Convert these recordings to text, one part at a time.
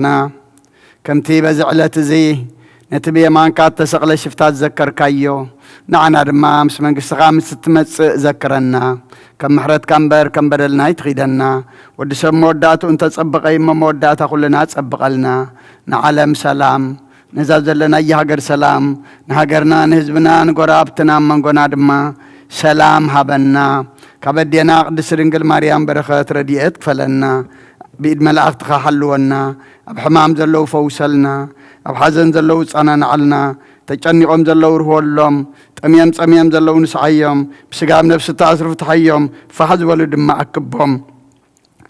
ና። ከምቲ በዚ ዕለት እዚ ነቲ ብየማንካ እተሰቕለ ሽፍታ ዝዘከርካዮ፣ ንዓና ድማ ምስ መንግስትኻ ምስ እትመጽእ ዘክረና። ከም ምሕረትካ እምበር ከም በደልና ኣይትኺደና። ወዲ ሰብ መወዳእትኡ እንተጸበቐ እሞ መወዳእታ ኩልና ጸብቐልና። ንዓለም ሰላም፣ ነዛ ዘለናያ ሃገር ሰላም፣ ንሃገርና፣ ንህዝብና፣ ንጎረባብትና፣ ኣብ መንጎና ድማ ሰላም ሃበና። ካብ ኣዴና ቅድስቲ ድንግል ማርያም በረኸት ረድኤት ክፈለና። ብኢድ መላእኽትኻ ሓልወና። ኣብ ሕማም ዘለዉ ፈውሰልና። ኣብ ሓዘን ዘለዉ ጸናንዓልና። ተጨኒቖም ዘለዉ ርህወሎም። ጠምዮም ጸምዮም ዘለዉ ንስዓዮም። ብስጋ ኣብ ነፍሲ እተኣስሩ ፍትሓዮም። ፋሕ ዝበሉ ድማ ኣክቦም።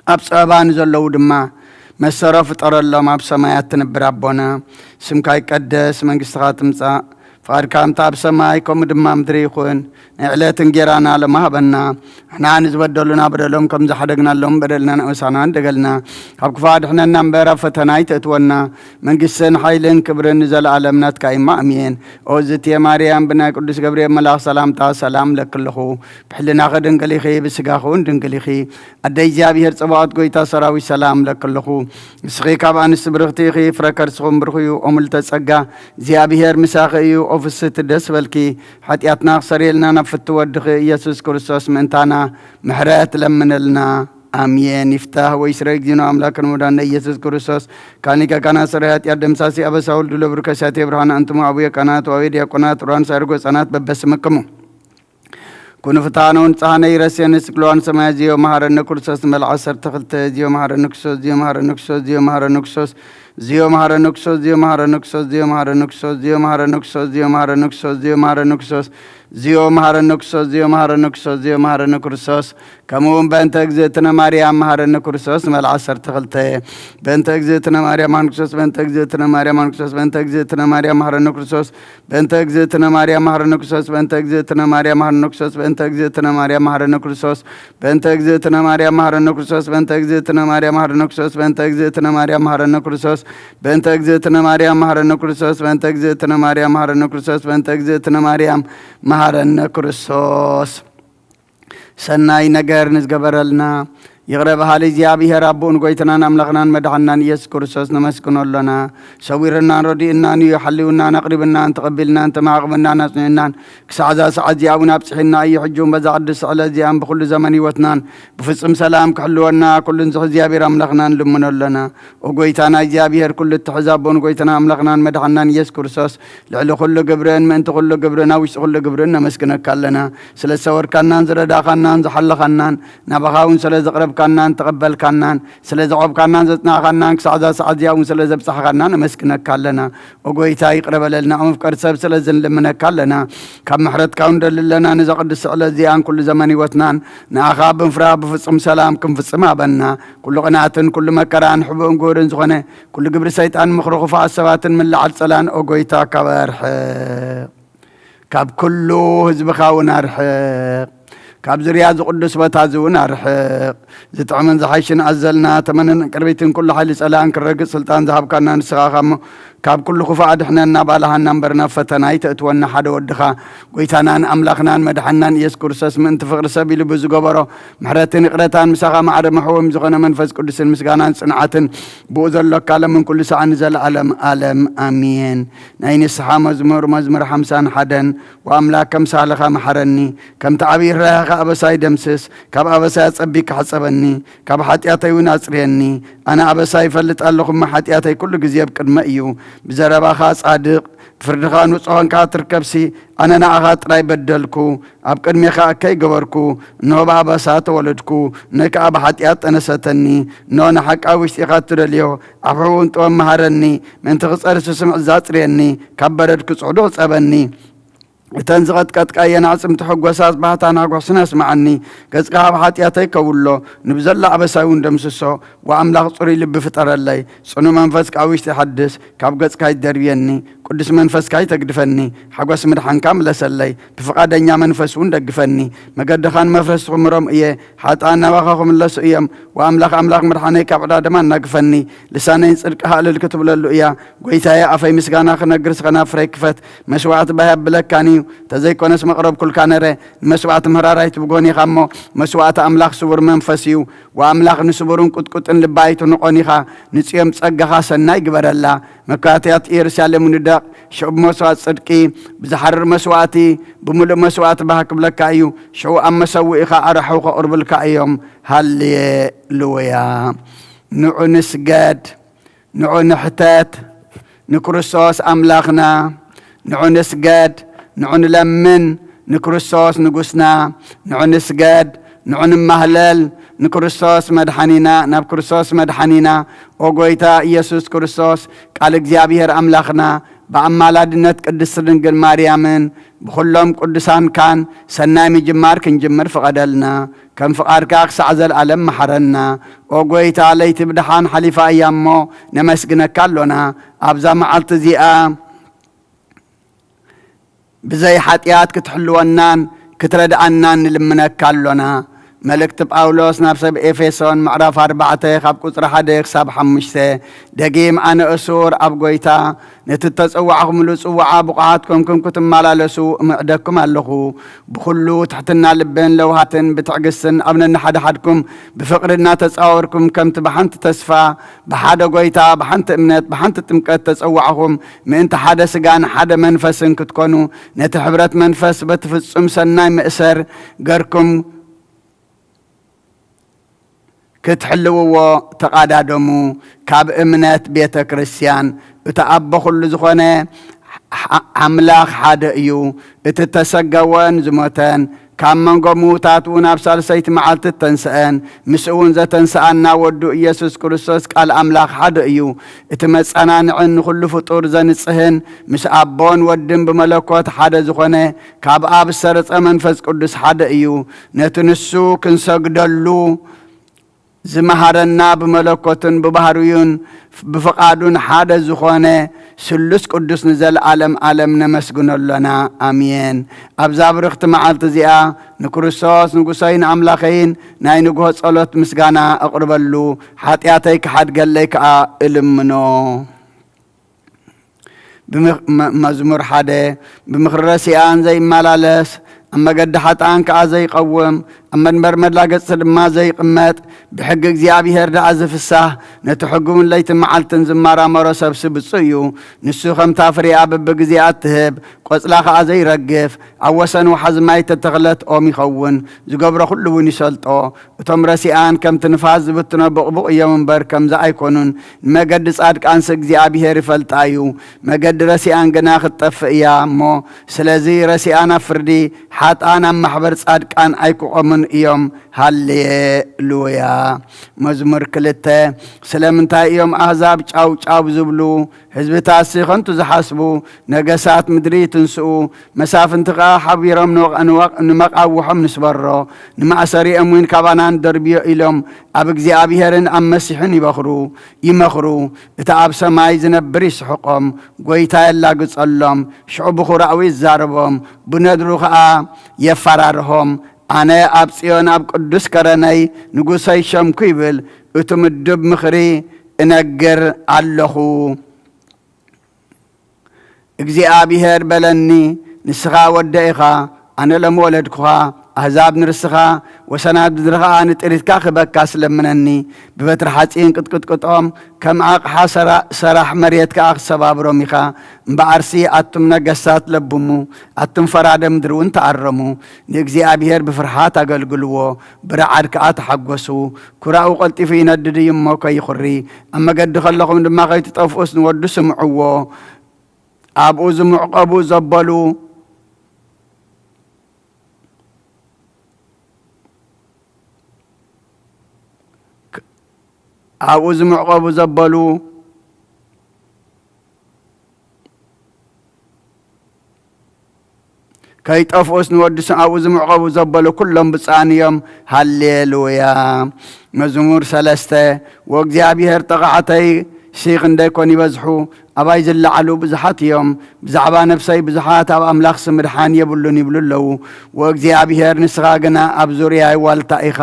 ኣብ ጸበባ ንዘለዉ ድማ መሰሮ ፍጠረሎም። ኣብ ሰማያት ትነብር ኣቦና፣ ስምካ ይቀደስ፣ መንግስትኻ ትምጻእ፣ ፍቓድካ ከምቲ ኣብ ሰማይ ከምኡ ድማ ምድሪ ይኹን። ናይ ዕለት እንጌራና ሎሚ ሃበና። ንሕና ንዝበደሉና በደሎም ከም ዝሓደግናሎም በደልና ንኣበሳና ንደገልና። ካብ ክፉእ ኣድሕነና እምበር ኣብ ፈተና ኣይተእትወና። መንግስትን ሓይልን ክብርን ንዘለኣለም ናትካ እማ ኣሜን። ኦ ዝትየ ማርያም፣ ብናይ ቅዱስ ገብርኤል መልኣኽ ሰላምታ ሰላም ለክልኹ። ብሕልናኺ ድንግል ኢኺ፣ ብስጋኺ እውን ድንግል ኢኺ። ኣደ እግዚኣብሔር ጸባኦት ጎይታ ሰራዊት ሰላም ለክልኹ። ንስኺ ካብ ኣንስቲ ብርኽቲ ኢኺ፣ ፍረ ከርስኹም ብሩኽ እዩ። ኦ ምልዕተ ጸጋ፣ እግዚኣብሔር ምሳኺ እዩ። ኦ ፍስሕቲ ደስ በልኪ፣ ሓጢኣትና ክሰርየልና ናብ ፍቲ ወድኺ ኢየሱስ ክርስቶስ ምእንታና ምሕረት ለምነልና። ኣሜን። ይፍታህ ወይስረ እግዚእነ ኣምላክነ ወመድኃኒነ ኢየሱስ ክርስቶስ፣ ካህን ሊቀ ካህናት ሠራይ ኃጢአት ደምሳሲ አበሳ ወልዱ ለብሩክ ከሳቴ ብርሃን አንትሙ አቡየ ካህናት ወአቡየ ዲያቆናት ሩራን ሳይርጎ ሕፃናት በበስምክሙ። ኩኑ ፍትሐነ ወንጽሐነ ይረሴነ ስቅሎ ሰማያት ዚዮ መሐረነ ክርስቶስ መልዓ ዐሰርተ ክልተ ዚዮ መሐረነ ክርስቶስ ዚዮ መሐረነ ክርስቶስ ዚዮ መሐረነ ክርስቶስ ዚዮ መሐረነ ክርስቶስ ዚዮ መሐረነ ክርስቶስ ዚዮ መሐረነ ክርስቶስ ዚዮ መሐረነ ክርስቶስ ዚዮ መሐረነ ክርስቶስ ዚዮ መሐረነ ክርስቶስ ዚዮ መሐረነ ክርስቶስ ዚዮ መሐረነ ክርስቶስ ከምኡ እውን በእንተ እግዝእትነ ማርያም መሐረነ ክርስቶስ መልዓ ዐሰርተ ክልተ በእንተ እግዝእትነ ማርያም መሐረነ ክርስቶስ በእንተ እግዝእትነ ማርያም መሐረነ ክርስቶስ በእንተ እግዝእትነ ማርያም መሐረነ ክርስቶስ በእንተ እግዝእትነ ማርያም መሐረነ ክርስቶስ በእንተ እግዝእትነ ማርያም መሐረነ ክርስቶስ በእንተ እግዝእትነ ማርያም መሐረነ ክርስቶስ በእንተ እግዝእትነ ማርያም መሐረነ ክርስቶስ በእንተ እግዝእትነ ማርያም መሐረነ ክርስቶስ በእንተ እግዝእትነ ማርያም መሐረነ ክርስቶስ በእንተ እግዝእትነ ማርያም መሐረነ ክርስቶስ በእንተ እግዝእትነ ማርያም መሐረነ ክርስቶስ። ሰናይ ነገር ንዝገበረልና ይቕረ በሃሊ እግዚኣብሔር ኣቦኡ ንጎይትናን ኣምላኽናን መድሓንናን ኢየሱስ ክርስቶስ ነመስግኖ ኣሎና። ሰዊርናን ረዲእናን እዩ፣ ሓልዩናን ኣቕሪብናን ተቐቢልናን ተማዕቕብናን ኣጽኒዕናን ክሳዕ እዛ ሰዓት እዚኣ እውን ኣብጽሒና እዩ። ሕጂ እውን በዛ ቅድስቲ ዕለት እዚኣን ብኹሉ ዘመን ህይወትናን ብፍጹም ሰላም ክሕልወና ኩሉ ንዝኽ እግዚኣብሔር ኣምላኽና ንልምኖ ኣሎና። ኦ ጎይታና እግዚኣብሔር ኩሉ እትሕዝ ኣቦ ንጎይታና ኣምላኽናን መድሓንናን ኢየሱስ ክርስቶስ ልዕሊ ኩሉ ግብርን ምእንቲ ኩሉ ግብርን ኣብ ውሽጢ ኩሉ ግብርን ነመስግነካ ኣለና። ስለ ዝሰወርካናን ዝረዳኻናን ዝሓለኻናን ናባኻ እውን ስለ ዘቕረብካናን ተቐበልካናን ስለ ዘቖብካናን ዘጽናዕካናን ክሳዕ እዛ ሰዓት እዚኣ እውን ስለ ዘብጻሕኻና ነመስግነካ ኣለና። ኦ ጎይታ ይቕረ በለልና፣ ኦ መፍቀሪ ሰብ ስለ ዝንልምነካ ኣለና። ካብ ምሕረትካ እውን ንደሊ ኣለና። ነዛ ቅድስቲ ዕለት እዚኣን ኩሉ ዘመን ህይወትናን ንኣኻ ብምፍራህ ብፍጹም ሰላም ክንፍጽም ሃበና። ኩሉ ቅንኣትን ኩሉ መከራን ሕቡእን ግሁርን ዝኾነ ኩሉ ግብሪ ሰይጣን ምኽሪ ክፉኣት ሰባትን ምልዓል ጸላን ኦ ጎይታ ካብ ኣርሕቕ። ካብ ኩሉ ህዝብኻ እውን ኣርሕቕ። ካብ ዙርያ እዚ ቅዱስ ቦታ እዚ እውን ኣርሕቕ። ዝጥዕምን ዝሓይሽን ኣዘልና ተመንን ቅርቢትን ኩሉ ሓይሊ ጸላእን ክረግጽ ስልጣን ዝሃብካና ንስኻ ኢኻ እሞ፣ ካብ ኩሉ ክፉእ ኣድሕነና፣ ባልሃና እምበር ናብ ፈተና ኣይተእትወና። ሓደ ወድኻ ጎይታናን ኣምላኽናን መድሓንናን ኢየሱስ ክርስቶስ ምእንቲ ፍቕሪ ሰብ ኢሉ ብዝገበሮ ምሕረትን ይቕረታን ምሳኻ ማዕረ መሕወም ዝኾነ መንፈስ ቅዱስን ምስጋናን ጽንዓትን ብኡ ዘሎካ ሎምን ኩሉ ሰዓት ንዘለኣለም ኣለም ኣሜን። ናይ ንስሓ መዝሙር፣ መዝሙር ሓምሳን ሓደን። ወኣምላክ ከም ሳህልኻ መሓረኒ፣ ከምቲ ዓብዪ ርህራሄኻ ኣበሳይ ደምስስ፣ ካብ ኣበሳይ ኣጸቢቅካ ሕጸበኒ፣ ካብ ሓጢኣተይ እውን ኣጽርየኒ። ኣነ ኣበሳይ ይፈልጥ ኣለኹ እሞ ሓጢኣተይ ኩሉ ግዜ ኣብ ቅድመ እዩ። ብዘረባኻ ጻድቕ፣ ብፍርድኻ ንጹሕ ኾንካ ትርከብሲ፣ ኣነ ንኣኻ ጥራይ በደልኩ፣ ኣብ ቅድሜኻ እከይ ገበርኩ። እንሆ ብኣበሳ ተወለድኩ፣ እነይ ከኣ ብሓጢኣት ጠነሰተኒ። እንሆ ንሓቂ ኣብ ውሽጢኻ እትደልዮ፣ ኣብ ሕቡእን ጥበብ መሃረኒ፣ ምእንቲ ክጸሪ ስሱዕ ምዕዛዝ ኣጽርየኒ፣ ካብ በደል ክጽዕዱ ሕጸበኒ። እተን ዝቐጥቀጥካየን ኣዕጽምቲ ሕጎሳት ባህታን ሃጓስን ኣስምዓኒ። ገጽካ ኣብ ሓጢኣተይ ከውሎ፣ ንብዘላ ኣበሳይ እውን ደምስሶ። ወኣምላኽ ጽሩይ ልቢ ፍጠረለይ፣ ጽኑዕ መንፈስ ከኣ ውሽጢ ሓድስ። ካብ ገጽካ ኣይትደርብየኒ፣ ቅዱስ መንፈስካ ኣይተግድፈኒ። ሓጎስ ምድሓንካ ምለሰለይ፣ ብፍቓደኛ መንፈስ እውን ደግፈኒ። መገድኻ ንመፍረስቲ ክምሮም እየ፣ ሓጥኣን ናባኻ ክምለሱ እዮም። ወኣምላኽ ኣምላኽ ምድሓነይ ካብ ዕዳ ደም ኣናግፈኒ። ልሳነይ ንጽድቅኻ እልል ክትብለሉ እያ። ጐይታየ፣ ኣፈይ ምስጋና ክነግር፣ ስኸና ፍረይ ክፈት። መስዋዕቲ ባህ የብለካን እዩ። ተዘይኮነስ መቕረብኩልካ ነረ። ንመስዋዕቲ ምህራር ኣይትብጎን ኢኻ እሞ፣ መስዋዕቲ ኣምላኽ ስቡር መንፈስ እዩ። ወኣምላኽ ንስቡርን ቁጥቁጥን ልቢ ኣይትንቖን ኢኻ። ንጽዮም ጸጋኻ ሰናይ ግበረላ። መካትያት ኢየሩሳሌም ንደቕ፣ ሽዑ ብመስዋዕቲ ጽድቂ፣ ብዝሓርር መስዋዕቲ፣ ብምሉእ መስዋዕቲ ባህ ክብለካ እዩ። ሽዑ ኣብ መሰውኢኻ ኣራሕው ከቕርብልካ እዮም። ሃሌሉያ። ንዑ ንስገድ። ንዑ ንሕተት፣ ንክርስቶስ ኣምላኽና። ንዑ ንስገድ፣ ንዑ ንለምን፣ ንክርስቶስ ንጉስና። ንዑ ንስገድ፣ ንዑ ንማህለል፣ ንክርስቶስ መድሓኒና፣ ናብ ክርስቶስ መድሓኒና። ኦ ጎይታ ኢየሱስ ክርስቶስ፣ ቃል እግዚኣብሔር ኣምላኽና፣ ብኣማላድነት ቅድስት ድንግል ማርያምን ብኹሎም ቅዱሳንካን ሰናይ ምጅማር ክንጅምር ፍቐደልና። ከም ፍቓድካ ክሳዕ ዘለኣለም መሓረና። ኦ ጎይታ፣ ለይቲ ብደሓን ሓሊፋ እያ እሞ፣ ነመስግነካ ኣሎና። ኣብዛ መዓልቲ እዚኣ ብዘይ ሓጢኣት ክትሕልወናን ክትረድኣናን ንልምነካ ኣሎና። መልእክቲ ጳውሎስ ናብ ሰብ ኤፌሶን፣ ምዕራፍ ኣርባዕተ፣ ካብ ቁጽሪ ሓደ ክሳብ ሓሙሽተ። ደጊም፣ ኣነ እሱር ኣብ ጎይታ፣ ነቲ እተጸዋዕኹምሉ ጽዋዓ ብቑዓት ኮንኩም ክትመላለሱ እምዕደኩም ኣለኹ። ብኹሉ ትሕትና ልብን ለውሃትን ብትዕግስትን ኣብ ነንሓድሓድኩም ብፍቕሪ እናተጻወርኩም፣ ከምቲ ብሓንቲ ተስፋ፣ ብሓደ ጎይታ፣ ብሓንቲ እምነት፣ ብሓንቲ ጥምቀት ተጸዋዕኹም፣ ምእንቲ ሓደ ስጋን ሓደ መንፈስን ክትኮኑ፣ ነቲ ሕብረት መንፈስ በቲ ፍጹም ሰናይ መእሰር ገርኩም ክትሕልውዎ ተቓዳደሙ። ካብ እምነት ቤተ ክርስቲያን፣ እቲ ኣቦ ኹሉ ዝኾነ ሓ-፣ ኣምላኽ ሓደ እዩ። እቲ እተሰገወን ዝሞተን፣ ካብ መንጎ ምዉታት እውን ኣብ ሳልሰይቲ መዓልቲ እተንስአን፣ ምስኡ እውን ዘተንስኣና ወዱ ኢየሱስ ክርስቶስ ቃል ኣምላኽ ሓደ እዩ። እቲ መጸናንዕን ንኹሉ ፍጡር ዘንጽህን፣ ምስ ኣቦን ወድን ብመለኮት ሓደ ዝኾነ፣ ካብ ኣብ ዝተረጸ መንፈስ ቅዱስ ሓደ እዩ። ነቲ ንሱ ክንሰግደሉ ዝመሃረና፣ ብመለኮቱን ብባህርዩን ብፍቓዱን ሓደ ዝኾነ ስሉስ ቅዱስ ንዘለኣለም ኣለም ነመስግኖ ኣሎና። ኣሜን። ኣብዛ ብርኽቲ መዓልቲ እዚኣ ንክርስቶስ ንጉሰይን ኣምላኸይን ናይ ንግሆ ጸሎት ምስጋና እቕርበሉ፣ ሓጢኣተይ ክሓድገለይ ከኣ እልምኖ። ብምኽ-፣ መ-፣ መዝሙር ሓደ። ብምኽሪ ረሲኣን ዘይመላለስ፣ ኣብ መገዲ ሓጥኣን ከኣ ዘይቐውም፣ ኣብ መንበር መላገጽቲ ድማ ዘይቕመጥ፣ ብሕጊ እግዚኣብሔር ደኣ ዝፍሳህ፣ ነቲ ሕጉ እውን ለይትን መዓልትን ዝመራመሮ ሰብሲ ብፁዕ እዩ። ንሱ ከምታ ፍሬኣ በብግዜኣ እትህብ፣ ቆጽላ ኸኣ ዘይረግፍ፣ ኣብ ወሰን ወሓዚ ማይ እተተኽለት ኦም ይኸውን፣ ዝገብሮ ኹሉ እውን ይሰልጦ። እቶም ረሲኣን ከምቲ ንፋስ ዝብትኖ ብቕቡቕ እዮም እምበር፣ ከምዚ ኣይኮኑን። ንመገዲ ጻድቃንሲ እግዚኣብሄር ይፈልጣ እዩ፣ መገዲ ረሲኣን ግና ክትጠፍእ እያ እሞ። ስለዚ ረሲኣን ኣብ ፍርዲ፣ ሓጥኣን ኣብ ማሕበር ጻድቃን ኣይክቖሙን እዮም። ሃሌሉያ። መዝሙር ክልተ። ስለምንታይ እዮም ኣህዛብ ጫው ጫው ዝብሉ? ህዝብታትሲ ከንቱ ዝሓስቡ? ነገሳት ምድሪ ይትንስኡ፣ መሳፍንቲ ኸኣ ሓቢሮም ንወቕ-፣ ንወቕ-፣ ንመቓውሖም ንስበሮ፣ ንማእሰሪኦም እውን ካባና ንደርብዮ ኢሎም ኣብ እግዚኣብሄርን ኣብ መሲሕን ይበኽሩ፣ ይመኽሩ። እቲ ኣብ ሰማይ ዝነብር ይስሕቖም፣ ጐይታ የላግጸሎም፣ ሽዑ ብኹራኡ ይዛረቦም፣ ብነድሩ ኸኣ የፈራርሆም። ኣነ ኣብ ጽዮን ኣብ ቅዱስ ከረነይ ንጉሰይ ሸምኩ ይብል፣ እቱ ምዱብ ምኽሪ እነግር ኣለኹ። እግዚኣብሄር በለኒ፣ ንስኻ ወደይ ኢኻ፣ ኣነ ሎም ወለድኩኻ። ኣህዛብ ንርስኻ፣ ወሰናት ምድሪ ኸኣ ንጥሪትካ ክህበካ ስለምነኒ። ብበትሪ ሓጺን ክትቅጥቅጦም፣ ከም ኣቕሓ ሰራ-፣ ሰራሕ መሬት ከኣ ክሰባብሮም ኢኻ። እምበኣርሲ ኣቱም ነገስታት ለብሙ፣ ኣቱም ፈራደ ምድሪ እውን ተኣረሙ። ንእግዚኣብሄር ብፍርሃት ኣገልግልዎ፣ ብረዓድ ከኣ ተሓጎሱ። ኩራኡ ቀልጢፉ ይነድድ እዩ እሞ ከይኹሪ፣ ኣብ መገዲ ከለኹም ድማ ከይትጠፍኡስ ንወዱ ስምዕዎ። ኣብኡ ዝምዕቐቡ ዘበሉ፣ ኣብኡ ዝምዕቐቡ ዘበሉ፣ ከይጠፍኡስ ንወዲ ስም ኣብኡ ዝምዕቐቡ ዘበሉ ኩሎም ብፁዓን እዮም። ሃሌሉያ። መዝሙር ሰለስተ። ወእግዚኣብሔር ጠቓዕተይሲ ክንደይ ኮን ይበዝሑ፣ ኣባይ ዝለዓሉ ብዙሓት እዮም። ብዛዕባ ነፍሰይ ብዙሓት ኣብ ኣምላኽሲ ምድሓን የብሉን ይብሉ ኣለዉ። ወእግዚኣብሔር ንስኻ ግና ኣብ ዙርያይ ዋልታ ኢኻ።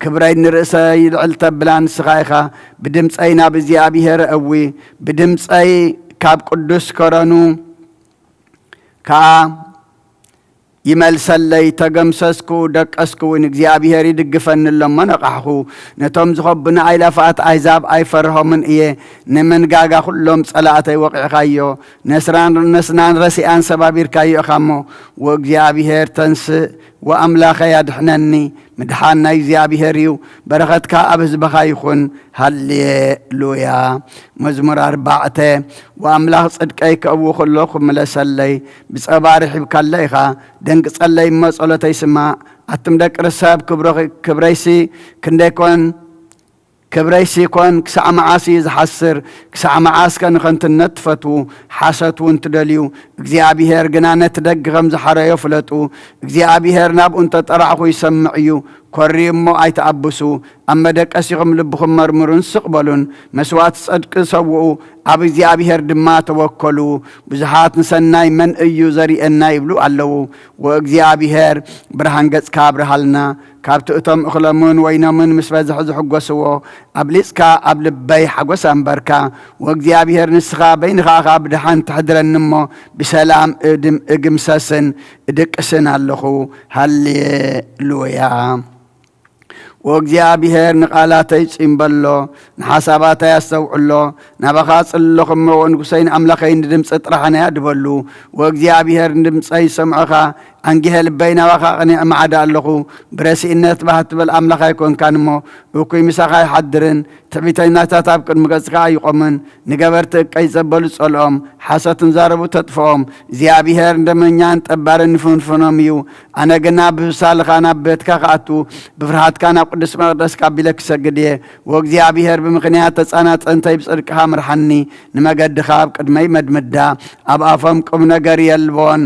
ክብረይ ንርእሰይ ልዕል ተብላ ንስኻ ኢኻ። ብድምፀይ ናብ እግዚኣብሔር እእዊ፣ ብድምፀይ ካብ ቅዱስ ከረኑ ከኣ ይመልሰለይ፣ ተገምሰስኩ፣ ደቀስኩ እውን፣ እግዚኣብሔር ይድግፈኒ ኣሎ እሞ ነቓሕኹ። ነቶም ዝኸቡኒ ኣእላፋት ኣህዛብ ኣይፈርሆምን እየ፣ ንመንጋጋ ኩሎም ጸላእተይ ወቒዕካዮ፣ ነስራን ነስናን ረሲኣን ሰባቢርካዮ ኢኻ እሞ፣ ወእግዚኣብሔር ተንስእ፣ ወኣምላኸይ ኣድሕነኒ፣ ምድሓን ናይ እግዚኣብሔር እዩ፣ በረኸትካ ኣብ ህዝብኻ ይኹን። ሃሌሉያ። መዝሙር ኣርባዕተ። ወኣምላኽ ጽድቀይ ከእዊ ከሎ ክምለሰለይ፣ ብጸባ ርሒብካለ ኢኻ፣ ደንግጸለይ እሞ ጸሎተይ ስማዕ። ኣቱም ደቂ ርሰብ ክብሮ-፣ ክብረይሲ ክንደይ ኮን፣ ክብረይሲ ኮን ክሳዕ መዓስ እዩ ዝሓስር? ክሳዕ መዓስ ከ ንኸንትነት ትፈትዉ? ሓሶት እውን ትደልዩ? እግዚኣብሔር ግና ነቲ ደግ ከም ዝሓረዮ ፍለጡ። እግዚኣብሔር ናብኡ እንተጠራዕኹ ይሰምዕ እዩ። ኮርዩ እሞ ኣይትኣብሱ። ኣብ መደቀሲኹም ልብኹም መርምሩን ስቕ በሉን። መስዋእቲ ጽድቂ ሰውኡ፣ ኣብ እግዚኣብሔር ድማ ተወከሉ። ብዙሓት ንሰናይ መን እዩ ዘርእየና ይብሉ ኣለዉ። ወእግዚኣብሔር ብርሃን ገጽካ ኣብርሃልና። ካብቲ እቶም እኽሎምን ወይኖምን ምስ በዝሐ ዝሕጎስዎ፣ ኣብሊጽካ ኣብ ልበይ ሓጎስ ኣንበርካ። ወእግዚኣብሔር ንስኻ በይንኻ ኸኣ ብደሓን ተሕድረኒ እሞ፣ ብሰላም እድም-፣ እግምሰስን እድቅስን ኣለኹ። ሃሌሉያ። ወእግዚኣብሔር ንቓላተይ ጺምበሎ፣ ንሓሳባተይ ኣስተውዕሎ። ናባኻ ጽለኹ እሞ፣ ወንጉሰይ ንኣምላኸይ ንድምጺ ጥራሕ ነይ ኣድበሉ። ወእግዚኣብሔር ንድምጸይ ዝሰምዖኻ፣ ኣንጊሀ ልበይ ናባኻ ኣቕኒዐ ማዕዳ ኣለኹ። ብረሲእነት ባህ ትብል ኣምላኽ ኣይኮንካን እሞ፣ እኩይ ምሳኻ ኣይሓድርን። ትዕቢተኛታት ኣብ ቅድሚ ገጽካ ኣይቖምን። ንገበርቲ እቀይ ዘበሉ ጸልኦም፣ ሓሶት ንዛረቡ ተጥፍኦም። እግዚኣብሔር ንደመኛን ጠባርን ንፍንፍኖም እዩ። ኣነ ግና ብሳልኻ ናብ ቤትካ ክኣቱ፣ ብፍርሃትካ ናብ ቅዱስ መቕደስካ ኣቢለ ክሰግድ እየ። ወእግዚኣብሔር ብምኽንያት ተጻናጸንተይ ብጽድቅኻ ምርሓኒ፣ ንመገድኻ ኣብ ቅድመይ መድምዳ። ኣብ ኣፎም ቁም ነገር የልቦን፣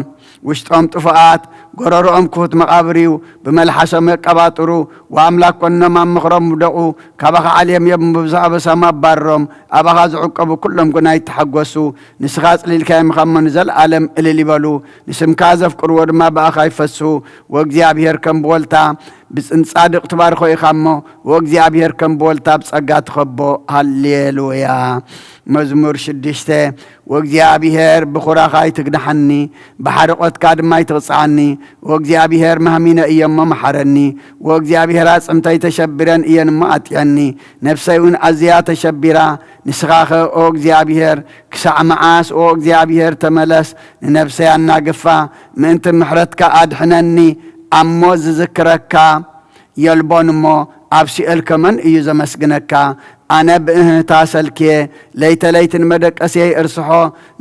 ውሽጦም ጥፉኣት፣ ጎረሮኦም ክፉት መቓብር እዩ። ብመልሓሶም የቀባጥሩ፣ ወኣምላክ ኮኖም ኣብ ምኽሮም ውደቑ። ካባኻ ዓልዮም እዮም፣ ብብዝሒ ኣበሳም ኣባርሮም። ኣባኻ ዝዕቀቡ ኩሎም ግና ይተሓጎሱ። ንስኻ ኣጽሊልካዮም ኢኻ እሞ ንዘለኣለም እልል ይበሉ። ንስምካ ዘፍቅርዎ ድማ ብኣኻ ይፈስሑ። ወእግዚኣብሔር ከም ብወልታ ብጽን ጻድቕ ትባርኾ ኢኻ እሞ፣ ወእግዚኣብሔር ከም ብወልታ ብጸጋ ትኸቦ። ሃሌሉያ። መዝሙር ሽዱሽተ። ወእግዚኣብሔር ብኹራኻ ኣይትግድሓኒ፣ ብሓርቖትካ ድማ ኣይትቕጽዓኒ። ወእግዚኣብሔር ማህሚነ እየ እሞ መሓረኒ። ወእግዚኣብሔር ኣጽምተይ ተሸቢረን እየን እሞ ኣጥዕየኒ። ነፍሰይ እውን ኣዝያ ተሸቢራ። ንስኻኸ ኦ እግዚኣብሔር ክሳዕ መዓስ? ኦ እግዚኣብሔር ተመለስ፣ ንነፍሰይ ኣናግፋ፣ ምእንቲ ምሕረትካ ኣድሕነኒ። ኣሞ ዝዝክረካ የልቦን እሞ ኣብ ሲኦል ከመን እዩ ዘመስግነካ? ኣነ ብእህህታ ሰልክየ፣ ለይተ ለይቲ ንመደቀስየይ እርስሖ፣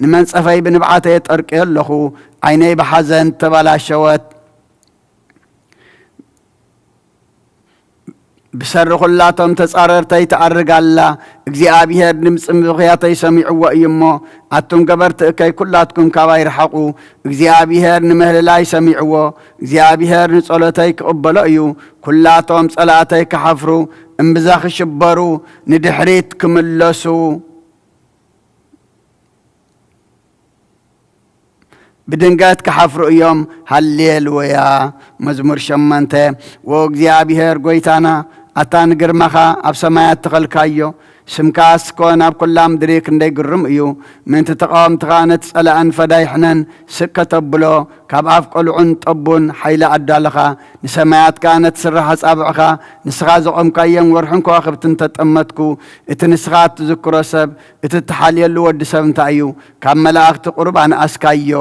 ንመንጸፈይ ብንብዓተይ የጠርቅዮ ኣለኹ። ዓይነይ ብሓዘን ተበላሸወት፣ ብሰሪ ኹላቶም ተጻረርተይ ትኣርግ ኣላ። እግዚኣብሔር ድምጺ ምብኽያተይ ሰሚዕዎ እዩ እሞ፣ ኣቱም ገበርቲ እከይ ኩላትኩም ካባይ ርሓቑ። እግዚኣብሔር ንምህልላይ ሰሚዕዎ፣ እግዚኣብሔር ንጸሎተይ ክቕበሎ እዩ። ኩላቶም ጸላእተይ ክሓፍሩ፣ እምብዛ ክሽበሩ፣ ንድሕሪት ክምለሱ፣ ብድንገት ክሓፍሩ እዮም። ሃሌሉያ። መዝሙር ሸሞንተ። ወእግዚኣብሔር ጐይታና፣ ኣታ ንግርማኻ ኣብ ሰማያት ተኸልካዮ፣ ስምካስ ኮን ኣብ ኵላ ምድሪ ክንደይ ግሩም እዩ። ምእንቲ ተቓወምትኻ ነቲ ጸላእን ፈዳይሕነን ስቅ ከተብሎ፣ ካብ ኣፍ ቈልዑን ጠቡን ሓይሊ ኣዳለኻ። ንሰማያት ከኣ ነቲ ስራሕ ኣጻብዕኻ፣ ንስኻ ዘቖምካዮን ወርሕን ከዋኽብትን ተጠመትኩ። እቲ ንስኻ እትዝክሮ ሰብ፣ እቲ እትሓልየሉ ወዲ ሰብ እንታይ እዩ? ካብ መላእኽቲ ቁሩብ ኣንኣስካዮ፣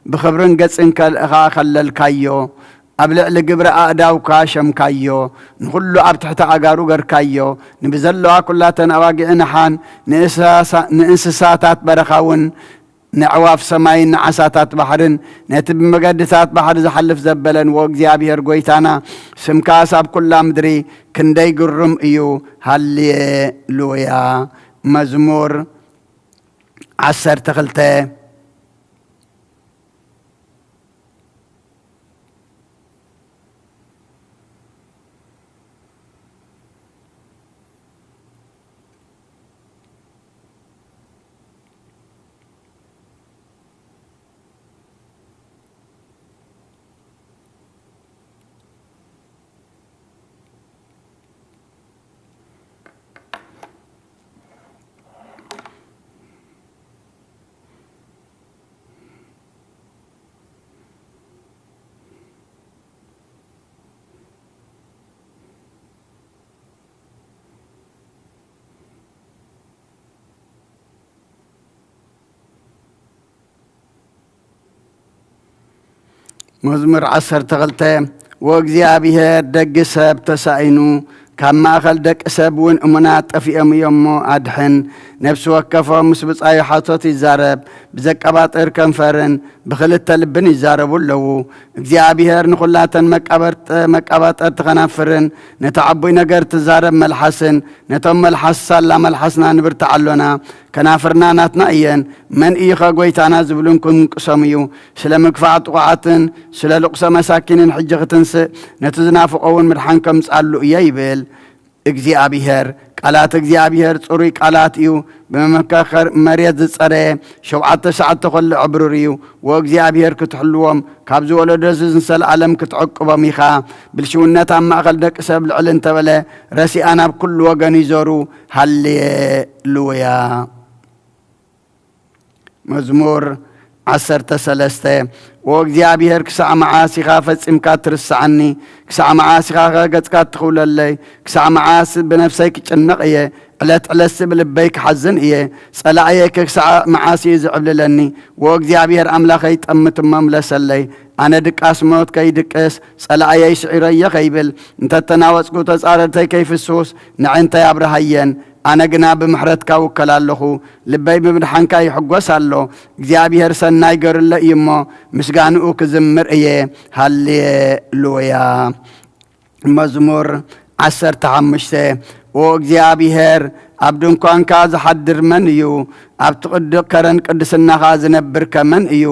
ብኽብርን ገጽን ከልእኻ ከለልካዮ። ኣብ ልዕሊ ግብሪ ኣእዳውካ ሸምካዮ፣ ንኹሉ ኣብ ትሕቲ ኣእጋሩ ገርካዮ። ንብዘለዋ ኲላተን ኣባጊዕ ንሓን፣ ንእሳሳ-፣ ንእንስሳታት በረኻ እውን፣ ነዕዋፍ ሰማይን ንዓሳታት ባሕርን፣ ነቲ ብመገድታት ባሕሪ ዝሓልፍ ዘበለን፣ ወእግዚኣብሔር ጐይታና፣ ስምካስ ኣብ ኵላ ምድሪ ክንደይ ግሩም እዩ። ሃሌሉያ። መዝሙር ዓሰርተ ክልተ። መዝሙር ዓሰርተ ክልተ። ወእግዚኣብሔር፣ ደጊ ሰብ ተሳኢኑ፣ ካብ ማእከል ደቂ ሰብ እውን እሙናት ጠፊኦም እዮም እሞ ኣድሕን። ነፍሲ ወከፎም ምስ ብጻዩ ሓሶት ይዛረብ፣ ብዘቀባጥር ከንፈርን ብኽልተ ልብን ይዛረቡ ኣለዉ። እግዚኣብሔር ንኹላተን መቃበርጠ-፣ መቃባጠርቲ ኸናፍርን ነቲ ዓቡይ ነገር ትዛረብ መልሓስን፣ ነቶም መልሓስ ሳላ መልሓስና ንብርትዓሎና፣ ከናፍርና ናትና እየን፣ መን እዩኸ ጐይታና ዝብሉን ክንቅሶም እዩ። ስለ ምግፋዕ ጥቑዓትን ስለ ልቕሶ መሳኪንን ሕጂ ክትንስእ፣ ነቲ ዝናፍቖ እውን ምድሓን ከምጽኣሉ እየ ይብል እግዚኣብሔር። ቃላት እግዚኣብሔር ጽሩይ ቃላት እዩ፣ ብመመካኸር መሬት ዝጸረየ፣ ሸውዓተ ሰዓት ተኾልዐ ብሩር እዩ። ወእግዚኣብሔር ክትሕልዎም፣ ካብዚ ወለዶ እዚ ንሰለዓለም ክትዕቅቦም ኢኻ። ብልሽውነት ኣብ ማእከል ደቂ ሰብ ልዕል እንተበለ፣ ረሲኣ ናብ ኩሉ ወገን ይዞሩ። ሃሌሉያ። መዝሙር ዓሰርተ ሰለስተ። ኦ እግዚኣብሔር፣ ክሳዕ መዓስ ኢኻ ፈጺምካ ትርስዓኒ? ክሳዕ መዓስ ኢኻ ኸ ገጽካ ትኽውለለይ? ክሳዕ መዓስ ብነፍሰይ ክጭነቕ እየ? ዕለት ዕለትሲ ብልበይ ክሓዝን እየ። ጸላእየይ ከ ክሳዕ መዓስ እዩ ዝዕብልለኒ? ኦ እግዚኣብሔር ኣምላኸይ፣ ጠምት እሞ ምለሰለይ። ኣነ ድቃስ ሞት ከይድቅስ፣ ጸላእየይ ስዒረዮ ከይብል፣ እንተተናወጽኩ ተጻረርተይ ከይፍስሱስ፣ ንዕንተይ ኣብርሃየን። ኣነ ግና ብምሕረትካ እውከል ኣለኹ፣ ልበይ ብምድሓንካ ይሕጎስ ኣሎ። እግዚኣብሔር ሰናይ ገሩለይ እዩ እሞ፣ ምስጋንኡ ክዝምር እየ። ሃሌሉያ። መዝሙር ዓሰርተ ሓሙሽተ። ኦ እግዚኣብሔር፣ ኣብ ድንኳንካ ዝሓድር መን እዩ? ኣብቲ ቅዱቕ ከረን ቅድስናኻ ዝነብር ከ መን እዩ?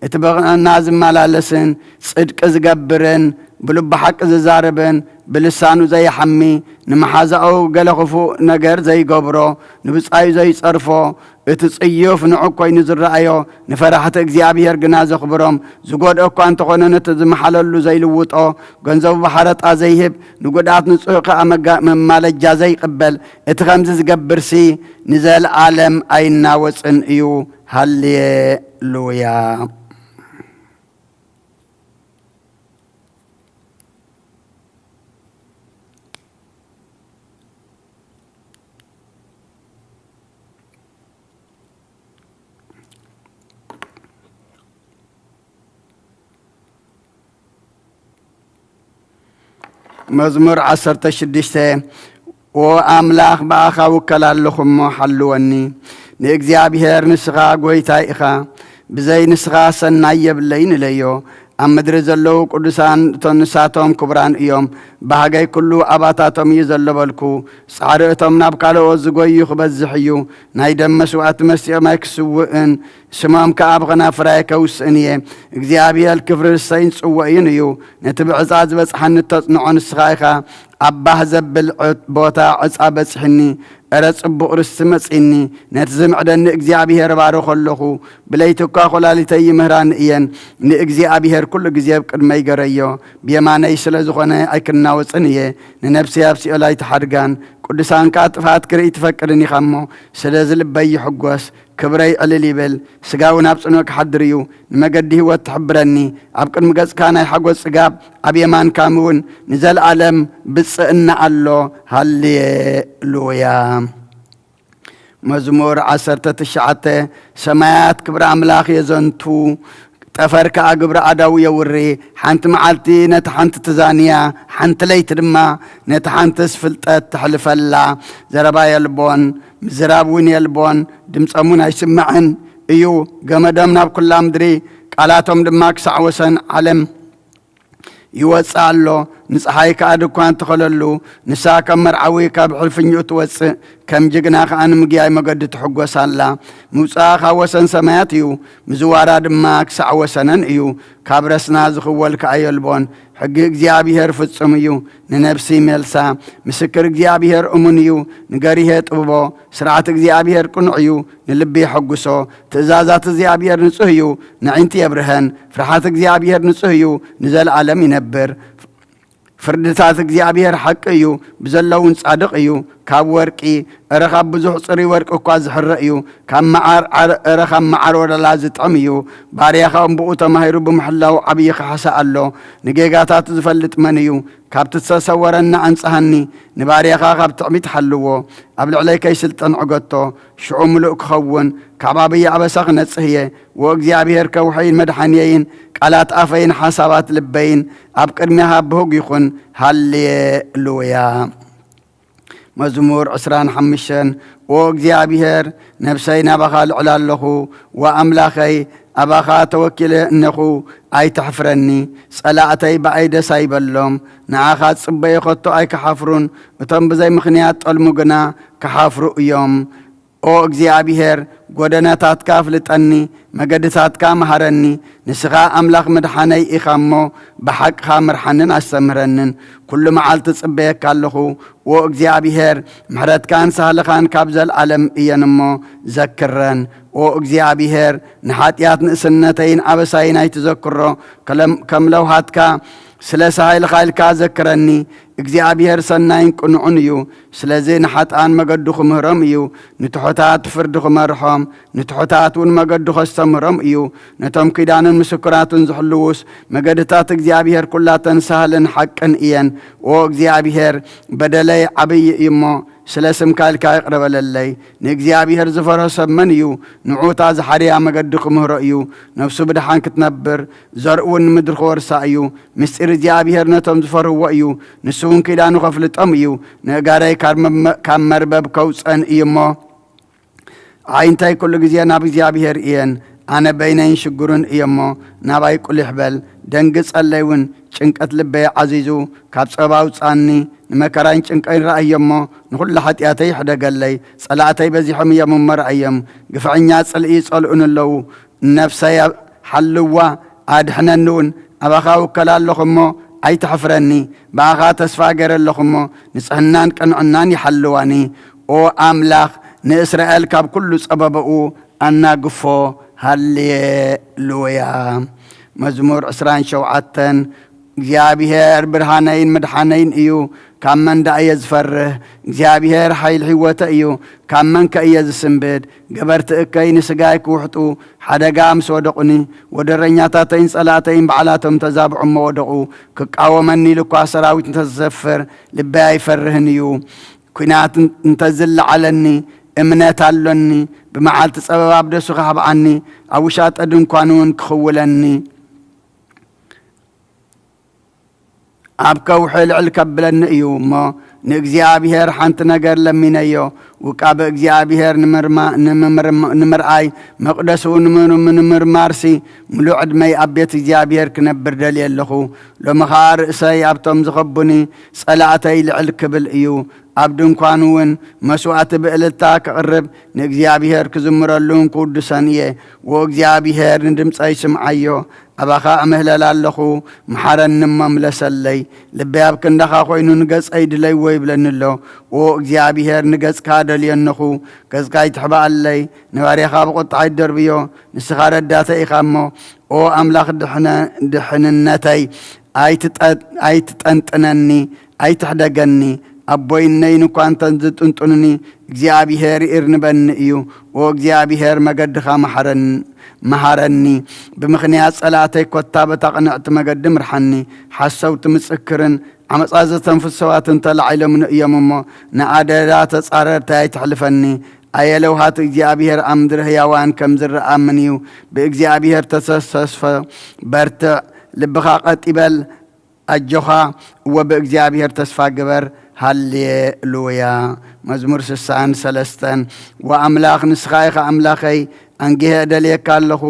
እቲ ብቕንዕና ዝመላለስን ጽድቂ ዝገብርን ብልቡ ሓቂ ዝዛረብን ብልሳኑ ዘይሓሚ፣ ንመሓዛኡ ገለ ክፉእ ነገር ዘይገብሮ፣ ንብጻዩ ዘይጸርፎ፣ እቲ ጽዩፍ ንዑቕ ኮይኑ ዝረኣዮ፣ ንፈራሕቲ እግዚኣብሔር ግና ዘኽብሮም፣ ዝጎድኦ እኳ እንተኾነ ነቲ ዝመሓለሉ ዘይልውጦ፣ ገንዘቡ ብሓረጣ ዘይህብ፣ ንጉድኣት ንጹህ ከኣ መጋ-፣ መማለጃ ዘይቕበል፣ እቲ ከምዚ ዝገብርሲ ንዘለኣለም ኣይናወጽን እዩ። ሃሌሉያ። መዝሙር ዓሰርተ ሽዱሽተ። ኦ ኣምላኽ፣ ብኣኻ እውከል ኣለኹ እሞ ሓልወኒ። ንእግዚኣብሔር፣ ንስኻ ጐይታይ ኢኻ፣ ብዘይ ንስኻ ሰናይ የብለይን ኢለዮ። ኣብ ምድሪ ዘለዉ ቅዱሳን እቶም ንሳቶም ክቡራን እዮም። ባህገይ ኩሉ ኣባታቶም እዩ ዘሎ በልኩ። ጻዕሪ እቶም ናብ ካልኦት ዝጎዩ ክበዝሕ እዩ። ናይ ደም መስዋእቲ መሲኦም ኣይክስውእን፣ ስሞም ከኣ ኣብ ኸናፍራይ ከውስእን እየ። እግዚኣብሔር ክብሪ ርስተይን ጽወእዩን እዩ። ነቲ ብዕጻ ዝበጽሓኒ እተጽንዖ ንስኻ ኢኻ። ኣብ ባህ ዘብል ዕ-፣ ቦታ ዕጻ በጺሕኒ፣ እረ ጽቡቕ ርስቲ መጺኒ። ነቲ ዝምዕደኒ እግዚኣብሔር እባርኾ ኣለኹ። ብለይቲ እኳ ኰላሊተይ ይምህራኒ እየን። ንእግዚኣብሔር ኩሉ ግዜ ኣብ ቅድመይ ገረዮ። ብየማነይ ስለ ዝኾነ ኣይክናወጽን እየ። ንነፍሰይ ኣብ ሲኦል ኣይትሓድጋን። ቅዱሳን ከኣ ጥፍኣት ክርኢ ትፈቅድን ኢኻ እሞ፣ ስለዚ ልበይ ይሕጐስ፣ ክብረይ ዕልል ይብል። ስጋ እውን ኣብ ጽኑዕ ክሓድር እዩ። ንመገዲ ህይወት ትሕብረኒ። ኣብ ቅድሚ ገጽካ ናይ ሓጎስ ጽጋብ፣ ኣብ የማንካ እውን ንዘለኣለም ብጽእና ኣሎ። ሃሌሉያ። መዝሙር ዓሰርተ ትሽዓተ። ሰማያት ክብሪ ኣምላኽ የዘንቱ፣ ጠፈር ከኣ ግብሪ ኣዳው የውሪ። ሓንቲ መዓልቲ ነቲ ሓንቲ ትዛንያ፣ ሓንቲ ለይቲ ድማ ነቲ ሓንትስ ፍልጠት ተሕልፈላ። ዘረባ የልቦን፣ ምዝራብ እውን የልቦን፣ ድምጾም እውን ኣይስማዕን እዩ። ገመዶም ናብ ኩላ ምድሪ፣ ቃላቶም ድማ ክሳዕ ወሰን ዓለም ይወጽእ ኣሎ። ንጸሓይ ከኣ ድኳን ትኸለሉ፣ ንሳ ከም መርዓዊ ካብ ሕልፍኝኡ ትወጽእ፣ ከም ጅግና ከኣ ንምግያይ መገዲ ትሕጎስ ኣላ። ምውጻኣ ካብ ወሰን ሰማያት እዩ፣ ምዝዋራ ድማ ክሳዕ ወሰነን እዩ። ካብ ረስና ዝኽወል ከኣ የልቦን። ሕጊ እግዚኣብሔር ፍጹም እዩ፣ ንነፍሲ ይመልሳ። ምስክር እግዚኣብሔር እሙን እዩ፣ ንገሪህ የጥብቦ። ስርዓት እግዚኣብሔር ቅኑዕ እዩ፣ ንልቢ የሐጉሶ። ትእዛዛት እግዚኣብሔር ንጹህ እዩ፣ ንዒንቲ የብርሀን። ፍርሃት እግዚኣብሔር ንጹህ እዩ፣ ንዘለኣለም ይነብር። ፍርድታት እግዚኣብሔር ሓቂ እዩ፣ ብዘለውን ጻድቕ እዩ። ካብ ወርቂ፣ እረ ካብ ብዙሕ ጽሩይ ወርቂ እኳ ዝሕረ እዩ። ካብ መዓር ዓረ-፣ እረ ካብ መዓር ወለላ ዝጥዕም እዩ። ባርያኻ እምብኡ ተማሂሩ ብምሕላው ዓብዪ ካሕሳ ኣሎ። ንጌጋታት ዝፈልጥ መን እዩ? ካብቲ ዝተሰወረና ኣንጽሃኒ። ንባርያኻ ካብ ትዕቢት ሓልዎ። ኣብ ልዕለይ ከይስልጥን ዕገቶ። ሽዑ ምሉእ ክኸውን፣ ካብ ዓብዪ ኣበሳ ክነጽህ እየ። ወእግዚኣብሔር ከውሐይን መድሓንየይን፣ ቃላት ኣፈይን ሓሳባት ልበይን ኣብ ቅድሚኻ ብህግ ይኹን። ሃሌሉያ። መዝሙር ዕስራን ሓሙሽተን። ኦ እግዚኣብሔር፣ ነፍሰይ ናባኻ ልዕል ኣለኹ፣ ወኣምላኸይ፣ ኣባኻ ተወኪለ እነኹ፣ ኣይተሕፍረኒ። ጸላእተይ ብኣይ ደስ ኣይበሎም፣ ንዓኻ ጽበዮ፣ ከቶ ኣይክሓፍሩን። እቶም ብዘይ ምኽንያት ጠልሙ ግና ክሓፍሩ እዮም። ኦ እግዚኣብሔር፣ ጐደናታትካ ኣፍልጠኒ፣ መገድታትካ መሃረኒ። ንስኻ ኣምላኽ ምድሓነይ ኢኻ እሞ፣ ብሓቅኻ ምርሓንን ኣስተምህረንን። ኩሉ መዓልቲ ጽበየካ ኣለኹ። ኦ እግዚኣብሔር፣ ምሕረትካን ሳህልኻን ካብ ዘለኣለም እየን እሞ፣ ዘክረን። ኦ እግዚኣብሔር፣ ንሓጢኣት ንእስነተይን ኣበሳይን ኣይትዘክሮ። ከለም-፣ ከም ለውሃትካ ስለ ሳህልኻ ኢልካ ዘክረኒ። እግዚኣብሔር ሰናይን ቅኑዕን እዩ። ስለዚ ንሓጥኣን መገዱ ክምህሮም እዩ፣ ንትሑታት ፍርዲ ክመርሖም፣ ንትሑታት እውን መገዱ ከስተምህሮም እዩ። ነቶም ኪዳኑን ምስክራቱን ዝሕልዉስ፣ መገድታት እግዚኣብሔር ኩላተን ሳህልን ሓቅን እየን። ኦ እግዚኣብሔር፣ በደለይ ዓብዪ እዩ እሞ፣ ስለ ስምካ ኢልካ ይቕረ በለለይ። ንእግዚኣብሔር ዝፈርሆ ሰብ መን እዩ? ንዑ እታ ዝሓርያ መገዲ ክምህሮ እዩ። ነፍሱ ብደሓን ክትነብር፣ ዘርኡ እውን ንምድሪ ክወርሳ እዩ። ምስጢር እግዚኣብሔር ነቶም ዝፈርህዎ እዩ። ንሱ እውን ኪዳኑ ከፍልጦም እዩ። ንእጋረይ ካብ መ-፣ ካብ መርበብ ከውፀን እዩ እሞ፣ ኣዒንተይ ኩሉ ግዜ ናብ እግዚኣብሔር እየን። ኣነ በይነይን ሽግሩን እየ እሞ፣ ናባይ ቁሊሕ በል። ደንግጸለይ እውን፣ ጭንቀት ልበይ ዓዚዙ፣ ካብ ጸባ ኣውጻኒ። ንመከራይን ጭንቀይን ረኣዮ እሞ፣ ንኹሉ ሓጢኣተይ ይሕደገለይ። ጸላእተይ በዚሖም እዮም እሞ ረኣዮም፣ ግፍዐኛ ጽልኢ ይጸልኡኒ ኣለዉ። ነፍሰይ ሓልዋ፣ ኣድሕነኒ እውን። ኣባኻ እውከል ኣለኹ እሞ፣ ኣይተሕፍረኒ። ብኣኻ ተስፋ ገይረ ኣለኹ እሞ፣ ንጽህናን ቅንዕናን ይሓልዋኒ። ኦ ኣምላኽ፣ ንእስራኤል ካብ ኩሉ ጸበባኡ ኣናግፎ። ሃሌሉያ። መዝሙር ዕስራን ሸውዓተን። እግዚኣብሔር ብርሃነይን መድሓነይን እዩ፣ ካብ መን ደኣ እየ ዝፈርህ? እግዚኣብሔር ሓይል ህይወተይ እዩ፣ ካብ መን ከ እየ ዝስንብድ? ገበርቲ እከይ ንስጋይ ክውሕጡ ሓደጋ ምስ ወደቑኒ፣ ወደረኛታተይን ጸላእተይን ባዕላቶም ተዛብዑ እሞ ወደቑ። ክቃወመኒ ኢሉ እኳ ሰራዊት እንተዝሰፍር፣ ልበይ ኣይፈርህን እዩ። ኲናት እንተዝለዓለኒ፣ እምነት ኣሎኒ። ብመዓልቲ ጸበባ ኣብ ደሱ ከሕብኣኒ፣ ኣብ ውሻጠ ድንኳን እውን ክኽውለኒ፣ ኣብ ከውሒ ልዕል ከብለኒ እዩ እሞ፣ ንእግዚኣብሔር ሓንቲ ነገር ለሚነዮ፣ ውቃበ እግዚኣብሔር ንምርማ-፣ ንምምርም-፣ ንምርኣይ፣ መቕደሱ ንምርም-፣ ንምርማርሲ፣ ምሉእ ዕድመይ ኣብ ቤት እግዚኣብሔር ክነብር ደልየ ኣለኹ። ሎሚ ኸኣ ርእሰይ ኣብቶም ዝኸቡኒ ጸላእተይ ልዕል ክብል እዩ። ኣብ ድንኳኑ እውን መስዋእቲ ብእልልታ ክቕርብ፣ ንእግዚኣብሔር ክዝምረሉን ክውድሰን እየ። ዎ እግዚኣብሔር ንድምፀይ ስምዓዮ፣ ኣባኻ እምህለል ኣለኹ፣ መሓረኒ እሞ ምለሰለይ። ልበይ ኣብ ክንዳኻ ኮይኑ ንገጸይ ድለይዎ ይብለኒ ኣሎ። ዎ እግዚኣብሔር ንገጽካ ደልየንኹ፣ ገጽካ ኣይትሕባኣለይ፣ ንባርያኻ ብቑጥዓ ኣይትደርብዮ፣ ንስኻ ረዳተይ ኢኻ እሞ። ኦ ኣምላኽ ድሕነ-፣ ድሕንነተይ ኣይትጠ-፣ ኣይትጠንጥነኒ፣ ኣይትሕደገኒ። ኣቦይነይን እኳ እንተ ዝጥንጥኑኒ፣ እግዚኣብሔር ይእርንበኒ እዩ። ኦ እግዚኣብሔር መገድኻ መሓረን-፣ መሃረኒ። ብምኽንያት ጸላእተይ ኮታ በታ ቅንዕቲ መገዲ ምርሓኒ። ሓሰውቲ ምስክርን ዓመጻ ዘተንፍሱ ሰባትን ተላዒሎምኒ እዮም እሞ፣ ንኣደዳ ተጻረርቲ ኣይተሕልፈኒ። ኣየ ለውሃት እግዚኣብሔር ኣብ ምድሪ ህያዋን ከም ዝረኣምን እዩ። ብእግዚኣብሔር ተሰ-፣ ተስፈ በርትዕ፣ ልብኻ ቀጥ ይበል፣ ኣጆኻ፣ እወ ብእግዚኣብሔር ተስፋ ግበር። ሃሌሉያ። መዝሙር ስሳን ሰለስተን። ወኣምላኽ ንስኻ ኢኻ ኣምላኸይ፣ ኣንጊሀ እደልየካ ኣለኹ።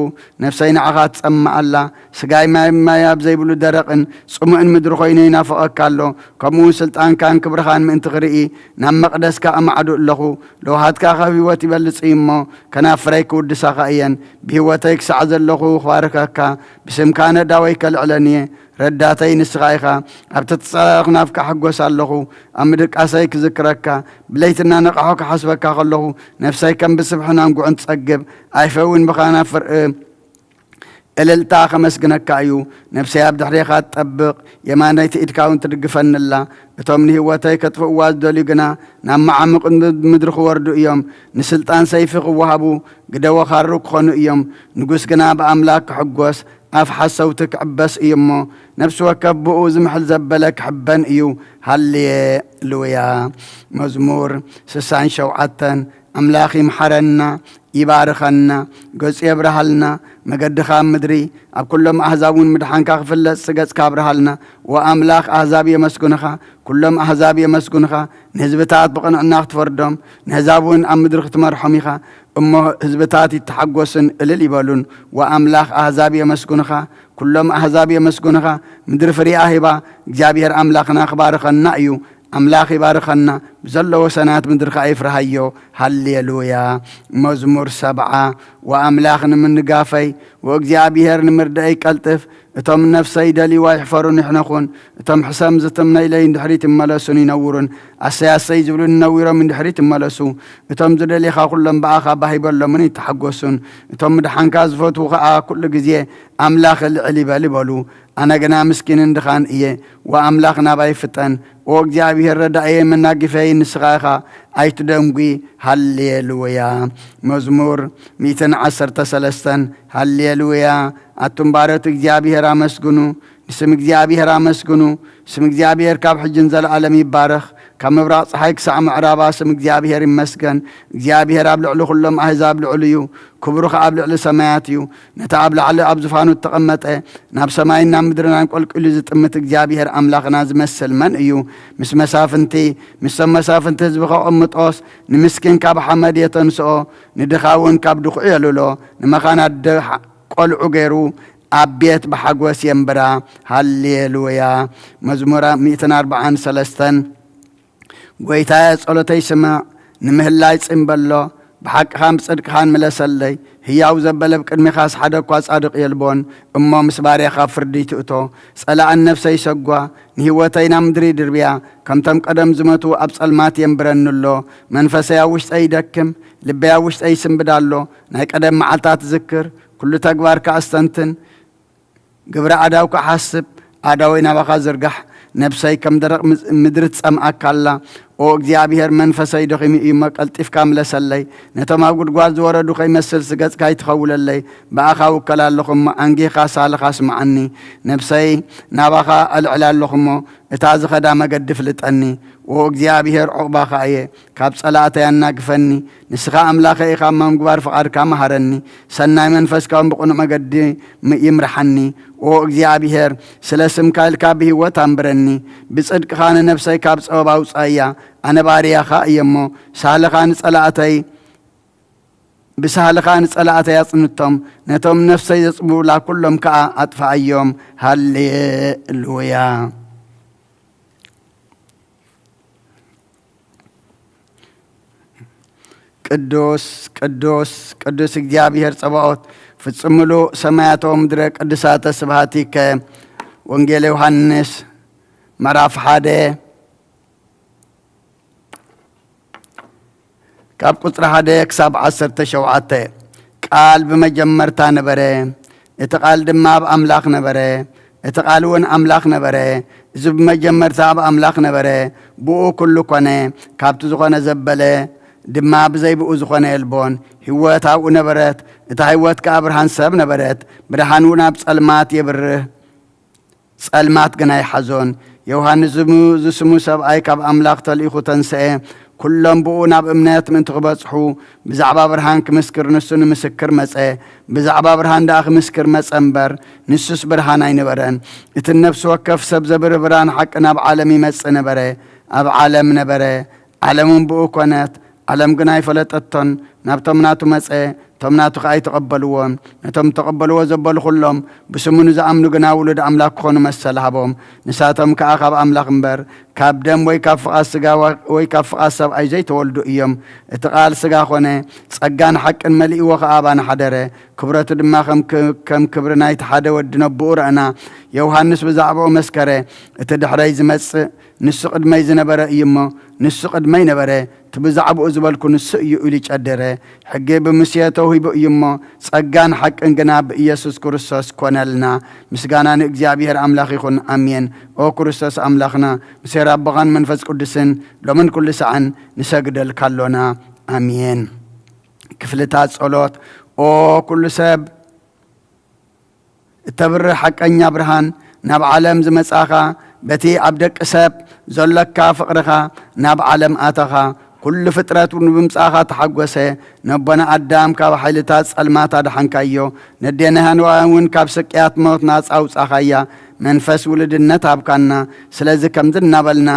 ነፍሰይ ንዓኻ ትጸምእ ኣላ። ስጋይ ማይ ማይ ኣብ ዘይብሉ ደረቕን ጽሙእን ምድሪ ኮይኑ ይናፍቐካ ኣሎ። ከምኡ እውን ስልጣንካን ክብርኻን ምእንቲ ክርኢ ናብ መቕደስካ ኣማዕዱ ኣለኹ። ለውሃትካ ካብ ህይወት ይበልጽ እዩ እሞ፣ ከናፍረይ ክውድሳኻ እየን። ብህይወተይ ክሳዕ ዘለኹ ክባርኸካ፣ ብስምካ ነዳወይ ከልዕለን እየ። ረዳተይ ንስኻ ኢኻ። ኣብ ተተጻረርኩ ናፍካ ሕጎስ ኣለኹ። ኣብ ምድቃሰይ ክዝክረካ፣ ብለይቲ እናነቃሕኩ ክሓስበካ ከለኹ፣ ነፍሰይ ከም ብስብሕን ኣንጉዕን ትጸግብ። ኣይፈውን ብኸናፍር እ-፣ እልልታ ኸመስግነካ እዩ። ነፍሰይ ኣብ ድሕሬኻ ትጠብቕ፣ የማነይቲ ኢድካ እውን ትድግፈኒ ኣላ። እቶም ንህይወተይ ከጥፍእዋ ዝደልዩ ግና ናብ መዓሙቕ ምድሪ ክወርዱ እዮም። ንስልጣን ሰይፊ ክወሃቡ፣ ግደ ወኻሩ ክኾኑ እዮም። ንጉስ ግና ብኣምላኽ ክሕጎስ፣ ኣፍ ሓሰውቲ ክዕበስ እዩ እሞ፣ ነፍሲ ወከፍ ብኡ ዝምሕል ዘበለ ክሕበን እዩ። ሃሌሉያ። መዝሙር ስሳን ሸውዓተን። ኣምላኽ ይምሓረና፣ ይባርኸና፣ ገጹ የብርሃልና፣ መገድኻ ኣብ ምድሪ፣ ኣብ ኩሎም ኣህዛብ እውን ምድሓንካ ክፍለጥ ገጽካ ኣብርሃልና። ወኣምላኽ ኣህዛብ የመስግኑኻ፣ ኩሎም ኣህዛብ የመስግኑኻ፣ ንህዝብታት ብቕንዕና ክትፈርዶም፣ ንህዛብ እውን ኣብ ምድሪ ክትመርሖም ኢኻ። እሞ ህዝብታት ይተሓጎስን እልል ይበሉን። ወኣምላኽ ኣህዛብ የመስግኑኻ፣ ኩሎም ኣህዛብ የመስግኑኻ፣ ምድሪ ፍሪኣ ሂባ፣ እግዚኣብሔር ኣምላኽና ክባርኸና እዩ። ኣምላኽ ይባርኸና፣ ብዘለዎ ሰናት ምድሪ ኸኣ ይፍርሃዮ። ሃሌሉያ። መዝሙር ሰብዓ። ወኣምላኽ ንምንጋፈይ፣ ወእግዚኣብሔር ንምርድኣይ ቀልጥፍ። እቶም ነፍሰይ ደልይዋ ይሕፈሩን ይሕነኹን። እቶም ሕሰም ዝትምነይለይ ንድሕሪት ይመለሱን ይነውሩን። ኣሰይ ኣሰይ ዝብሉኒ ነዊሮም ንድሕሪት ይመለሱ። እቶም ዝደልኻ ኩሎም ብኣኻ ባህ ይበሎምን ይተሓጎሱን። እቶም ምድሓንካ ዝፈትዉ ኸኣ ኩሉ ግዜ ኣምላኽ ልዕል ይበል ይበሉ። ኣነ ግና ምስኪንን ድኻን እየ፣ ወኣምላኽ ናባይ ፍጠን። ኦ እግዚኣብሔር ረዳእየ መናጊፈይ ንስኻ ኢኻ፣ ኣይትደንጒ። ሃሌሉያ። መዝሙር ሚእትን ዓሰርተ ሰለስተን። ሃሌሉያ። ኣቱም ባሮት እግዚኣብሔር ኣመስግኑ፣ ንስም እግዚኣብሔር ኣመስግኑ። ስም እግዚኣብሔር ካብ ሕጂ ንዘለኣለም ይባረኽ። ካብ ምብራቕ ጸሓይ ክሳዕ ምዕራባ ስም እግዚኣብሔር ይመስገን። እግዚኣብሔር ኣብ ልዕሊ ኩሎም ኣህዛብ ልዑል እዩ። ክብሩ ኸኣ ኣብ ልዕሊ ሰማያት እዩ። ነቲ ኣብ ላዕሊ ኣብ ዙፋኑ እተቐመጠ፣ ናብ ሰማይን ናብ ምድርን ኣንቆልቂሉ ዝጥምት እግዚኣብሔር ኣምላኽና ዝመስል መን እዩ? ምስ መሳፍንቲ፣ ምስቶም መሳፍንቲ ህዝቢ ከቐምጦስ፣ ንምስኪን ካብ ሓመድ የተንስኦ፣ ንድኻ እውን ካብ ድኹዒ የልሎ፣ ንመኻን ኣደ ቆልዑ ገይሩ ኣብ ቤት ብሓጎስ የንብራ። ሃሌሉያ። መዝሙር ሚእትን ኣርብዓን ሰለስተን። ጐይታየ፣ ጸሎተይ ስማዕ፣ ንምህላይ ጽን በሎ፣ ብሓቅኻን ብጽድቅኻን ምለሰለይ። ህያው ዘበለ ብቅድሜኻስ ሓደ እኳ ጻድቕ የልቦን፣ እሞ ምስ ባርያኻ ፍርዲ ትእቶ። ጸላእን ነፍሰይ ሰጓ፣ ንህይወተይ ናብ ምድሪ ድርብያ። ከምቶም ቀደም ዝመቱ ኣብ ጸልማት የንብረኒ ኣሎ። መንፈሰይ ኣብ ውሽጠይ ይደክም፣ ልበይ ኣብ ውሽጠይ ይስንብድ ኣሎ። ናይ ቀደም መዓልታት ዝክር፣ ኩሉ ተግባርካ ኣስተንትን። ግብሪ ኣእዳውካ ሓስብ፣ ኣእዳወይ ናባኻ ዝርጋሕ። ነብሰይ ከም ደረቕ ምዝ-፣ ምድሪ ትጸምኣካ ኣላ። ኦ እግዚኣብሄር፣ መንፈሰይ ደኺሙ እዩ እሞ፣ ቀልጢፍካ ምለሰለይ። ነቶም ኣብ ጉድጓድ ዝወረዱ ከይመስልሲ፣ ገጽካ ኣይትኸውለለይ። ብኣኻ እውከል ኣለኹ እሞ፣ ኣንጊህካ ሳልኻ ስምዓኒ። ነብሰይ ናባኻ ኣልዕል ኣለኹ እሞ፣ እታ ዝኸዳ መገዲ ፍልጠኒ። ኦ እግዚኣብሄር፣ ዑቕባኻ እየ፣ ካብ ጸላእተይ ኣናግፈኒ። ንስኻ ኣምላኸይ ኢኻ እሞ፣ ኣብ ምግባር ፍቓድካ መሃረኒ። ሰናይ መንፈስካ እውን ብቕኑዕ መገዲ ም-፣ ይምርሓኒ። ኦ እግዚኣብሄር፣ ስለ ስምካ ኢልካ ብህይወት ኣንብረኒ። ብጽድቅኻ ንነብሰይ ካብ ጸበባ ኣውጽኣያ። ኣነ ባርያኻ እየ እሞ፣ ሳህልኻ ንጸላእተይ፣ ብሳህልኻ ንጸላእተይ ኣጽንቶም። ነቶም ነፍሰይ ዘጽብቡላ ኩሎም ከኣ ኣጥፍኣዮም። ሃሌሉያ። ቅዱስ፣ ቅዱስ፣ ቅዱስ እግዚኣብሄር ጸባኦት፣ ፍጹም ምሉእ ሰማያት ወምድረ ቅዱሳተ ስብሃቲከ። ወንጌል ዮሃንስ ምዕራፍ ሓደ ካብ ቁጽሪ ሓደ ክሳብ ዓሰርተ ሸውዓተ። ቃል ብመጀመርታ ነበረ፣ እቲ ቃል ድማ ኣብ ኣምላኽ ነበረ፣ እቲ ቃል እውን ኣምላኽ ነበረ። እዚ ብመጀመርታ ኣብ ኣምላኽ ነበረ፣ ብኡ ኩሉ ኮነ፣ ካብቲ ዝኾነ ዘበለ ድማ ብዘይ ብኡ ዝኾነ የልቦን። ህይወት ኣብኡ ነበረት፣ እታ ህይወት ከኣ ብርሃን ሰብ ነበረት። ብርሃን እውን ኣብ ጸልማት የብርህ፣ ጸልማት ግና ይሓዞን። ዮሃንስ ዝሙ-፣ ዝስሙ ሰብኣይ ካብ ኣምላኽ ተልኢኹ ተንስኤ። ኩሎም ብኡ ናብ እምነት ምእንቲ ክበጽሑ፣ ብዛዕባ ብርሃን ክምስክር ንሱ ንምስክር መጸ። ብዛዕባ ብርሃን ደኣ ክምስክር መጸ እምበር፣ ንሱስ ብርሃን ኣይነበረን። እቲ ነፍሲ ወከፍ ሰብ ዘብርህ ብርሃን ሓቂ ናብ ዓለም ይመጽእ ነበረ። ኣብ ዓለም ነበረ፣ ዓለም እውን ብኡ ኮነት፣ ዓለም ግና ኣይፈለጠቶን። ናብቶም ናቱ መጸ፣ እቶም ናቱ ኸኣ ኣይተቐበልዎን። ነቶም እተቐበልዎ ዘበሉ ኹሎም፣ ብስሙ ንዝኣምኑ ግና ውሉድ ኣምላኽ ክኾኑ መሰል ሃቦም። ንሳቶም ከኣ ካብ ኣምላኽ እምበር፣ ካብ ደም ወይ ካብ ፍቓድ ስጋ ወ-፣ ወይ ካብ ፍቓድ ሰብኣይ ዘይተወልዱ እዮም። እቲ ቃል ስጋ ኾነ፣ ጸጋን ሓቅን መሊእዎ ኸኣ ኣባና ሓደረ። ክብረቱ ድማ ከም ክ-፣ ከም ክብሪ ናይቲ ሓደ ወዲ ነቦኡ ረኣና። ዮሃንስ ብዛዕባኡ መስከረ፣ እቲ ድሕረይ ዝመጽእ ንሱ ቅድመይ ዝነበረ እዩ እሞ፣ ንሱ ቅድመይ ነበረ። እቲ እቲ ብዛዕባኡ ዝበልኩ ንሱ እዩ ኢሉ ጨደረ። ሕጊ ብሙሴ ተውሂቡ እዩ እሞ፣ ጸጋን ሓቅን ግና ብኢየሱስ ክርስቶስ ኮነልና። ምስጋና ንእግዚኣብሔር ኣምላኽ ይኹን፣ ኣሜን። ኦ ክርስቶስ ኣምላኽና፣ ምስ ኣቦኻን መንፈስ ቅዱስን ሎምን ኩሉ ሰዓን ንሰግደልካ ኣሎና፣ ኣሜን። ክፍልታት ጸሎት። ኦ ኩሉ ሰብ፣ እተብርህ ሓቀኛ ብርሃን፣ ናብ ዓለም ዝመጻኻ፣ በቲ ኣብ ደቂ ሰብ ዘሎካ ፍቕርኻ ናብ ዓለም ኣተኻ። ኩሉ ፍጥረት እውን ብምጻኻ ተሓጎሰ። ነቦና ኣዳም ካብ ሓይልታት ጸልማት ኣድሓንካዮ። ነዴና ሄዋን እውን ካብ ስቅያት ሞት ናጻ ኣውጻኻያ። መንፈስ ውልድነት ሃብካና። ስለዚ ከምዚ እናበልና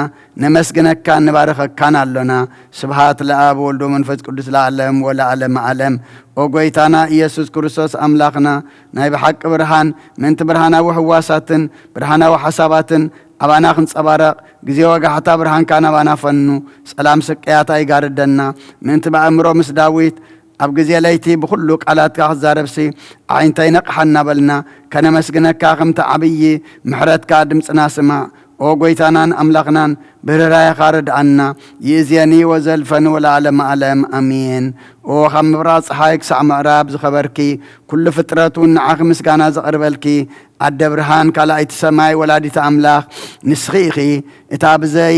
ነመስግነካን ንባርኸካን ኣሎና። ስብሃት ለኣብ ወልዶ መንፈስ ቅዱስ ለዓለም ወለዓለመ ዓለም። ኦ ጎይታና ኢየሱስ ክርስቶስ ኣምላኽና፣ ናይ ብሓቂ ብርሃን፣ ምእንቲ ብርሃናዊ ሕዋሳትን ብርሃናዊ ሓሳባትን ኣባና ክንጸባረቕ፣ ግዜ ወጋሕታ ብርሃንካ ናባና ፈኑ። ጸላም ስቅያት ኣይጋርደና። ምእንቲ ብኣእምሮ ምስ ዳዊት ኣብ ግዜ ለይቲ ብኹሉ ቃላትካ ክዛረብሲ፣ ኣዒንተይ ነቕሓ እናበልና ከነመስግነካ፣ ከምቲ ዓብዪ ምሕረትካ ድምፅና ስማዕ። ኦ ጎይታናን ኣምላኽናን፣ ብርህራሄኻ ርድኣና። ይእዜኒ ወዘልፈኒ ወለዓለመ ዓለም፣ ኣሜን። ኦ ካብ ምብራቕ ፀሓይ ክሳዕ ምዕራብ ዝኸበርኪ፣ ኩሉ ፍጥረት እውን ንዓኺ ምስጋና ዘቕርበልኪ፣ ኣደ ብርሃን፣ ካልኣይቲ ሰማይ፣ ወላዲተ ኣምላኽ ንስኺ ኢኺ። እታ ብዘይ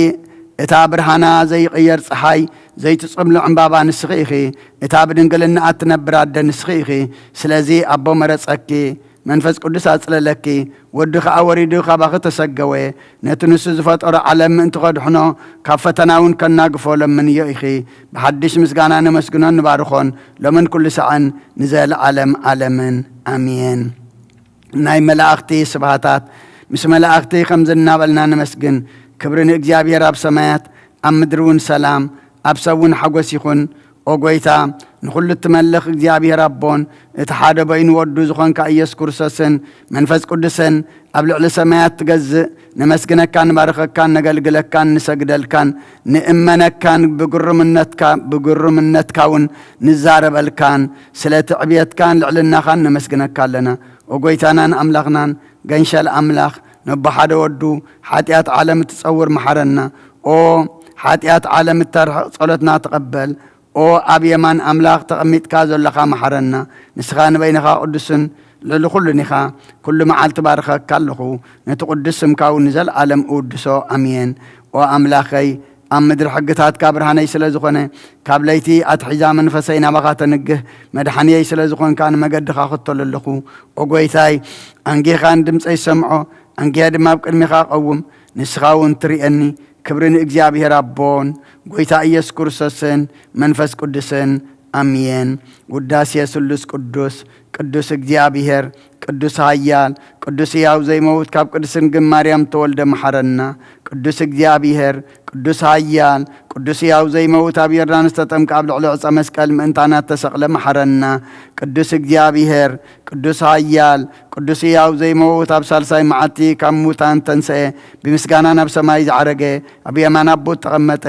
እታ ብርሃና ዘይቕየር ፀሓይ፣ ዘይትጽምሉ ዕምባባ ንስኺ ኢኺ። እታ ብድንግልና እትነብር ኣደ ንስኺ ኢኺ። ስለዚ ኣቦ መረጸኪ፣ መንፈስ ቅዱስ ኣጽለለኪ፣ ወዲ ኸኣ ወሪዱ ካባኺ ተሰገወ። ነቲ ንሱ ዝፈጠሮ ዓለም ምእንቲ ኸድሕኖ፣ ካብ ፈተና እውን ከናግፎ ለምንዮ ኢኺ። ብሓድሽ ምስጋና ነመስግኖን ንባርኾን፣ ሎምን ኩሉ ሰዓን ንዘለዓለም ዓለምን። ኣሜን። ናይ መላእኽቲ ስብሃታት። ምስ መላእኽቲ ከምዚ እናበልና ነመስግን። ክብሪ ንእግዚኣብሔር ኣብ ሰማያት፣ ኣብ ምድሪ እውን ሰላም፣ ኣብ ሰብ እውን ሓጎስ ይኹን። ኦ ጎይታ፣ ንኹሉ እትመልኽ እግዚኣብሔር ኣቦን፣ እቲ ሓደ በይኑ ወዱ ዝኾንካ ኢየሱስ ክርስቶስን፣ መንፈስ ቅዱስን፣ ኣብ ልዕሊ ሰማያት ትገዝእ፣ ነመስግነካን ንባርኸካን ነገልግለካን ንሰግደልካን ንእመነካን ብግሩምነትካ፣ ብግሩምነትካ እውን ንዛረበልካን፣ ስለቲ ዕብየትካን ልዕልናኻን ነመስግነካ ኣለና። ኦ ጎይታናን ኣምላኽናን፣ ገንሸል ኣምላኽ፣ ነቦ ሓደ ወዱ፣ ሓጢኣት ዓለም እትጸውር መሓረና። ኦ ሓጢኣት ዓለም እተርሕቕ ጸሎትና ተቐበል። ኦ ኣብ የማን ኣምላኽ ተቐሚጥካ ዘለኻ መሓረና። ንስኻ ንበይንኻ ቅዱስን ልዕሊ ኩሉን ኢኻ። ኩሉ መዓልቲ ባርኸካ ኣለኹ፣ ነቲ ቅዱስ ስምካ እውን ንዘለኣለም እውድሶ። ኣሜን። ኦ ኣምላኸይ፣ ኣብ ምድሪ ሕግታትካ ብርሃነይ ስለ ዝኾነ፣ ካብ ለይቲ ኣትሒዛ መንፈሰይ ናባኻ ተንግህ። መድሓንየይ ስለ ዝኾንካ ንመገድኻ እኽተሎ ኣለኹ። ኦ ጎይታይ፣ ኣንጊህኻ ንድምፀይ ሰምዖ፣ ኣንጊሀ ድማ ኣብ ቅድሚኻ እቐውም። ንስኻ እውን ትርእየኒ። ክብሪ ንእግዚኣብሔር ኣቦን ጎይታ ኢየሱስ ክርስቶስን መንፈስ ቅዱስን። ኣሜን። ውዳሴ ስሉስ ቅዱስ፣ ቅዱስ እግዚኣብሔር፣ ቅዱስ ኃያል፣ ቅዱስ ሕያው ዘይመውት፣ ካብ ቅድስት ድንግል ማርያም ተወልደ፣ መሓረና። ቅዱስ እግዚኣብሔር፣ ቅዱስ ኃያል፣ ቅዱስ ሕያው ዘይመውት፣ ኣብ ዮርዳኖስ ተጠምቀ፣ ኣብ ልዕሊ ዕፀ መስቀል ምእንታና ተሰቕለ፣ መሓረና። ቅዱስ እግዚኣብሔር፣ ቅዱስ ኃያል፣ ቅዱስ ሕያው ዘይመውት፣ ኣብ ሳልሳይ መዓልቲ ካብ ሙታን ተንስአ፣ ብምስጋና ናብ ሰማይ ዝዓረገ፣ ኣብ የማን ኣቦ ተቐመጠ፣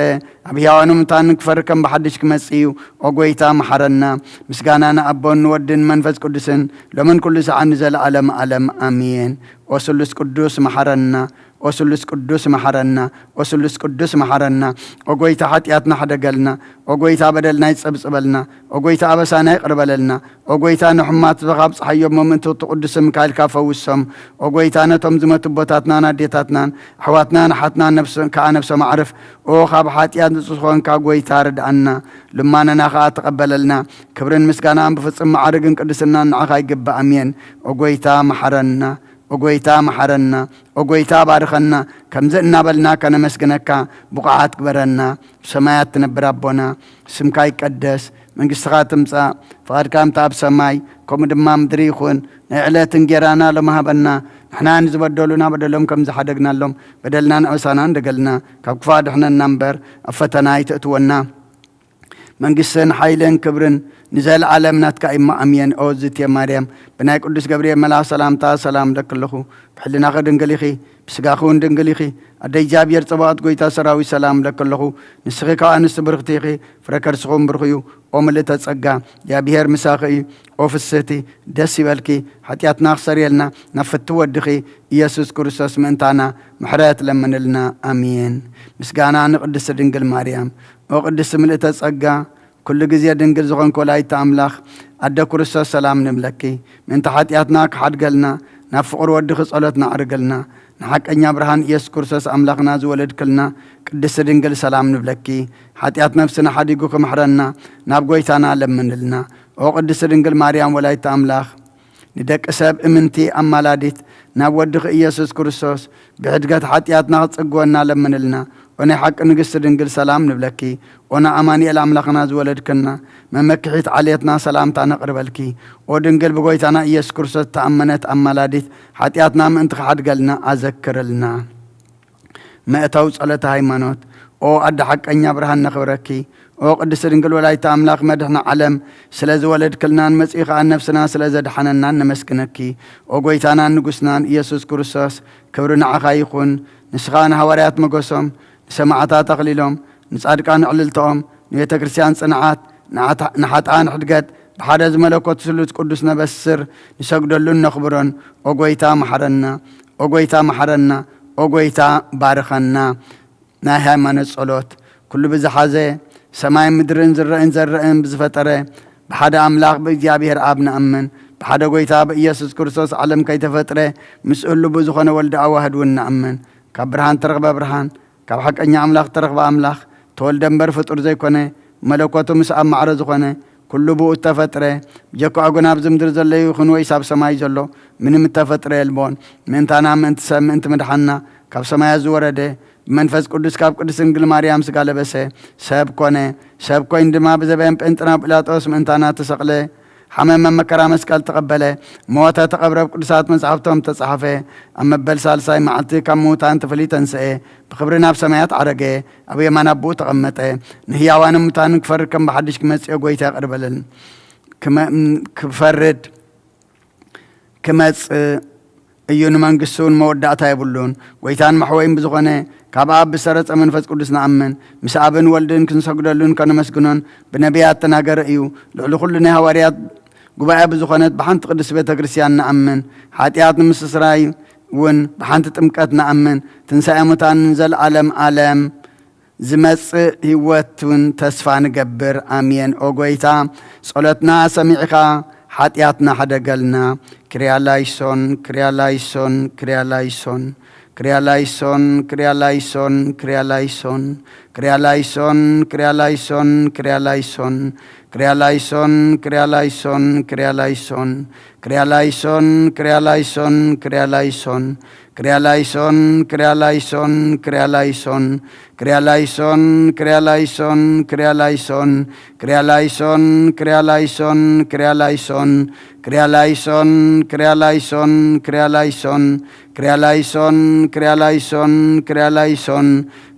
ኣብ ሕያዋን ሙታን ክፈርድ ከም ብሓድሽ ክመጽእ እዩ። ኦ ጐይታ፣ መሓረና። ምስጋና ንኣቦን ንወድን መንፈስ ቅዱስን፣ ሎምን ኩሉ ሰዓት ንዘለዓለም ዓለም። ኣሜን። ኦ ስሉስ ቅዱስ፣ መሓረና። ኦ ስሉስ ቅዱስ፣ መሓረና። ኦ ስሉስ ቅዱስ፣ መሓረና። ኦ ጐይታ፣ ሓጢኣትና ሕደገልና። ኦ ጐይታ፣ በደልና ይጸብጽበልና። ኦ ጐይታ፣ ኣበሳና ይቕር በለልና። ኦ ጐይታ፣ ንሕሙማት ህዝብኻ ኣብጽሓዮም፣ እሞ ምእንቲ ትቕዱስ ስምካ ኢልካ ፈውሶም። ኦ ጐይታ፣ ነቶም ዝመቱ ኣቦታትናን ኣዴታትናን፣ ኣሕዋትናን ኣሓትናን ነብስ-፣ ከኣ ነብሶም ኣዕርፍ። ኦ ካብ ሓጢኣት ንጹህ ዝኾንካ ጐይታ፣ ርድኣና። ልማነና ከኣ ተቐበለልና። ክብርን ምስጋናን ብፍጹም መዓርግን ቅድስናን ንዓኻ ይግባእ። ኣሜን። ኦ ጐይታ፣ መሓረና። ኦ ጐይታ፣ መሓረና። ኦ ጐይታ፣ ባርኸና። ከምዚ እናበልና ከነመስግነካ ብቑዓት ግበረና። ብሰማያት ትነብር ኣቦና፣ ስምካ ይቀደስ፣ መንግስትኻ ትምጻእ፣ ፍቓድካ ከምቲ ኣብ ሰማይ፣ ከምኡ ድማ ምድሪ ይኹን። ናይ ዕለት እንጌራና ሎሚ ሃበና። ንሕና ንዝበደሉና በደሎም ከም ዝሓደግናሎም፣ በደልናን ኣበሳናን ደገልና፣ ካብ ክፉእ ኣድሕነና እምበር፣ ኣብ ፈተና ኣይተእትወና። መንግስትን ሓይልን ክብርን ንዘለዓለም ናትካ እዩ። ኣሜን። ኦ ዝትየ ማርያም፣ ብናይ ቅዱስ ገብርኤል መልኣኽ ሰላምታ ሰላም እለኪ ኣለኹ። ብሕልናኺ ድንግል ኢኺ፣ ብስጋኺ እውን ድንግል ኢኺ። ኣደ እግዚኣብሔር ጸባኦት፣ ጐይታ ሰራዊት፣ ሰላም እለኪ ኣለኹ። ንስኺ ካብ ኣንስቲ ብርኽቲ ኢኺ፣ ፍረ ከርስኺ እውን ብሩኽ እዩ። ኦ ምልእተ ጸጋ፣ እግዚኣብሔር ምሳኺ እዩ። ኦ ፍስህቲ፣ ደስ ይበልኪ። ሓጢኣትና ክሰርየልና ናብ ፍትው ወድኺ ኢየሱስ ክርስቶስ ምእንታና ምሕረት ለምንልና። ኣሜን። ምስጋና ንቅድስቲ ድንግል ማርያም። ኦ ቅድስቲ ምልእተ ጸጋ፣ ኩሉ ግዜ ድንግል ዝኾንኪ ወላዲተ ኣምላኽ፣ ኣደ ክርስቶስ ሰላም ንብለኪ። ምእንቲ ሓጢኣትና ክሓድገልና፣ ናብ ፍቑር ወድኺ ጸሎት ነዕርግልና። ንሓቀኛ ብርሃን ኢየሱስ ክርስቶስ ኣምላኽና ዝወለድክልና ቅድስቲ ድንግል ሰላም ንብለኪ። ሓጢኣት ነፍስና ሓዲጉ ክምሕረና ናብ ጐይታና ለምንልና። ኦ ቅድስቲ ድንግል ማርያም ወላዲተ ኣምላኽ፣ ንደቂ ሰብ እምንቲ ኣማላዲት ናብ ወድኺ ኢየሱስ ክርስቶስ ብሕድገት ሓጢኣትና ክትጽግወና ለምንልና። ኦ ናይ ሓቂ ንግስቲ ድንግል ሰላም ንብለኪ። ኦ ንኣማኑኤል ኣምላኽና ዝወለድክና መመክሒት ዓሌትና ሰላምታ ነቕርበልኪ። ኦ ድንግል ብጎይታና ኢየሱስ ክርስቶስ እተኣመነት ኣማላዲት ሓጢኣትና ምእንቲ ክሓድገልና ኣዘክርልና። መእተው ጸሎተ ሃይማኖት። ኦ ኣደ ሓቀኛ ብርሃን ነኽብረኪ። ኦ ቅድስቲ ድንግል ወላዲተ ኣምላኽ መድሕኒ ዓለም ስለ ዝወለድክልናን መጺኡ ኸኣ ነፍስና ስለ ዘድሓነናን ነመስግነኪ። ኦ ጎይታናን ንጉስናን ኢየሱስ ክርስቶስ ክብሪ ንዓኻ ይኹን። ንስኻ ንሃዋርያት መጎሶም፣ ንሰማዕታት ኣኽሊሎም፣ ንጻድቃን ዕልልታኦም፣ ንቤተ ክርስቲያን ጽንዓት፣ ንዓታ-፣ ንሓጥኣን ሕድገት ብሓደ ዝመለኮት ስሉስ ቅዱስ ነበስር ንሰግደሉን ነኽብሮን። ኦ ጎይታ መሓረና፣ ኦ ጎይታ መሓረና፣ ኦ ጎይታ ባርኸና። ናይ ሃይማኖት ጸሎት። ኩሉ ብዝሓዘ ሰማይን ምድርን ዝረእን ዘረእን ብዝፈጠረ ብሓደ ኣምላኽ ብእግዚኣብሔር ኣብ ንኣምን። ብሓደ ጎይታ ብኢየሱስ ክርስቶስ ዓለም ከይተፈጥረ ምስ እሉ ብዝኾነ ወልዲ ኣዋህድ እውን ንኣምን። ካብ ብርሃን ተረኽበ ብርሃን፣ ካብ ሓቀኛ ኣምላኽ ተረኽበ ኣምላኽ፣ ተወልደ እምበር ፍጡር ዘይኮነ፣ መለኮቱ ምስ ኣብ ማዕረ ዝኾነ፣ ኩሉ ብኡ እተፈጥረ፣ ብጀካኡ ግን ኣብዚ ምድሪ ዘሎ ይኹን ወይስ ኣብ ሰማይ ዘሎ ምንም እተፈጥረ የልቦን። ምእንታና፣ ምእንቲ ሰብ፣ ምእንቲ ምድሓንና ካብ ሰማያት ዝወረደ፣ ብመንፈስ ቅዱስ ካብ ቅድስት ድንግል ማርያም ስጋ ለበሰ፣ ሰብ ኮነ። ሰብ ኮይኑ ድማ ብዘበን ጴንጥና ጲላጦስ ምእንታና ተሰቕለ፣ ሓመመ፣ መከራ መስቀል ተቐበለ፣ ሞተ፣ ተቐብረ፣ ኣብ ቅዱሳት መጻሕፍቶም ተጻሕፈ፣ ኣብ መበል ሳልሳይ መዓልቲ ካብ ምዉታን ተፈልዩ ተንስኤ፣ ብኽብሪ ናብ ሰማያት ዓረገ፣ ኣብ የማን ኣቦኡ ተቐመጠ። ንህያዋንን ሙታንን ክፈርድ ከም ብሓድሽ ክመጽእ ጐይታ ይቕር በለልና። ክመ-፣ ክፈርድ ክመጽእ እዩ፣ ንመንግስቱ እውን መወዳእታ የብሉን። ጐይታን መሕወይን ብዝኾነ ካብ ኣብ ብሰረጸ መንፈስ ቅዱስ ንኣምን። ምስ ኣብን ወልድን ክንሰግደሉን ከነመስግኖን ብነቢያት ተናገረ እዩ። ልዕሊ ኩሉ ናይ ሃዋርያት ጉባኤ ብዝኾነት ብሓንቲ ቅድስቲ ቤተ ክርስቲያን ንኣምን። ሓጢኣት ንምስስራይ እውን ብሓንቲ ጥምቀት ንኣምን። ትንሳኤ ሙታን ንዘለዓለም ዓለም ዝመጽእ ህይወት እውን ተስፋ ንገብር። ኣሜን። ኦ ጐይታ፣ ጸሎትና ሰሚዕኻ ሓጢኣትና ሕደገልና። ክርያ ላይሶን፣ ክርያ ላይሶን፣ ክርያ ላይሶን። ክርያ ላይሶን፣ ክርያ ላይሶን፣ ክርያ ላይሶን። ክርያ ላይሶን፣ ክርያ ላይሶን፣ ክርያ ላይሶን። ክርያ ላይሶን፣ ክርያ ላይሶን፣ ክርያ ላይሶን። ክርያ ላይሶን፣ ክርያ ላይሶን፣ ክርያ ላይሶን። ክርያ ላይሶን፣ ክርያ ላይሶን፣ ክርያ ላይሶን። ክርያ ላይሶን፣ ክርያ ላይሶን፣ ክርያ ላይሶን። ክርያ ላይሶን፣ ክርያ ላይሶን፣ ክርያ ላይሶን። ክርያ ላይሶን፣ ክርያ ላይሶን፣ ክርያ ላይሶን። ክርያ ላይሶን፣ ክርያ ላይሶን፣ ክርያ ላይሶን።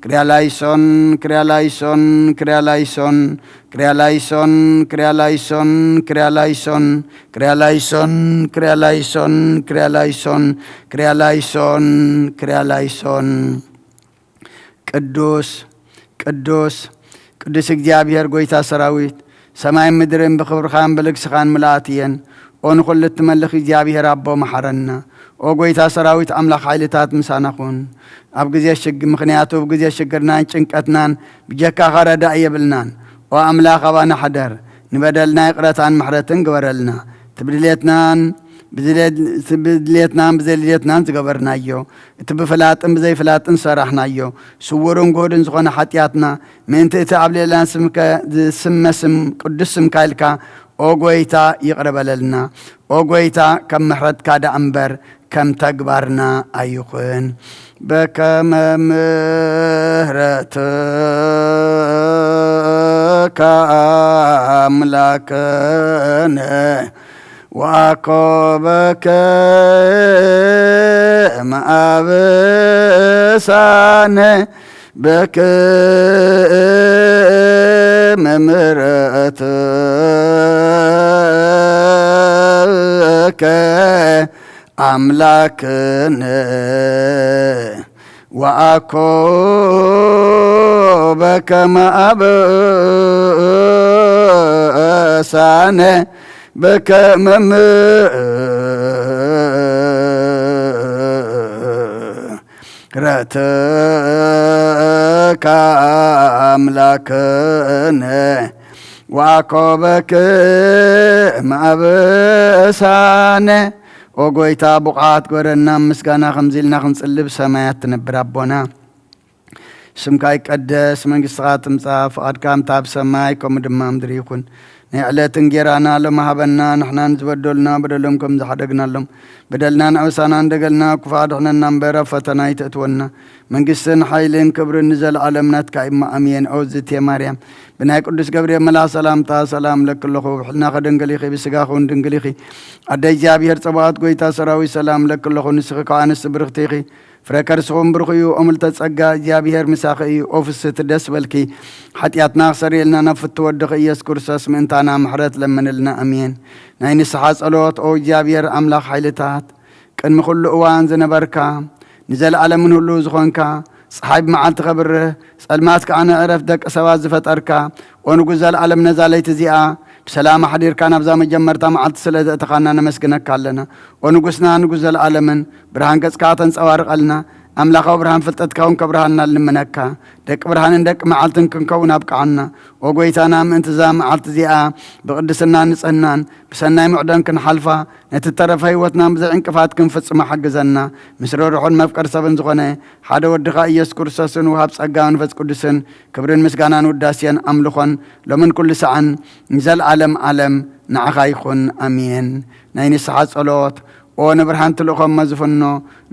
ክርያ ላይሶን፣ ክርያ ላይሶን፣ ክርያ ላይሶን። ክርያ ላይሶን፣ ክርያ ላይሶን፣ ክርያ ላይሶን። ክርያ ላይሶን፣ ክርያ ላይሶን፣ ክርያ ላይሶን። ክርያ ላይሶን፣ ክርያ ላይሶን። ቅዱስ፣ ቅዱስ፣ ቅዱስ እግዚኣብሔር ጐይታ ሰራዊት፣ ሰማይን ምድርን ብኽብርኻን ብልግስኻን ምልኣት እየን። ኦ ንኹሉ እትመልኽ እግዚኣብሔር ኣቦ፣ መሓረና። ኦ ጐይታ ሰራዊት ኣምላኽ ሓይልታት፣ ምሳና ኹን። ኣብ ግዜ ሽግ-፣ ምኽንያቱ ኣብ ግዜ ሽግርናን ጭንቀትናን ብጀካኻ ረዳኢ የብልናን። ኦ ኣምላኽ፣ ኣባና ሕደር። ንበደልና ይቕረታን ምሕረትን ግበረልና። እቲ ብድሌትናን ብዝለ-፣ እቲ ብድሌትናን ብዘይድሌትናን ዝገበርናዮ፣ እቲ ብፍላጥን ብዘይፍላጥን ዝሰራሕናዮ፣ ስዉርን ግሁድን ዝኾነ ሓጢኣትና፣ ምእንቲ እቲ ኣብ ልዕሌና ስምከ-፣ ዝስመ ስም፣ ቅዱስ ስምካ ኢልካ፣ ኦ ጐይታ፣ ይቕረ በለልና። ኦ ጐይታ፣ ከም ምሕረትካ ደኣ እምበር፣ ከም ተግባርና ኣይኹን። በከመ ምሕረትከ ኣምላክነ፣ ወአኮ በከመ አብሳነ፣ በከመ ምሕረትከ ኣምላክነ፣ ወአኮ በከመ አበሳነ፣ በከመ ም-፣ ክረትካ ኣምላክነ ወኣኮበክ ማእበሳነ። ኦ ጎይታ፣ ብቑዓት ግበረና ምስጋና፣ ከምዚ ኢልና ክንጽሊ። ብሰማያት ትነብር ኣቦና፣ ስምካ ይቀደስ፣ መንግስትኻ ትምጻእ፣ ፍቓድካ እንታ ኣብ ሰማይ ከምኡ ድማ ኣብ ምድሪ ይኹን። ናይ ዕለት እንጌራና ሎሚ ሃበና፣ ንሕና ንዝበደሉና በደሎም ከም ዝሓደግናሎም፣ በደልናን ኣበሳናን ደገልና፣ ክፉእ ኣድሕነና እምበር፣ ኣብ ፈተና ኣይተእትወና። መንግስትን ሓይልን ክብርን ንዘለኣለም ናትካ እሞ፣ ኣሜን። ኦ ዝቴ ማርያም፣ ብናይ ቅዱስ ገብርኤል መልኣኽ ሰላምታ ሰላም ለኪ ኣለኹ፣ ብሕልና ከደንግል ኢኺ፣ ብስጋኺ እውን ድንግል ኢኺ። ኣደ እግዚኣብሔር ጸባኦት፣ ጎይታ ሰራዊት፣ ሰላም ለኪ ኣለኹ፣ ንስኺ ከኣ ኣንስቲ ብርኽቲ ኢኺ፣ ፍረ ከርስኹም ብሩኽ እዩ። ኦምልተ ጸጋ፣ እግዚኣብሔር ምሳኺ እዩ። ኦ ፍስህቲ፣ ደስ በልኪ፣ ሓጢኣትና ክሰርየልና ናብ ፍትው ወድኺ ኢየሱስ ክርስቶስ ምእንታና ምሕረት ለምንልና። ኣሜን። ናይ ንስሓ ጸሎት። ኦ እግዚኣብሔር ኣምላኽ ሓይልታት፣ ቅድሚ ኩሉ እዋን ዝነበርካ፣ ንዘለኣለምን ህሉው ዝኾንካ፣ ጸሓይ ብመዓልቲ ከብርህ፣ ጸልማት ከኣ ንዕረፍቲ ደቂ ሰባት ዝፈጠርካ፣ ኦ ንጉስ ዘለኣለም፣ ነዛ ለይቲ እዚኣ ብሰላም ኣሕዲርካ ናብዛ መጀመርታ መዓልቲ ስለ ዘእተኻና ነመስግነካ ኣለና። ኦ ንጉስና፣ ንጉስ ዘለኣለምን፣ ብርሃን ገጽካ ተንጸባርቐልና፣ ኣምላኻዊ ብርሃን ፍልጠትካ እውን ከብርሃልና ንልምነካ። ደቂ ብርሃንን ደቂ መዓልትን ክንከውን ኣብቅዓና። ኦ ጎይታና፣ ምእንቲ እዛ መዓልቲ እዚኣ ብቕድስናን ንጽህናን ብሰናይ ምዕዶን ክንሓልፋ፣ ነቲ ተረፈ ህይወትና ብዘይ ዕንቅፋት ክንፍጽሞ ሓግዘና። ምስ ርህሩሕን መፍቀር ሰብን ዝኾነ ሓደ ወድኻ ኢየሱስ ክርስቶስን፣ ወሃብ ጸጋ መንፈስ ቅዱስን፣ ክብርን ምስጋናን ውዳሴን ኣምልኾን ሎምን ኩሉ ሰዓን ንዘለኣለም ዓለም ንዓኻ ይኹን። ኣሜን። ናይ ንስሓ ጸሎት። ኦ ንብርሃን ትልእኾ እሞ ዝፍኖ፣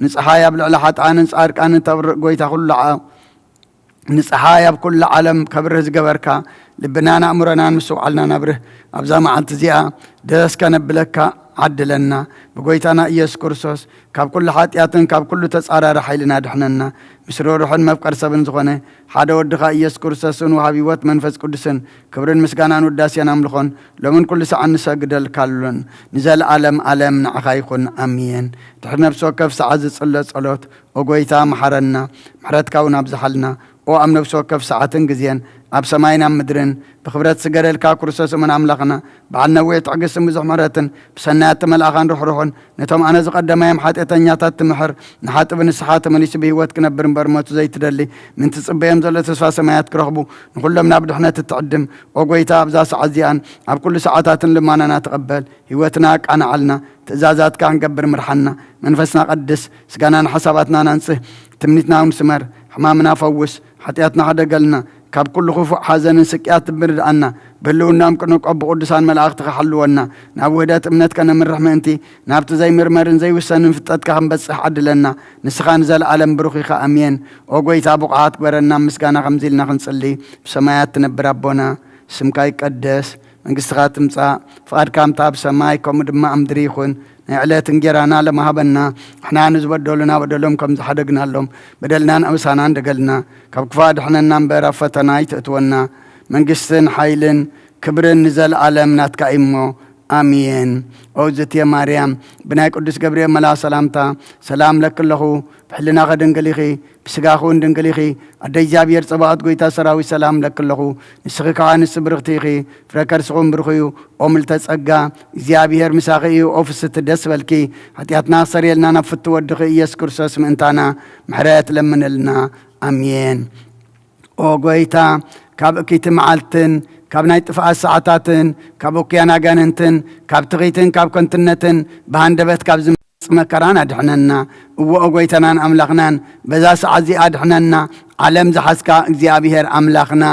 ንጸሓይ ኣብ ልዕሊ ሓጥኣንን ጻድቃንን ተብርቕ ጎይታ ኩሉ ዓ-፣ ንጸሓይ ኣብ ኩሉ ዓለም ከብርህ ዝገበርካ፣ ልብናን ኣእምሮናን ምስትውዓልናን ኣብርህ። ኣብዛ መዓልቲ እዚኣ ደስ ከነብለካ ዓድለና። ብጎይታና ኢየሱስ ክርስቶስ ካብ ኩሉ ሓጢኣትን ካብ ኩሉ ተጻራሪ ሓይልን ኣድሕነና። ምስ ርህሩሕን መፍቀር ሰብን ዝኾነ ሓደ ወድኻ ኢየሱስ ክርስቶስን፣ ወሃብ ህይወት መንፈስ ቅዱስን፣ ክብርን ምስጋናን ውዳሴን ኣምልኾን ሎምን ኩሉ ሰዓን ንሰግደልካሉን ንዘለኣለም ዓለም ንዓኻ ይኹን። ኣሜን። ድሕሪ ነፍሲ ወከፍ ሰዓት ዝጽለ ጸሎት፣ ኦ ጎይታ፣ መሓረና፣ ምሕረትካ እውን ኣብዝሓልና። ኦ ኣብ ነፍሲ ወከፍ ሰዓትን ግዜን፣ ኣብ ሰማይን ኣብ ምድርን ብኽብረት ዝስገደልካ ክርስቶስ እሙን ኣምላኽና፣ በዓል ነዊሕ ትዕግስትን ብዙሕ ምሕረትን፣ ብሰናያት መልኣኻን ርሕሩሕን፣ ነቶም ኣነ ዝቐደማዮም ሓጢኣተኛታት ትምሕር፣ ንሓጥእ ብንስሓ ተመሊሱ ብህይወት ክነብር እምበር ሞቱ ዘይትደሊ፣ ምእንቲ ዝጽበዮም ዘሎ ተስፋ ሰማያት ክረኽቡ፣ ንኹሎም ናብ ድሕነት እትዕድም፣ ኦ ጎይታ፣ ኣብዛ ሰዓት እዚኣን ኣብ ኩሉ ሰዓታትን ልማናና ተቐበል። ህይወትና ኣቃንዓልና፣ ትእዛዛትካ ክንገብር ምርሓና። መንፈስና ቀድስ፣ ስጋናን ሓሳባትናን ኣንጽህ፣ ትምኒትና እውን ስመር፣ ሕማምና ፈውስ፣ ሓጢኣትና ሕደገልና፣ ካብ ኩሉ ክፉእ ሓዘንን ስቅያት ብርድኣና፣ ብህልውናኦም ክንቆም ብቅዱሳን መላእኽትኻ ሓልወና። ናብ ውህደት እምነት ከነምርሕ ምእንቲ፣ ናብቲ ዘይምርመርን ዘይውሰንን ፍልጠትካ ክንበጽሕ ዓድለና። ንስኻ ንዘለኣለም ብሩኽ ኢኻ። ኣሜን። ኦ ጎይታ፣ ብቑዓት ግበረና፣ ምስጋና ከምዚ ኢልና ክንጽሊ። ብሰማያት ትነብር ኣቦና፣ ስምካ ይቀደስ፣ መንግስትኻ ትምጻእ፣ ፍቓድካ ከምታ ኣብ ሰማይ ከምኡ ድማ ኣብ ምድሪ ይኹን። ናይ ዕለት እንጌራና ሎሚ ሃበና፣ ንሕና ንዝበደሉና በደሎም ከም ዝሓደግናሎም፣ በደልናን ኣበሳናን ደገልና፣ ካብ ክፉእ ኣድሕነና እምበር ኣብ ፈተና ኣይተእትወና። መንግስትን ሓይልን ክብርን ንዘለኣለም ናትካ እዩ እሞ፣ ኣሜን። ኦ ዝትየ ማርያም፣ ብናይ ቅዱስ ገብርኤል መልኣኽ ሰላምታ ሰላም ለኪ ኣለኹ፣ ብሕልናኺ ድንግል ኢኺ፣ ብስጋኺ እውን ድንግል ኢኺ። ኣደ እግዚኣብሔር ጸባኦት፣ ጎይታ ሰራዊት፣ ሰላም እብለኪ ኣለኹ። ንስኺ ከኣ ኣንስቲ ብርኽቲ ኢኺ፣ ፍረ ከርስኺ እውን ብሩኽ እዩ። ኦ ምልዕተ ጸጋ፣ እግዚኣብሔር ምሳኺ እዩ። ኦ ፍስሕቲ፣ ደስ በልኪ፣ ሓጢኣትና ክሰርየልና ናብ ፍትው ወድኺ ኢየሱስ ክርስቶስ ምእንታና ምሕረት ለምንልና። ኣሜን። ኦ ጎይታ፣ ካብ እክይቲ መዓልትን ካብ ናይ ጥፍኣት ሰዓታትን ካብ እኩያን ኣጋንንትን ካብ ትኺትን ካብ ከንቱነትን ብሃንደበት ካብ ዝመጽእ መከራን ኣድሕነና። እወ፣ ኦ ጎይታናን ኣምላኽናን፣ በዛ ሰዓት እዚኣ ኣድሕነና። ዓለም ዝሓዝካ እግዚኣብሔር ኣምላኽና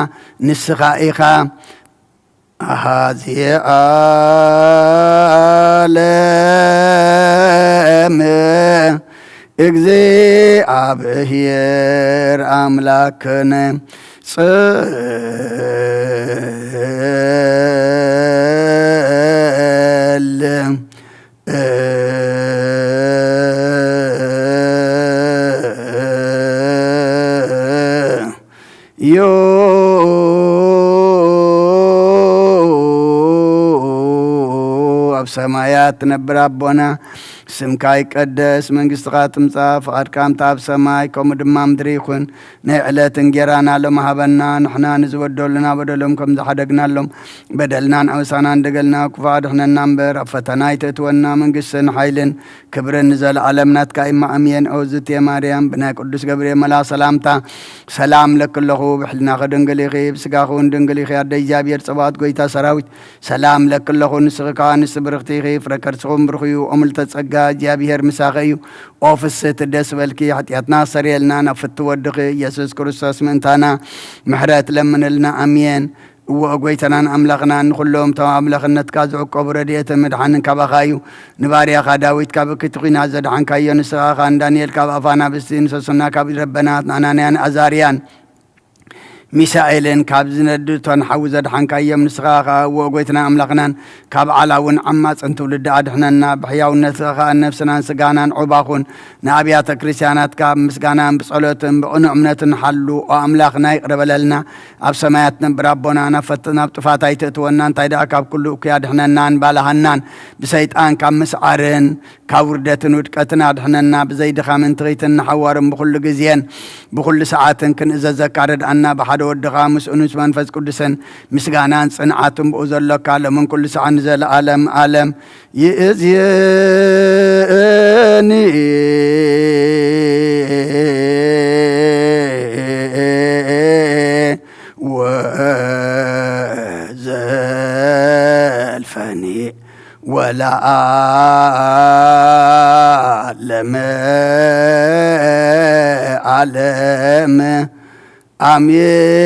ንስኻ ኢኻ። ኣሃዚ ዓለም እግዚኣብሔር ኣምላክነ ጸል ዮ ኣብ ሰማያ ትነብር ኣቦና፣ ስምካ ይቀደስ፣ መንግስትኻ ትምጻእ፣ ፍቓድካ ከምታ ኣብ ሰማይ ከምኡ ድማ ምድሪ ይኹን። ናይ ዕለት እንጌራና ሎም ሃበና፣ ንሕና ንዝበደሉና በደሎም ከም ዝሓደግናሎም በደልናን ኣበሳናን ደገልና ክፉእ ኣድሕነና እምበር፣ ኣብ ፈተና ኣይተእትወና፣ መንግስትን ሓይልን ክብርን ንዘለዓለም ናትካ እማ ኣሜን። ኦዝቴ ማርያም፣ ብናይ ቅዱስ ገብርኤል መልኣኽ ሰላምታ ሰላም ለኪ ኣለኹ፣ ብሕልናኺ ድንግል ኢኺ፣ ብስጋኺ እውን ድንግል ኢኺ። ኣደ እግዚኣብሔር ጸባኦት፣ ጎይታ ሰራዊት፣ ሰላም ለኪ ኣለኹ፣ ንስኺ ከኣ ኣንስቲ ብርኽቲ ኢኺ፣ ፍረ ከርስኹም ብሩኽ እዩ። ኦ ምልዕተ ጸጋ፣ እግዚኣብሔር ምሳኺ እዩ። ኦ ፍስሕቲ ደስ በልኪ፣ ሓጢኣትና ኣስተሰርየልና፣ ናብ ፍትው ወድኺ ኢየሱስ ክርስቶስ ምእንታና ምሕረት ለምንልና። ኣሜን። እወ፣ ጎይታናን ኣምላኽናን፣ ንኹሎም እቶም ኣምላኽነትካ ዝዕቀቡ ረድኤትን ምድሓንን ካባኻ እዩ። ንባርያኻ ዳዊት ካብ እክይቲ ኲናት ዘድሓንካዮ፣ ንስኻ ኸኣ ንዳንኤል ካብ ኣፍ ኣናብስቲ፣ ንሰሶና ካብ ረበናት፣ ንኣናንያን ኣዛርያን ሚሳኤልን ካብ ዝነድድ እቶን ሓዊ ዘድሓንካዮም፣ ንስኻ ኸኣ እወ፣ ጎይታናን ኣምላኽናን፣ ካብ ዓላውን ዓማጽን ትውልዲ ኣድሕነና። ብሕያውነትኻ ኸኣ ነፍስናን ስጋናን ዑባ ኹን። ንኣብያተ ክርስቲያናትካ ብምስጋናን ብጸሎትን ብቕኑዕ እምነትን ሓሉ። ኦ ኣምላኽና፣ ይቕረ በለልና። ኣብ ሰማያት ትነብር ኣቦና፣ ናብ ፈት-፣ ናብ ጥፋት ኣይተእትወና፣ እንታይ ደኣ ካብ ኩሉ እኩይ ኣድሕነናን ባልሃናን፣ ብሰይጣን ካብ ምስዓርን ካብ ውርደትን ውድቀትን ኣድሕነና። ብዘይ ድኻምን ትዕቢትን ንሓዋሩን ብኹሉ ግዜን ብኹሉ ሰዓትን ክንእዘዘካ ርድኣና። ብሓደ ወድኻ ምስኡን ምስ መንፈስ ቅዱስን ምስጋናን ጽንዓትን ብኡ ዘሎካ ሎምን ኩሉ ሰዓት ንዘለኣለም ኣለም ይእዝየኒ ወዘልፈኒ ወለዓለመ ዓለም። ኣሜን።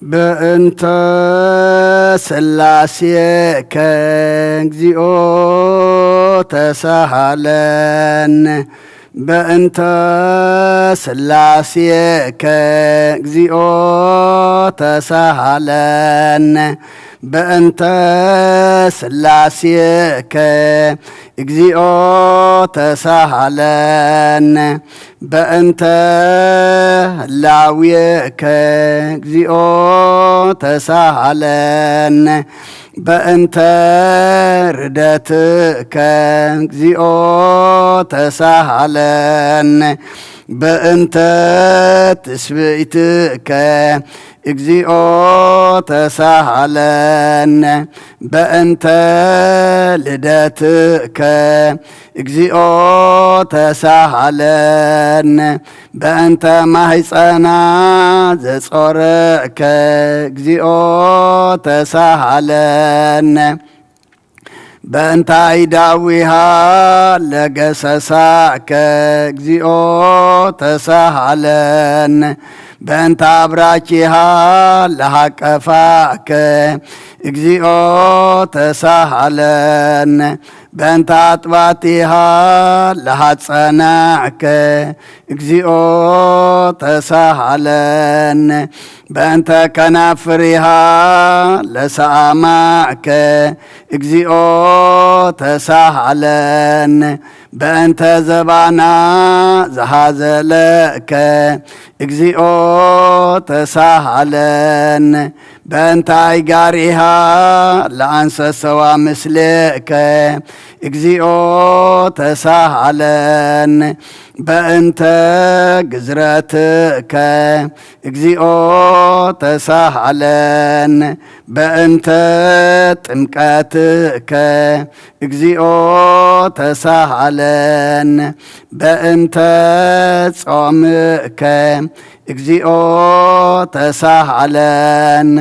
በእንተ ሥላሴከ እግዚኦ ተሳሃለን። በእንተ ሥላሴከ እግዚኦ ተሳሃለን። በእንተ ሥላሴከ እግዚኦ ተሳሃለን። በእንተ ህላዌከ እግዚኦ ተሳሃለን። በእንተ ርደትከ እግዚኦ ተሳሃለን። በእንተ ትስብእትከ እግዚኦ ተሳሃለን። በእንተ ልደትከ እግዚኦ ተሳሃለን። በእንተ ማህፀና ዘጾረከ እግዚኦ ተሳሃለን። በእንተ አይዳዊሃ ለገሰሳከ እግዚኦ ተሳሃለን። በእንተ አብራኪሃ ለሃቀፋከ እግዚኦ ተሳሃለን። በእንተ አጥባቲሃ ለሃጸናዕከ እግዚኦ ተሳሃለን። በእንተ ከናፍሪሃ ለሰአማዕከ እግዚኦ ተሳሃለን። በእንተ ዘባና ዘሃዘለከ እግዚኦ ተሳሃለን። በእንተ አይጋሪሃ ለአንሰሰዋ ምስሌከ እግዚኦ ተሳሃለን። በእንተ ግዝረትከ እግዚኦ ተሳሃለን። በእንተ ጥምቀትከ እግዚኦ ተሳሃለን። በእንተ ጾምከ እግዚኦ ተሳሃለን።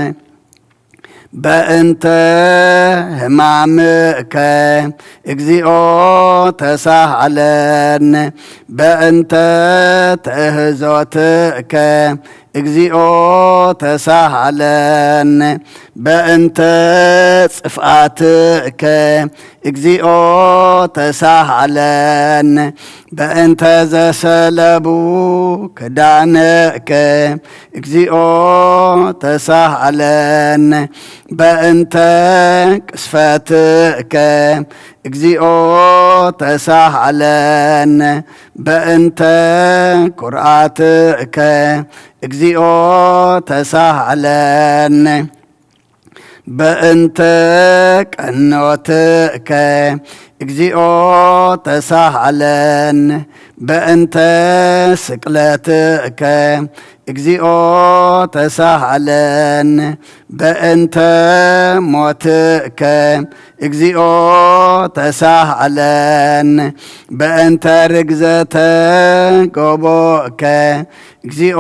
በእንተ ሕማምከ እግዚኦ ተሳሃለን። በእንተ ትእህዞትከ እግዚኦ ተሳሃለን። በእንተ ጽፍኣትከ እግዚኦ ተሳሃለን። በእንተ ዘሰለቡ ክዳንከ እግዚኦ ተሳሃለን። በእንተ ቅስፈትከ እግዚኦ ተሳሃለን። በእንተ ኩርዓትከ እግዚኦ ተሳሃለን። በእንተ ቀኖትከ እግዚኦ ተሳሃለን። በእንተ ስቅለትከ እግዚኦ ተሳሃለን። በእንተ ሞትከ እግዚኦ ተሳሃለን። በእንተ ርግዘተ ጎቦከ እግዚኦ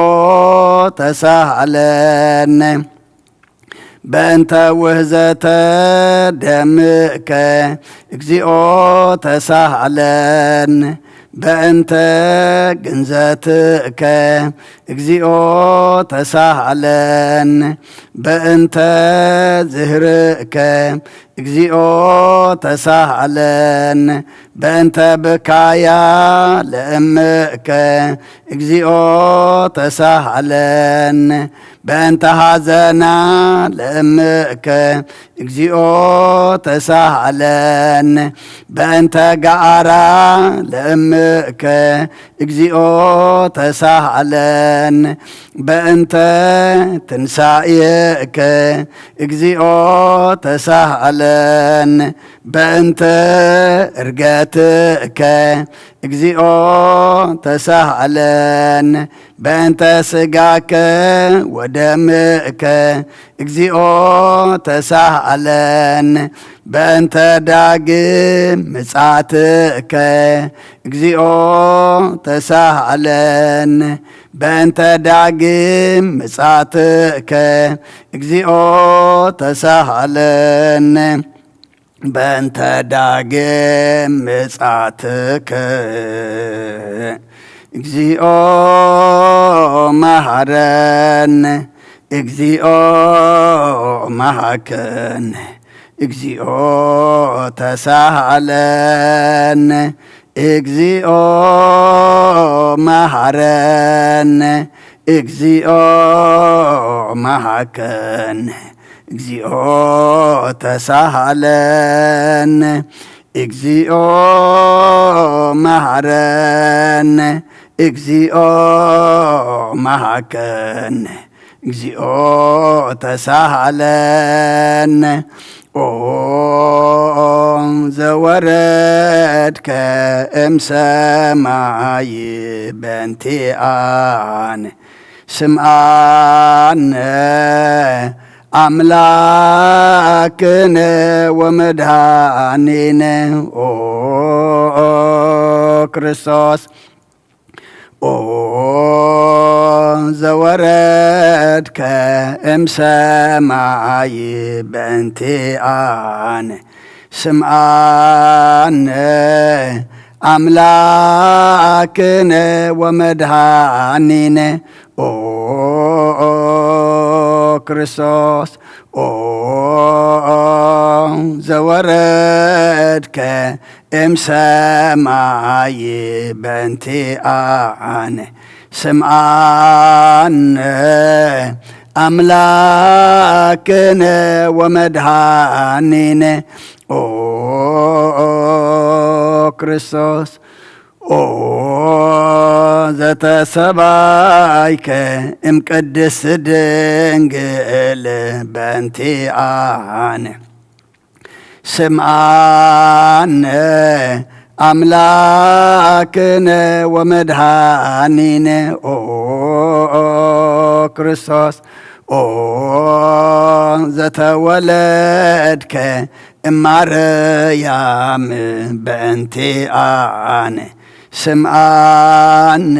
ተሳሃለን። በእንተ ውህዘተ ደምከ እግዚኦ ተሳሃለን። በእንተ ግንዘትከ እግዚኦ ተሳሃለን። በእንተ ዝህርእከ እግዚኦ ተሳሃለን። በእንተ ብካያ ለእምእከ እግዚኦ ተሳሃለን። በእንተ ሐዘና ለእምእከ እግዚኦ ተሳሃለን። በእንተ ገዓራ ለእምእከ እግዚኦ ተሳሃለን። በእንተ ትንሳኤከ እግዚኦ ተሳሃለን። በእንተ እርገትከ እግዚኦ ተሳሃለን። በእንተ ስጋከ ወደምከ እግዚኦ ተሳሃለን። በእንተ ዳግም ምጻትከ እግዚኦ ተሳሃለን። በእንተ ዳግም ምጻትከ እግዚኦ ተሳሃለን። በእንተ ዳግም ምጻትከ እግዚኦ መሐረን። እግዚኦ መሃከን፣ እግዚኦ ተሳሃለን፣ እግዚኦ መሃረን፣ እግዚኦ መሃከን፣ እግዚኦ ተሳሃለን፣ እግዚኦ መሃረን፣ እግዚኦ መሃከን፣ እግዚኦ ተሳሃለን። ኦ ዘወረድከ እምሰማይ በንቲኣን ስምኣነ ኣምላክነ ወመድሃኒነ። ኦ ክርስቶስ ኦ ዘወረድከ እምሰማይ በንቲኣነ ስምኣነ ኣምላክነ ወመድሃኒነ። ኦ ክርስቶስ ኦ ዘወረድከ እምሰማይ በንቲኣነ ስምኣነ ኣምላክነ ወመድሃኒነ። ኦ ክርስቶስ ኦ ዘተሰባይከ እምቅድስት ድንግል በንቲኣነ ስምኣነ ኣምላክነ ወመድሃኒነ። ኦ ክርስቶስ ኦ ዘተወለድከ እማርያም በእንቲኣነ ስምኣነ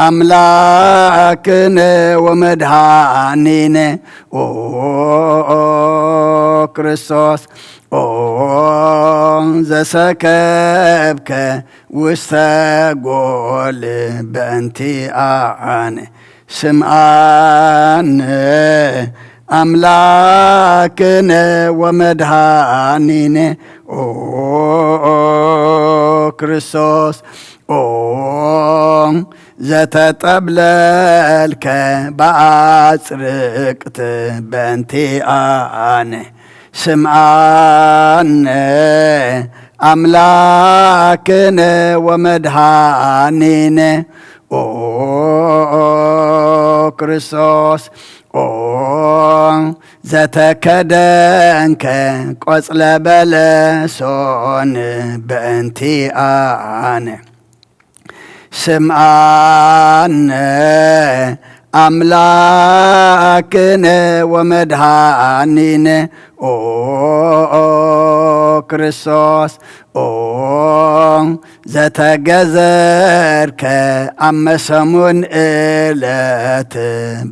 ኣምላክነ ወመድሃኒነ። ኦ ክርስቶስ ኦ ዘሰከብከ ውስተ ጎል በእንቲኣነ ስምኣነ ኣምላክነ ወመድሃኒነ። ኦ ክርስቶስ ኦ ዘተጠብለልከ ብኣጽርቅት በእንቲኣነ ስምኣነ ኣምላክነ ወመድሃኒነ። ኦ ክርስቶስ ኦ ዘተከደንከ ቆጽለ በለሶን በእንቲኣነ ስምኣነ ኣምላክነ ወመድሃኒነ። ኦ ክርስቶስ ኦ ዘተገዘርከ ኣብ መሰሙን እለት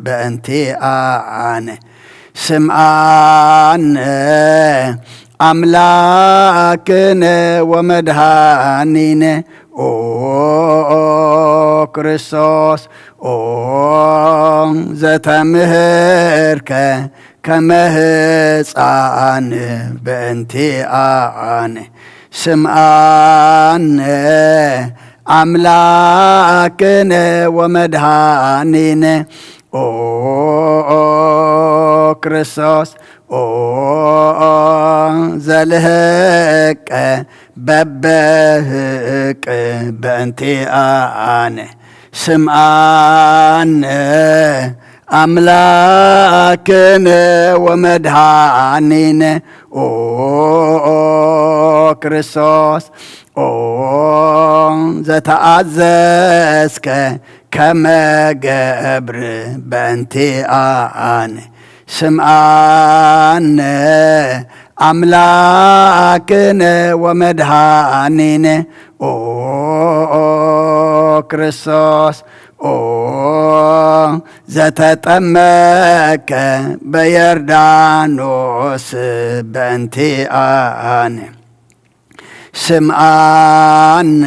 በእንቲኣነ ስምኣነ ኣምላክነ ወመድሃኒነ። ኦ ክርስቶስ ኦ ዘተምህርከ ከመ ህፃን በእንቲኣነ ስምኣነ ኣምላክነ ወመድሃኒነ። ኦ ክርስቶስ ኦ ዘልህቀ በበህቅ በእንቲኣነ ስምኣነ ኣምላክነ ወመድሃኒነ። ኦ ክርስቶስ ኦ ዘተኣዘዝከ ከመ ገብር በእንቲኣነ ስምኣነ ኣምላክነ ወመድሃኒነ። ኦ ክርስቶስ ኦ ዘተጠመከ በዮርዳኖስ በእንቲኣነ ስምኣነ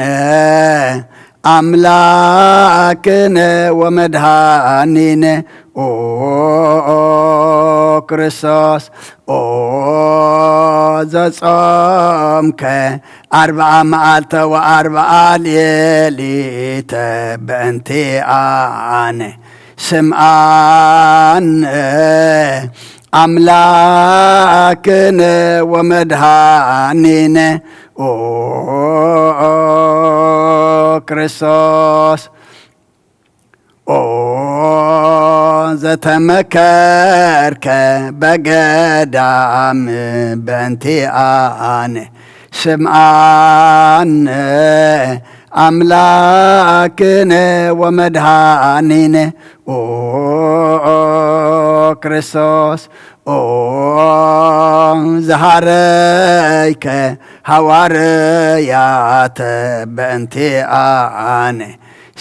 ኣምላክነ ወመድሃኒነ። ኦ ክርስቶስ ኦ ዘጾምከ ኣርብዓ መዓልተ ወኣርብዓ ሌሊተ በእንቲኣነ ስምዓነ ኣምላክነ ወመድሃኒነ ኦ ክርስቶስ ኦ ዘተመከርከ በገዳም በእንቲኣነ ስምዓነ ኣምላክነ ወመድሃኒነ ኦ ክርስቶስ ኦ ዝሃረይከ ሃዋርያተ በእንቲኣነ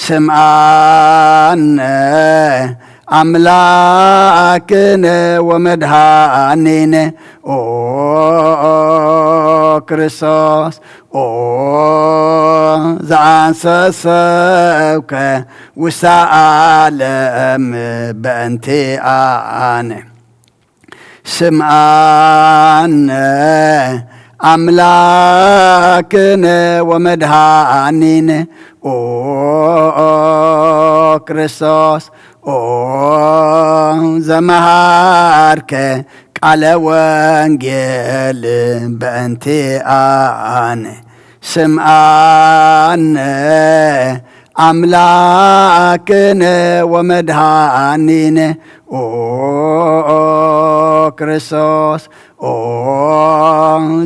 ስምዓነ ኣምላክነ ወመድሃኒነ ኦ ክርስቶስ ኦ ዘኣንሰሰብከ ውስተ ዓለም በእንቲኣነ ስምዓነ ኣምላክነ ወመድሃኒነ ኦ ክርስቶስ ኦ ዘመሃርከ ቃለ ወንጌል በእንቲኣነ ስምዓነ ኣምላክነ ወመድሃኒነ ኦ ክርስቶስ ኦ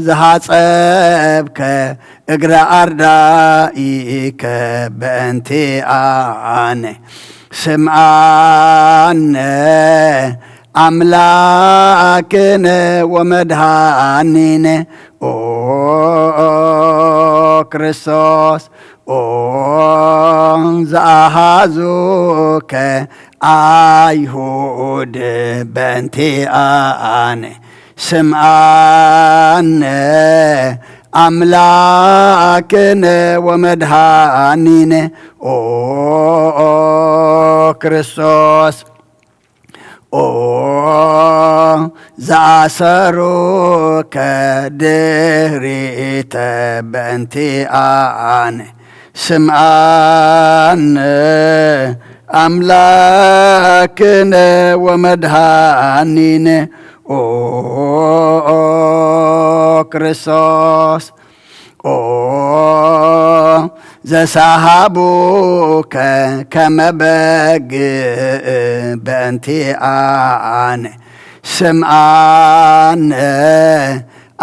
ዝሃጸብከ እግረ ኣርዳኢከ በእንቲኣነ ስምዓነ ኣምላክነ ወመድሃኒነ ኦ ክርስቶስ ኦ ዝኣሃዙከ ኣይሁድ በእንቲኣነ ስምዓነ ኣምላክነ ወመድሃኒነ ኦ ክርስቶስ ኦ ዝኣሰሩከ ድሪተ በእንቲኣነ ስምዓነ ኣምላክነ ወመድሃኒነ ኦ ክርስቶስ ኦ ዘሳሃቡከ ከመ በግዕ በእንቲኣነ ስምዓነ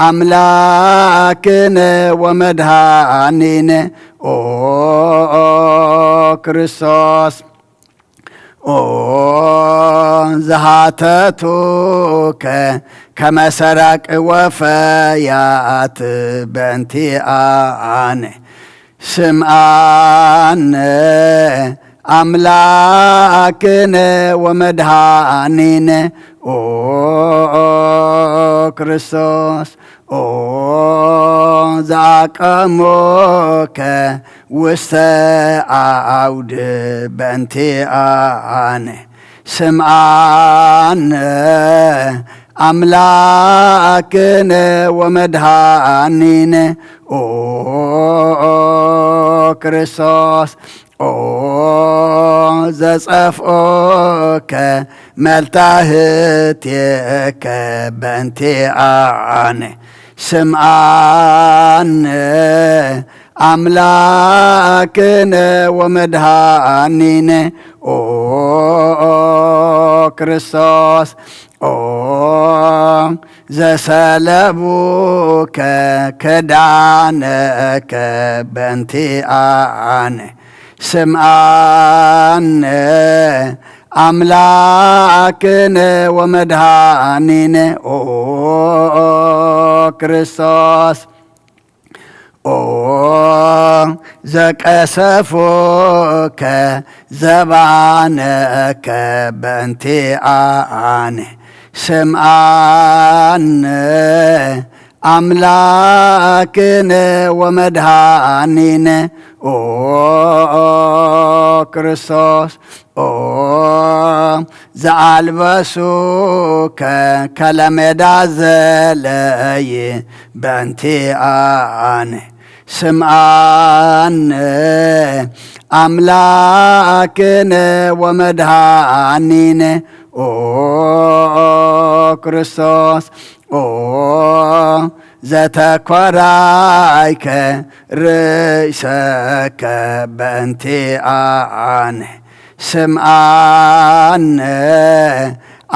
ኣምላክነ ወመድሃኒነ ኦ ክርስቶስ ኦ ዝሃተቱከ ከመ ሰራቂ ወፈያት በእንቲኣነ ስምዓነ ኣምላክነ ወመድሃኒነ ኦ ክርስቶስ ኦ ዝኣቀሙከ ውስተ ዓውድ በእንቲኣነ ስምዓነ ኣምላክነ ወመድሃኒነ ኦ ክርስቶስ ኦ ዘጸፍኦከ መልታህትየከ በእንቲኣነ ስምዓነ ኣምላክነ ወመድሃኒነ ኦ ክርስቶስ ኦ ዘሰለቡከ ክዳነከ በእንቲኣነ ስምዓነ ኣምላክነ ወመድሃኒነ ኦ ክርስቶስ ኦ ዘቀሰፎከ ዘባነከ በእንቲኣነ ስምዓነ ኣምላክነ ወመድሃኒነ ኦ ክርስቶስ ኦ፣ ዘኣልበሱከ ከለሜዳ ዘለይ በእንቲኣነ። ስምኣነ ኣምላክነ ወመድሃኒነ ኦ ክርስቶስ ኦ ዘተኮራይከ ርእሰከ በእንቲኣነ። ስምኣነ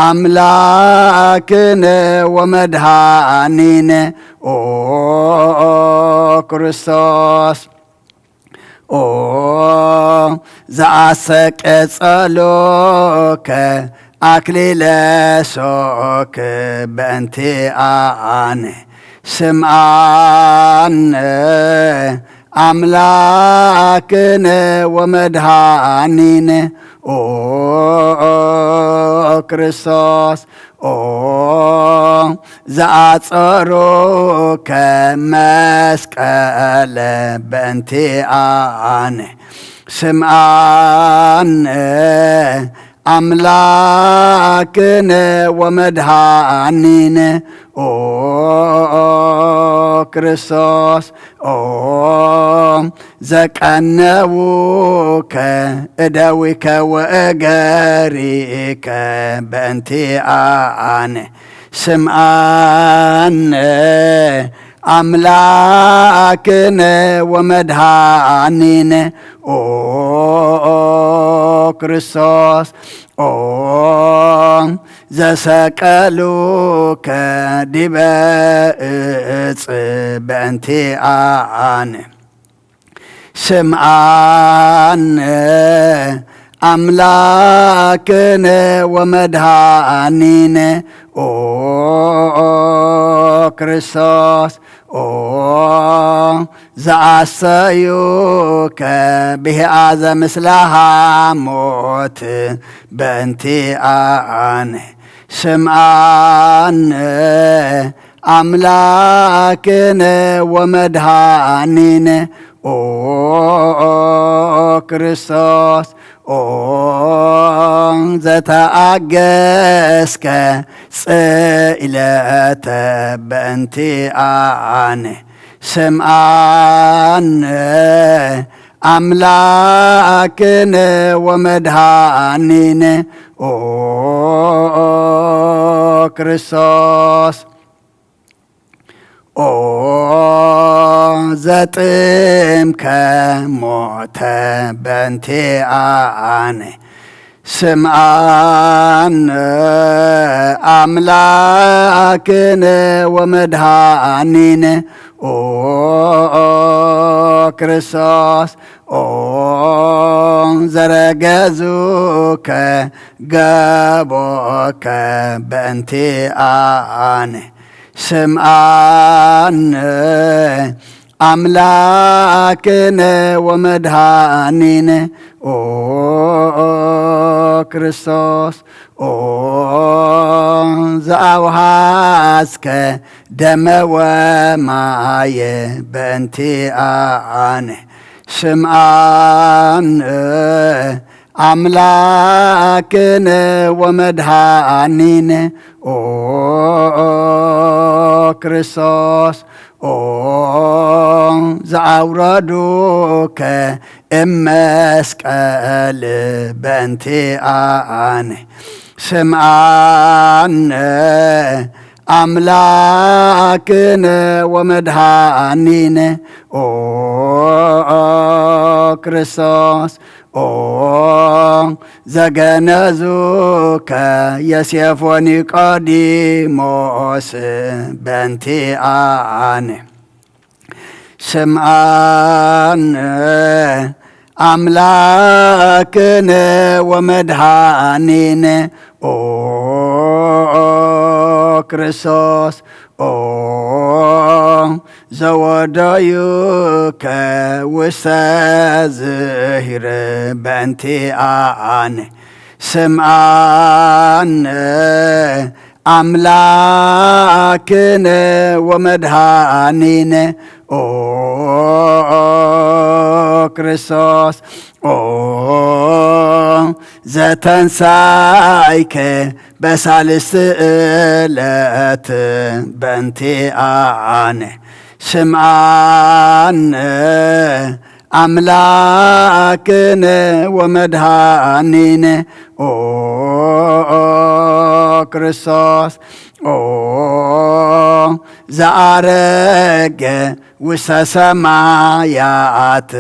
ኣምላክነ ወመድሃኒነ ኦ ክርስቶስ ኦ ዘኣሰቀጸሎከ ኣክሊለ ሶክ በእንቲኣነ። ስምኣነ ኣምላክነ ወመድሃኒነ ኦ ክርስቶስ ኦ ዘኣጸሮከ መስቀለ በእንቲኣነ። ስምኣነ ኣምላክነ ወመድሃኒነ ኦ ክርስቶስ ኦ ዘቀነውከ እደዊከ ወእገሪከ በእንቲኣነ። ስምኣነ ኣምላክነ ወመድሃኒነ ኦ ክርስቶስ ኦ ዘሰቀሉከ ዲበ እጽ በእንቲኣነ። ስምኣነ ኣምላክነ ወመድሃኒነ ኦ ክርስቶስ ኦ ዘኣሰዩከ ብሂኣዘ ምስለ ሃሞት በእንቲኣነ። ስምኣነ ኣምላክነ ወመድሃኒነ ኦ ክርስቶስ ኦ ዘተኣገስከ ጽኢለተ በእንቲኣነ። ስምኣነ ኣምላክነ ወመድሃኒነ ኦ ክርስቶስ ኦ ዘጥምከ ሞተ በእንቲኣነ። ስምኣነ ኣምላክነ ወመድሃኒነ ኦ ክርስቶስ ኦ ዘረገዙከ ገቦከ በእንቲኣነ። ስምኣነ ኣምላክነ ወመድሃኒነ ኦ ክርስቶስ ኦ ዘኣውሃስከ ደመ ወማየ በእንቲኣነ። ስምኣነ ኣምላክነ ወመድሃኒነ ኦ ክርስቶስ ኦ ዘኣውረዱከ እመስቀል በእንቲኣነ። ስምኣነ ኣምላክነ ወመድሃኒነ ኦ ክርስቶስ ኦ ዘገነዙከ የሴፎ ኒቆዲሞስ በእንቲኣነ። ስምዓነ ኣምላክነ ወመድኃኒነ ኦ ክርስቶስ ኦ ዘወደዩከ ውስተ ዝሂር በእንቲኣነ ስምዓነ ኣምላክነ ወመድኃኒነ ኦ ክርስቶስ ኦ ዘተንሳይከ በሳልስቲ ዕለት በእንቲኣነ ስምዓነ ኣምላክነ ወመድኃኒነ ኦ ክርስቶስ ኦ ዘኣረገ ውስተ ሰማያት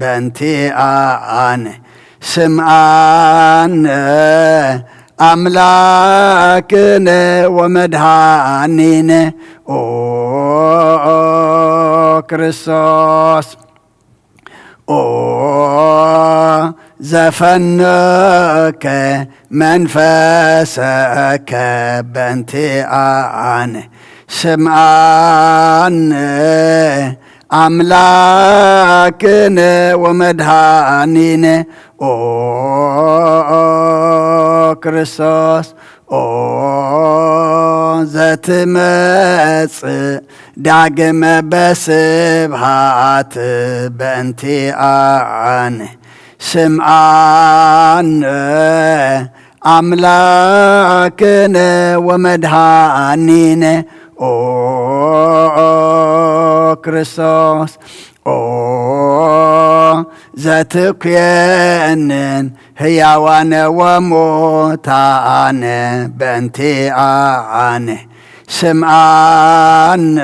በእንቲኣነ ስምዓነ ኣምላክነ ወመድኃኒነ ኦ ክርስቶስ ኦ ዘፈነከ መንፈሰከ በእንቲኣነ ስምዓነ ኣምላክነ ወመድኃኒነ ኦ ክርስቶስ ኦ ዘትመጽእ ዳግመ በስብሃት በእንቲኣነ ስምዓነ ኣምላክነ ወመድኃኒነ ኦ ክርስቶስ ኦ ዘትኩየንን ህያዋነ ወሙታነ በእንቲኣነ ስምዓነ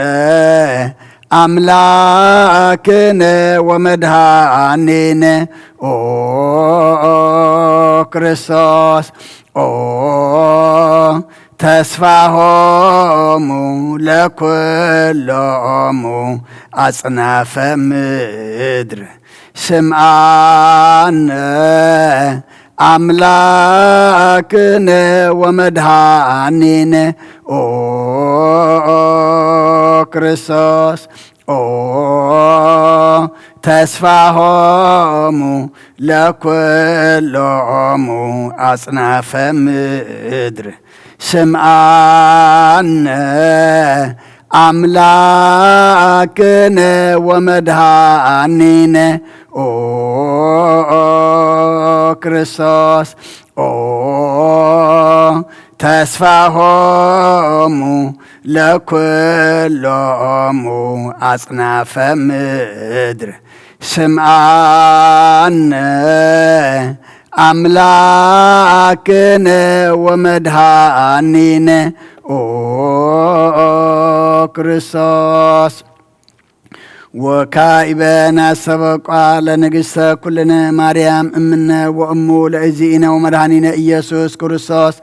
ኣምላክነ ወመድኃኒነ ኦ ክርስቶስ ኦ ተስፋሆሙ ለኩሎሙ ኣጽናፈ ምድር ስምዓነ ኣምላክነ ወመድኃኒነ ኦ ክርስቶስ ኦ ተስፋሆሙ ለኩሎሙ ኣጽናፈ ምድር ስምዓነ ኣምላክነ ወመድኃኒነ ኦ ክርስቶስ ኦ ተስፋሆሙ ለኩሎሙ ኣጽናፈ ምድር ስምዓነ ኣምላክነ ወመድኃኒነ ኦ ክርስቶስ ወካኢበ ናሰበቋ ለንግሥተ ኩልነ ማርያም እምነ ወእሙ ለእግዚእነ ወመድኃኒነ ኢየሱስ ክርስቶስ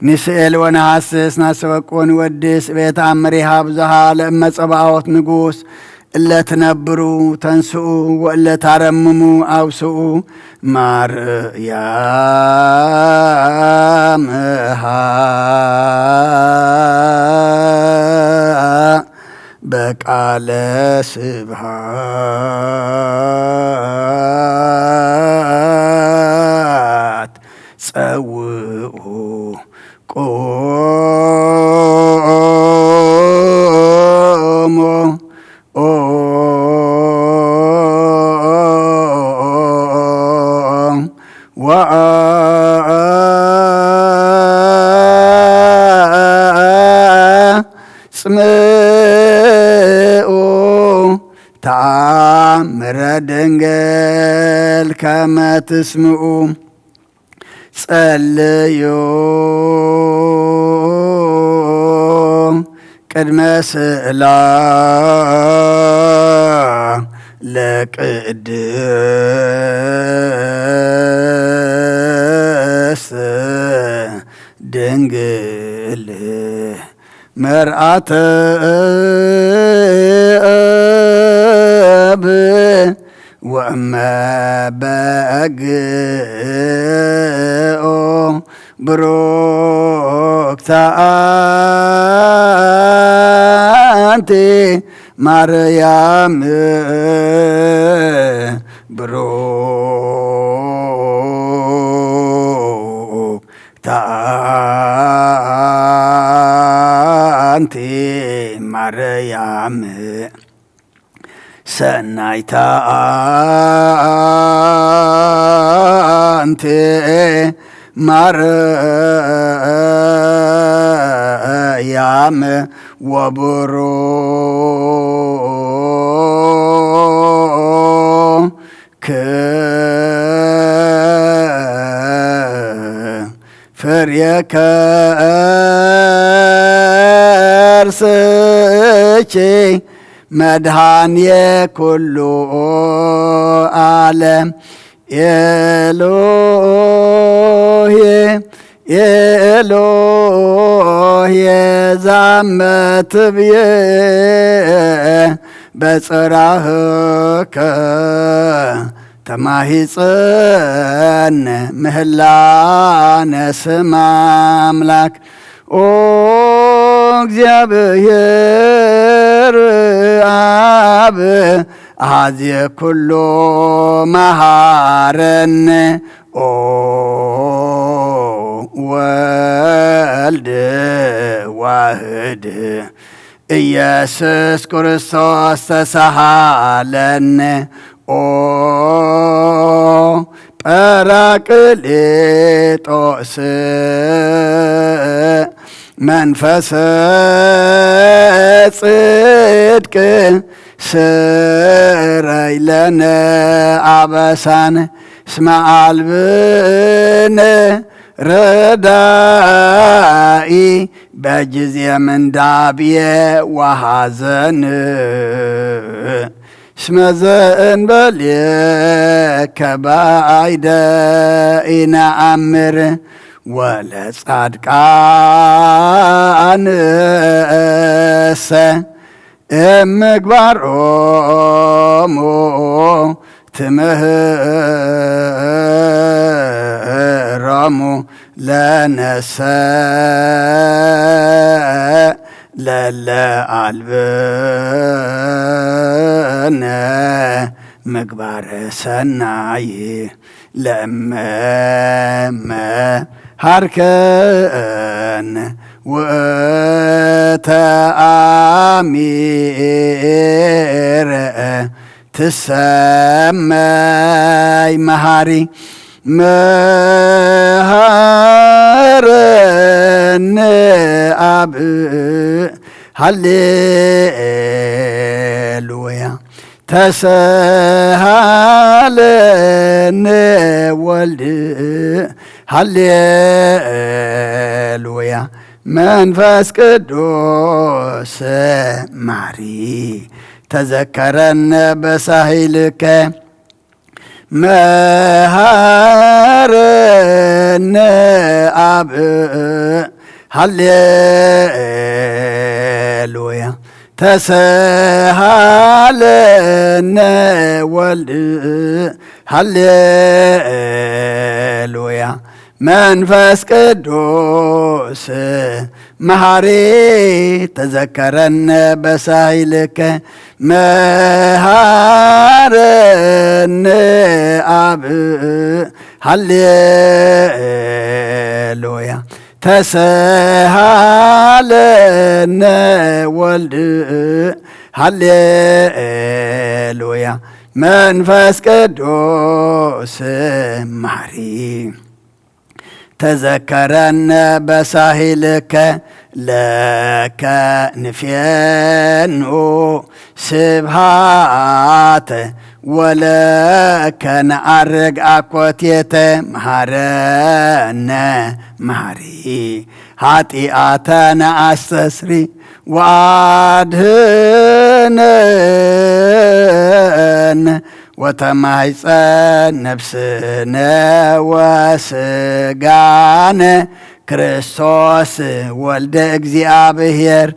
ንስኤል ወነሐስስ ናሰበቁ ወንወድስ ቤት አምሪሃ ብዙሃ ለእመ ጸባኦት ንጉስ እለ ትነብሩ ተንስኡ ወእለ ታረምሙ አውስኡ ማርያም ሃ በቃለ ስብሃት ጸውኡ ቆሞ ኦ ወአጽምኡ ተአምረ ድንግል ከመ ትስምኡ ጸልዩ ቅድመ ስእላ ለቅድስት ድንግል መርአተ እብ ወእመ በግኦ ብሩክተ አንቲ ማርያም ብሩክተ ኣንቲ ማርያም ሰናይታ፣ ኣንቲ ማርያም ወቡሩክ ፍሬ ከርስኪ መድኃኔ ኩሉ ዓለም። ኤሎሄ ኤሎሄ ዛመ ትብዬ በጽራህከ ተማሂጸን ምህላነ ስም ኣምላክ። ኦ እግዚኣብሔር ኣብ ኣዜ ኩሎ መሃረን። ኦ ወልድ ዋህድ ኢየሱስ ክርስቶስ ተሳሃለን። ኦ ጳራቅሊጦስ መንፈሰ ጽድቅ ስረይ ለነ ኣበሳን እስመ አልብነ ረዳኢ በጊዜ ምንዳብየ ወሐዘን። እስመ ዘእንበሌከ ባይደ ኢነአምር ወለጻድቃንሰ እምግባሮሙ ትምህሮሙ ለነሰ ለለ አልብነ ምግባረ ሰናይ ለመ መሃርከን ውእተ አሚረ ትሰመይ መሃሪ መሃረነ አብ ሃሌሉያ ተሰሃለነ ወልድ ሃሌሉያ መንፈስ ቅዱስ ማሪ ተዘከረነ በሳሂልከ መሃረነ አብ ሃሌሉያ ተሰሃለነ ወልድ ሃሌሉያ መንፈስ ቅዱስ መሃሪ ተዘከረነ በሳይልከ መሃረነ አብ ሃሌሉያ ተሰሃለነ ወልድ ሃሌሉያ መንፈስ ቅዱስ ማሪ ተዘከረነ በሳሂልከ ለከ ንፌኑ ስብሃተ ወለከ ነዐርግ አኮቴተ መሃረነ መሃሪ ኃጢአተነ አስተስሪ ወአድህነን ወተማይጸን ነፍስነ ወስጋነ ክርስቶስ ወልደ እግዚአብሔር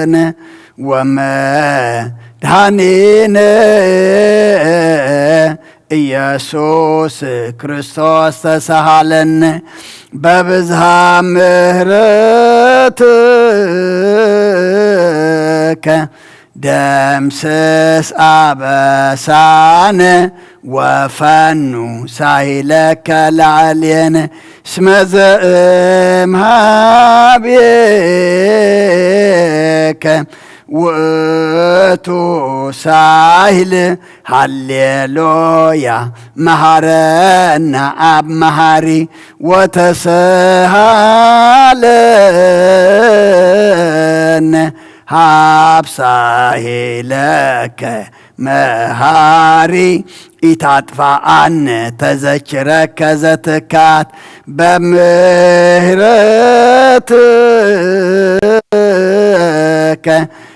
አምላክን ወመድኃኒነ ኢየሱስ ክርስቶስ ተሳሃለነ በብዝሃ ምሕረትከ ደምስስ ኣበሳነ ወፈኑ ሳይለከ ላዕሌነ እስመ ዘእምሃቤከ ውእቱ ሳይል። ሃሌሉያ መሃረና ኣብ መሃሪ ወተሰሃለነ ሃብሳሂለከ መሃሪ ኢታጥፋኣነ ተዘኪረከ ዘትካት በምህረትከ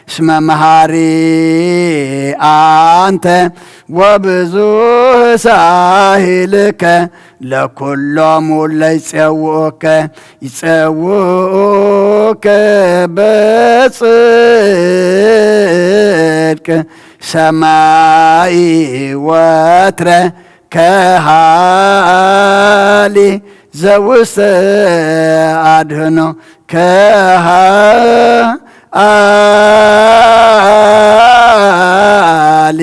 እስመ መሃሪ ኣንተ ወብዙህ ሳሂልከ ለኩሎም ለይጸውኡከ ይጸውኡከ በጽድቅ ሰማይ ወትረ ከሃሊ ዘውስተ ኣድህኖ ከሃሊ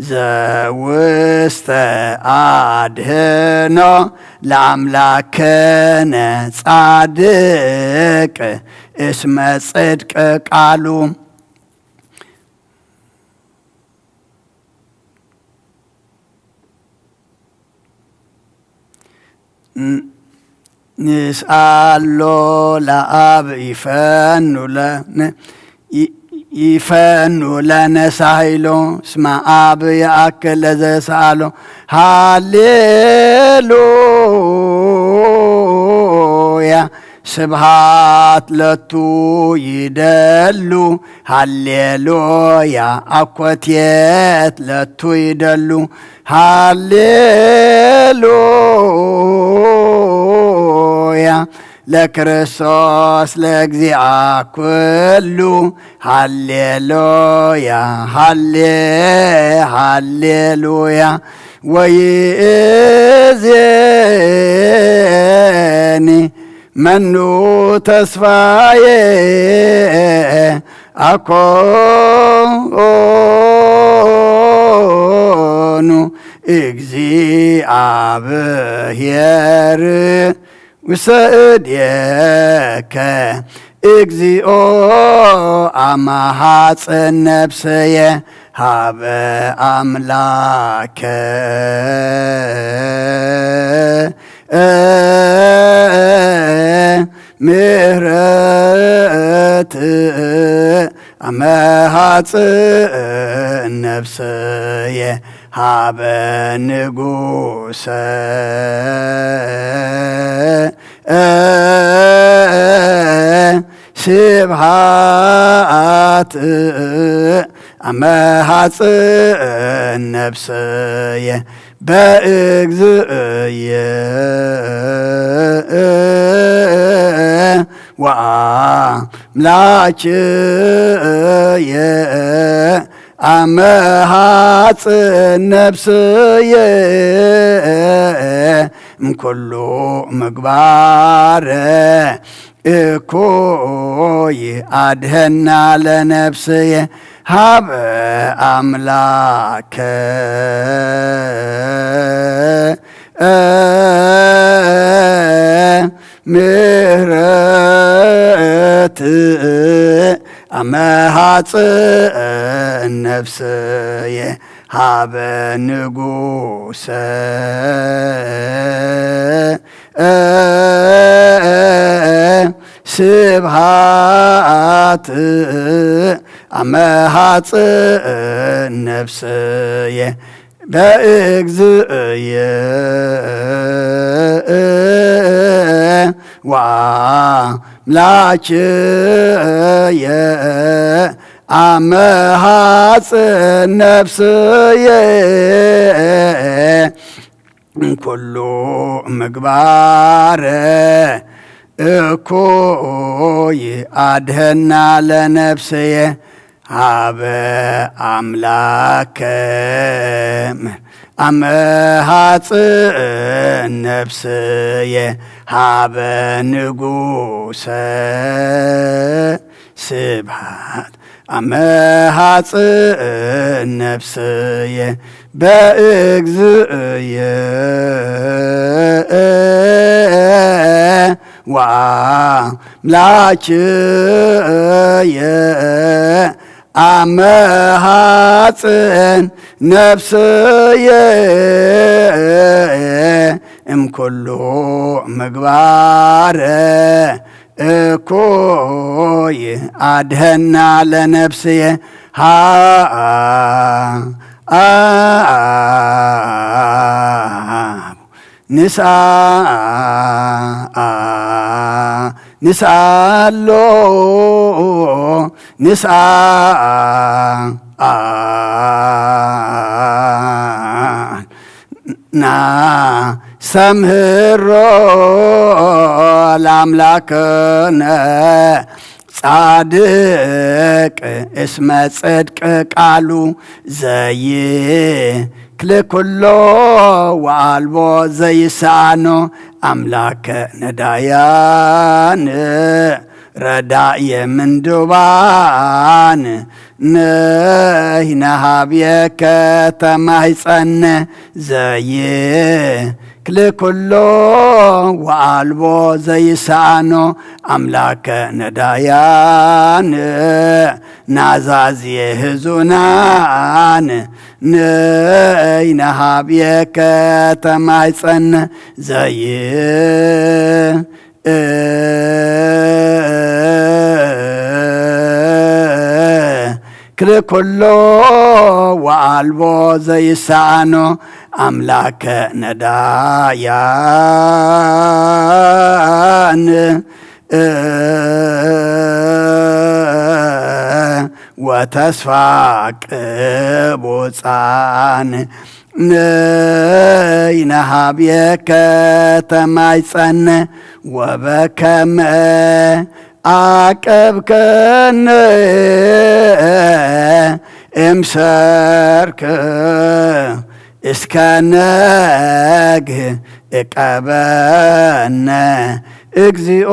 ዘውስተ ኣድህኖ ለኣምላክነ ጻድቅ እስመ ጽድቅ ቃሉ። ንስኣሎ ለኣብ ይፈኑ ለነ ይፈኑ ለነ ሳይሎ እስመ ኣብ ይኣክል ለዘሰኣሎ። ሃሌሉያ ስብሃት ለቱ ይደሉ። ሃሌሉያ ኣኮቴት ለቱ ይደሉ። ሃሌሉያ ለክርስቶስ ለእግዚኣ ኩሉ። ሃሌሉያ ሃሌ ሃሌሉያ ወይእዜኒ መኑ ተስፋዬ ኣኮኑ እግዚአብሔር ውሰድየከ እግዚኦ አማሃጽን ነፍስየ ሀበ አምላከ ምህረት አመሃጽን ነፍስየ ሀበ ንጉሰ ስብሃት አመሃጽን ነፍስየ በእግዝእየ ወአምላክየ አመሃጽን ነፍስየ እምኩሉ ምግባረ እኩይ አድህና ለነፍስየ ሀበ አምላከ ምህረት አመሃጽን ነፍስየ ሀበ ንጉሰ ስብሃት አመሃጽን ነፍስየ በእግዝእየ ወአምላክየ አመሃጽን ነፍስየ ኩሉ ምግባረ እኩይ አድህና ለነፍስየ ሀበ አምላከ አመሃጽን ነፍስየ ሀበ ንጉሰ ስብሃት ኣመሃጽእ ነፍስየ በእግዝእየ ወኣምላክየ ኣመሃጽን ነፍስየ እምኩሉ ምግባር እኩይ ኣድህና ለነፍስየ ሃ ንስኣ ንስኣሎ ንስኣ ና ሰምህሮ ለኣምላክነ ጻድቅ እስመ ጽድቅ ቃሉ ዘይክል ኩሎ ወኣልቦ ዘይሰኣኖ ኣምላከ ነዳያን ረዳየ ምንዱባን ነይ ነሃብየከ ተማሂጸነ ዘይክል ኩሎ ወኣልቦ ዘይሰኣኖ ኣምላከ ነዳያን ናዛዝየ ህዙናን ነይ ነሃብየከ ተማሂጸነ ዘይ ክል ኩሎ ወኣልቦ ዘይሰኣኖ ኣምላከ ነዳያን ወተስፋ ቅቡጻን ነይ ነሃብየከ ተማይጸነ ወበከመ ዓቀብከነ እምሰርክ እስከ ነግህ እቀበነ እግዚኦ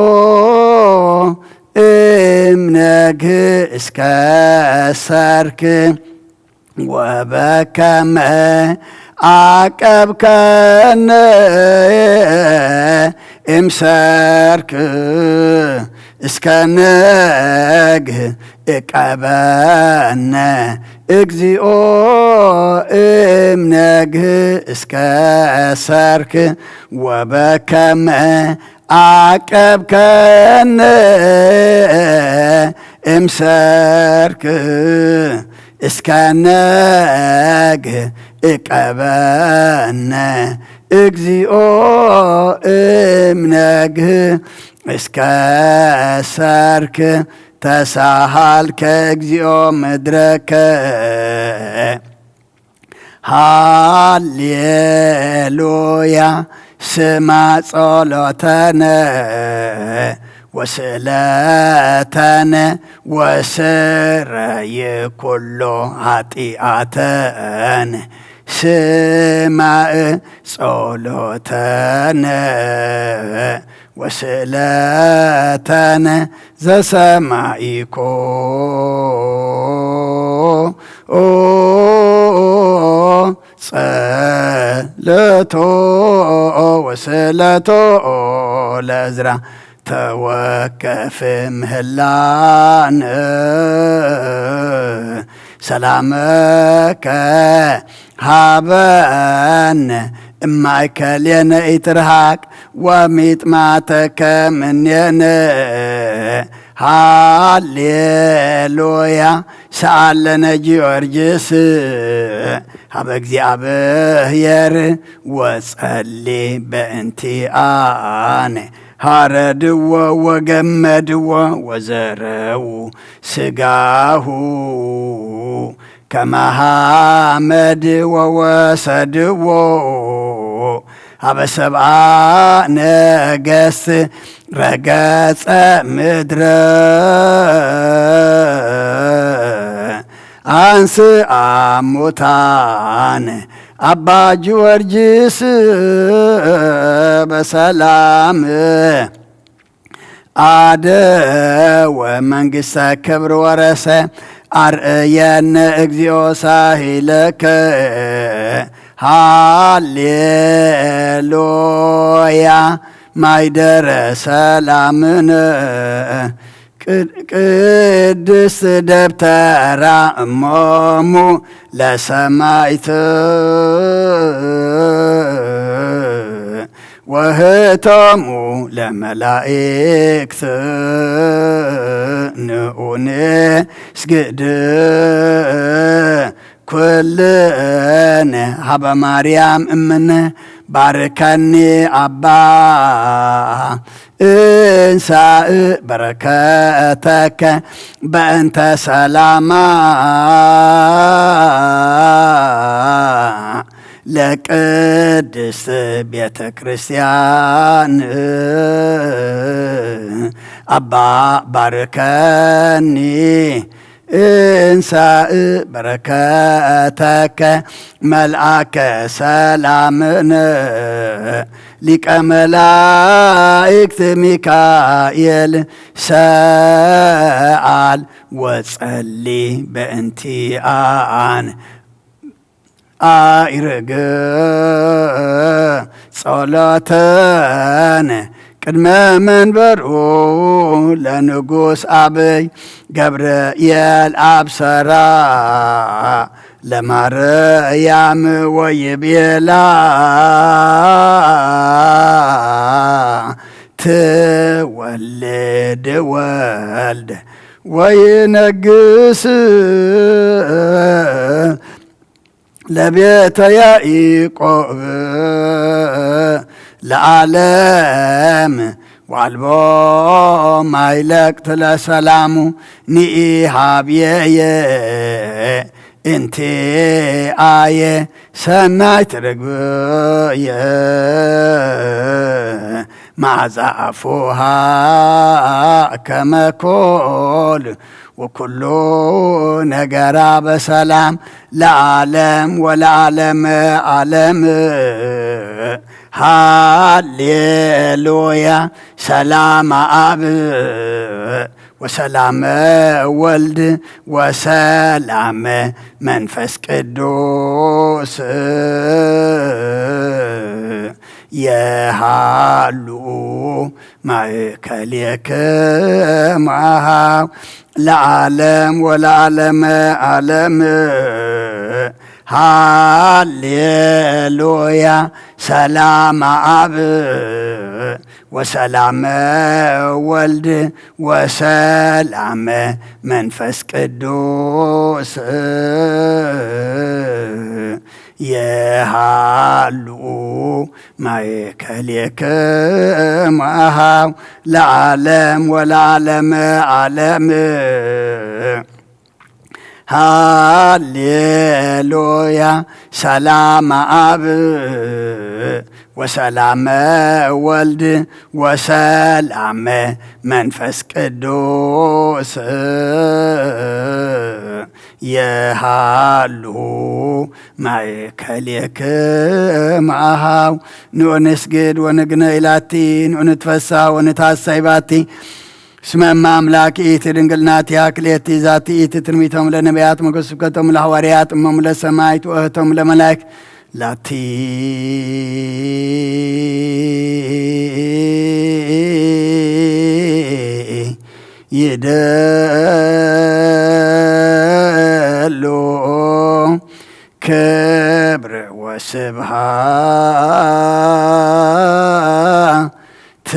እምነግህ እስከ ሰርክ ወበከመ ዓቀብከነ እምሰርክ እስከ ነግህ እቀበነ እግዚኦ እምነግህ እስከ ሰርክ ወበከመ ዓቀብከነ እምሰርክ እስከ ነግህ እቀበነ እግዚኦ እምነግህ እስከ ሰርክ ተሳሃልከ እግዚኦ ምድረከ ሃሌሉያ ስማ ጸሎተነ ወስእለተነ ወስረይ ኩሎ ኃጢኣተነ ስማእ ጸሎተነ ወስእለተነ ዘሰማኢኮ ጸለቶ ወስእለቶ ለእዝራ ተወከፍ ምህላን ሰላመከ ሃበነ እማእከሌነ ኢትርሃቅ ወሚጥማተከ ምኔነ ሃሌሉያ ሰኣለነ ጊዮርጊስ ሀበ እግዚኣብሔር ወጸሊ በእንቲኣነ ሃረድዎ ወገመድዎ ወዘረው ስጋሁ ከመ ሐመድ ወወሰድዎ ሀበ ሰብአ ነገስት ረገጸ ምድረ አንስአ ሙታን አባ ጊዮርጊስ በሰላም አደ ወመንግስተ ክብር ወረሰ ኣርእየነ እግዚኦ ሳሂለከ። ሃሌሉያ። ማይደረ ሰላምን ቅድ-፣ ቅድስት ደብተራ እሞሙ ለሰማይት ወህቶሙ ለመላእክት ንኡን ስግድ ኩልን ሀበ ማርያም እምን ባርከኒ ኣባ እንሳእ በረከተከ በእንተ ሰላማ ለቅድስት ቤተ ክርስቲያን ኣባ ባርከኒ እንሳእ በረከተከ መልአከ ሰላምን ሊቀ መላእክት ሚካኤል ሰኣል ወጸሊ በእንቲኣን ኣይርግ ጸሎተን ቅድመ መንበሩ ለንጉስ ኣብይ ገብርኤል ኣብሰራ ለማርያም ወይቤላ ትወልድ ወልድ ወይነግስ ለቤተ ያዕቆብ ለዓለም ዋልቦ ማይለቅት ለሰላሙ ንኢሃብየየ እንቲኣየ ሰናይት ርግብየ መዓዛ ኣፉሃ ከመ ኮል ወኩሉ ነገራ በሰላም ለዓለም ወለዓለመ ዓለም። ሃሌሉያ። ሰላም ኣብ ወሰላመ ወልድ ወሰላመ መንፈስ ቅዱስ የሃሉ ማእከሌክም አሃው ለዓለም ወለዓለመ ዓለም። ሃሌሉያ። ሰላም አብ ወሰላመ ወልድ ወሰላመ መንፈስ ቅዱስ የሃሉ ማእከሌክም አሃው ለዓለም ወለዓለመ ዓለም። ሃሌሉያ። ሰላም አብ ወሰላመ ወልድ ወሰላመ መንፈስ ቅዱስ የሃሉ ማእከሌክም አሃው። ንዑ ንስግድ ወንግነ ኢላቲ፣ ንዑ ንትፈሳ ወንትሐሰይ ባቲ። እስመ እመ አምላክ ኢቲ ድንግል ናቲሃ ክልኤቲ ዛቲ ኢቲ ትርሚቶም ለነቢያት መገ ስብከቶም ለሐዋርያት እሞሙ ለሰማይት ወእህቶም ለመላይክ ላቲ ይደሉ ክብር ወስብሃት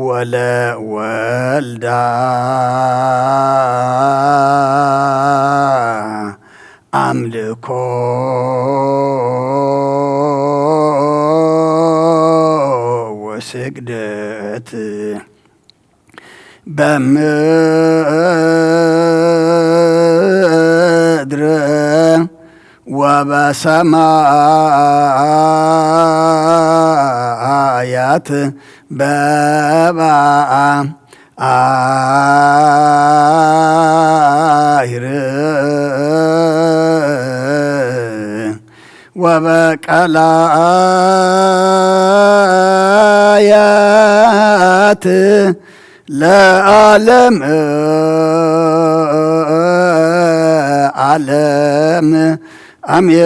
ወለ ወልዳ አምልኮ ወስግደት በምድር ወበሰማያት በበአ አይር ወበቀላያት ለዓለመ ዓለም አሜን።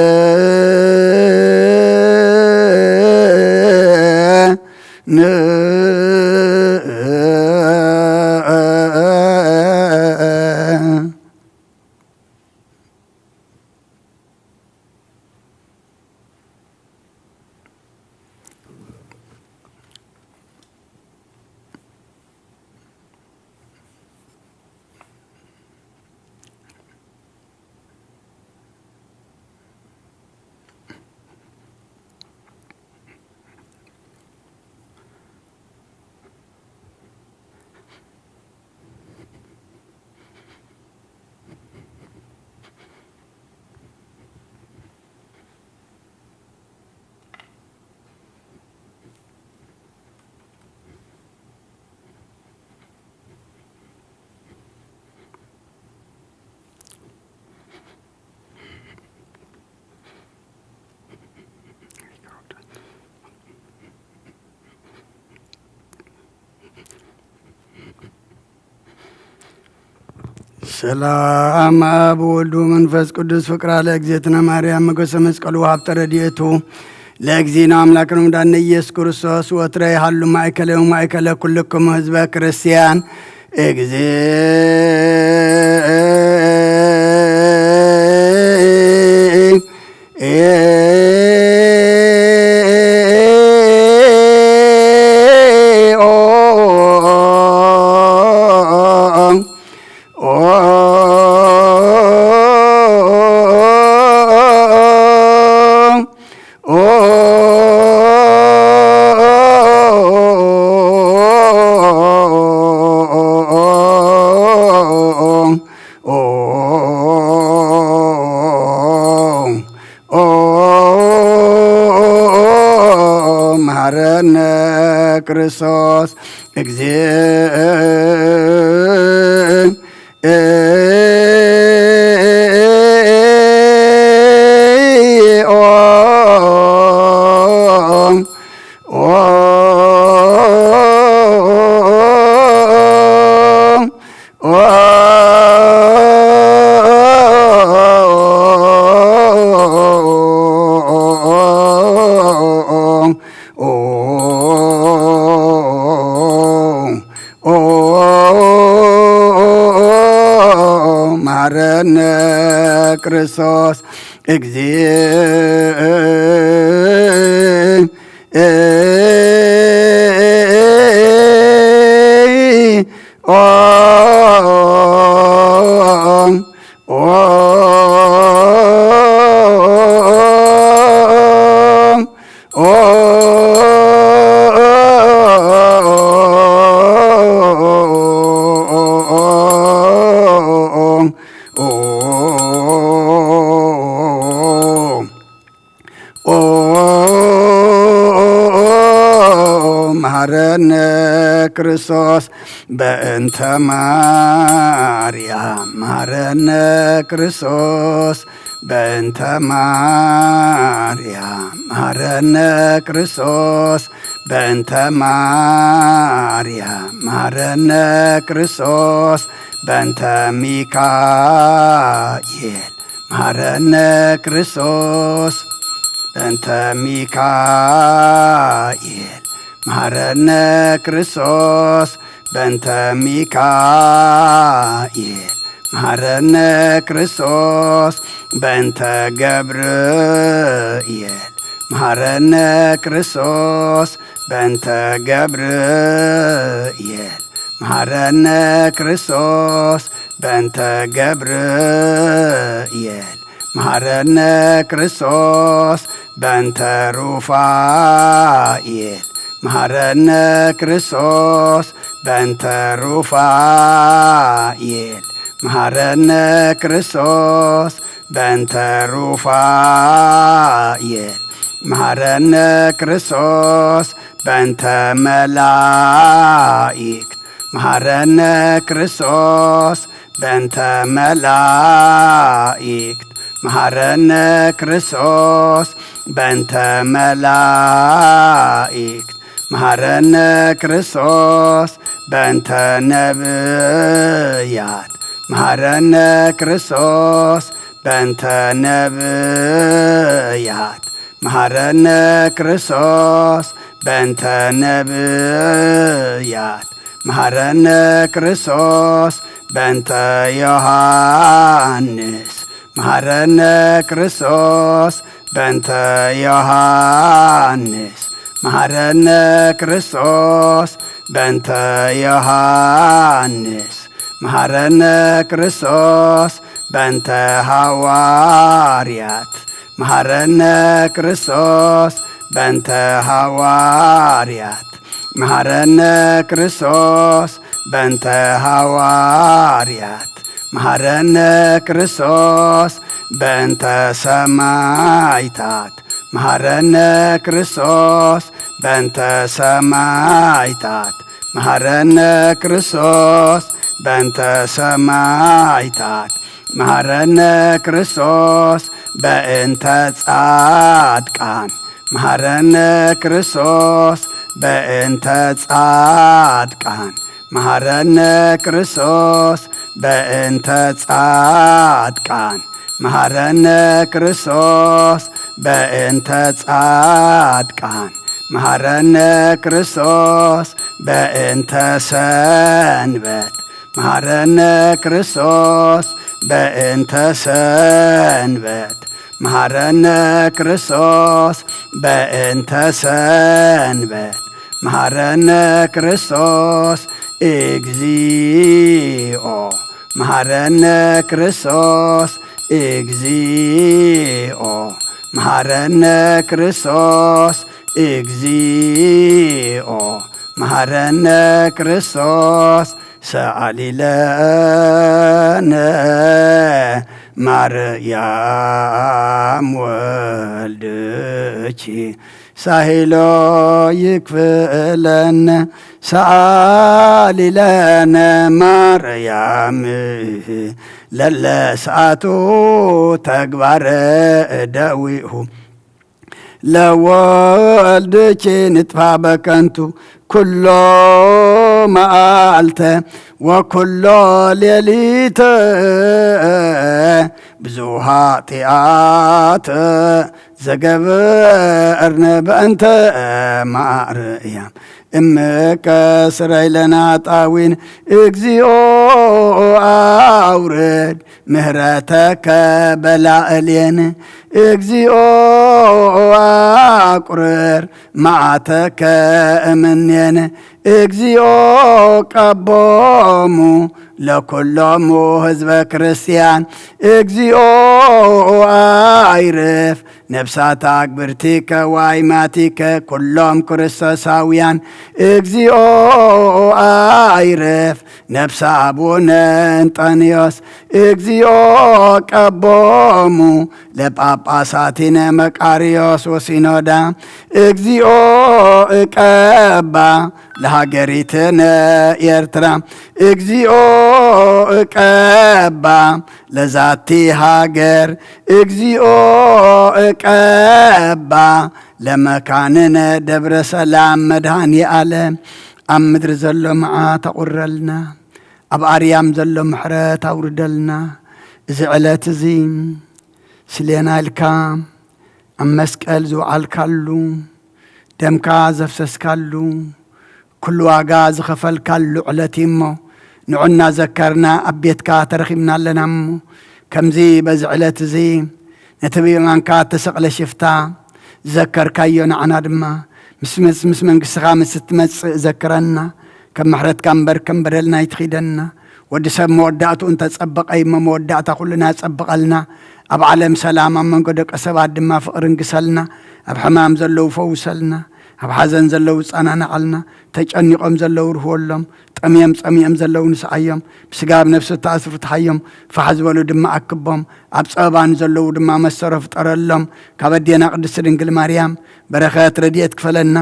ሰላም አብ ወልድ ወመንፈስ ቅዱስ ፍቅራ ለእግዝእትነ ማርያም ሞገሰ መስቀሉ ወሀብተ ረድኤቱ ለእግዚእነ አምላክነ ወመድኃኒነ ኢየሱስ ክርስቶስ ወትረ ይሃሉ ማእከለ ወማእከለ ኩልክሙ ህዝበ ክርስቲያን። እግዚእ መሐረነ ክርስቶስ እግዚእ መሐረነ ክርስቶስ እግዚእ ኦ መሐረነ ክርስቶስ በእንተ ማርያም፣ መሐረነ ክርስቶስ በእንተ ማርያም፣ መሐረነ ክርስቶስ በእንተ ማርያም፣ መሐረነ ክርስቶስ በእንተ ሚካኤል፣ መሐረነ ክርስቶስ በእንተ ሚካኤል፣ መሐረነ ክርስቶስ በእንተ ሚካኤል፣ መሐረነ ክርስቶስ በእንተ ገብርኤል፣ መሐረነ ክርስቶስ በእንተ ገብርኤል፣ መሐረነ ክርስቶስ በእንተ ገብርኤል፣ መሐረነ ክርስቶስ በእንተ ሩፋኤል፣ መሐረነ ክርስቶስ በእንተ ሩፋኤል፣ መሐረነ ክርስቶስ በእንተ ሩፋኤል፣ መሐረነ ክርስቶስ በእንተ መላእክት፣ መሐረነ ክርስቶስ በእንተ መላእክት፣ መሐረነ ክርስቶስ በእንተ መላእክት፣ መሃረነ ክርስቶስ በእንተ ነብያት፣ መሃረነ ክርስቶስ በእንተ ነብያት፣ መሃረነ ክርስቶስ በእንተ ነብያት፣ መሃረነ ክርስቶስ በእንተ ዮሃንስ፣ መሃረነ ክርስቶስ በእንተ ዮሃንስ፣ መሃረነ ክርስቶስ በእንተ ዮሃንስ፣ መሃረነ ክርስቶስ በእንተ ሃዋርያት፣ መሃረነ ክርስቶስ በእንተ ሃዋርያት፣ መሃረነ ክርስቶስ በእንተ ሃዋርያት፣ መሃረነ ክርስቶስ በእንተ ሰማይታት፣ መሃረነ ክርስቶስ በእንተ ሰማይታት፣ መሃረነ ክርስቶስ በእንተ ሰማይታት፣ መሃረነ ክርስቶስ በእንተ ጻድቃን፣ መሃረነ ክርስቶስ በእንተ ጻድቃን፣ መሃረነ ክርስቶስ በእንተ ጻድቃን፣ መሃረነ ክርስቶስ በእንተ ጻድቃን፣ መሃረነ ክርስቶስ በእንተ ሰንበት፣ መሃረነ ክርስቶስ በእንተ ሰንበት፣ መሃረነ ክርስቶስ በእንተ ሰንበት፣ መሃረነ ክርስቶስ እግዚኦ፣ መሃረነ ክርስቶስ እግዚኦ፣ መሃረነ ክርስቶስ እግዚኦ፣ መሃረነ ክርስቶስ ሰኣሊ ለነ ማርያም ወልድኪ ሳሂሎ ይክፍለነ ሰኣሊ ለነ ማርያም ለለ ሰኣቱ ተግባረ እደዊሁ ለወልድኪ ንጥፋ በከንቱ ኩሎ መዓልተ ወኩሎ ሌሊተ ብዙ ኃጢአት ዘገበርነ በእንተ ማርያም እምከ ስረይ ለነ ኃጣውኢነ እግዚኦ አውርድ ምህረተከ በላዕሌነ እግዚኦ አቁርር መዓተከ እምኔነ እግዚኦ ቀቦሙ ለኩሎሙ ህዝበ ክርስቲያን እግዚኦ አይርፍ ነፍሳት አግብርቲከ ዋይማቲከ ኩሎም ክርስቶሳውያን እግዚኦ አይርፍ ነፍሰ አቡነ እንጠንዮስ እግዚኦ ቀቦሙ ለጳጳሳቲነ መቃርዮስ ወሲኖዳ እግዚኦ እቀባ ለሃገሪትነ ኤርትራ እግዚኦ እቀባ ለዛቲ ሃገር እግዚኦ እቀባ ለመካንነ ደብረ ሰላም መድኃኔ ዓለም ኣብ ምድሪ ዘሎ መዓት ኣቑረልና፣ ኣብ ኣርያም ዘሎ ምሕረት ኣውርደልና። እዚ ዕለት እዚ ስሌና ኢልካ ኣብ መስቀል ዝወዓልካሉ፣ ደምካ ዘፍሰስካሉ፣ ኩሉ ዋጋ ዝኸፈልካሉ ዕለት እዩ እሞ፣ ንዑ እናዘከርና ኣብ ቤትካ ተረኺብና ኣለና እሞ፣ ከምዚ በዚ ዕለት እዚ ነቲ ብየማንካ እተሰቕለ ሽፍታ ዝዘከርካዮ፣ ንዓና ድማ ምስ ምስ ምስ መንግስትኻ ምስ እትመጽእ ዘክረና። ከም ምሕረትካ እምበር ከም በደልና ኣይትኺደና። ወዲ ሰብ መወዳእትኡ እንተጸበቐ እሞ መወዳእታ ኩልና ጸብቐልና። ኣብ ዓለም ሰላም፣ ኣብ መንጎ ደቂ ሰባት ድማ ፍቕሪ እንግሰልና። ኣብ ሕማም ዘለዉ ፈውሰልና። ኣብ ሓዘን ዘለዉ ጸናናዓልና። ተጨኒቖም ዘለዉ ርህወሎም። ጠምዮም ጸሚኦም ዘለዉ ንስዓዮም። ብስጋ ኣብ ነፍሲ እተኣስሩ ፍትሓዮም። ፋሕ ዝበሉ ድማ ኣክቦም። ኣብ ጸበባ ንዘለዉ ድማ መሰሮ ፍጠረሎም። ካብ ኣዴና ቅድስቲ ድንግል ማርያም በረኸት ረድኤት ክፈለና።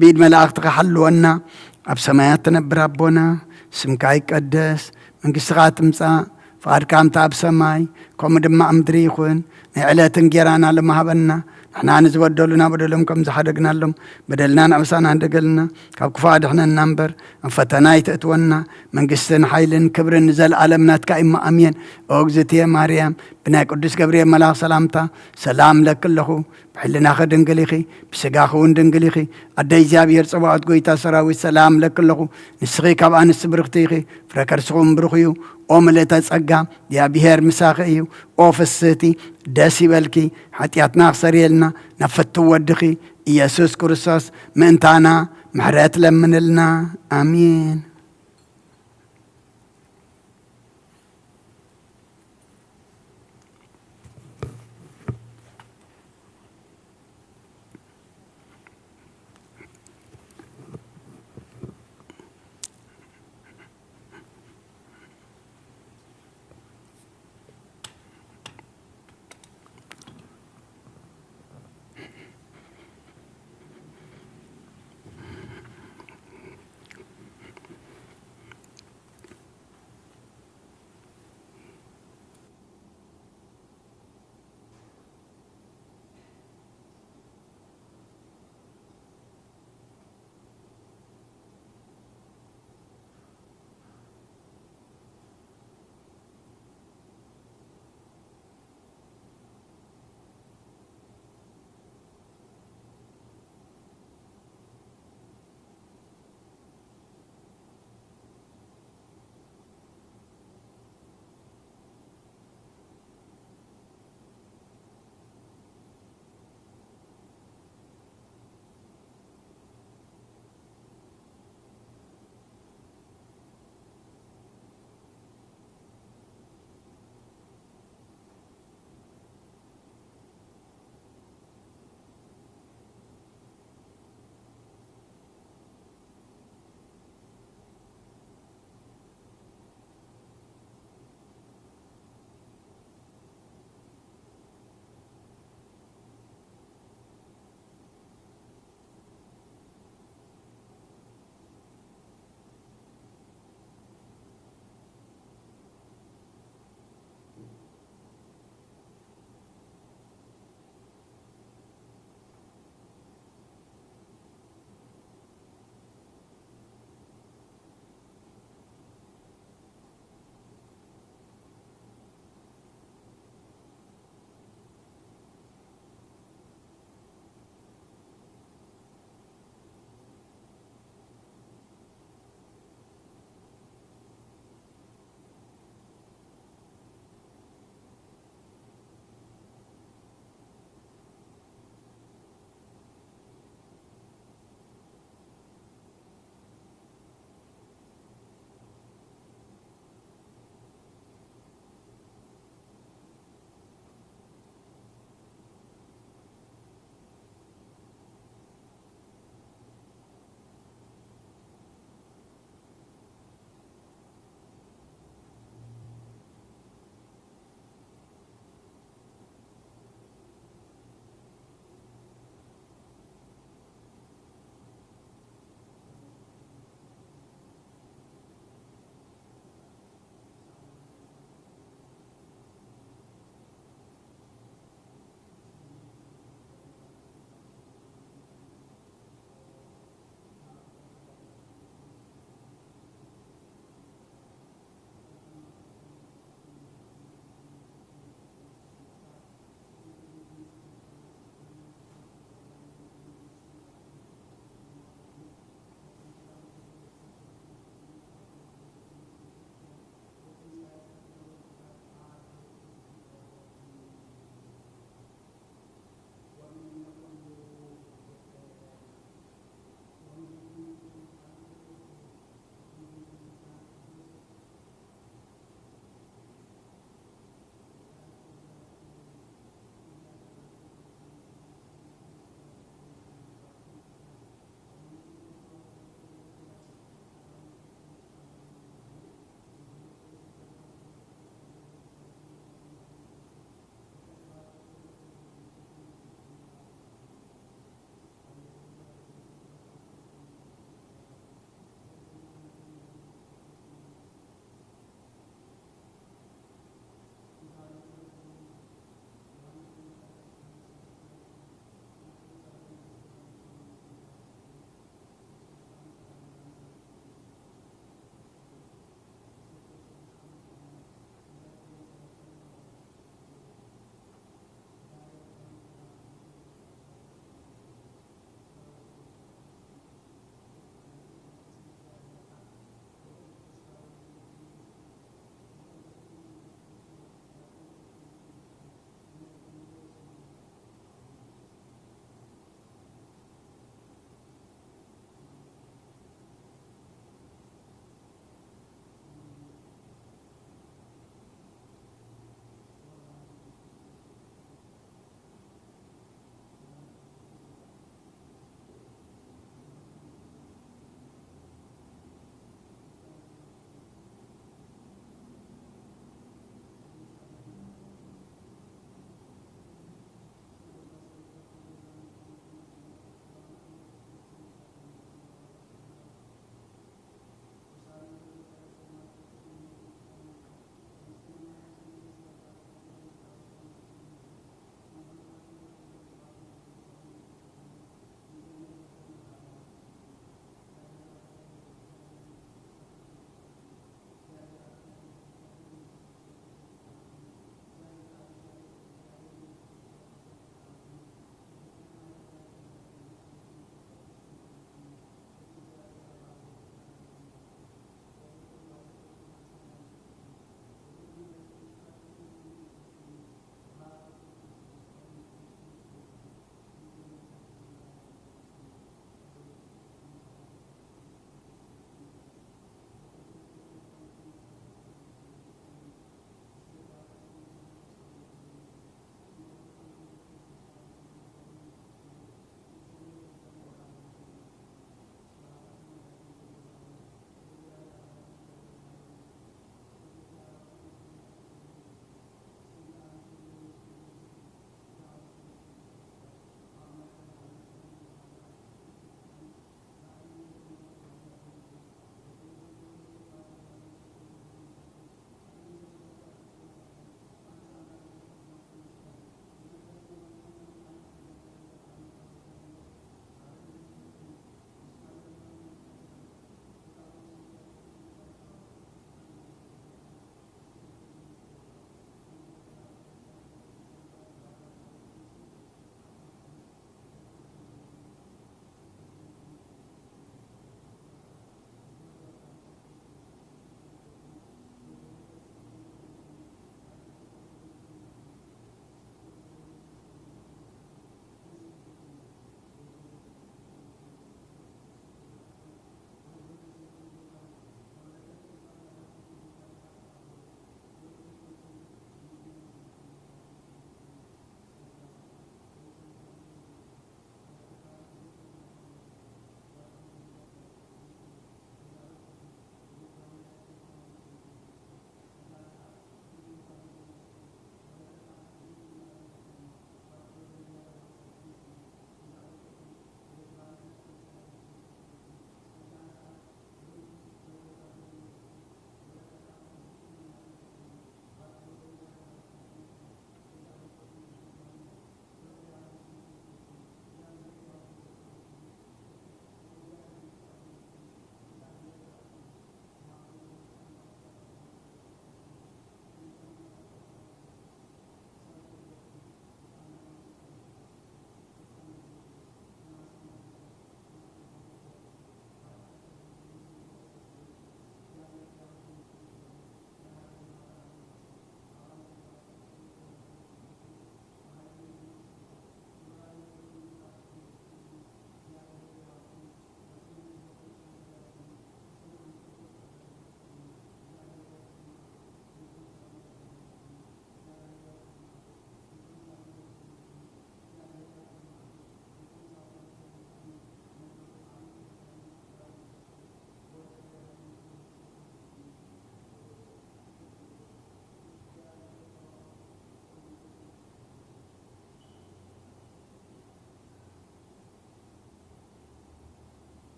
ብኢድ መላእኽትኻ ሓልወና። ኣብ ሰማያት ትነብር ኣቦና፣ ስምካ ይቀደስ፣ መንግስትኻ ትምጻእ፣ ፍቓድካ ከምቲ ኣብ ሰማይ፣ ከምኡ ድማ ኣብ ምድሪ ይኹን። ናይ ዕለት እንጌራና ሎሚ ሃበና፣ ንሕና ንዝበደሉና በደሎም ከም ዝሓደግናሎም፣ በደልና ንዕብሳና እንደገልና፣ ካብ ክፉእ ኣድሕነና እምበር፣ ኣብ ፈተና ኣይተእትወና። መንግስትን ሓይልን ክብርን ንዘለኣለም ናትካ እሞ ኣሜን። ኦ እግዝእትየ ማርያም፣ ብናይ ቅዱስ ገብርኤል መልኣኽ ሰላምታ ሰላም እለኪ ኣለኹ። ብሕልናኺ ድንግል ኢኺ፣ ብስጋኺ እውን ድንግል ኢኺ። ኣደ እግዚኣብሔር ጸባኦት፣ ጎይታ ሰራዊት፣ ሰላም እለኪ ኣለኹ። ንስኺ ካብ ኣንስቲ ብርኽቲ ኢኺ፣ ፍረ ከርስኺ እውን ብሩኽ እዩ። ኦ ምልእተ ጸጋ፣ እግዚኣብሔር ምሳኺ እዩ። ኦ ፍስህቲ፣ ደስ ይበልኪ። ሓጢኣትና ክሰርየልና ናብ ፍትው ወድኺ ኢየሱስ ክርስቶስ ምእንታና ምሕረት ለምንልና። ኣሜን።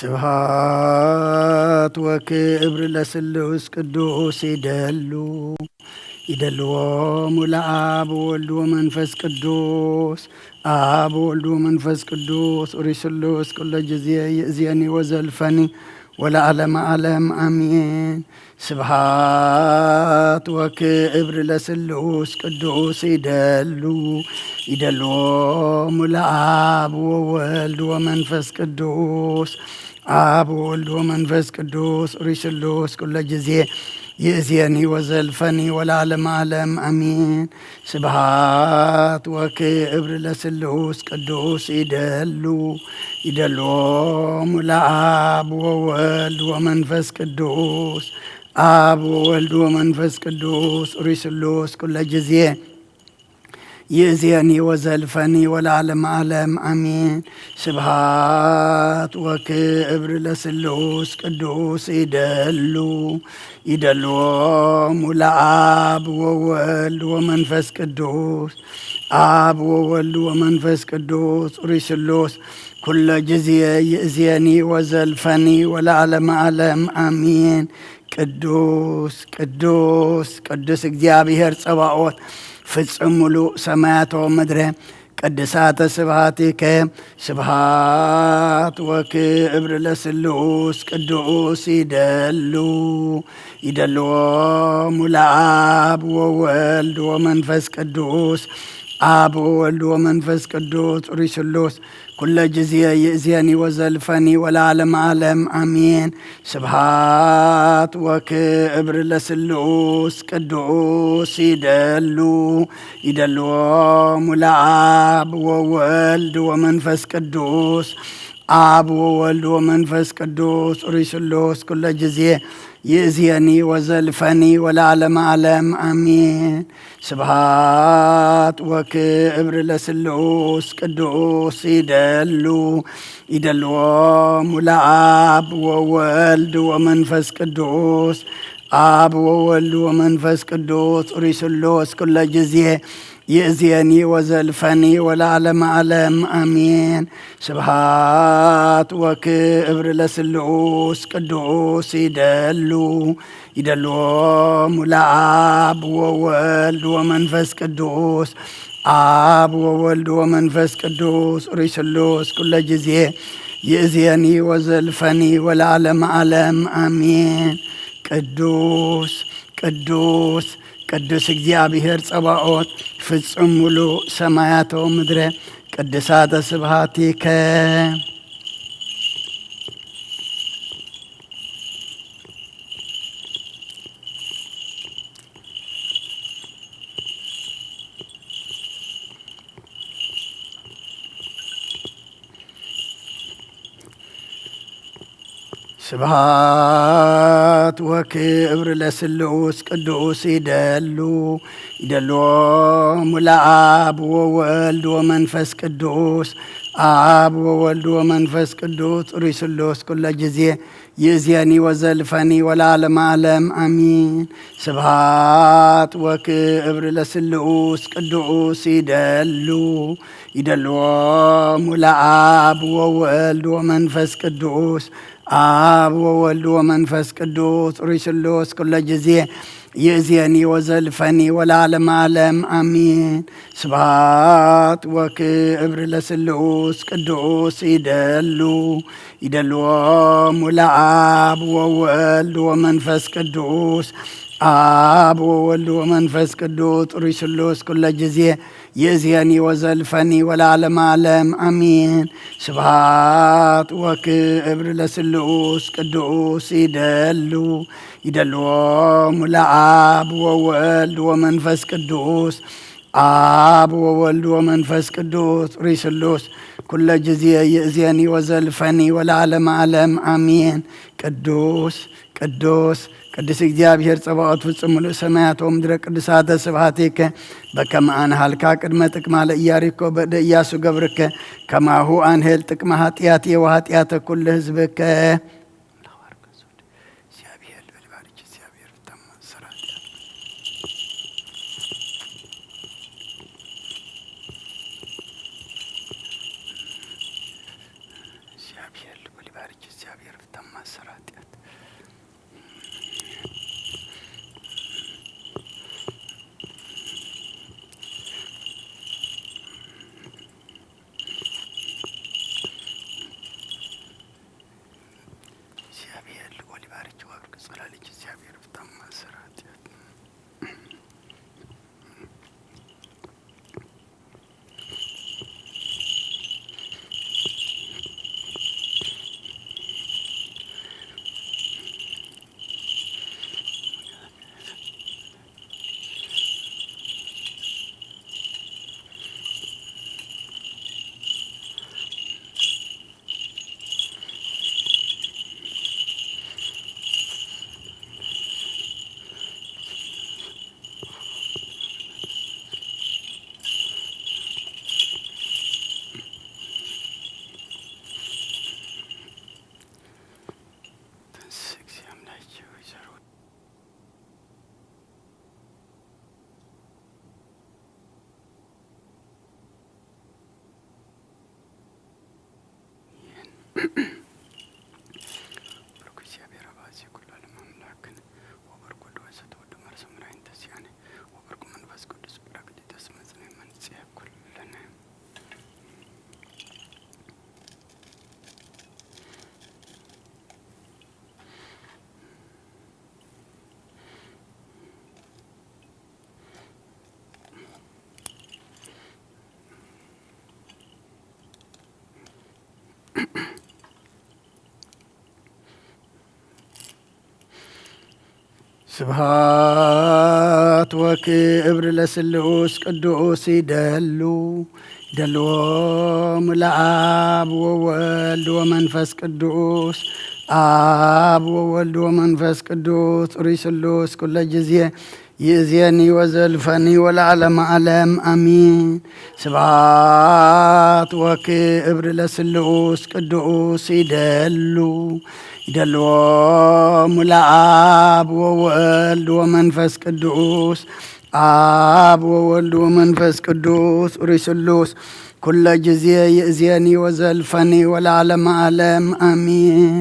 ስብሐት ወክብር ለስሉስ ቅዱስ ይደሉ፣ ይደልዎሙ ለአብ ወወልድ ወመንፈስ ቅዱስ። አብ ወወልድ ወመንፈስ ቅዱስ ኡሪ ስሉስ ኩሎ ጊዜ ይእዜኒ ወዘልፈኒ ወለዓለመ ዓለም አሜን። ስብሐት ወክብር ለስሉስ ቅዱስ ይደሉ፣ ይደልዎሙ ለአብ ወወልድ ወመንፈስ ቅዱስ። አብ ወወልድ ወመንፈስ ቅዱስ ኡሪ ስሉስ ኩሎ ጊዜ ይእዜኒ ወዘልፈኒ ወለዓለመ ዓለም አሜን። ስብሐት ወክብር ለስሉስ ቅዱስ ይደሉ፣ ይደልዎሙ ለአብ ወወልድ ወመንፈስ ቅዱስ። አብ ወወልድ ወመንፈስ ቅዱስ ኡሪ ስሉስ ኩሎ ጊዜ ይእዜኒ ወዘልፈኒ ወለዓለመ ዓለም አሜን። ስብሐት ወክብር ለስሉስ ቅዱስ ይደሉ፣ ይደልዎሙ ለአብ ወወልድ ወመንፈስ ቅዱስ። አብ ወወልድ ወመንፈስ ቅዱስ ኡሪ ስሉስ ኩሎ ጊዜ ይእዜኒ ወዘልፈኒ ወለዓለመ ዓለም አሜን። ቅዱስ ቅዱስ ቅዱስ እግዚኣብሔር ጸባኦት፣ ፍጹም ምሉእ ሰማያት ወምድረ ቅድሳተ ስብሐቲከ። ስብሐት ወክብር ለስሉስ ቅዱስ ይደሉ፣ ይደልዎሙ ለአብ ወወልድ ወመንፈስ ቅዱስ። አብ ወወልድ ወመንፈስ ቅዱስ ኡሪ ስሉስ ኩሎ ጊዜ ይእዜኒ ወዘልፈኒ ወለዓለመ ዓለም አሜን። ስብሐት ወክብር ለስሉስ ቅዱስ ይደሉ፣ ይደልዎሙ ለአብ ወወልድ ወመንፈስ ቅዱስ። አብ ወወልድ ወመንፈስ ቅዱስ ኡሪ ስሉስ ኩሎ ጊዜ ይእዜኒ ወዘልፈኒ ወለዓለመ ዓለም አሜን። ስብሐት ወክብር ለስሉስ ቅዱስ ይደሉ፣ ይደልዎሙ ለአብ ወወልድ ወመንፈስ ቅዱስ። አብ ወወልድ ወመንፈስ ቅዱስ ኡሪ ስሉስ ኩሎ ጊዜ ይእዜኒ ወዘልፈኒ ወለዓለመ ዓለም አሜን። ስብሐት ወክብር ለስሉስ ቅዱስ ይደሉ፣ ይደልዎሙ ለአብ ወወልድ ወመንፈስ ቅዱስ። አብ ወወልድ ወመንፈስ ቅዱስ ኡሪ ስሉስ ኩሎ ጊዜ ይእዜኒ ወዘልፈኒ ወለዓለመ ዓለም አሜን። ቅዱስ ቅዱስ ቅዱስ እግዚኣብሔር ጸባኦት፣ ፍጹም ምሉእ ሰማያት ወምድረ ቅድሳተ ስብሐቲከ። ስብሐት ወክብር ለስሉስ ቅዱስ ይደሉ፣ ይደልዎሙ ለአብ ወወልድ ወመንፈስ ቅዱስ። አብ ወወልድ ወመንፈስ ቅዱስ ኡሪ ስሉስ ኩሎ ጊዜ ይእዜኒ ወዘልፈኒ ወለዓለመ ዓለም አሜን። ስብሐት ወክብር ለስሉስ ቅዱስ ይደሉ፣ ይደልዎሙ ለአብ ወወልድ ወመንፈስ ቅዱስ። አብ ወወልድ ወመንፈስ ቅዱስ ሩይ ስሉስ ኩሎ ጊዜ ይእዜኒ ወዘልፈኒ ወለዓለመ ዓለም አሜን። ስብሐት ወክብር ለስሉስ ቅዱስ ይደሉ፣ ይደልዎሙ ለአብ ወወልድ ወመንፈስ ቅዱስ። አብ ወወልድ ወመንፈስ ቅዱስ ሩይ ስሉስ ኩሎ ጊዜ ይእዜኒ ወዘልፈኒ ወለዓለመ ዓለም አሜን። ስብሐት ወክብር ለስሉስ ቅዱስ ይደሉ፣ ይደልዎሙ ለአብ ወወልድ ወመንፈስ ቅዱስ። አብ ወወልድ ወመንፈስ ቅዱስ ሩይ ስሉስ ኩሎ ጊዜ ይእዜኒ ወዘልፈኒ ወለዓለመ ዓለም አሜን። ቅዱስ ቅዱስ ቅዱስ እግዚኣብሔር ጸባኦት ፍጹም ምሉእ ሰማያት ወምድረ ቅዱሳተ ስብሐቲከ። በከመ አንሃልካ ቅድመ ጥቅማ ለኢያሪኮ በእደ ኢያሱ ገብርከ፣ ከማሁ አንሄል ጥቅመ ኃጢአትየ ወኃጢአተ ኩሉ ህዝብከ። ብሩክ እግዚኣብሔር አብ አዜ ኩሉ ዓለም አምላክን ወበርኩ ወልድ ወመንፈስ ወወልድ መርሰ መራይን ተስያነ ወበርኩ መንፈስ ቅዱስ ጳራቅሊጦስ መጽንዕ መንጽሔ ኩልነ። ስብሐት ወክብር ለስሉስ ቅዱስ ይደሉ ይደልዎም ለአብ ወወልድ ወመንፈስ ቅዱስ፣ አብ ወወልድ ወመንፈስ ቅዱስ ጽሩይ ስሉስ ኩለ ጊዜ ይእዜኒ ወዘልፈኒ ወለዓለመ ዓለም አሚን። ስብሐት ወክብር ለስሉስ ቅዱስ ይደሉ ይደልዎም ለአብ ወወልድ ወመንፈስ ቅዱስ፣ አብ ወወልድ ወመንፈስ ቅዱስ ሩይ ስሉስ ኩለ ጊዜ ይእዜኒ ወዘልፈኒ ወለዓለመ ዓለም አሚን።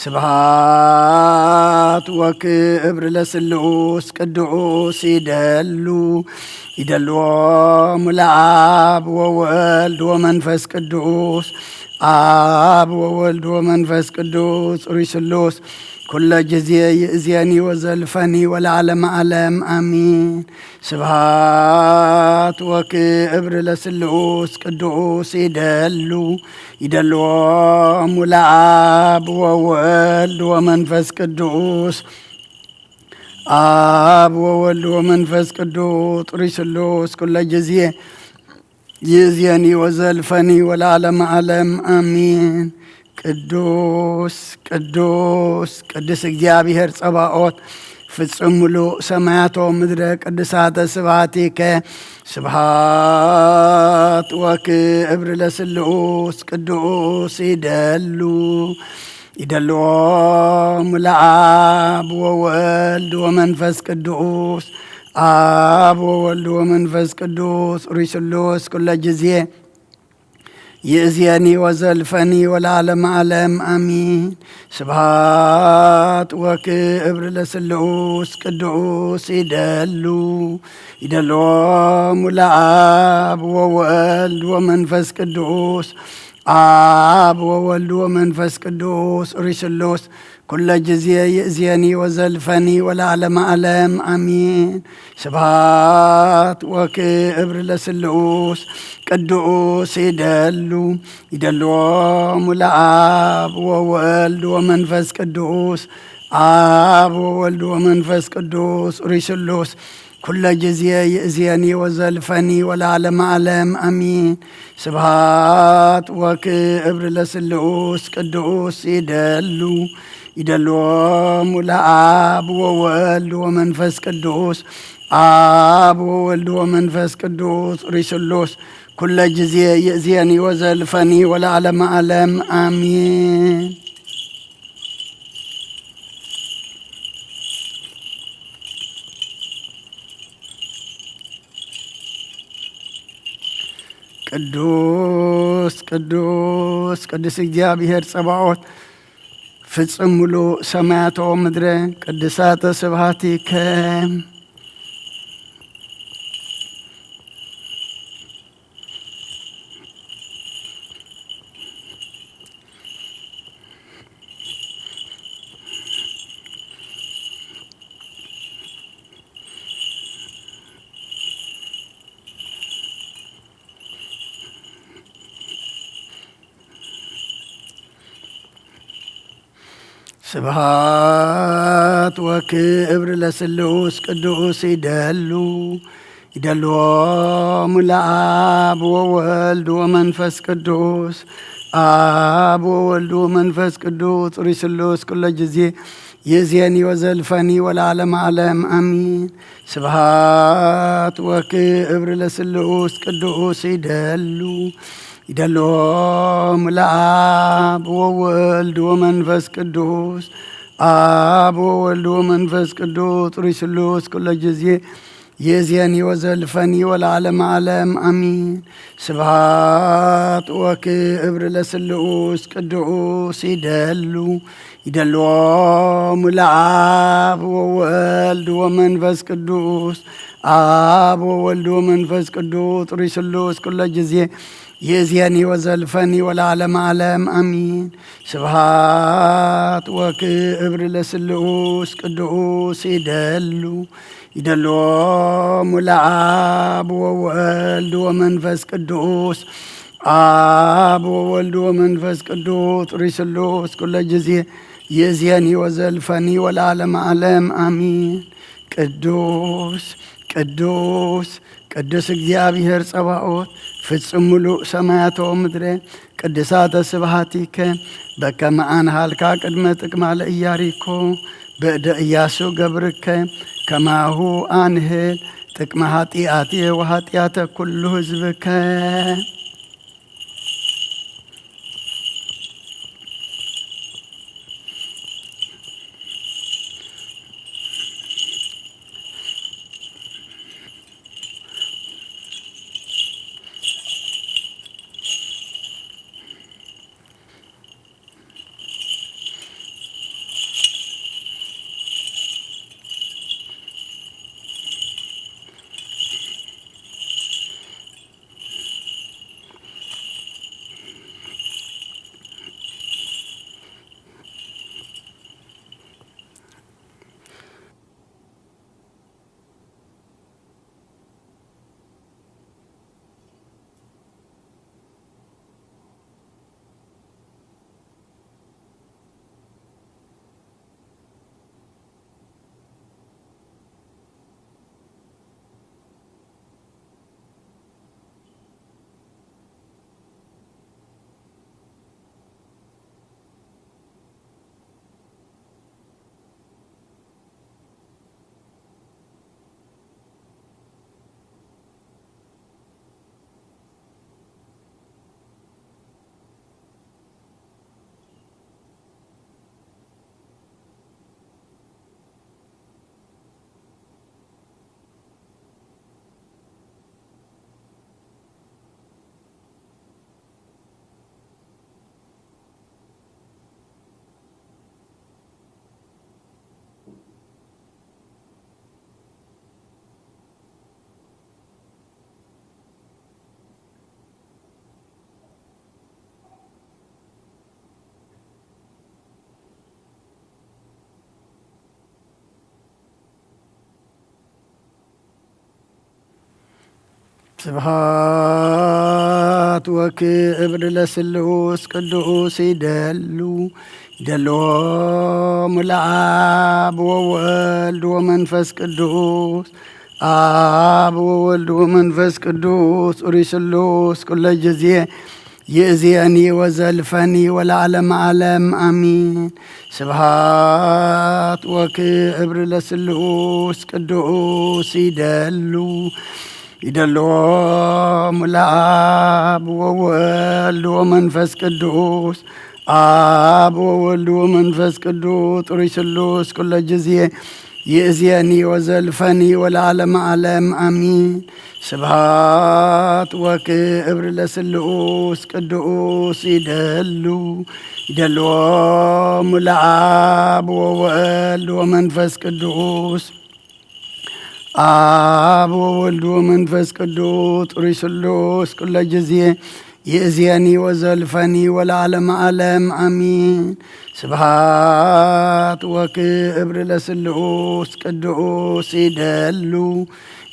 ስብሐት ወክብር ለስሉስ ቅዱስ ይደሉ ይደልዎም ለአብ ወወልድ ወመንፈስ ቅዱስ፣ አብ ወወልድ ወመንፈስ ቅዱስ ሩይ ስሉስ ኩለ ጊዜ ይእዜኒ ወዘልፈኒ ወለዓለመ ዓለም አሚን። ስብሐት ወክብር ለስሉስ ቅዱስ ይደሉ ይደልዎም ለአብ ወወልድ ወመንፈስ ቅዱስ፣ አብ ወወልድ ወመንፈስ ቅዱስ ሩይ ስሉስ ኩለ ጊዜ ይእዜኒ ወዘልፈኒ ወለዓለመ ዓለም አሚን። ቅዱስ ቅዱስ ቅዱስ እግዚኣብሔር ጸባኦት፣ ፍጹም ምሉእ ሰማያት ወምድረ ቅዱሳተ ስብሐቲከ። ስብሐት ወክብር ለስሉስ ቅዱስ ይደሉ ይደልዎም ለአብ ወወልድ ወመንፈስ ቅዱስ፣ አብ ወወልድ ወመንፈስ ቅዱስ ሩይ ስሉስ ኩለ ጊዜ ይእዜኒ ወዘልፈኒ ወለዓለመ ዓለም አሚን። ስብሐት ወክብር ለስሉስ ቅዱስ ይደሉ ይደልዎም ለአብ ወወልድ ወመንፈስ ቅዱስ፣ አብ ወወልድ ወመንፈስ ቅዱስ ሩይ ስሉስ ኩለ ጊዜ ይእዜኒ ወዘልፈኒ ወለዓለመ ዓለም አሚን። ስብሐት ወክብር ለስሉስ ቅዱስ ይደሉ ይደልዎም ለአብ ወወልድ ወመንፈስ ቅዱስ፣ አብ ወወልድ ወመንፈስ ቅዱስ ሩይ ስሉስ ኩለ ጊዜ ይእዜኒ ወዘልፈኒ ወለዓለመ ዓለም አሚን። ስብሐት ወክብር ለስሉስ ቅዱስ ይደሉ ይደልዎም ለአብ ወወልድ ወመንፈስ ቅዱስ፣ አብ ወወልድ ወመንፈስ ቅዱስ ሩይ ስሉስ ኩለ ጊዜ ይእዜኒ ወዘልፈኒ ወለዓለመ ዓለም አሚን። ቅዱስ ቅዱስ ቅዱስ እግዚኣብሔር ጸባኦት፣ ፍጹም ምሉእ ሰማያት ወምድረ ቅዱሳተ ስብሐቲከ። ስብሐት ወክብር ለስሉስ ቅዱስ ይደሉ ይደልዎም ለአብ ወወልድ ወመንፈስ ቅዱስ፣ አብ ወወልድ ወመንፈስ ቅዱስ ሩይ ስሉስ ኩለ ጊዜ ይእዜኒ ወዘልፈኒ ወለዓለመ ዓለም አሚን። ስብሐት ወክብር ለስሉስ ቅዱስ ይደሉ ይደልዎም ለአብ ወወልድ ወመንፈስ ቅዱስ፣ አብ ወወልድ ወመንፈስ ቅዱስ ሩይ ስሉስ ኩለ ጊዜ ይእዜኒ ወዘልፈኒ ወለዓለመ ዓለም ኣሚን። ስብሐት ወክብር ለስሉስ ቅዱስ ይደሉ ይደልዎም ለአብ ወወልድ ወመንፈስ ቅዱስ። አብ ወወልድ ወመንፈስ ቅዱስ ጥሩይ ስሉስ ኩሎ ጊዜ ይእዜኒ ወዘልፈኒ ወለዓለመ ዓለም አሚን። ስብሐት ወክብር ለስሉስ ቅዱስ ይደሉ ይደልዎም ለአብ ወወልድ ወመንፈስ ቅዱስ። አብ ወወልድ ወመንፈስ ቅዱስ ጥሩይ ስሉስ ኩሎ ጊዜ ይእዜኒ ወዘልፈኒ ወለዓለመ ዓለም አሚን። ቅዱስ ቅዱስ ቅዱስ እግዚኣብሔር ጸባኦት፣ ፍጹም ምሉእ ሰማያት ወምድረ፣ ቅድሳተ ስብሐቲከ በከመ አንሃልካ ቅድመ ጥቅማ ለኢያሪኮ፣ በእደ ኢያሱ ገብርከ፣ ከማሁ አንህል ጥቅመ ኃጢአትየ ወኃጢአተ ኩሉ ህዝብከ። ስብሐት ወክብር ለስሉስ ቅዱስ ይደሉ ይደልዎም ለአብ ወወልድ ወመንፈስ ቅዱስ። አብ ወወልድ ወመንፈስ ቅዱስ ኡሪ ስሉስ ኩለ ጊዜ ይእዜኒ ወዘልፈኒ ወለዓለመ ዓለም አሚን። ስብሐት ወክብር ለስሉስ ቅዱስ ይደሉ ይደልዎም ለአብ ወወልድ ወመንፈስ ቅዱስ። አብ ወወልድ ወመንፈስ ቅዱስ ጥሩይ ስሉስ ኩለ ጊዜ ይእዜኒ ወዘልፈኒ ወለዓለመ ዓለም አሚን። ስብሐት ወክብር ለስሉስ ቅዱስ ይደሉ ይደልዎም ለአብ ወወልድ ወመንፈስ ቅዱስ። አብ ወወልድ ወመንፈስ ቅዱስ ጥሩይ ስሉስ ኩለ ጊዜ ይእዜኒ ወዘልፈኒ ወለዓለመ ዓለም አሚን። ስብሐት ወክብር ለስሉስ ቅዱስ ይደሉ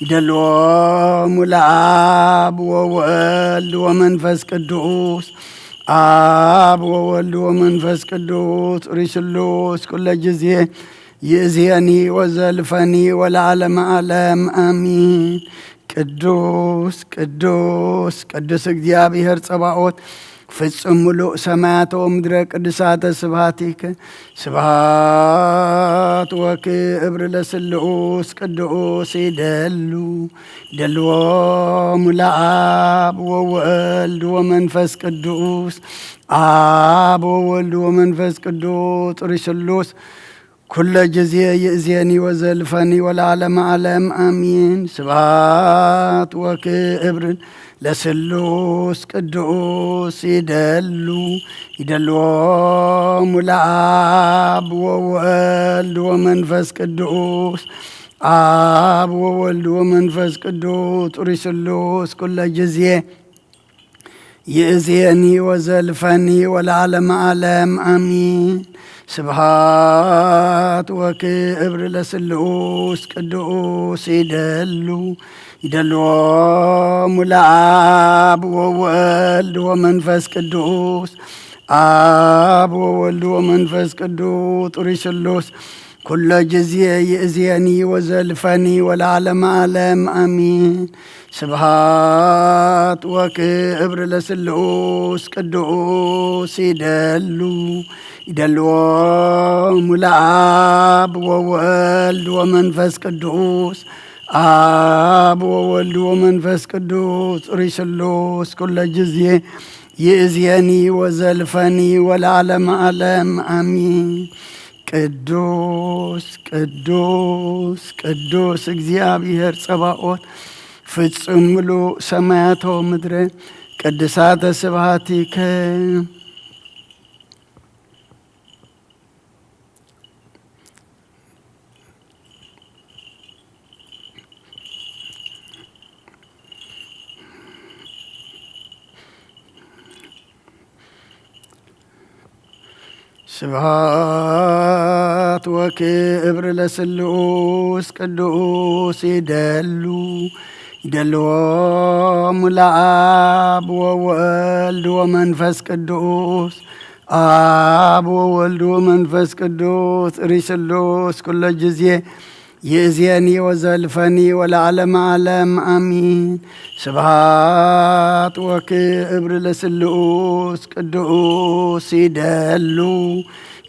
ይደልዎም ለአብ ወወልድ ወመንፈስ ቅዱስ። አብ ወወልድ ወመንፈስ ቅዱስ ጥሩይ ስሉስ ኩለ ጊዜ ይእዜኒ ወዘልፈኒ ወለዓለመ ዓለም አሚን። ቅዱስ ቅዱስ ቅዱስ እግዚኣብሔር ጸባኦት፣ ፍጹም ምሉእ ሰማያተ ወምድረ ቅዱሳተ ስብሐቲከ። ስብሐት ወክብር ለስሉስ ቅዱስ ይደሉ ይደልዎም ለአብ ወወልድ ወመንፈስ ቅዱስ። አብ ወወልድ ወመንፈስ ቅዱስ ጥሩይ ስሉስ ኩለ ጊዜ ይእዜኒ ወዘልፈኒ ወለዓለመ ዓለም ኣሚን። ስብሐት ወክብር ለስሉስ ቅዱስ ይደሉ፣ ይደልዎሙ ለአብ ወወልድ ወመንፈስ ቅዱስ፣ አብ ወወልድ ወመንፈስ ቅዱስ ጥሪ ስሉስ ኩለ ጊዜ ይእዜኒ ወዘልፈኒ ወለዓለመ ዓለም አሚን። ስብሐት ወክብር ለስሉስ ቅዱስ ይደሉ፣ ይደልዎሙ ለአብ ወወልድ ወመንፈስ ቅዱስ፣ አብ ወወልድ ወመንፈስ ቅዱስ ጥሪ ስሉስ ኩለ ጊዜ ይእዜኒ ወዘልፈኒ ወለዓለመ ዓለም አሚን። ስብሐት ወክብር ለስሉስ ቅዱስ ይደሉ፣ ይደልዎሙ ለአብ ወወልድ ወመንፈስ ቅዱስ፣ አብ ወወልድ ወመንፈስ ቅዱስ ጥሪ ስሉስ ኩለ ጊዜ ይእዜኒ ወዘልፈኒ ወለዓለመ ዓለም አሚን። ቅዱስ ቅዱስ ቅዱስ እግዚኣብሔር ጸባኦት፣ ፍጹም ምሉእ ሰማያቶ ምድረ፣ ቅድሳተ ስብሐቲከ። ስብሐት ወክብር ለስሉስ ቅዱስ ይደሉ፣ ይደልዎሙ ለአብ ወወልድ ወመንፈስ ቅዱስ፣ አብ ወወልድ ወመንፈስ ቅዱስ ጥሪ ስሉስ ኩለ ጊዜ ይእዜኒ ወዘልፈኒ ወለዓለመ ዓለም አሚን። ስብሐት ወክብር ለስሉስ ቅዱስ ይደሉ፣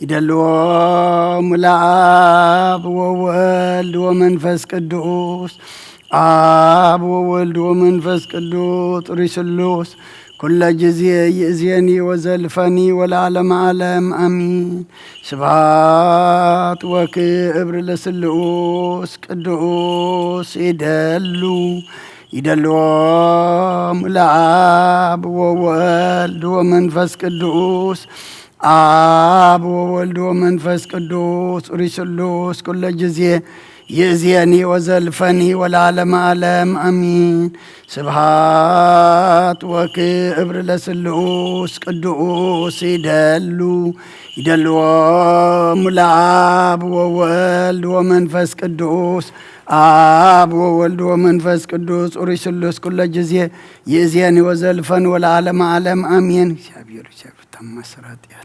ይደልዎሙ ለአብ ወወልድ ወመንፈስ ቅዱስ፣ አብ ወወልድ ወመንፈስ ቅዱስ ጥሪ ስሉስ ኩለ ጊዜ ይእዜኒ ወዘልፈኒ ወለዓለመ ዓለም አሚን። ስብሐት ወክብር ለስሉስ ቅዱስ ይደሉ፣ ይደልዎሙ ለአብ ወወልድ ወመንፈስ ቅዱስ፣ አብ ወወልድ ወመንፈስ ቅዱስ ጥሪ ስሉስ ኩለ ጊዜ ይእዜኒ ወዘልፈኒ ወለዓለመ ዓለም አሚን። ስብሐት ወክብር ለስሉስ ቅዱስ ይደሉ፣ ይደልዎሙ ለአብ ወወልድ ወመንፈስ ቅዱስ፣ አብ ወወልድ ወመንፈስ ቅዱስ ጥሪ ስሉስ ኩለ ጊዜ ይእዜኒ ወዘልፈኒ ወለዓለመ ዓለም አሜን። እግዚኣብሔር፣ እግዚኣብሔር ታማስር ኃጢአት።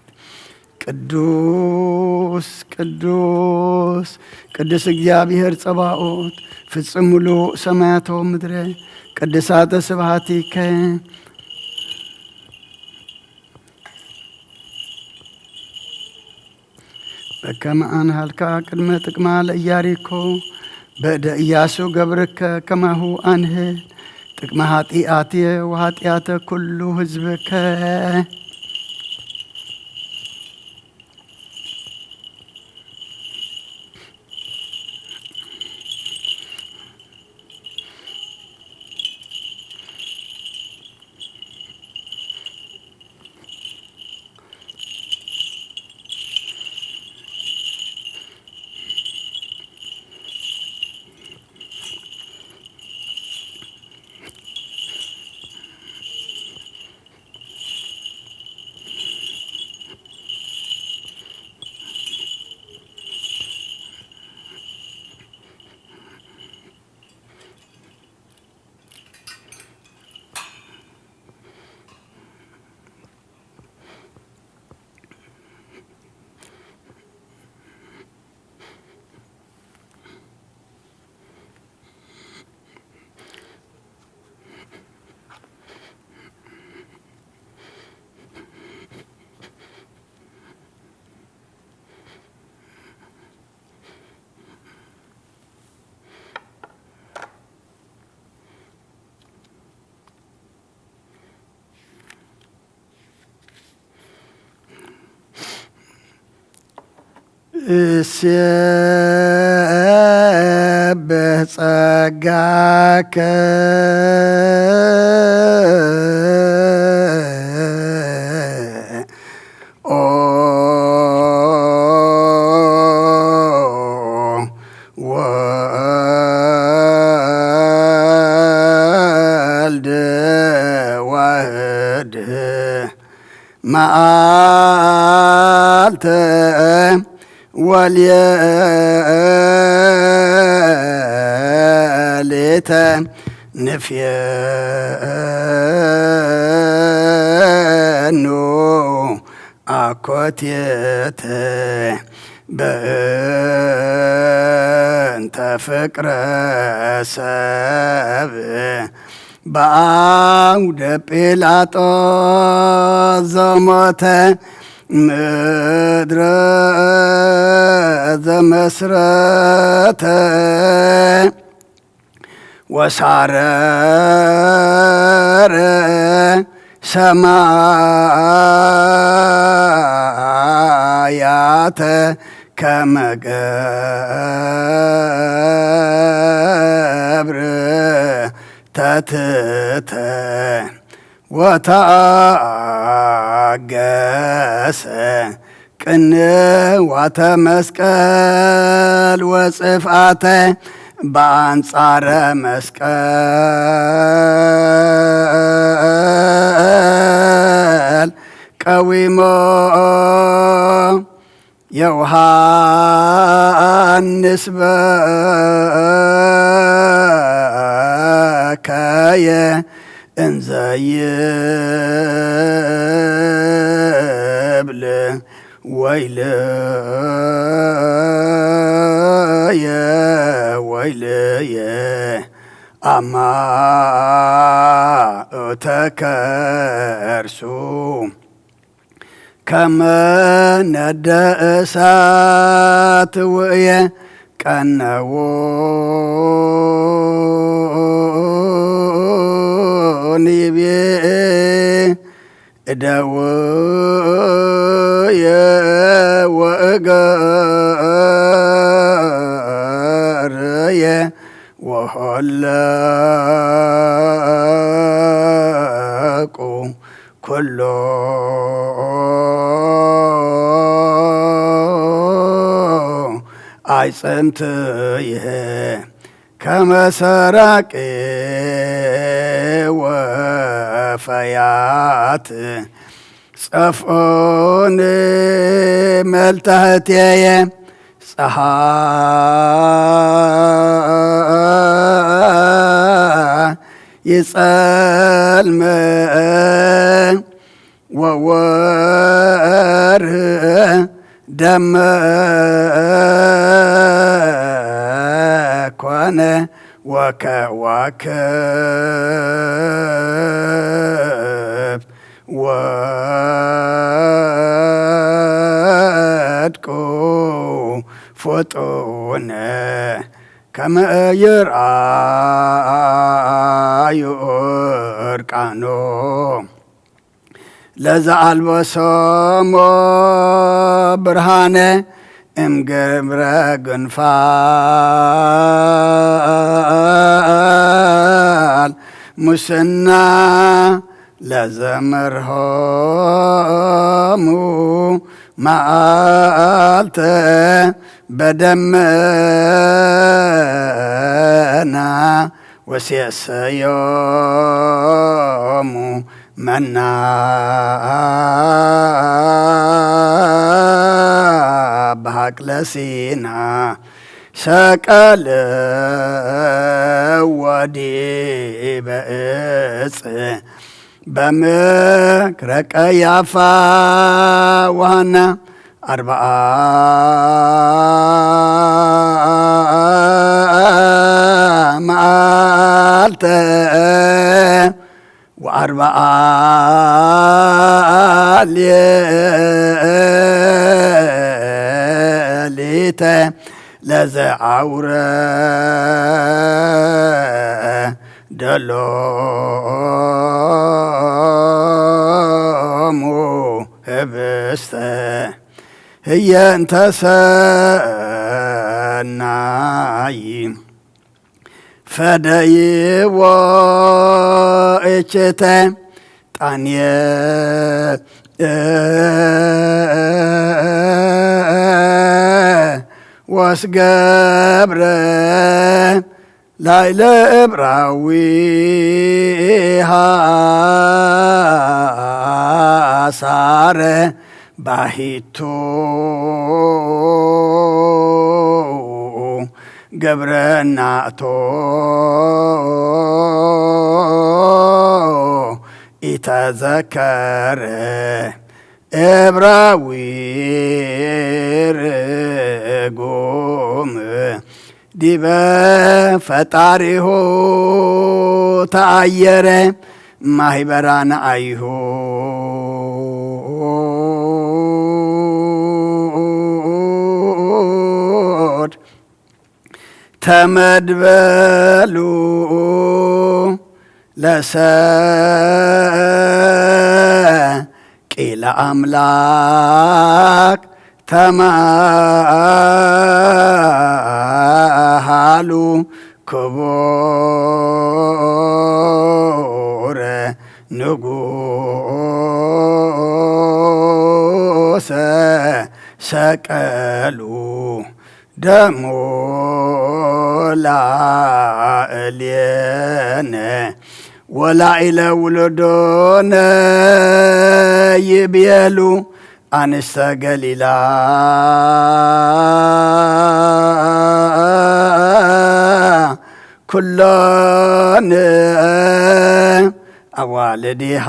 ቅዱስ ቅዱስ ቅዱስ እግዚኣብሔር ጸባኦት፣ ፍጹም ምሉእ ሰማያቶ ምድረ፣ ቅድሳተ ስብሐቲከ። በከመ አንሃልካ ቅድመ ጥቅማ ለኢያሪኮ፣ በእደ ኢያሱ ገብርከ ከማሁ አንህል፣ ጥቅመ ኃጢአትየ ወኃጢአተ ኩሉ ህዝብከ። እሴብህ ጸጋከ ኦ ወልድ ዋህድ መዓልተ ወልየሊተ ንፍየኑ ኣኮቴተ በእንተ ፍቅረ ሰብ በአውደ ጲላጦስ ዘሞተ ምድረ ዘመስረተ ወሳረረ ሰማያተ ከመ ገብር ተትተ ወተአገሰ ቅንዋተ መስቀል ወጽፍአተ በአንጻረ መስቀል ቀዊሞ ዮሐንስ በከየ እንዘ ይብል ወይልየ ወይልየ አማእተ ከርሱ ከመ ነደ እሳት ውእየ ቀነዎ ንቤ እደውየ ወእገርየ ወሆለቁ ኩሎ አይጽምትየ ከመ ሰራቂ ወፈያት ጸፍኦን መልታህትየ ጸሓይ ይጸልመ ወወርህ ደመ ኮነ ወከዋክብት ወድቁ ፍጡነ ከመ ይርአዩ እርቃኖ ለዘአልበሶሞ ብርሃነ እምግብረ ግንፋል ሙስና ለዘመርሆሙ መዓልተ በደመና ወሴሰዮሙ መና በሃቅለ ሲና ሰቀለ ወዲበ እፅ በምክረ ቀያፋ ወሃና አርብዓ መዓልተ ወአርብዓ ሌሊተ ለዘአውረ ደሎሙ ህብስተ እየንተ ሰናይ ፈደይዎ እችተ ጣንየ ወስገብረ ላይለ እብራዊ ሃሳረ ባሂቱ ገብረናቶ ኢተዘከረ እብራዊ ርጉም ዲበ ፈጣሪሁ ተኣየረ ማሂበራ ንኣይሁድ ተመድበሉ ለሰቂለ ኣምላክ ተማሃሉ ክቡረ ንጉሰ ሰቀሉ ደሙ ላዕሌነ ወላኢለ ውሉዶነ ይቤሉ ኣንስተ ገሊላ ኩሎን ኣዋልዲሃ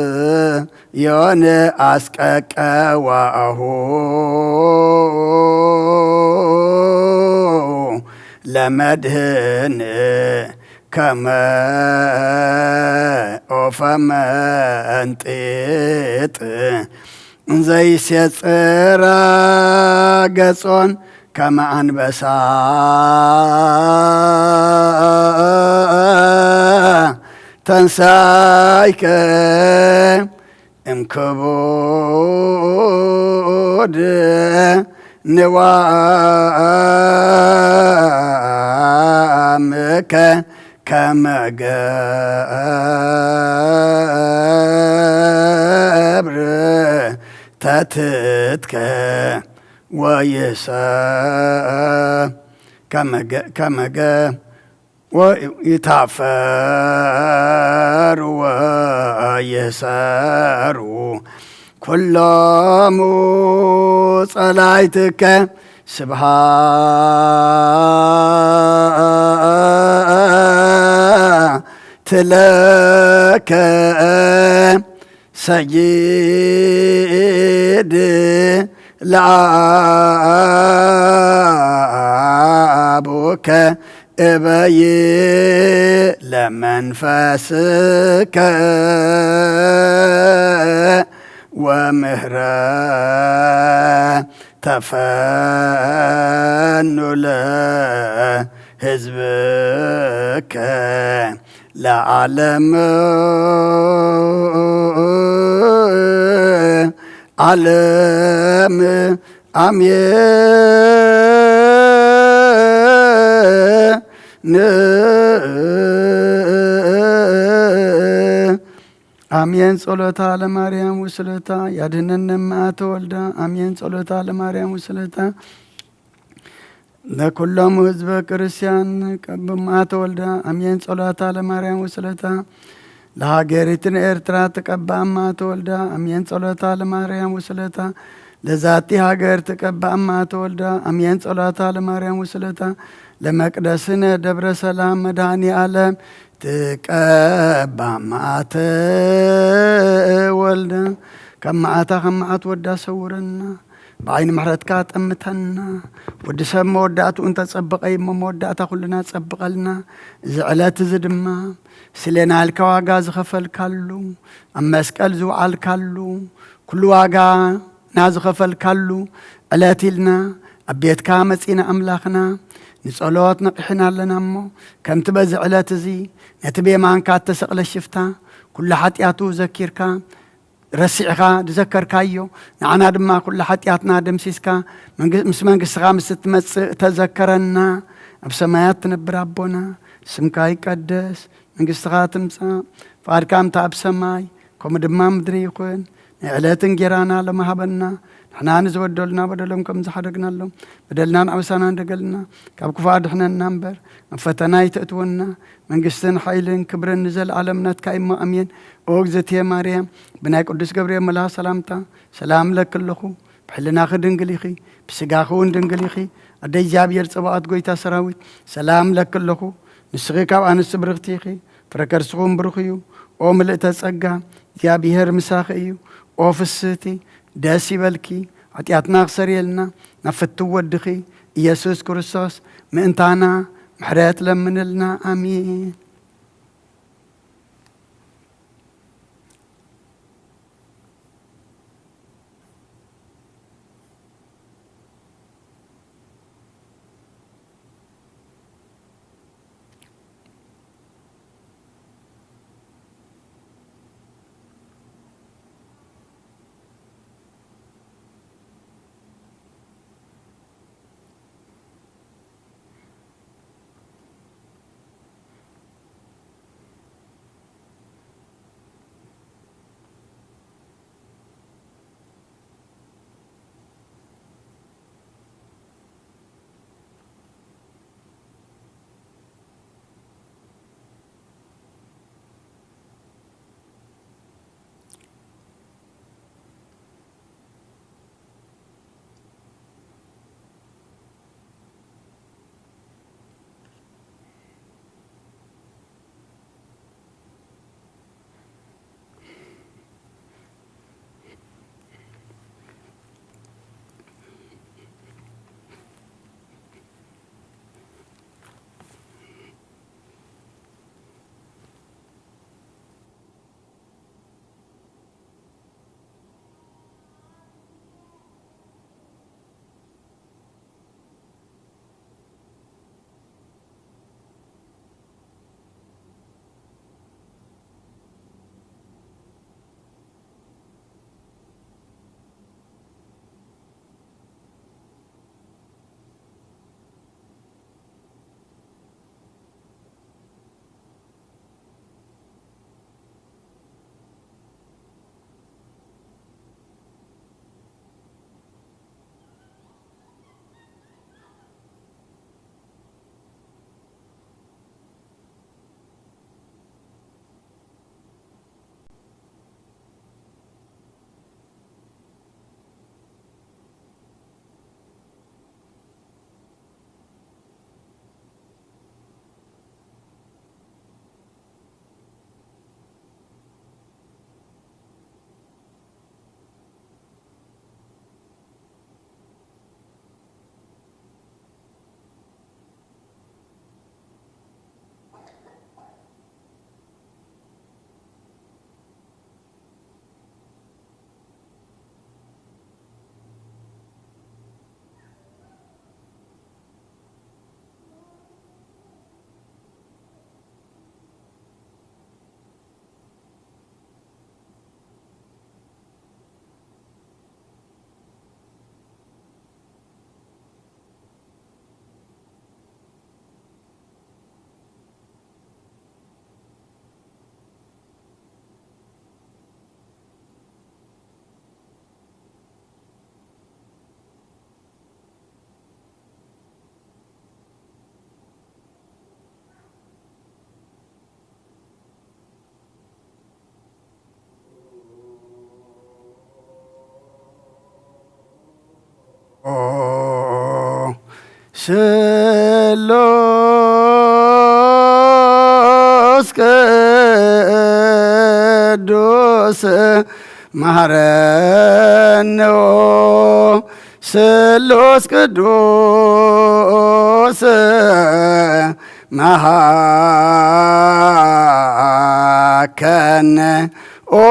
ለጽዮን ኣስቀቀዋሁ ለመድህን ከመ ኦፈ መንጢጥ ዘይሴጽራ ገጾን ከመ ኣንበሳ ተንሳይከ እምክቡድ ንዋምከ ከመ ገብር ተትትከ ወይሰ ከመገ ከመገ ወይታፈር ወየሰሩ ኩሎሙ ጸላይትከ ስብሃት ለከ ሰጊድ ለአቡከ እበይ ለመንፈስከ ወምህረ ተፈኑ ለህዝብከ ለዓለም ዓለም ኣሜን። ኣሜን። ጸሎታ ለማርያም ውስለታ ያድነነ እምኣ ተወልዳ። ኣሜን። ጸሎታ ለማርያም ውስለታ ለኩሎም ህዝበ ክርስቲያን ቀብማ ተወልዳ። ኣሜን። ጸሎታ ለማርያም ውስለታ ለሃገሪትን ኤርትራ ትቀባእማ ተወልዳ። ኣሜን። ጸሎታ ለማርያም ውስለታ ለዛቲ ሃገር ትቀባእማ ተወልዳ። ኣሜን። ጸሎታ ለማርያም ውስለታ ለመቅደስነ ደብረ ሰላም መድኃኔ ዓለም ትቀባእማ ተወልዳ። ካብ መዓታ ካብ መዓት ወዳ ሰውረና። ብዓይኒ ምሕረትካ ጠምተና። ወዲ ሰብ መወዳእትኡ እንተጸበቐ እዩ እሞ መወዳእታ ኩልና ጸብቐልና። እዚ ዕለት እዚ ድማ ስሌና ኢልካ ዋጋ ዝኸፈልካሉ፣ ኣብ መስቀል ዝወዓልካሉ፣ ኩሉ ዋጋ ናዝኸፈልካሉ ዕለት ኢልና ኣብ ቤትካ መጺና ኣምላኽና ንጸሎት ነቒሕና ኣለና እሞ ከምቲ በዚ ዕለት እዚ ነቲ ብየማንካ እተሰቕለ ሽፍታ ኩሉ ሓጢኣቱ ዘኪርካ ረሲዕኻ ዝዘከርካዮ፣ ንዓና ድማ ኩሉ ሓጢኣትና ደምሲስካ፣ መንግ-፣ ምስ መንግስትኻ ምስ እትመጽእ ተዘከረና። ኣብ ሰማያት ትነብር ኣቦና፣ ስምካ ይቀደስ፣ መንግስትኻ ትምጻእ፣ ፍቓድካ ከምታ ኣብ ሰማይ፣ ከምኡ ድማ ምድሪ ይኹን። ናይ ዕለት እንጌራና ሎሚ ሃበና፣ ንሕና ንዝበደሉና በደሎም ከም ዝሓደግናሎም፣ በደልናን ኣበሳናን ደገልና፣ ካብ ክፉእ ኣድሕነና እምበር፣ ኣብ ፈተና ኣይተእትወና፣ መንግስትን ሓይልን ክብርን ንዘለኣለም ናትካ እዩ እሞ፣ ኣሜን። ኦ እግዝእትየ ማርያም፣ ብናይ ቅዱስ ገብርኤል መልኣኽ ሰላምታ ሰላም እለኪ ኣለኹ። ብሕልናኺ ድንግል ኢኺ፣ ብስጋኺ እውን ድንግል ኢኺ። ኣደ እግዚኣብሔር ጸባኦት፣ ጐይታ ሰራዊት፣ ሰላም እለኪ ኣለኹ። ንስኺ ካብ ኣንስቲ ብርኽቲ ኢኺ፣ ፍረ ከርስኺ እውን ብሩኽ እዩ። ኦ ምልእተ ጸጋ፣ እግዚኣብሔር ምሳኺ እዩ። ኦ ፍስህቲ፣ ደስ ይበልኪ። ሓጢኣትና ክሰርየልና፣ ናብ ፍትው ወድኺ ኢየሱስ ክርስቶስ ምእንታና ምሕረት ለምንልና። ኣሜን። ስሉስ ቅዱስ መሐረነ። ስሉስ ቅዱስ መሐከነ። ኦ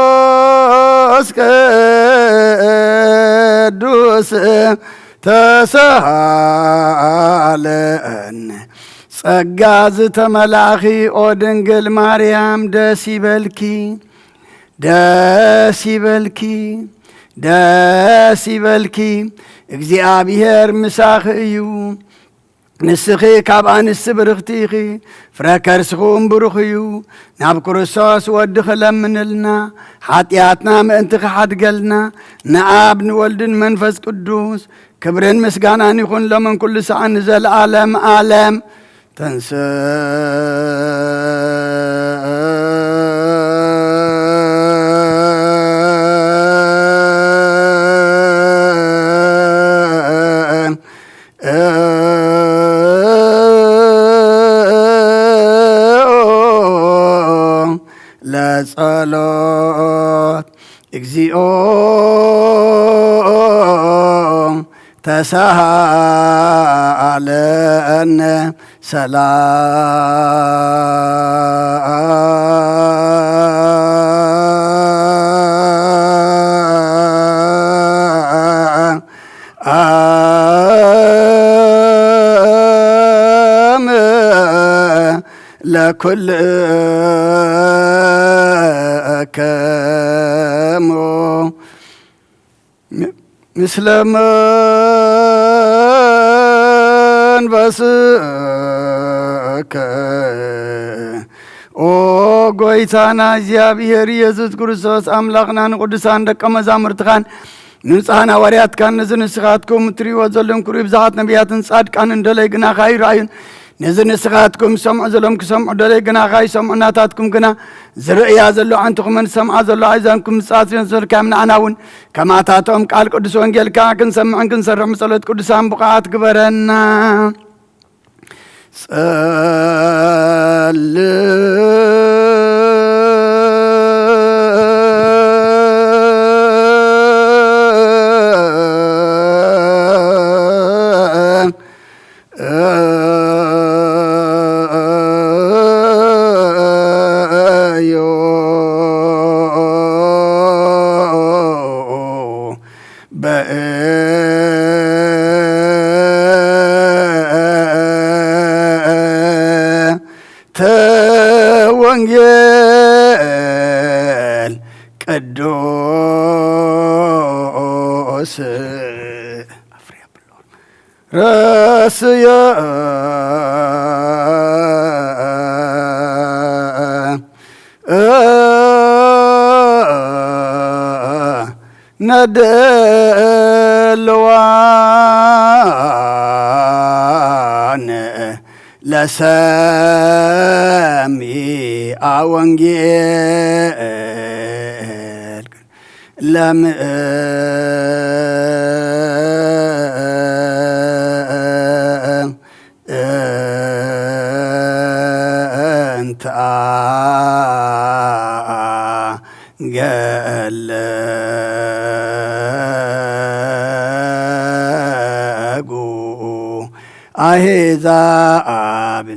ስሉስ ቅዱስ ተሳሃለነ። ጸጋ ዝተመላእኺ ኦ ድንግል ማርያም ደስ ይበልኪ፣ ደስ ይበልኪ፣ ደስ ይበልኪ፣ እግዚኣብሔር ምሳኺ እዩ። ንስኺ ካብ ኣንስቲ ብርኽቲ ኢኺ፣ ፍረ ከርስኺ እውን ብሩኽ እዩ። ናብ ክርስቶስ ወድኺ ለምንልና፣ ሓጢኣትና ምእንቲ ክሓድገልና፣ ንኣብ ንወልድን መንፈስ ቅዱስ ክብርን ምስጋናን ይኹን፣ ሎምን ኩሉ ሰዓት ንዘለዓለም ዓለም። ተንስ ለጸሎት። እግዚኦ ተሳሃለነ። ሰላም ለኩልክሙ። ም-፣ ምስለ መንፈስከ። ኦ ጎይታና እግዚኣብሔር ኢየሱስ ክርስቶስ፣ ኣምላኽና፣ ንቅዱሳን ደቀ መዛሙርትኻን ንብፁዓን ሃዋርያትካን፣ ነዚ ንስኻትኩም እትርእይዎ ዘለኹም ክብሪ ብዙሓት ነቢያትን ጻድቃንን ደለይ ግናኻ ይረኣዩን፣ ነዚ ንስኻትኩም ዝሰምዑ ዘለኹም ክሰምዑ ደለይ ግናኻ ይሰምዑ፣ ናታትኩም ግና ዝርእያ ዘሎ ኣዕንትኹምን ዝሰምዓ ዘሎ ኣእዛንኩም ምጽኣት ዘንሰልካዮም፣ ንዓና እውን ከማታቶም ቃል ቅዱስ ወንጌልካ ክንሰምዕን ክንሰርሕ ብጸሎት ቅዱሳን ብቑዓት ግበረና። ጸል ዮ በእንተ ወንጌል ቅዱስ ረስየ ነድልዋን ለሰሚዐ ወንጌል ለምእንተ ገለጉ አሕዛብ።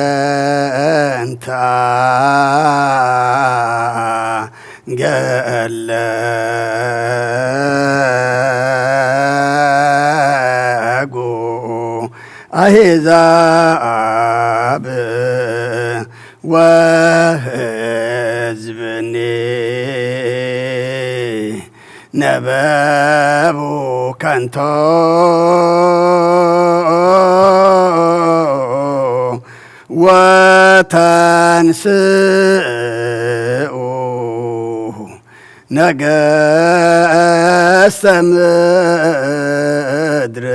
ለምእንተ ገለጉ አሕዛብ ወሕዝብኒ ነበቡ ከንቶ ወተንስኡ ነገስተ ምድር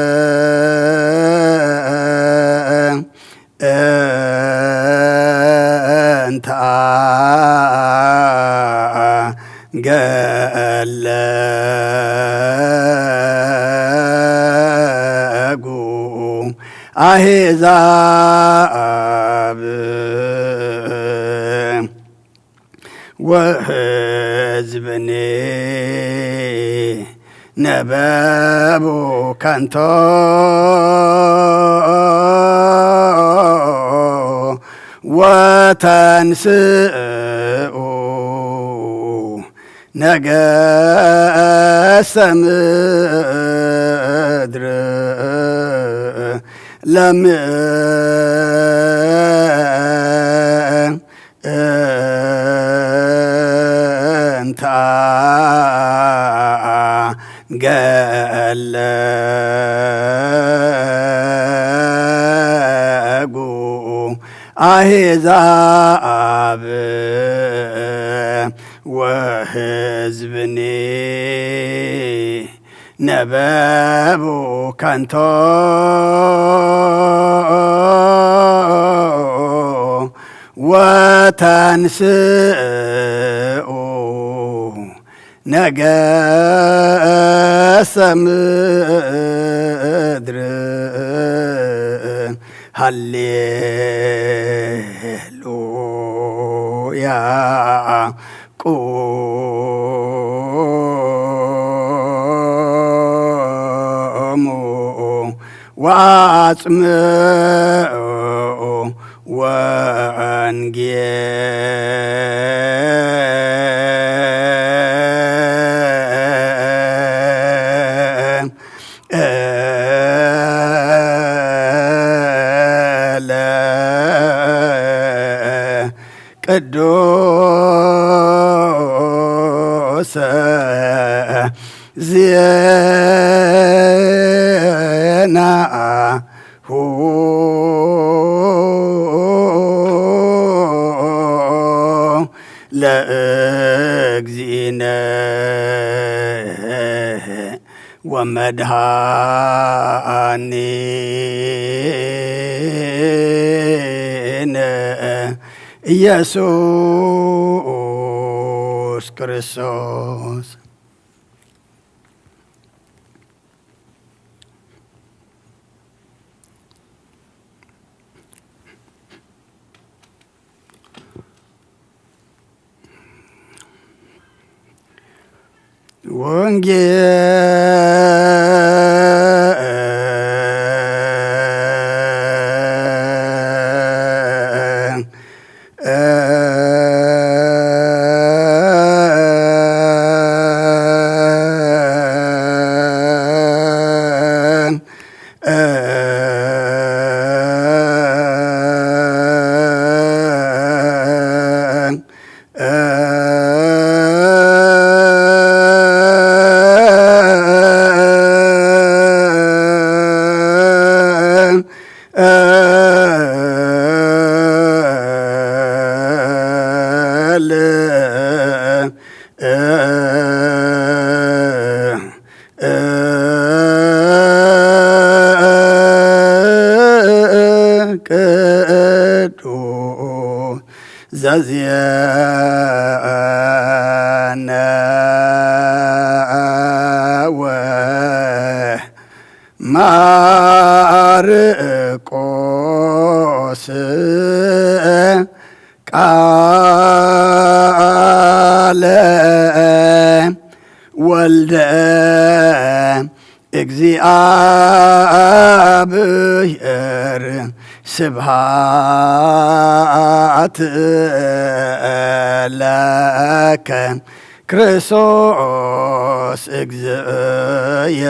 ለምእንተ ገለጉ ኣሕዛብ ወሕዝብኒ ነበቡ ከንቶ ወተንስኡ ነገሰ ምድር ለምእንታ ገለጉ ኣሕዛብ ወሕዝብኒ ነበቡ ከንቶ ወተንስኡ ነገሰ ምድር ሃሌሉያ ቁሙ ወአጽምዑ ወንጌል ለቅዱስ ዜናሁ ለእግዚእነ ወመድኃኒነ ኢየሱስ ክርስቶስ። ወንጌል ቅዱስ ዘዜነ ወማርቆስ ቃለ ወልደ እግዚኣብሔር ስብሐት ለከ ክርስቶስ እግዝእየ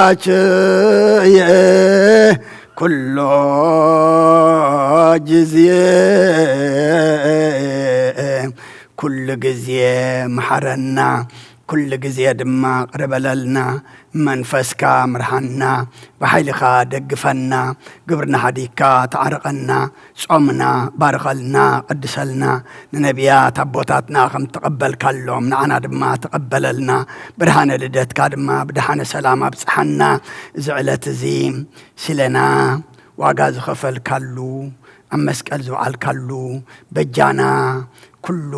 ወአምላክየ ኩሎ ጊዜ ኩሉ ግዜ መሓረና፣ ኩሉ ግዜ ድማ ቅርበለልና። መንፈስካ ምርሃና፣ ብሓይልኻ ደግፈና፣ ግብርና ሓዲግካ ተዓርቐና፣ ጾምና ባርኸልና፣ ቀድሰልና፣ ንነቢያት ኣቦታትና ከም ተቐበልካሎም ንዓና ድማ ተቐበለልና። ብርሃነ ልደትካ ድማ ብደሓነ ሰላም ኣብጽሓና። እዚ ዕለት እዚ ስለና ዋጋ ዝኸፈልካሉ፣ ኣብ መስቀል ዝወዓልካሉ፣ በጃና ኩሉ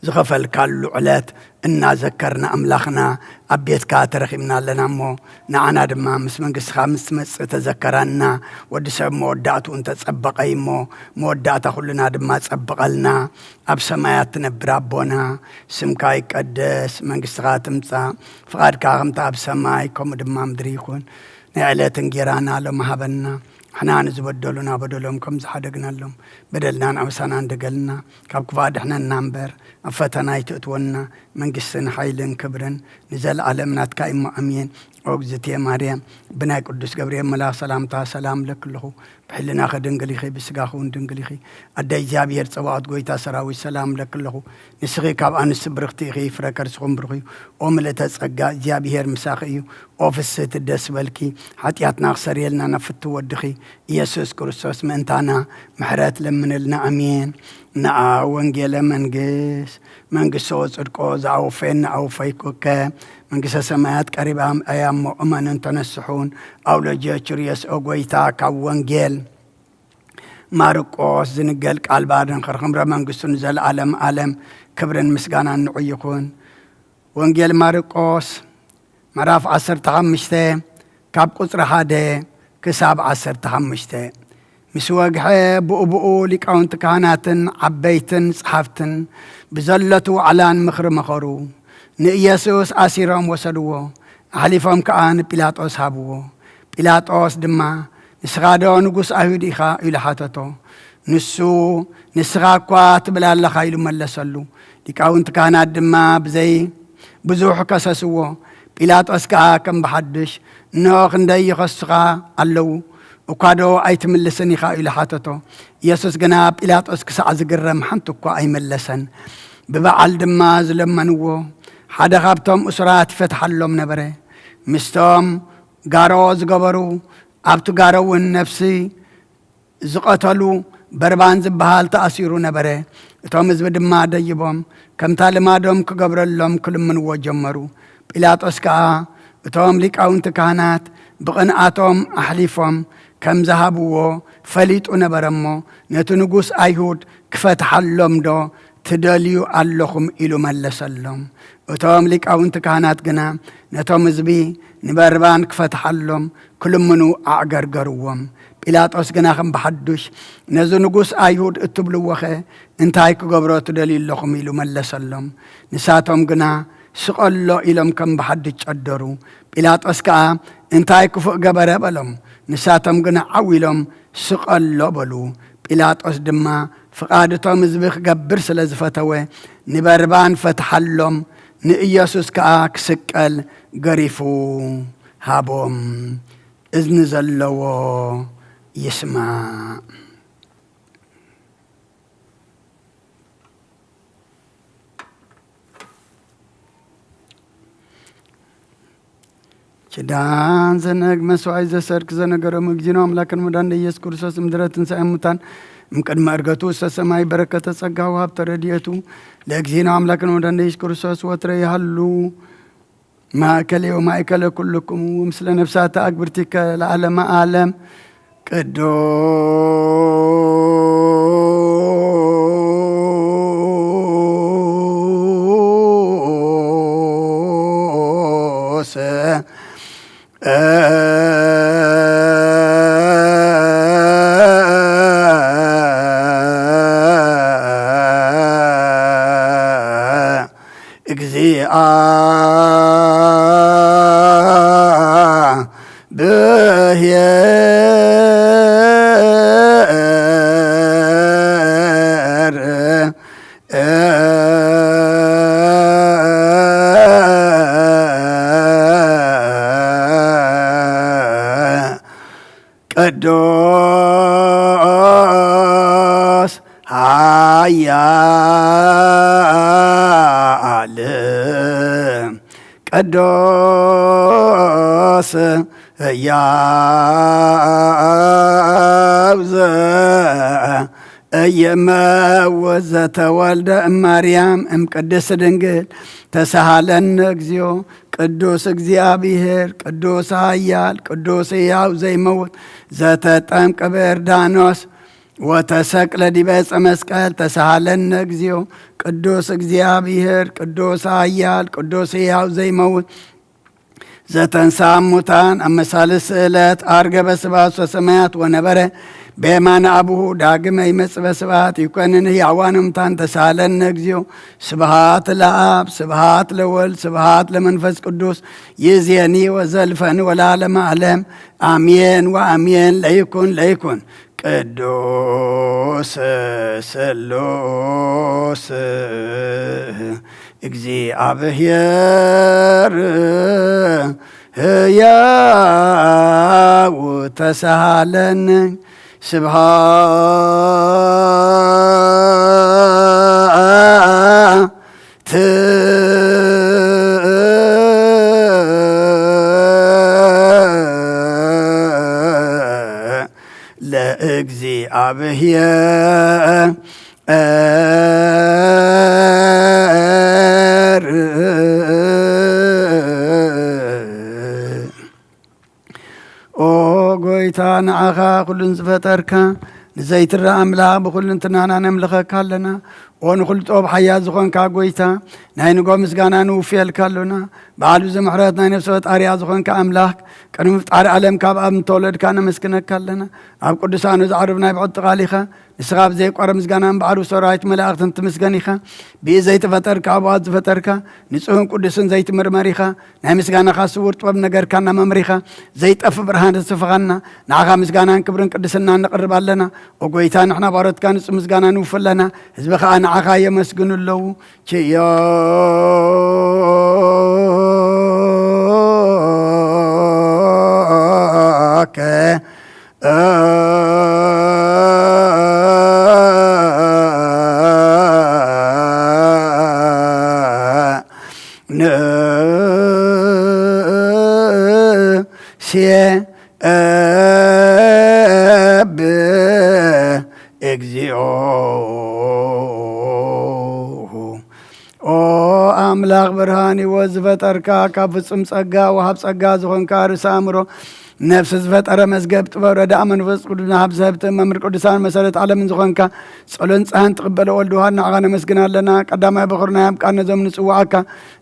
ዝኸፈልካሉ ዕለት እናዘከርና፣ ኣምላኽና፣ ኣብ ቤትካ ተረኺብና ኣለና እሞ፣ ንዓና ድማ ምስ መንግስትኻ ምስ ትመጽእ ተዘከራና። ወዲ ሰብ መወዳእትኡ እንተጸበቐ እዩ እሞ፣ መወዳእታ ኩልና ድማ ጸብቐልና። ኣብ ሰማያት ትነብር ኣቦና፣ ስምካ ይቀደስ፣ መንግስትኻ ትምጻእ፣ ፍቓድካ ከምቲ ኣብ ሰማይ ከምኡ ድማ ምድሪ ይኹን። ናይ ዕለት እንጌራና ሎሚ ሃበና። ንሕና ንዝበደሉና በደሎም ከም ዝሓደግናሎም፣ በደልናን ኣበሳናን ደገልና፣ ካብ ክፉእ ኣድሕነና እምበር፣ ኣብ ፈተና ኣይትእትወና። መንግስትን ሓይልን ክብርን ንዘለኣለም ናትካ እዩ እሞ፣ ኣሜን። ኦ እግዝእትየ ማርያም፣ ብናይ ቅዱስ ገብርኤል መልኣኽ ሰላምታ ሰላም እለኪ ኣለኹ። ብሕልናኺ ድንግል ኢኺ፣ ብስጋኺ እውን ድንግል ኢኺ። ኣደ እግዚኣብሔር ጸባኦት፣ ጎይታ ሰራዊት፣ ሰላም እለኪ ኣለኹ። ንስኺ ካብ ኣንስቲ ብርኽቲ ኢኺ፣ ፍረ ከርስኹም ብሩኽ እዩ። ኦ ምልእተ ጸጋ፣ እግዚኣብሔር ምሳኺ እዩ። ኦ ፍስህቲ፣ ደስ በልኪ። ሓጢኣትና ክሰርየልና ናብ ፍትው ወድኺ ኢየሱስ ክርስቶስ ምእንታና ምሕረት ለምንልና። ኣሜን። ነኣ ወንጌለ መንግስት፣ መንግስቶ ወጽድቆ ዘኣወፈየኒ ኣወፈይኩከ። መንግስተ ሰማያት ቀሪባ እያ እሞ እመኑን ተነስሑን። ኣውሎጅዮ ቹርዮስ ኦ ጎይታ፣ ካብ ወንጌል ማርቆስ ዝንገል ቃል ባርንኽር ኽምረ መንግስቱ ንዘለዓለም ዓለም። ክብርን ምስጋናን ንዑ ይኹን። ወንጌል ማርቆስ ምዕራፍ ዓሰርተ ሓሙሽተ ካብ ቁጽሪ ሓደ ክሳብ ዓሰርተ ሓሙሽተ። ምስ ወግሐ ብኡ ብኡ ሊቃውንቲ ካህናትን ዓበይትን ጸሓፍትን ብዘለቱ ዋዕላን ምኽሪ መኸሩ። ንኢየሱስ ኣሲሮም ወሰድዎ፣ ኣሕሊፎም ከኣ ንጲላጦስ ሃብዎ። ጲላጦስ ድማ፣ "ንስኻ ዶ ንጉስ ኣይሁድ ኢኻ?" ኢሉ ሓተቶ። ንሱ፣ "ንስኻ እኳ ትብል ኣለኻ" ኢሉ መለሰሉ። ሊቃውንቲ ካህናት ድማ ብዘይ ብዙሕ ከሰስዎ። ጲላጦስ ከኣ ከም ብሓድሽ፣ "እንሆ ክንደይ ይኸሱኻ ኣለዉ፣ እኳ ዶ ኣይትምልስን ኢኻ?" ኢሉ ሓተቶ። ኢየሱስ ግና ጲላጦስ ክሳዕ ዝግረም ሓንቲ እኳ ኣይመለሰን። ብበዓል ድማ ዝለመንዎ ሓደ ካብቶም እሱራት ይፈትሓሎም ነበረ። ምስቶም ጋሮ ዝገበሩ፣ ኣብቲ ጋሮ እውን ነፍሲ ዝቐተሉ በርባን ዝበሃል ተኣሲሩ ነበረ። እቶም ህዝቢ ድማ ደይቦም፣ ከምታ ልማዶም ክገብረሎም ክልምንዎ ጀመሩ። ጲላጦስ ከኣ እቶም ሊቃውንቲ ካህናት ብቕንኣቶም ኣሕሊፎም ከም ዝሃብዎ ፈሊጡ ነበረ እሞ፣ ነቲ ንጉስ ኣይሁድ ክፈትሓሎም ዶ ትደልዩ ኣለኹም? ኢሉ መለሰሎም። እቶም ሊቃውንቲ ካህናት ግና ነቶም ህዝቢ ንበርባን ክፈትሓሎም ክልምኑ ኣዕገርገርዎም። ጲላጦስ ግና ከም ብሓዱሽ፣ "ነዚ ንጉስ ኣይሁድ እትብልዎኸ እንታይ ክገብሮ ትደልዩ ኣለኹም?" ኢሉ መለሰሎም። ንሳቶም ግና፣ "ስቐሎ" ኢሎም ከም ብሓዱሽ ጨደሩ። ጲላጦስ ከኣ፣ "እንታይ ክፉእ ገበረ?" በሎም። ንሳቶም ግና ዓው ኢሎም፣ "ስቐሎ" በሉ። ጲላጦስ ድማ ፍቓድ እቶም ህዝቢ ክገብር ስለ ዝፈተወ፣ ንበርባን ፈትሓሎም፣ ንኢየሱስ ከኣ ክስቀል ገሪፉ ሃቦም። እዝኒ ዘለዎ ይስማዕ። ኪዳን ዘነግ መስዋዕት ዘሰርክ ዘነገሮም እግዚእነ ኣምላክን መድኃኒነ ኢየሱስ ክርስቶስ እምድረ ትንሣኤ ሙታን እምቅድመ ዕርገቱ ውስተ ሰማይ በረከተ ጸጋ ወሀብተ ረድኤቱ ለእግዚእነ ኣምላክን መድኃኒነ ኢየሱስ ክርስቶስ ወትረ ይሃሉ ማእከሌ ወማእከለ ኩልክሙ ምስለ ነፍሳተ አግብርቲከ ለዓለመ ዓለም። ቅዱስ እግዚአብሔር ቅዱስ ኃያል ቅዱስ ሕያው ዘ እየመውት ዘተወልደ እማርያም እምቅድስት ድንግል ተሳሃለነ እግዚኦ። ቅዱስ እግዚኣብሔር፣ ቅዱስ ኃያል፣ ቅዱስ ሕያው ዘይመውት፣ ዘተጠምቀ በዮርዳኖስ ወተሰቅለ ዲበ ዕፀ መስቀል ተሳሃለነ እግዚኦ። ቅዱስ እግዚኣብሔር፣ ቅዱስ ኃያል፣ ቅዱስ ሕያው ዘይመውት፣ ዘተንሳ ሙታን ኣብ መሳልስቲ ዕለት ዓርገ በስብሐት ሰማያት ወነበረ በየማነ አቡሁ ዳግመ ይመጽእ በስብሐት ይኮንን ህያዋን ሙታን ተሳለነ እግዚኦ። ስብሐት ለአብ፣ ስብሐት ለወልድ፣ ስብሐት ለመንፈስ ቅዱስ፣ ይዜኒ ወዘልፈኒ ወለዓለመ ዓለም። አሜን ወአሜን። ለይኩን ለይኩን። ቅዱስ ስሉስ እግዚኣብሔር ህያው ተሳሃለኒ። ስብሐት ለእግዚኣብሔር። ኦ ጎይታ፣ ንዓኻ ኩሉን ዝፈጠርካ፣ ንዘይትረኣ ኣምላኽ ብኹልንትናና ነምልኸካ ኣለና። ኦ ንኹሉ ጥበብ ሓያል ዝኾንካ ጎይታ፣ ናይ ንጎ ምስጋና ንውፍየልካ ኣሎና። በዓል ብዙ ምሕረት ናይ ነፍሲ ፈጣሪያ ዝኾንካ ኣምላኽ፣ ቅድሚ ምፍጣር ዓለም ካብ ኣብ እንተወለድካ ነመስግነካ ኣለና። ኣብ ቅዱሳኑ ዘዕርብ ናይ ብዕቲ ቃል ኢኻ። ንስኻ ብዘይቋረ ምስጋና እምበኣር ብሰራዊት መላእኽትን ትምስገን ኢኻ። ብኢድ ዘይተፈጠርካ፣ ኣብኡ ዝፈጠርካ፣ ንጹህን ቅዱስን ዘይትምርመር ኢኻ። ናይ ምስጋናኻ ስውር ጥበብ ነገርካና መምሪኻ፣ ዘይጠፍእ ብርሃን ተስፍኻና። ንዓኻ ምስጋናን ክብርን ቅድስናን ነቕርብ ኣለና። ኦ ጎይታ፣ ንሕና ባሮትካ ንጹህ ምስጋና ንውፍ ኣለና። ህዝቢ ኸኣ ንዓኻ የመስግኑ ኣለዉ። ችዮከ ንሴ እብ እግዚኦ። ኦ ኣምላኽ ብርሃን ህይወት ዝፈጠርካ፣ ካብ ፍጹም ጸጋ ወሃብ ጸጋ ዝኾንካ ርእሰ ኣእምሮ ነፍሲ ዝፈጠረ መዝገብ ጥበብ ረዳእ መንፈስ ቅዱስ ንሃብ ዝህብ መምህር ቅዱሳን መሰረት ዓለምን ዝኾንካ ጸሎን ጸሃን ትቕበለ ወልድ ውሃድ ንዓኻ ነመስግን ኣለና። ቀዳማይ በኹር ናይ ኣብ ቃል ነዞም ንጽውዓካ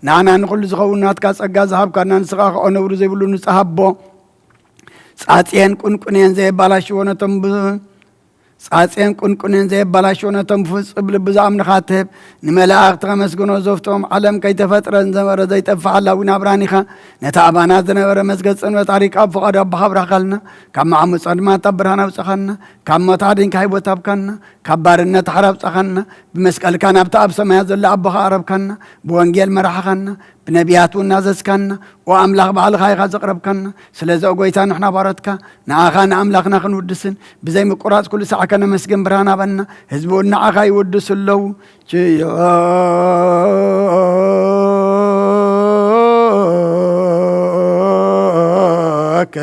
ንዓና ንኹሉ ዝኸውን ናትካ ጸጋ ዝሃብካና ንስኻ ከኦ ነውሪ ዘይብሉ ንጽሃቦ ጻጽየን ቁንቁንየን ዘየባላሽዎ ነቶም ብ-፣ ጻጽየን ቁንቁንየን ዘየባላሽዎ ነቶም ብፍጹም ልቢ ዝኣምንኻ ትህብ ንመላእኽቲ ከመስግኖ ዘፍቶም ዓለም ከይተፈጥረ ዝነበረ ዘይጠፍእ ሓላዊ ናብራን ኢኻ። ነቲ ኣባና ዝነበረ መዝገብ ጽንበት ኣሪቃ ኣብ ፍቓዱ ኣቦኻ ኣብራኻልና። ካብ መዓሙጻ ድማ እታ ብርሃን ኣውጻኻና። ካብ ሞት ኣድንካ ህይወት ኣብካና። ካብ ባርነት ሓራ ኣውጻኻና። ብመስቀልካ ናብቲ ኣብ ሰማያት ዘሎ ኣቦኻ ኣረብካና። ብወንጌል መራሕኻና። ብነቢያት እውን ናዘዝካና። ኦ ኣምላኽ ባዕልኻ ኢኻ ዘቕረብካና። ስለዚ ኦ ጎይታ ንሕና ባሮትካ ንኣኻ ንኣምላኽና ክንውድስን ብዘይ ምቁራጽ ኩሉ ሳዕ ከነመስግን ብርሃን ኣበና። ህዝቢ እውን ንኣኻ ይውድሱ ኣለዉ። ችዮከ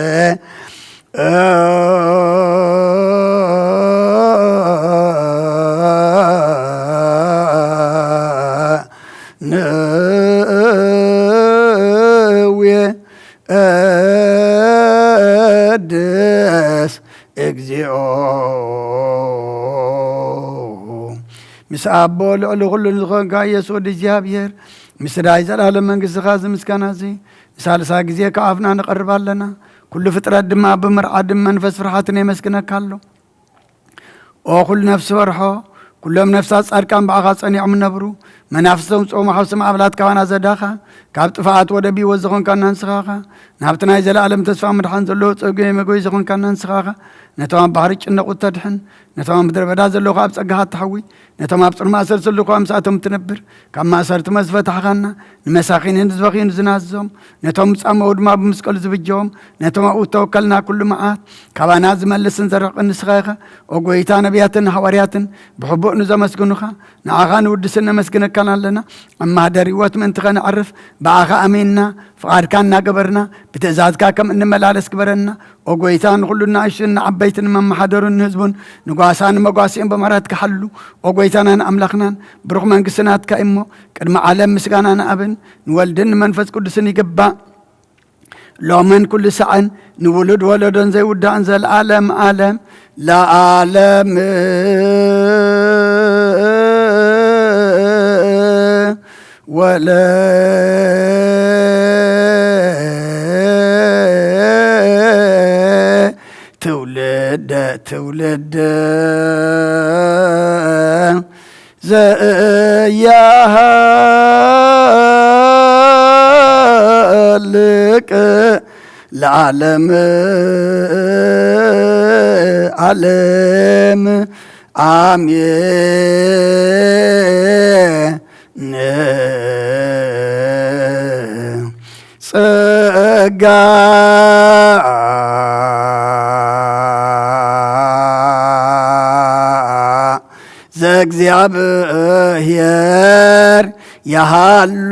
ንዌ ቅድስ እግዚኦ። ምስ ኣቦ ልዕሊ ኩሉ ዝኾንካ ኢየሱስ ወዲ እግዚኣብሔር፣ ምስ ዳይ ዘላለም መንግስትኻ እዚ ምስጋና እዚ ንሳልሳ ግዜ ካብ ኣፍና ነቐርብ ኣለና። ኩሉ ፍጥረት ድማ ብምርዓድን መንፈስ ፍርሓትን የመስግነካ ኣሎ። ኦ ኩሉ ነፍሲ በርሖ፣ ኩሎም ነፍሳት ጻድቃን ብኣኻ ጸኒዖም እነብሩ፣ መናፍስቶም ጾሙ ሓውሲ ማዕበላት ካባና ዘዳኻ፣ ካብ ጥፍኣት ወደብ ህይወት ዝኾንካና ንስኻ ኢኻ። ናብቲ ናይ ዘለኣለም ተስፋ ምድሓን ዘለዎ ጸጉ መጎይ ዝኾንካና ንስኻ ኢኻ። ነቶም ኣብ ባሕሪ ጭነቑ እተድሕን፣ ነቶም ኣብ ምድረ በዳ ዘለዉ ኣብ ጸጋኻ እተሕዊ፣ ነቶም ኣብ ጽኑዕ ማእሰርቲ ዘለዉ ምስኣቶም እትነብር፣ ካብ ማእሰርቲ መዝፈታሕኻና፣ ንመሳኺንን ንዝበኽዩን ዝናዝዞም፣ ነቶም ዝጻመዉ ድማ ብመስቀሉ ዝብጀዎም፣ ነቶም ኣብኡ እተወከልና ኩሉ መዓት ካባና ዝመልስን ዘርሕቕን ንስኻ ኢኻ። ኦ ጎይታ፣ ነቢያትን ሃዋርያትን ብሕቡእ ንዘመስግኑኻ፣ ንዓኻ ንውድስን ነመስግነካ ነመስግነካን ኣለና። ኣብ ማህደር ህይወት ምእንቲ ኸነዕርፍ ብኣኻ ኣሚንና፣ ፍቓድካ እናገበርና ብትእዛዝካ ከም እንመላለስ ግበረና። ኦ ጐይታ፣ ንኹሉ ንኣሽቱን ንዓበይትን መመሓደሩን ንህዝቡን ንጓሳን መጓስኦም ብምሕረትካ ሓሉ። ኦ ጐይታናን ኣምላኽናን፣ ብሩኽ መንግስቲ ናትካ እዩ እሞ፣ ቅድሚ ዓለም ምስጋና ንኣብን ንወልድን ንመንፈስ ቅዱስን ይግባእ። ሎምን ኩሉ ሳዕን ንውሉድ ወለዶን ዘይውዳእን ዘለዓለም ዓለም ለዓለም። ወለ ትውልደ ትውልደ ዘያሃልቅ ለዓለም ዓለም። ኣሜን። ጸጋ ዘእግዚኣብሔር ይሃሉ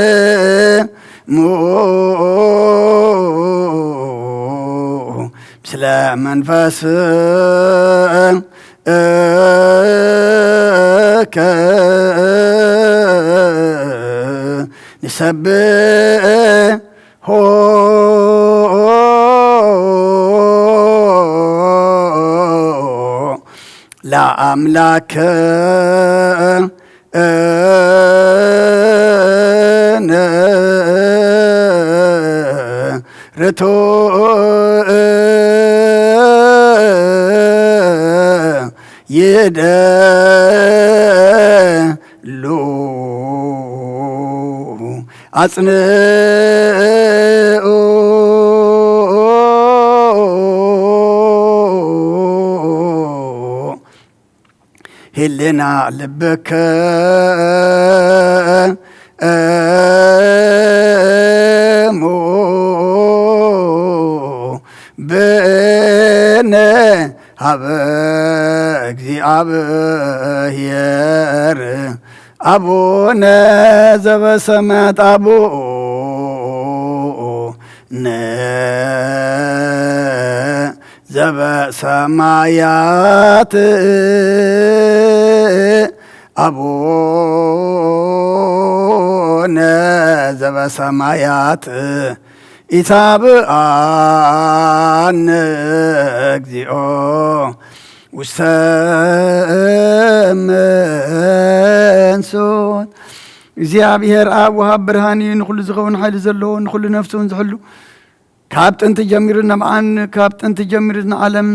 ምስሌክሙ ምስለ መንፈስከ ንሰብሖ ለኣምላክነ ርቱዕ ይደሉ ኣጽንኡ። ህልና ልብከ እሙ ብእነ ሀበ እግዚኣብሔር ኣቡነ ዘበሰማያት ኣቡነ ዘበሰማያት ኣቡነ ዘበሰማያት ኢታብኣነ እግዚኦ ውስተ መንሱት። እግዚኣብሔር ኣብ ወሃብ ብርሃን እዩ፣ ንኹሉ ዝኸውን ሓይሊ ዘለዎ፣ ንኹሉ ነፍሱ እውን ዝሕሉ፣ ካብ ጥንቲ ጀሚሩ ነብዓን ካብ ጥንቲ ጀሚሩ ንዓለም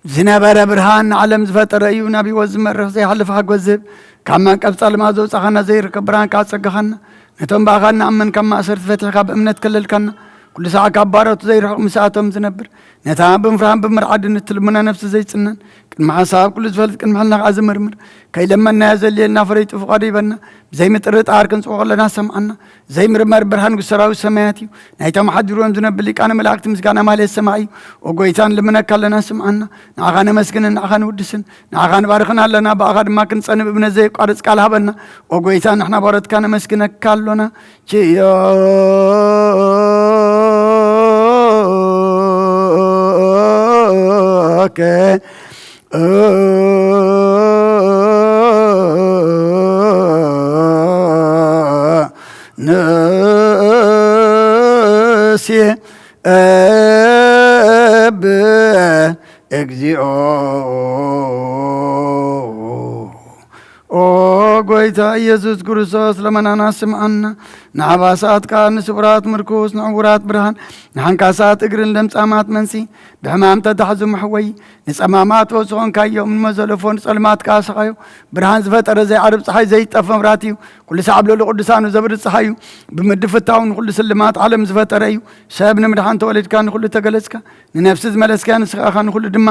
ዝነበረ ብርሃን ንዓለም ዝፈጠረ እዩ። ናብ ህይወት ዝመርሕ ዘይሓልፍ ሓጎስ ዝህብ፣ ካብ መንቀፍ ጸልማ ዘውጻኻና ዘይርከብ ብርሃን ከኣ ጸጋኻና፣ ነቶም ብኣኻ እንኣምን ካብ ማእሰርቲ ፈቲሕካ ብእምነት ከለልካና፣ ኩሉ ሰዓት ካብ ባሮቱ ዘይርሕቕ ምስኣቶም ዝነብር፣ ነታ ብምፍራህን ብምርዓድን እትልምና ነፍሲ ዘይጽነን፣ ቅድሚ ሓሳብ ኩሉ ዝፈልጥ ቅድሚ ሕልና ከኣ ዝምርምር፣ ከይለመናዮ ዘድልየና ፈለይጡ ፍቓዱ ይበና። ብዘይምጥርጣር ክንጽዎ ከለና ሰምዓና። ዘይምርመር ብርሃን ንጉስ ሰራዊት ሰማያት እዩ። ናይቶም ሓዲርዎም ዝነብር ሊቃነ መላእክት ምስጋና ማህሌት ሰማዕ እዩ። ኦ ጎይታ ንልምነካ ኣለና ስምዓና። ንዓኻ ነመስግንን ንዓኻ ንውድስን። ንዓኻ ንባርኽን ኣለና፣ ብኣኻ ድማ ክንጸንብ እምነት ዘየቋርጽ ቃል ሃበና። ኦ ጎይታ ንሕና ባሮትካ ነመስግነካ ኣሎና። ችዮ ንእሴ እብ እግዚኦ። ኦ ጎይታ ኢየሱስ ክርስቶስ ለመናና ስምዓና። ንሓባሳት ከኣ ንስውራት ምርኩስ፣ ንዕውራት ብርሃን፣ ንሓንካሳት እግርን ለምጻማት መንሲ፣ ብሕማም ተታሕዙ ምሕወይ፣ ንጸማማት ፈውሲ ኾንካዮም፣ ንመዘለፎ ንጸልማት ከኣ ሰቓዮ። ብርሃን ዝፈጠረ ዘይዓርብ ጸሓይ ዘይጠፍ መብራት እዩ። ኩሉ ሳዕ ኣብ ልዕሊ ቅዱሳኑ ዘብሪ ጸሓይ እዩ። ብምድፍታው ንኹሉ ስልማት ዓለም ዝፈጠረ እዩ። ሰብ ንምድሓን ተወሊድካ ንኹሉ ተገለጽካ። ንነፍሲ ዝመለስካያ ንስኻ ኢኻ ንኹሉ ድማ።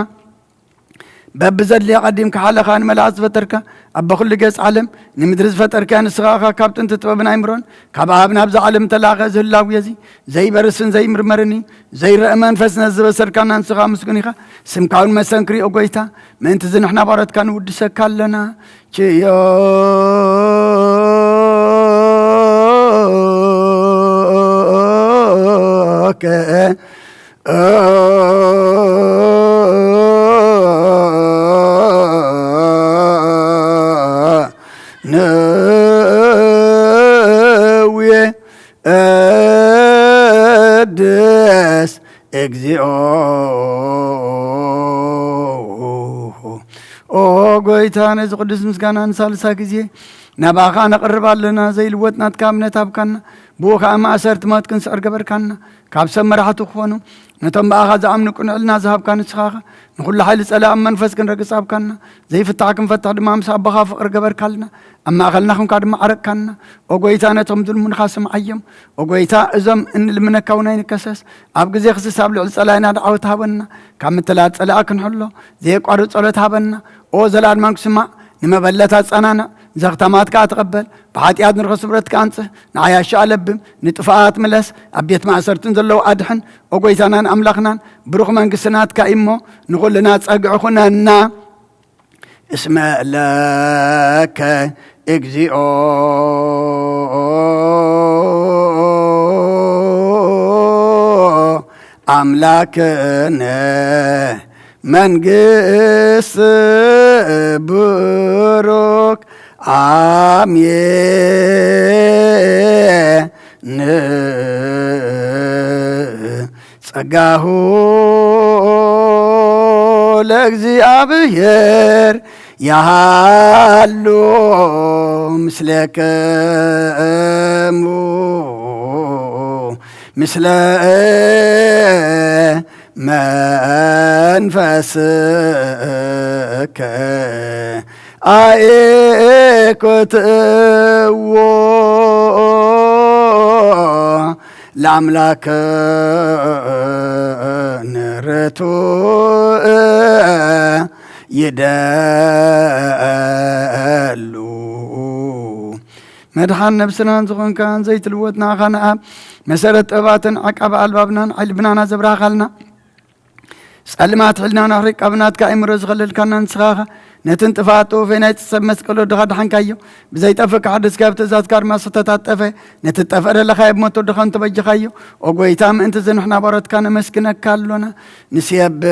በብዘድልያ ቀዲምካ ሓለኻ ንመላእኽቲ ዝፈጠርካ፣ ኣቦ ኩሉ ገጽ ዓለም፣ ንምድሪ ዝፈጠርካ ንስኻ ኢኻ። ካብ ጥንቲ ጥበብን ኣይምሮን ካብ ኣብ ናብዛ ዓለም ተላኸ ዝህላው እዚ ዘይበርስን ዘይምርመርን እዩ። ዘይረአ መንፈስ ነዚ ዝበሰርካና ንስኻ ምስጉን ኢኻ። ስምካ እውን መሰንክሪ ኦ ጎይታ፣ ምእንቲ እዚ ንሕና ባሮትካ ንውድሰካ ኣለና። ችዮከ ነዌ እድስ እግዚኦ። ኦ ጎይታ፣ ነዚ ቅዱስ ምስጋና ንሳልሳ ግዜ ናባኻ ነቕርብ ኣለና። ዘይልወጥ ናትካ እምነት ሃብካና፣ ብኡ ኸኣ ማእሰርቲ ሞት ክንስዕር ገበርካና። ካብ ሰብ መራሕቲ ክኾኑ፣ ነቶም ብኣኻ ዝኣምኑ ቅኑዕ ሕልና ዝሃብካ ንስኻ ኢኻ። ንኹሉ ሓይሊ ጸላኢ ኣብ መንፈስ ክንረግጽ ሃብካና። ዘይፍታሕ ክንፈትሕ ድማ ምስ ኣቦኻ ፍቕሪ ገበርካልና። ኣብ ማእከልና ኹንካ ድማ ዓረቅካና። ኦ ጎይታ፣ ነቶም ዝልምኑኻ ስምዓዮም። ኦ ጎይታ፣ እዞም እንልምነካ እውን ኣይንከሰስ። ኣብ ግዜ ክስስ ኣብ ልዕሊ ጸላኢና ደዓወት ሃበና። ካብ ምትላል ጸላኢ ክንሕሎ ዘየቋርጽ ጸሎት ሃበና። ኦ ዘላልማን ክስማዕ፣ ንመበለት ኣጸናንዕ። ዘኽታማት ከኣ ተቐበል። ብሓጢኣት ንርኸ ስብረት ከኣ ኣንጽህ። ንዓያሹ ኣለብም። ንጥፋኣት ምለስ። ኣብ ቤት ማእሰርትን ዘለዉ ኣድሕን። ኦ ጎይታናን ኣምላኽናን፣ ብሩኽ መንግስቲ ናትካ እዩ እሞ፣ ንኹልና ጸግዒ ኩነና። እስመ ለከ እግዚኦ ኣምላክነ መንግስት ብሩክ ኣሜን። ጸጋሁ ለእግዚኣብሔር ያሃሉ ምስሌክሙ ምስለ መንፈስከ ኣይኩትዎ ለኣምላክ ንርቱእ ይደሉ። መድሓን ነብስናን ዝኾንካን ዘይትልወጥ ንኣኻ ንኣብ መሰረት ጥበባትን ዓቃቢ ኣልባብናን ዓይሊ ብናና ዘብራኻልና ጸልማት ሕልናና ኣሕሪቕ ካብ ናትካ ኣእምሮ ዝኸለልካና ንስኻ ኢኻ። ነትን ጥፍኣት ጥውፌ ናይ ጽሰብ መስቀል ወድኻ ድሓንካዮ። ብዘይጠፍእ ክሓድስካ ብትእዛዝካ ድማ ዝተታጠፈ ነቲ ጠፍአ ደለኻዮ ብሞት ወድኻ እንተበጀኻዮ። ኦ ጎይታ፣ ምእንቲ እዚ ንሕና ባሮትካ ነመስግነካ ኣሎና። ንስየብሃከ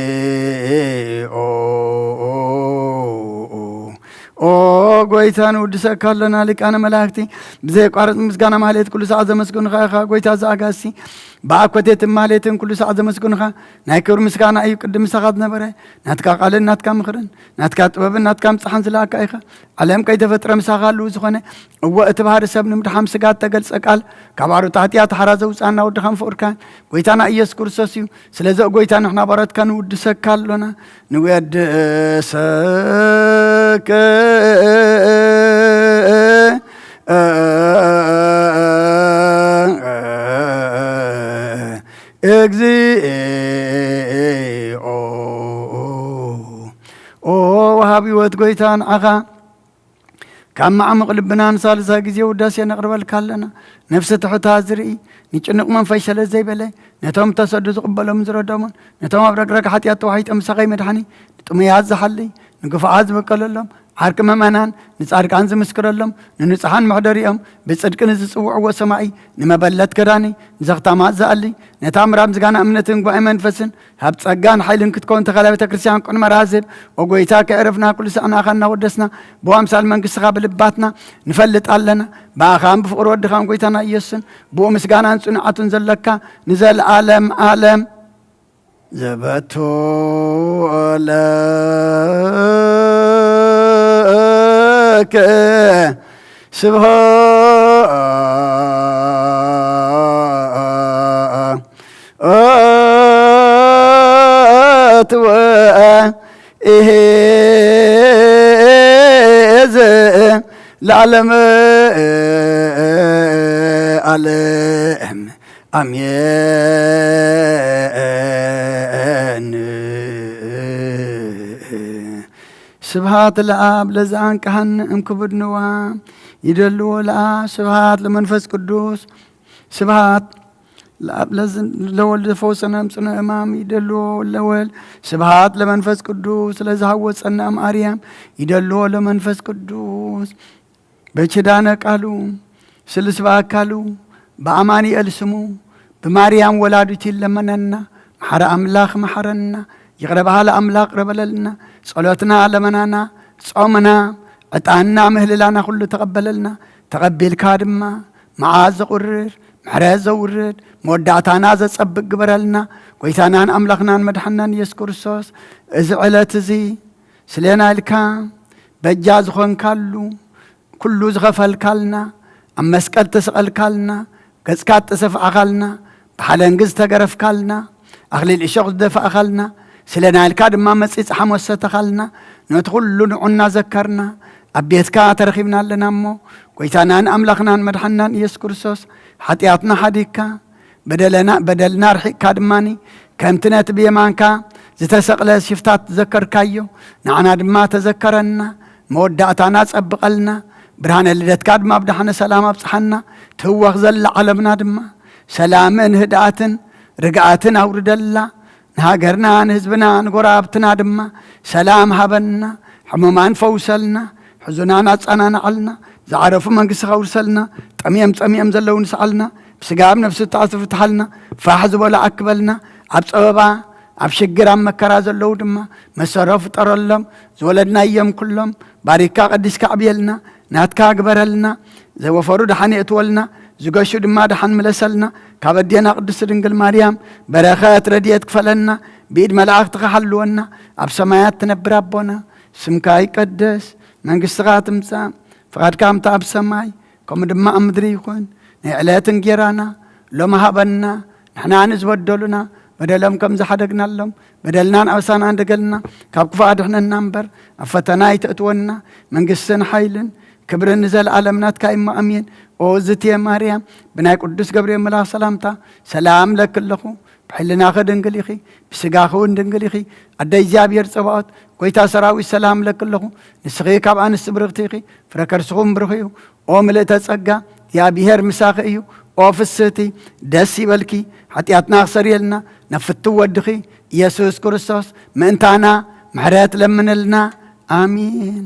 እግዚኦ። ኦ ጎይታ፣ ንውድሰካ ኣሎና። ሊቃነ መላእክቲ ብዘየቋርጽ ምስጋና ማህሌት ኩሉ ሰዓት ዘመስግኑኻ ኢኻ። ጎይታ ዘኣጋሲ ብኣኮቴትን ማህሌትን ኩሉ ሰዓት ዘመስግኑኻ። ናይ ክብሪ ምስጋና እዩ ቅድም ምሳኻ ዝነበረ። ናትካ ቃልን ናትካ ምኽርን ናትካ ጥበብን ናትካ ምጽሓን ዝለኣካ ኢኻ። ዓለም ከይተፈጥረ ምሳኻ ኣለዉ ዝኾነ። እወ፣ እቲ ባህሪ ሰብ ንምድሓም ስጋ እተገልጸ ቃል፣ ካብ ዓሩት ሓጢኣት ሓራ ዘውጽኣና ወድኻን ፍቑርካን ጎይታና ኢየሱስ ክርስቶስ እዩ። ስለዚ ጎይታ፣ ንሕና ባሮትካ ንውድሰካ ኣሎና። ንወድሰከ እግዚኦ። ኦ ወሃቢ ህይወት ጎይታ፣ ንዓኻ ካብ ማዕሙቕ ልብና ንሳልሳይ ግዜ ውዳሴ ነቕርበልካ ኣለና። ነፍሲ ትሑታ ዝርኢ፣ ንጭኑቕ መንፈስ ሸለል ዘይበለ፣ ነቶም እተሰዱ ዝቕበሎምን ዝረድኦምን፣ ነቶም ኣብ ረግረግ ሓጢኣት ተዋሒጦም ምሳኸይ መድሓኒ፣ ንጥሙያት ዝሓልይ፣ ንግፉዓት ዝብቀለሎም፣ ዓርኪ ምእመናን፣ ንጻድቃን ዝምስክረሎም፣ ንንጹሓን መሕደሪኦም፣ ብጽድቂ ንዝጽውዕዎ ሰማዒ፣ ንመበለት ከዳኒ፣ ንዘኽታማት ዝኣሊ፣ ነታ ምራብ ዝጋና እምነትን ጉባኤ መንፈስን፣ ካብ ጸጋን ሓይልን ክትከውን ተኸላ ቤተ ክርስቲያን ቅድመ ራዝብ፣ ኦ ጎይታ፣ ከዕረፍና ኩሉ ሳዕ ንኣኻ እናወደስና፣ ብኣምሳል መንግስትኻ ብልባትና ንፈልጥ ኣለና። ብኣኻን ብፍቕሪ ወድኻን ጎይታና ኢየሱስን፣ ብኡ ምስጋናን ጽንዓቱን ዘለካ ንዘለኣለም ኣለም። ዘበቱ ለከ ስብሐት ወኢሕዝእ ለዓለመ ዓለም ኣሜን። ስብሐት ለአብ ለዘአንቀሐነ እምክቡድ ንዋ ይደልዎ ለአብ። ስብሐት ለመንፈስ ቅዱስ። ስብሐት ለአብ ለዝ-፣ ለወልድ ፈውሰነ እምጽኑ ሕማም ይደልዎ ለወልድ። ስብሐት ለመንፈስ ቅዱስ ለዝሃወጸነ እምአርያም ይደልዎ ለመንፈስ ቅዱስ። በኪዳነ ቃሉ ስልስ በአካሉ በአማኑኤል ስሙ ብማርያም ወላዲቱ ይለመነና። መሐረ አምላክ መሐረና። ይቅረ በሃሊ አምላክ ቅረ በለልና። ጸሎትና ለመናና ጾምና ዕጣንና ምህልላና ኩሉ ተቀበለልና። ተቀቢልካ ድማ መዓዝ ዘቁርር ምሕረት ዘውርድ መወዳእታና ዘጸብቅ ግበረልና። ጎይታናን አምላክናን መድሓናን ኢየሱስ ክርስቶስ፣ እዚ ዕለት እዚ ስሌና ኢልካ በጃ ዝኾንካሉ፣ ኩሉ ዝኸፈልካልና፣ ኣብ መስቀል ተሰቐልካልና፣ ገጽካ ዝተሰፍዓኻልና፣ ብሓለንጊ ዝተገረፍካልና፣ ኣኽሊል እሾኽ ዝደፋእኻልና፣ ስሌና ኢልካ ድማ መጺጽ ሓሞት ሰተኻልና፣ ነቲ ኩሉ ንዑና ዘከርና፣ ኣብ ቤትካ ተረኺብና ኣለና እሞ፣ ጎይታናን ኣምላኽናን መድሓናን ኢየሱስ ክርስቶስ፣ ሓጢኣትና ሓዲግካ፣ በደለና፣ በደልና ርሒቕካ ድማኒ፣ ከምቲ ነቲ ብየማንካ ዝተሰቕለ ሽፍታ ትዘከርካዮ፣ ንዓና ድማ ተዘከረና፣ መወዳእታና ጸብቐልና፣ ብርሃነ ልደትካ ድማ ብደሓነ ሰላም ኣብጽሓና፣ ትህወኽ ዘላ ዓለምና ድማ ሰላምን ህድኣትን ርግኣትን ኣውርደላ፣ ንሃገርና፣ ንህዝብና፣ ንጎረባብትና ድማ ሰላም ሃበና፣ ሕሙማን ፈውሰልና፣ ሕዙናን ኣጸናንዓልና፣ ዝዓረፉ መንግስቲ ከውርሰልና፣ ጠምዮም ጸሚኦም ዘለዉ ንስዓልና፣ ብስጋ ኣብ ነፍሲ ተኣስሩ ፍትሓልና፣ ፋሕ ዝበሉ ኣክበልና፣ ኣብ ጸበባ፣ ኣብ ሽግር፣ ኣብ መከራ ዘለዉ ድማ መሰሮ ፍጠረሎም፣ ዝወለድናዮም ኩሎም ባሪካ ቀዲስካ ኣዕብየልና፣ ናትካ ግበረልና፣ ዝወፈሩ ደሓን የእትወልና፣ ዝገሹ ድማ ደሓን ምለሰልና፣ ካብ ኣዴና ቅድስቲ ድንግል ማርያም በረኸት ረድኤት ክፈለና፣ ብኢድ መላእኽትኻ ሓልወና፣ ኣብ ሰማያት ትነብር ኣቦና፣ ስምካ ይቀደስ፣ መንግስትኻ ትምጻእ፣ ፍቓድካ ከምቲ ኣብ ሰማይ፣ ከምኡ ድማ ኣብ ምድሪ ይኹን። ናይ ዕለት እንጌራና ሎሚ ሃበና፣ ንሕና ንዝበደሉና በደሎም ከም ዝሓደግናሎም፣ በደልናን ኣበሳናን ደገልና ካብ ክፉእ ኣድሕነና እምበር፣ ኣብ ፈተና ኣይተእትወና፣ መንግስትን ሓይልን ክብርን ንዘለኣለም ናትካ እዩ እሞ ኣሜን። ኦ ዝትየ ማርያም፣ ብናይ ቅዱስ ገብርኤል መልኣኽ ሰላምታ ሰላም ለኪ ኣለኹ፣ ብሕልናኺ ድንግል ኢኺ፣ ብስጋኺ እውን ድንግል ኢኺ። ኣደ እግዚኣብሔር ጸባኦት፣ ጎይታ ሰራዊት ሰላም ለኪ ኣለኹ። ንስኺ ካብ ኣንስቲ ብርኽቲ ኢኺ፣ ፍረ ከርስኹም ብሩኽ እዩ። ኦ ምልእተ ጸጋ፣ እግዚኣብሔር ምሳኺ እዩ። ኦ ፍስህቲ፣ ደስ ይበልኪ፣ ሓጢኣትና ክሰርየልና፣ ናብ ፍትው ወድኺ ኢየሱስ ክርስቶስ ምእንታና ምሕረት ለምንልና። ኣሜን።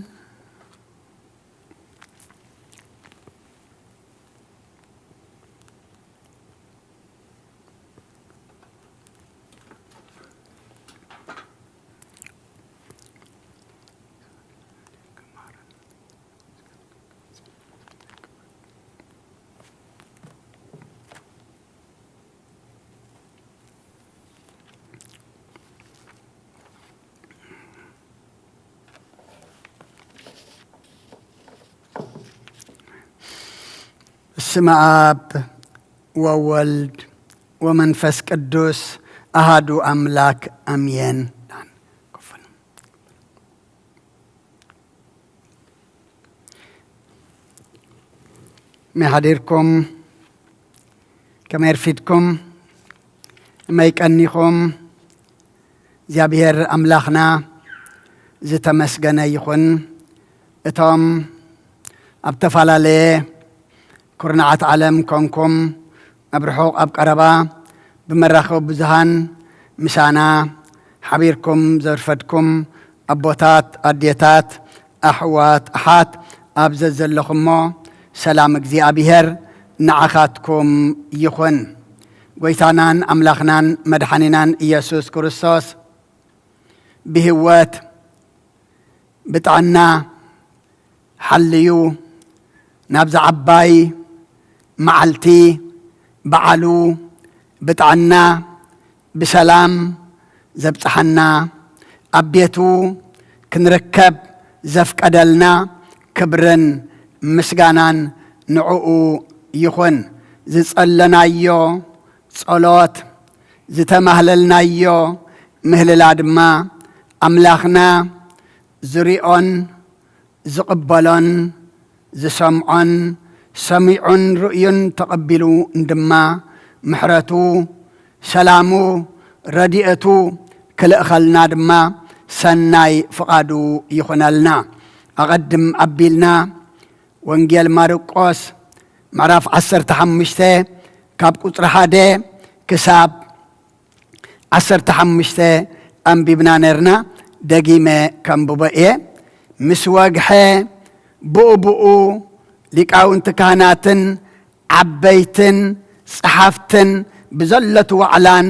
በስመ አብ ወወልድ ወመንፈስ ቅዱስ አሃዱ አምላክ አሜን። ከመይ ሓዲርኩም? ከመይ ኣርፊድኩም? ከመይ ቀኒኹም? እግዚኣብሔር ኣምላኽና ዝተመስገነ ይኹን። እቶም ኣብ ተፈላለየ ኩርናዓት ዓለም ኮንኩም ኣብ ርሑቕ ኣብ ቀረባ ብመራኸቢ ብዙሃን ምሳና ሓቢርኩም ዘርፈድኩም ኣቦታት፣ ኣዴታት፣ ኣሕዋት፣ ኣሓት ኣብ ዘዘለኹሞ ሰላም እግዚኣብሔር ንዓኻትኩም ይኹን። ጎይታናን ኣምላኽናን መድሓኒናን ኢየሱስ ክርስቶስ ብህይወት ብጥዕና ሓልዩ ናብዛ ዓባይ መዓልቲ በዓሉ ብጥዕና ብሰላም ዘብጽሓና፣ ኣብ ቤቱ ክንርከብ ዘፍቀደልና ክብርን ምስጋናን ንዕኡ ይኹን። ዝጸለናዮ ጸሎት፣ ዝተማህለልናዮ ምህልላ ድማ ኣምላኽና ዝሪኦን ዝቕበሎን ዝሰምዖን ሰሚዑን ርእዩን ተቐቢሉ ድማ ምሕረቱ፣ ሰላሙ፣ ረድኤቱ ክልእኸልና ድማ ሰናይ ፍቓዱ ይኹነልና። ኣቐድም ኣቢልና ወንጌል ማርቆስ ምዕራፍ ዓሰርተ ሓሙሽተ ካብ ቁጽሪ ሓደ ክሳብ ዓሰርተ ሓሙሽተ ኣንቢብና ነርና። ደጊመ ከንብቦ እየ። ምስ ወግሐ ብኡ ብኡ ሊቃውንቲ ካህናትን ዓበይትን ጸሓፍትን ብዘለቱ ዋዕላን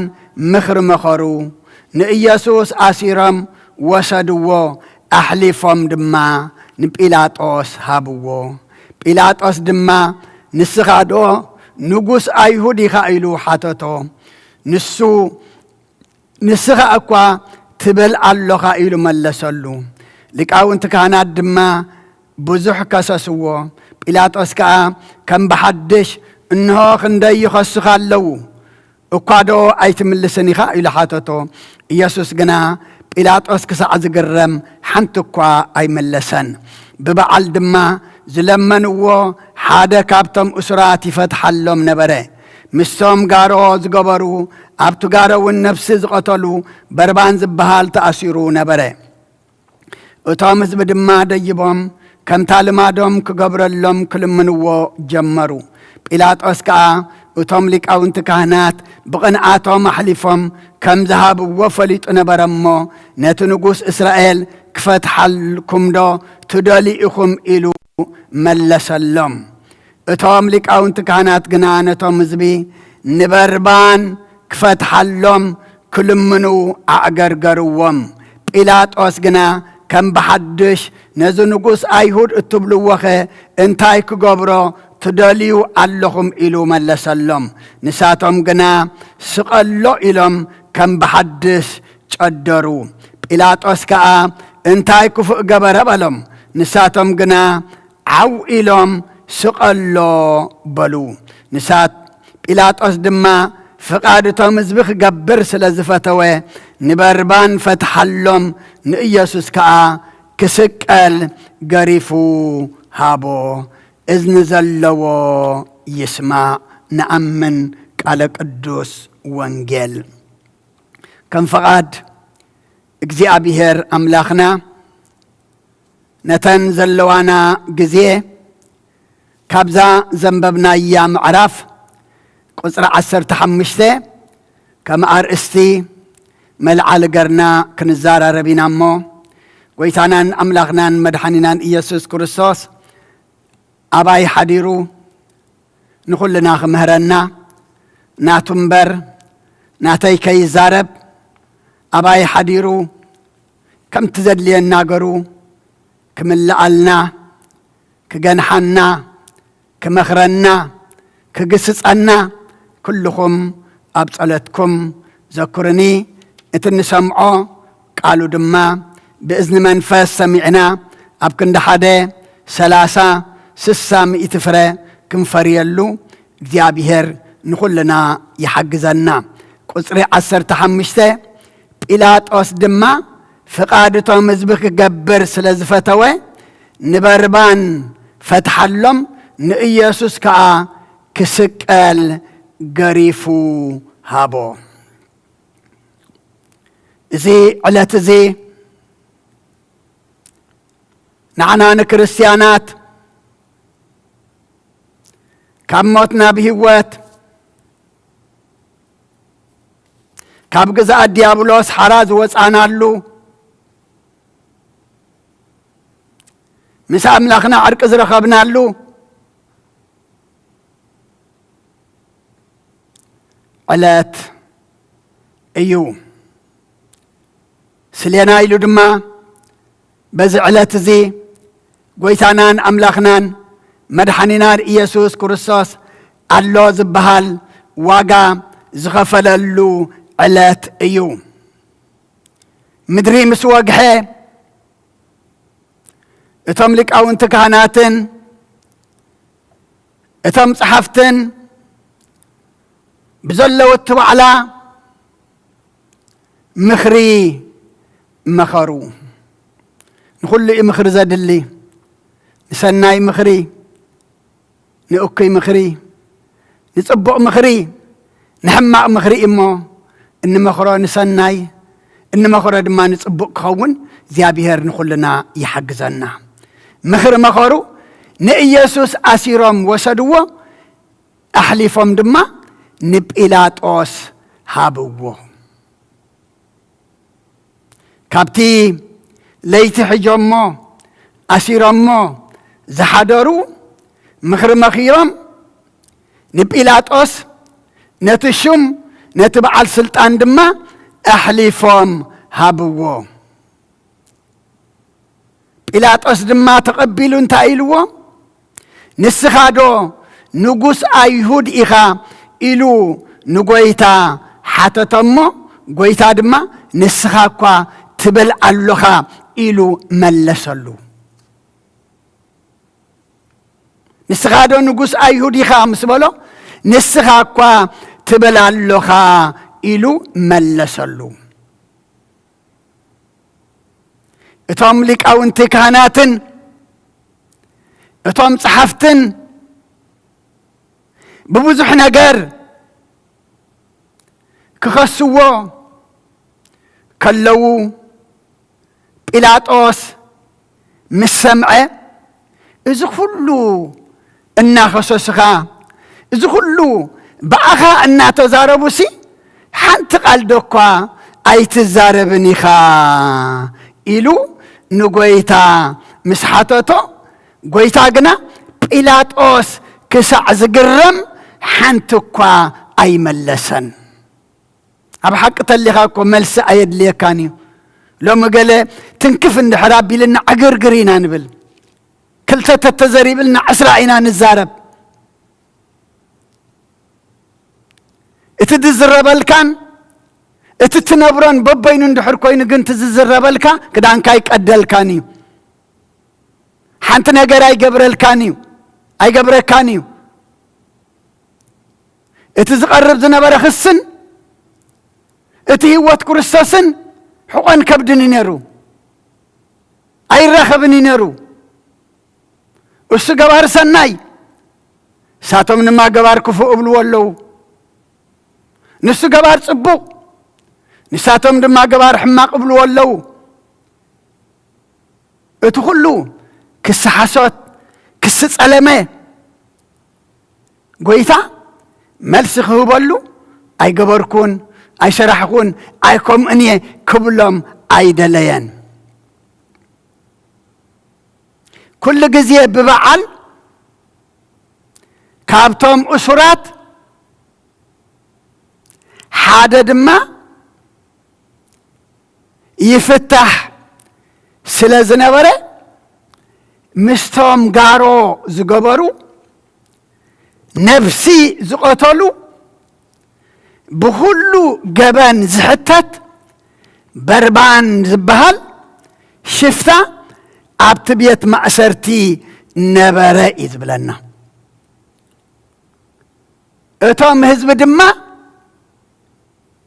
ምኽሪ መኸሩ። ንኢየሱስ ኣሲሮም ወሰድዎ፣ ኣሕሊፎም ድማ ንጲላጦስ ሃብዎ። ጲላጦስ ድማ፣ "ንስኻ ዶ ንጉስ ኣይሁድ ኢኻ?" ኢሉ ሓተቶ። ንሱ፣ "ንስኻ እኳ ትብል ኣሎኻ" ኢሉ መለሰሉ። ሊቃውንቲ ካህናት ድማ ብዙሕ ከሰስዎ። ጲላጦስ ከኣ ከም ብሓድሽ፣ "እንሆ ክንደይ ይኸሱኻ ኣለዉ፣ እኳ ዶ ኣይትምልስን ኢኻ?" ኢሉ ሓተቶ። ኢየሱስ ግና ጲላጦስ ክሳዕ ዝግረም ሓንቲ እኳ ኣይመለሰን። ብበዓል ድማ ዝለመንዎ ሓደ ካብቶም እሱራት ይፈትሓሎም ነበረ። ምስቶም ጋሮ ዝገበሩ፣ ኣብቲ ጋሮ እውን ነፍሲ ዝቐተሉ በርባን ዝበሃል ተኣሲሩ ነበረ። እቶም ህዝቢ ድማ ደይቦም፣ ከምታ ልማዶም ክገብረሎም ክልምንዎ ጀመሩ። ጲላጦስ ከኣ እቶም ሊቃውንቲ ካህናት ብቕንኣቶም ኣሕሊፎም ከም ዝሃብዎ ፈሊጡ ነበረ እሞ፣ "ነቲ ንጉስ እስራኤል ክፈትሓልኩምዶ ትደልዩ ኢኹም?" ኢሉ መለሰሎም። እቶም ሊቃውንቲ ካህናት ግና ነቶም ህዝቢ፣ "ንበርባን ክፈትሓሎም ክልምኑ ኣዕገርገርዎም። ጲላጦስ ግና ከም ብሓድሽ፣ 'ነዚ ንጉስ ኣይሁድ እትብልዎኸ እንታይ ክገብሮ ትደልዩ ኣለኹም?' ኢሉ መለሰሎም። ንሳቶም ግና፣ "ስቐሎ" ኢሎም ከም ብሓድሽ ጨደሩ። ጲላጦስ ከኣ፣ "እንታይ ክፉእ ገበረ?" በሎም። ንሳቶም ግና፣ "ዓው" ኢሎም፣ "ስቐሎ" በሉ። ንሳት ጲላጦስ ድማ ፍቓድ እቶም ህዝቢ ክገብር ስለ ዝፈተወ፣ ንበርባን ፈትሓሎም፣ ንኢየሱስ ከኣ ክስቀል ገሪፉ ሃቦ። እዝኒ ዘለዎ ይስማዕ። ንኣምን ቃለ ቅዱስ ወንጌል። ከም ፍቓድ እግዚኣብሔር ኣምላኽና፣ ነተን ዘለዋና ግዜ ካብዛ ዘንበብናያ ምዕራፍ ቁጽሪ ዓሰርተ ሓሙሽተ ከም ኣርእስቲ መልዓሊ ገርና ክንዘራረብ ኢና እሞ፣ ጎይታናን ኣምላኽናን መድሓኒናን ኢየሱስ ክርስቶስ ኣባይ ሓዲሩ ንኹልና ክምህረና፣ ናቱ እምበር ናተይ ከይዛረብ ኣባይ ሓዲሩ ከምቲ ዘድልየና ገሩ ክምልኣልና፣ ክገንሓና፣ ክመኽረና፣ ክግስጸና፣ ኩልኹም ኣብ ጸሎትኩም ዘኩርኒ። እቲ እንሰምዖ ቃሉ ድማ ብእዝኒ መንፈስ ሰሚዕና ኣብ ክንዲ ሓደ፣ ሰላሳ፣ ስሳ፣ ሚእቲ ፍረ ክንፈርየሉ እግዚኣብሔር ንኹልና ይሓግዘና። ቁጽሪ ዓሰርተ ሓሙሽተ፣ ጲላጦስ ድማ ፍቓድ እቶም ህዝቢ ክገብር ስለ ዝፈተወ፣ ንበርባን ፈትሓሎም፣ ንኢየሱስ ከኣ ክስቀል ገሪፉ ሃቦ። እዚ ዕለት እዚ ንዓና ንክርስትያናት ካብ ሞት ናብ ህይወት፣ ካብ ግዝኣት ዲያብሎስ ሓራ ዝወጻናሉ፣ ምስ ኣምላኽና ዕርቂ ዝረኸብናሉ ዕለት እዩ። ስሌና ኢሉ ድማ በዚ ዕለት እዚ ጎይታናን ኣምላኽናን መድሓኒናን ኢየሱስ ክርስቶስ ኣሎ ዝበሃል ዋጋ ዝኸፈለሉ ዕለት እዩ። ምድሪ ምስ ወግሐ፣ እቶም ሊቃውንቲ ካህናትን እቶም ጸሓፍትን ብዘለዉ እቲ ዋዕላ ምኽሪ መኸሩ። ንኹሉ እዩ ምኽሪ ዘድሊ። ንሰናይ ምኽሪ፣ ንእኩይ ምኽሪ፣ ንጽቡቕ ምኽሪ፣ ንሕማቕ ምኽሪ እሞ እንመኽሮ ንሰናይ፣ እንመኽሮ ድማ ንጽቡቕ ክኸውን እግዚኣብሔር ንኹልና ይሓግዘና። ምኽሪ መኸሩ፣ ንኢየሱስ ኣሲሮም ወሰድዎ፣ ኣሕሊፎም ድማ ንጲላጦስ ሃብዎ። ካብቲ ለይቲ ሒጆሞ ኣሲሮሞ ዝሓደሩ ምኽሪ መኺሮም ንጲላጦስ፣ ነቲ ሹም፣ ነቲ በዓል ስልጣን ድማ ኣሕሊፎም ሃብዎ። ጲላጦስ ድማ ተቐቢሉ እንታይ ኢልዎ? "ንስኻ ዶ ንጉስ ኣይሁድ ኢኻ?" ኢሉ ንጎይታ ሓተተሞ፣ ጎይታ ድማ፣ "ንስኻ እኳ ትብል ኣሎኻ" ኢሉ መለሰሉ። "ንስኻ ዶ ንጉስ ኣይሁድ ኢኻ?" ምስ በሎ፣ "ንስኻ እኳ ትብል ኣሎኻ" ኢሉ መለሰሉ። እቶም ሊቃውንቲ ካህናትን እቶም ጸሓፍትን ብብዙሕ ነገር ክኸስዎ ከለዉ፣ ጲላጦስ ምስ ሰምዐ፣ "እዚ ኩሉ እናኸሰሱኻ፣ እዚ ኩሉ ብኣኻ እናተዛረቡሲ፣ ሓንቲ ቃል ዶ እኳ ኣይትዛረብን ኢኻ?" ኢሉ ንጎይታ ምስ ሓተቶ፣ ጎይታ ግና ጲላጦስ ክሳዕ ዝግረም ሓንቲ እኳ ኣይመለሰን። ኣብ ሓቂ ተሊኻ እኮ መልሲ ኣየድልየካን እዩ። ሎሚ ገለ ትንክፍ እንድሕር ኣቢልና ዕግርግር ኢና ንብል። ክልተ ተተዘሪብልና ዕስራ ኢና ንዛረብ። እቲ ዝዝረበልካን እቲ ትነብሮን በበይኑ እንድሕር ኮይኑ ግን እቲ ዝዝረበልካ ክዳንካ ኣይቀደልካን እዩ። ሓንቲ ነገር ኣይገብረልካን እዩ፣ ኣይገብረካን እዩ። እቲ ዝቐርብ ዝነበረ ክስን እቲ ህይወት ክርስቶስን ሕቖን ከብድን እዩ ነይሩ። ኣይራኸብን እዩ ነይሩ። እሱ ገባር ሰናይ፣ ንሳቶም ድማ ገባር ክፉእ እብልዎ ኣለዉ። ንሱ ገባር ጽቡቕ፣ ንሳቶም ድማ ገባር ሕማቕ እብልዎ ኣለዉ። እቲ ኩሉ ክሲ ሓሶት፣ ክሲ ጸለመ፣ ጎይታ መልሲ ክህበሉ፣ "ኣይገበርኩን፣ ኣይሰራሕኩን፣ ኣይከምኡን እየ" ክብሎም ኣይደለየን። ኩሉ ግዜ ብበዓል ካብቶም እሱራት ሓደ ድማ ይፍታሕ ስለ ዝነበረ፣ ምስቶም ጋሮ ዝገበሩ፣ ነብሲ ዝቐተሉ፣ ብኹሉ ገበን ዝሕተት በርባን ዝበሃል ሽፍታ ኣብቲ ቤት ማእሰርቲ ነበረ እዩ ዝብለና። እቶም ህዝቢ ድማ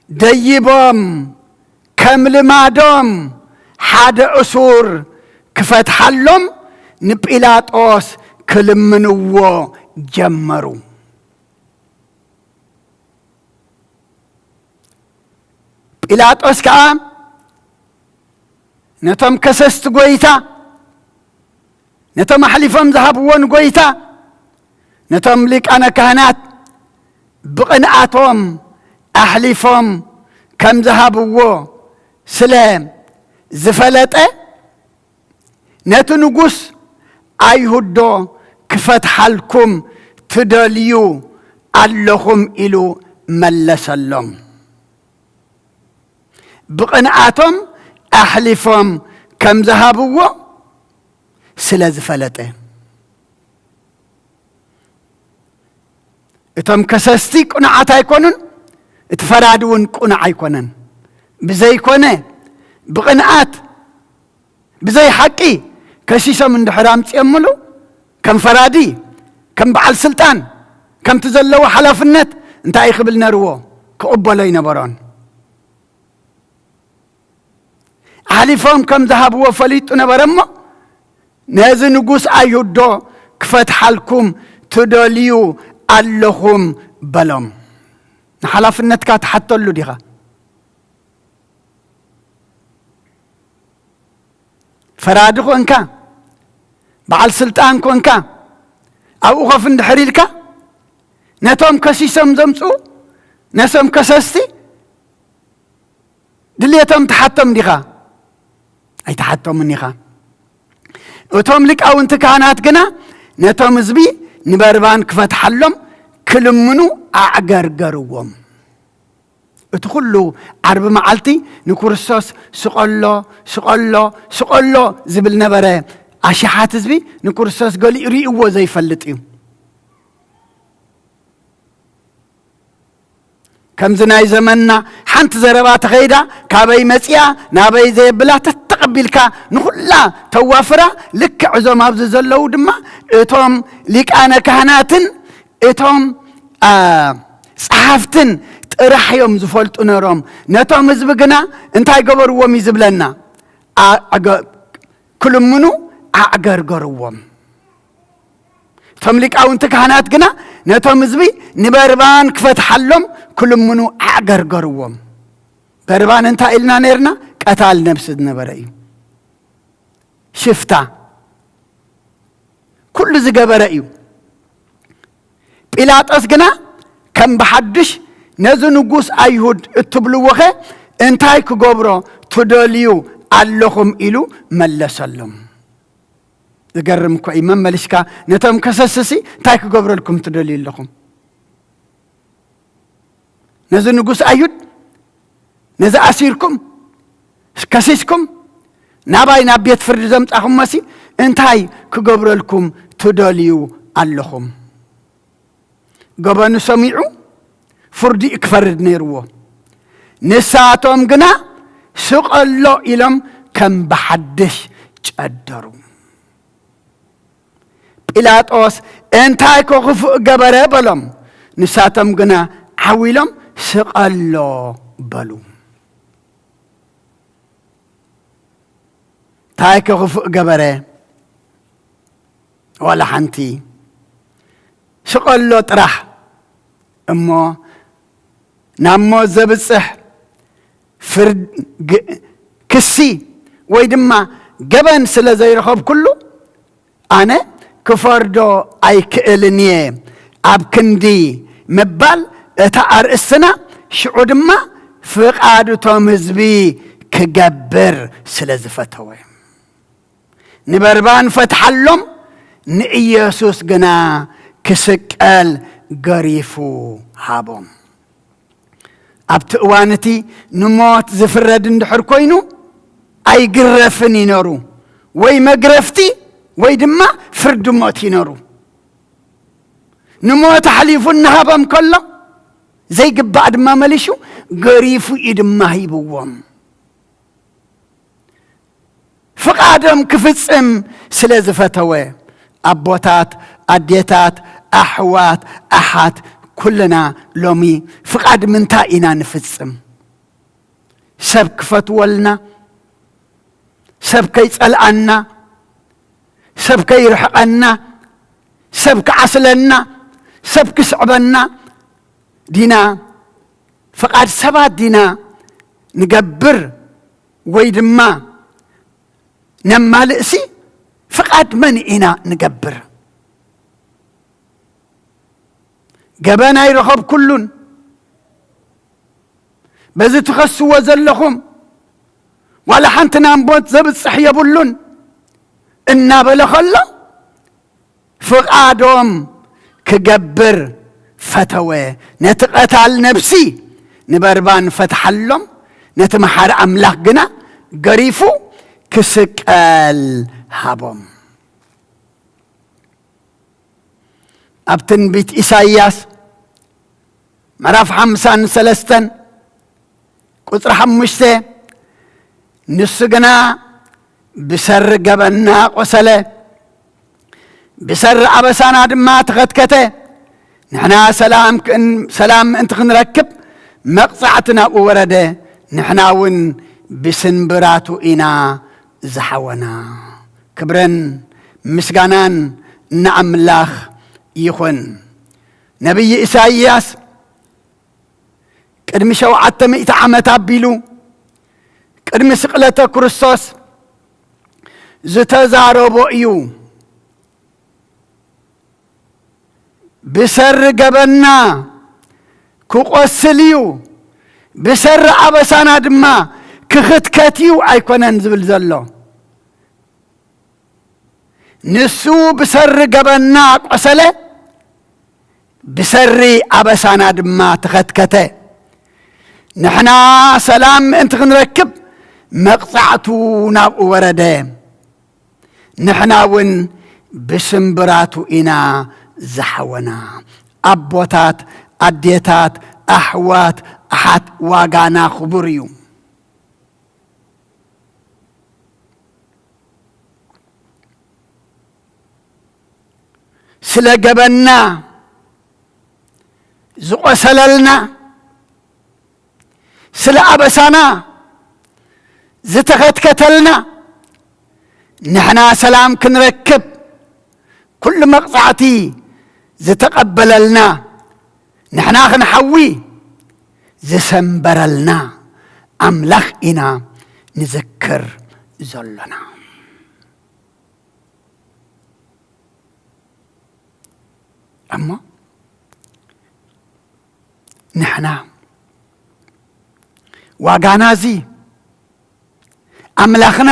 ደይቦም፣ ከም ልማዶም ሓደ እሱር ክፈትሓሎም ንጲላጦስ ክልምንዎ ጀመሩ። ጲላጦስ ከኣ ነቶም ከሰስቲ ጎይታ፣ ነቶም ኣሕሊፎም ዝሃብዎ ንጎይታ፣ ነቶም ሊቃነ ካህናት ብቕንኣቶም ኣሕሊፎም ከም ዝሃብዎ ስለ ዝፈለጠ፣ "ነቲ ንጉስ ኣይሁድ ዶ ክፈትሓልኩም ትደልዩ ኣለኹም?" ኢሉ መለሰሎም። ብቕንኣቶም ኣሕሊፎም ከም ዝሃብዎ ስለ ዝፈለጠ። እቶም ከሰስቲ ቅኑዓት ኣይኮኑን፣ እቲ ፈራዲ እውን ቅኑዕ ኣይኮነን። ብዘይኮነ፣ ብቕንኣት፣ ብዘይ ሓቂ ከሲሶም እንድሕር ኣምጺኦምሉ፣ ከም ፈራዲ፣ ከም በዓል ስልጣን፣ ከምቲ ዘለዎ ሓላፍነት እንታይ ክብል ነርዎ? ክቕበሎ ኣይነበሮን። ኣሕሊፎም ከም ዝሃብዎ ፈሊጡ ነበረ እሞ፣ ነዚ ንጉስ ኣይሁድ ዶ ክፈትሓልኩም ትደልዩ ኣለኹም? በሎም። ንሓላፍነትካ ትሓተሉ ዲኻ? ፈራዲ ኮንካ፣ በዓል ስልጣን ኮንካ፣ ኣብኡ ኮፍ እንድሕር ኢልካ፣ ነቶም ከሲሶም ዘምጽኡ፣ ነቶም ከሰስቲ ድልየቶም ትሓቶም ዲኻ? ኣይትሓቶምን ኢኻ። እቶም ሊቃውንቲ ካህናት ግና ነቶም ህዝቢ ንበርባን ክፈትሓሎም ክልምኑ ኣዕገርገርዎም። እቲ ኩሉ ዓርቢ መዓልቲ ንክርስቶስ ስቐሎ፣ ስቐሎ፣ ስቐሎ ዝብል ነበረ። ኣሽሓት ህዝቢ ንክርስቶስ ገሊኡ ርእይዎ ዘይፈልጥ እዩ። ከምዚ ናይ ዘመንና ሓንቲ ዘረባ ተኸይዳ፣ ካበይ መጺኣ ናበይ ዘየብላ ተተቐቢልካ ንኹላ ተዋፍራ። ልክዕ እዞም ኣብዚ ዘለዉ ድማ እቶም ሊቃነ ካህናትን እቶም፣ አ፣ ጸሓፍትን ጥራሕ እዮም ዝፈልጡ ነሮም። ነቶም ህዝቢ ግና እንታይ ገበርዎም እዩ ዝብለና? ኣ-፣ ኣገ-፣ ክልምኑ ኣዕገርገርዎም። እቶም ሊቃውንቲ ካህናት ግና ነቶም ህዝቢ ንበርባን ክፈትሓሎም ክልምኑ ኣዕገርገርዎም። በርባን እንታይ ኢልና ነርና? ቀታል ነብሲ ዝነበረ እዩ። ሽፍታ፣ ኩሉ ዝገበረ እዩ። ጲላጦስ ግና ከም ብሓድሽ፣ "ነዚ ንጉስ ኣይሁድ እትብልዎኸ እንታይ ክገብሮ ትደልዩ ኣለኹም?" ኢሉ መለሰሎም። ዝገርም እኮ እዩ። መመሊስካ ነቶም ከሰስሲ እንታይ ክገብረልኩም ትደልዩ ኣለኹም? ነዚ ንጉስ ኣይሁድ ነዚ ኣሲርኩም ከሲስኩም ናባይ ናብ ቤት ፍርዲ ዘምጻኹሞሲ እንታይ ክገብረልኩም ትደልዩ ኣለኹም? ገበኑ ሰሚዑ ፍርዲ እዩ ክፈርድ ነይርዎ። ንሳቶም ግና ስቐሎ ኢሎም ከም ብሓድሽ ጨደሩ። ጲላጦስ እንታይ ክፉእ ገበረ በሎም። ንሳቶም ግና ዓው ኢሎም ስቐሎ በሉ። እንታይ ክፉእ ገበረ? ዋላ ሓንቲ። ስቐሎ ጥራሕ እሞ ናብ ሞት ዘብጽሕ ፍርድ ግ-፣ ክሲ ወይ ድማ ገበን ስለ ዘይረኸብኩሉ ኣነ ክፈርዶ ኣይክእልን እየ ኣብ ክንዲ ምባል እታ ኣርእስትና ሽዑ ድማ ፍቓድ እቶም ህዝቢ ክገብር ስለ ዝፈተወ። ንበርባን ፈትሓሎም፣ ንኢየሱስ ግና ክስቀል ገሪፉ ሃቦም። ኣብቲ እዋን እቲ ንሞት ዝፍረድ እንድሕር ኮይኑ ኣይግረፍን እዩ ነሩ፣ ወይ መግረፍቲ ወይ ድማ ፍርዲ ሞት እዩ ነሩ። ንሞት ኣሕሊፉ እናሃቦም ከሎ ዘይግባእ ድማ መሊሹ ገሪፉ እዩ ድማ ሂብዎም። ፍቓዶም ክፍጽም ስለ ዝፈተወ፣ ኣቦታት፣ ኣዴታት፣ ኣሕዋት፣ ኣሓት፣ ኩልና ሎሚ ፍቓድ ምንታይ ኢና ንፍጽም? ሰብ ክፈትወልና፣ ሰብ ከይጸልኣና፣ ሰብ ከይርሕቐና፣ ሰብ ክዓስለና፣ ሰብ ክስዕበና ዲና? ፍቓድ ሰባት ዲና ንገብር ወይ ድማ ነማልእሲ ፍቓድ መን ኢና ንገብር? ገበን ኣይረኸብኩሉን። በዚ ትኸስዎ ዘለኹም ዋላ ሓንቲ ናብ ሞት ዘብጽሕ የብሉን እናበለ ኸሎ ፍቓዶም ክገብር ፈተወ። ነቲ ቀታል ነብሲ ንበርባን ፈትሓሎም፣ ነቲ መሓሪ ኣምላኽ ግና ገሪፉ ክስቀል ሃቦም። ኣብ ትንቢት ኢሳይያስ ምዕራፍ ሓምሳን ሰለስተን ቁጽሪ ሓሙሽተ፣ ንሱ ግና ብሰሪ ገበንና ቆሰለ፣ ብሰሪ ኣበሳና ድማ ተኸትከተ። ንሕና ሰላም ክን-፣ ሰላም ምእንቲ ክንረክብ መቕጻዕቲ ናብኡ ወረደ፣ ንሕና እውን ብስንብራቱ ኢና ዝሓወና። ክብርን ምስጋናን ንኣምላኽ ይኹን። ነቢይ ኢሳይያስ ቅድሚ ሸውዓተ ሚእቲ ዓመት ኣቢሉ፣ ቅድሚ ስቕለተ ክርስቶስ ዝተዛረቦ እዩ። ብሰሪ ገበና ክቆስል እዩ፣ ብሰሪ ኣበሳና ድማ ክኽትከት እዩ ኣይኮነን ዝብል ዘሎ። ንሱ ብሰሪ ገበና ቆሰለ፣ ብሰሪ ኣበሳና ድማ ተኸትከተ። ንሕና ሰላም ምእንቲ ክንረክብ መቕጻዕቱ ናብኡ ወረደ። ንሕና እውን ብስምብራቱ ኢና ዝሓወና። ኣቦታት፣ ኣዴታት፣ ኣሕዋት፣ ኣሓት፣ ዋጋና ክቡር እዩ። ስለ ገበና ዝቆሰለልና፣ ስለ ኣበሳና ዝተኸትከተልና፣ ንሕና ሰላም ክንረክብ ኩሉ መቕጻዕቲ ዝተቐበለልና፣ ንሕና ክንሓዊ ዝሰምበረልና ኣምላኽ ኢና ንዝክር ዘሎና። እሞ ንሕና ዋጋና እዚ ኣምላኽና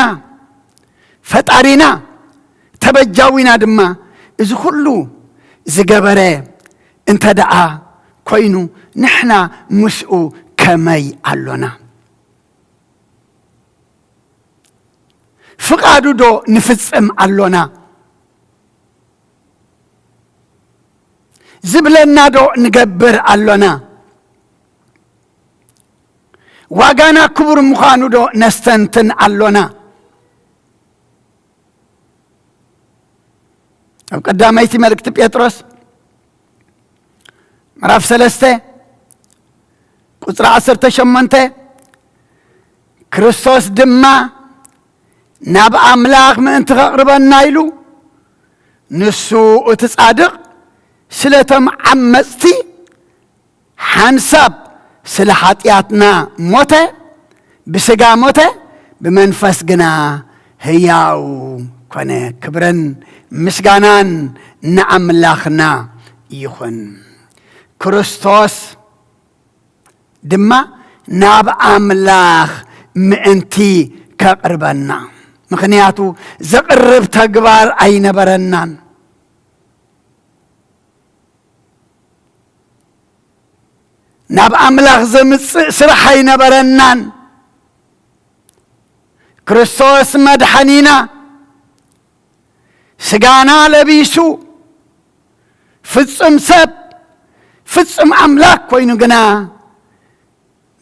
ፈጣሪና ተበጃዊና ድማ እዚ ኩሉ ዝገበረ እንተ ደኣ ኮይኑ፣ ንሕና ምስኡ ከመይ ኣሎና? ፍቓዱ ዶ ንፍጽም ኣሎና? ዝብለና ዶ ንገብር ኣሎና? ዋጋና ክቡር ምዃኑ ዶ ነስተንትን ኣሎና? ኣብ ቀዳመይቲ መልእክቲ ጴጥሮስ ምዕራፍ ሰለስተ ቁጽሪ ዓሰርተ ሸሞንተ፣ ክርስቶስ ድማ ናብ ኣምላኽ ምእንቲ ከቕርበና ኢሉ፣ ንሱ እቲ ጻድቕ ስለቶም ዓመጽቲ ሓንሳብ ስለ ሓጢኣትና ሞተ፣ ብስጋ ሞተ፣ ብመንፈስ ግና ህያው ኮነ። ክብርን ምስጋናን ንኣምላኽና ይኹን። ክርስቶስ ድማ ናብ ኣምላኽ ምእንቲ ከቕርበና፣ ምኽንያቱ ዘቕርብ ተግባር ኣይነበረናን። ናብ ኣምላኽ ዘምጽእ ስራሕ ኣይነበረናን። ክርስቶስ መድሓኒና ስጋና ለቢሱ ፍጹም ሰብ ፍጹም ኣምላኽ ኮይኑ ግና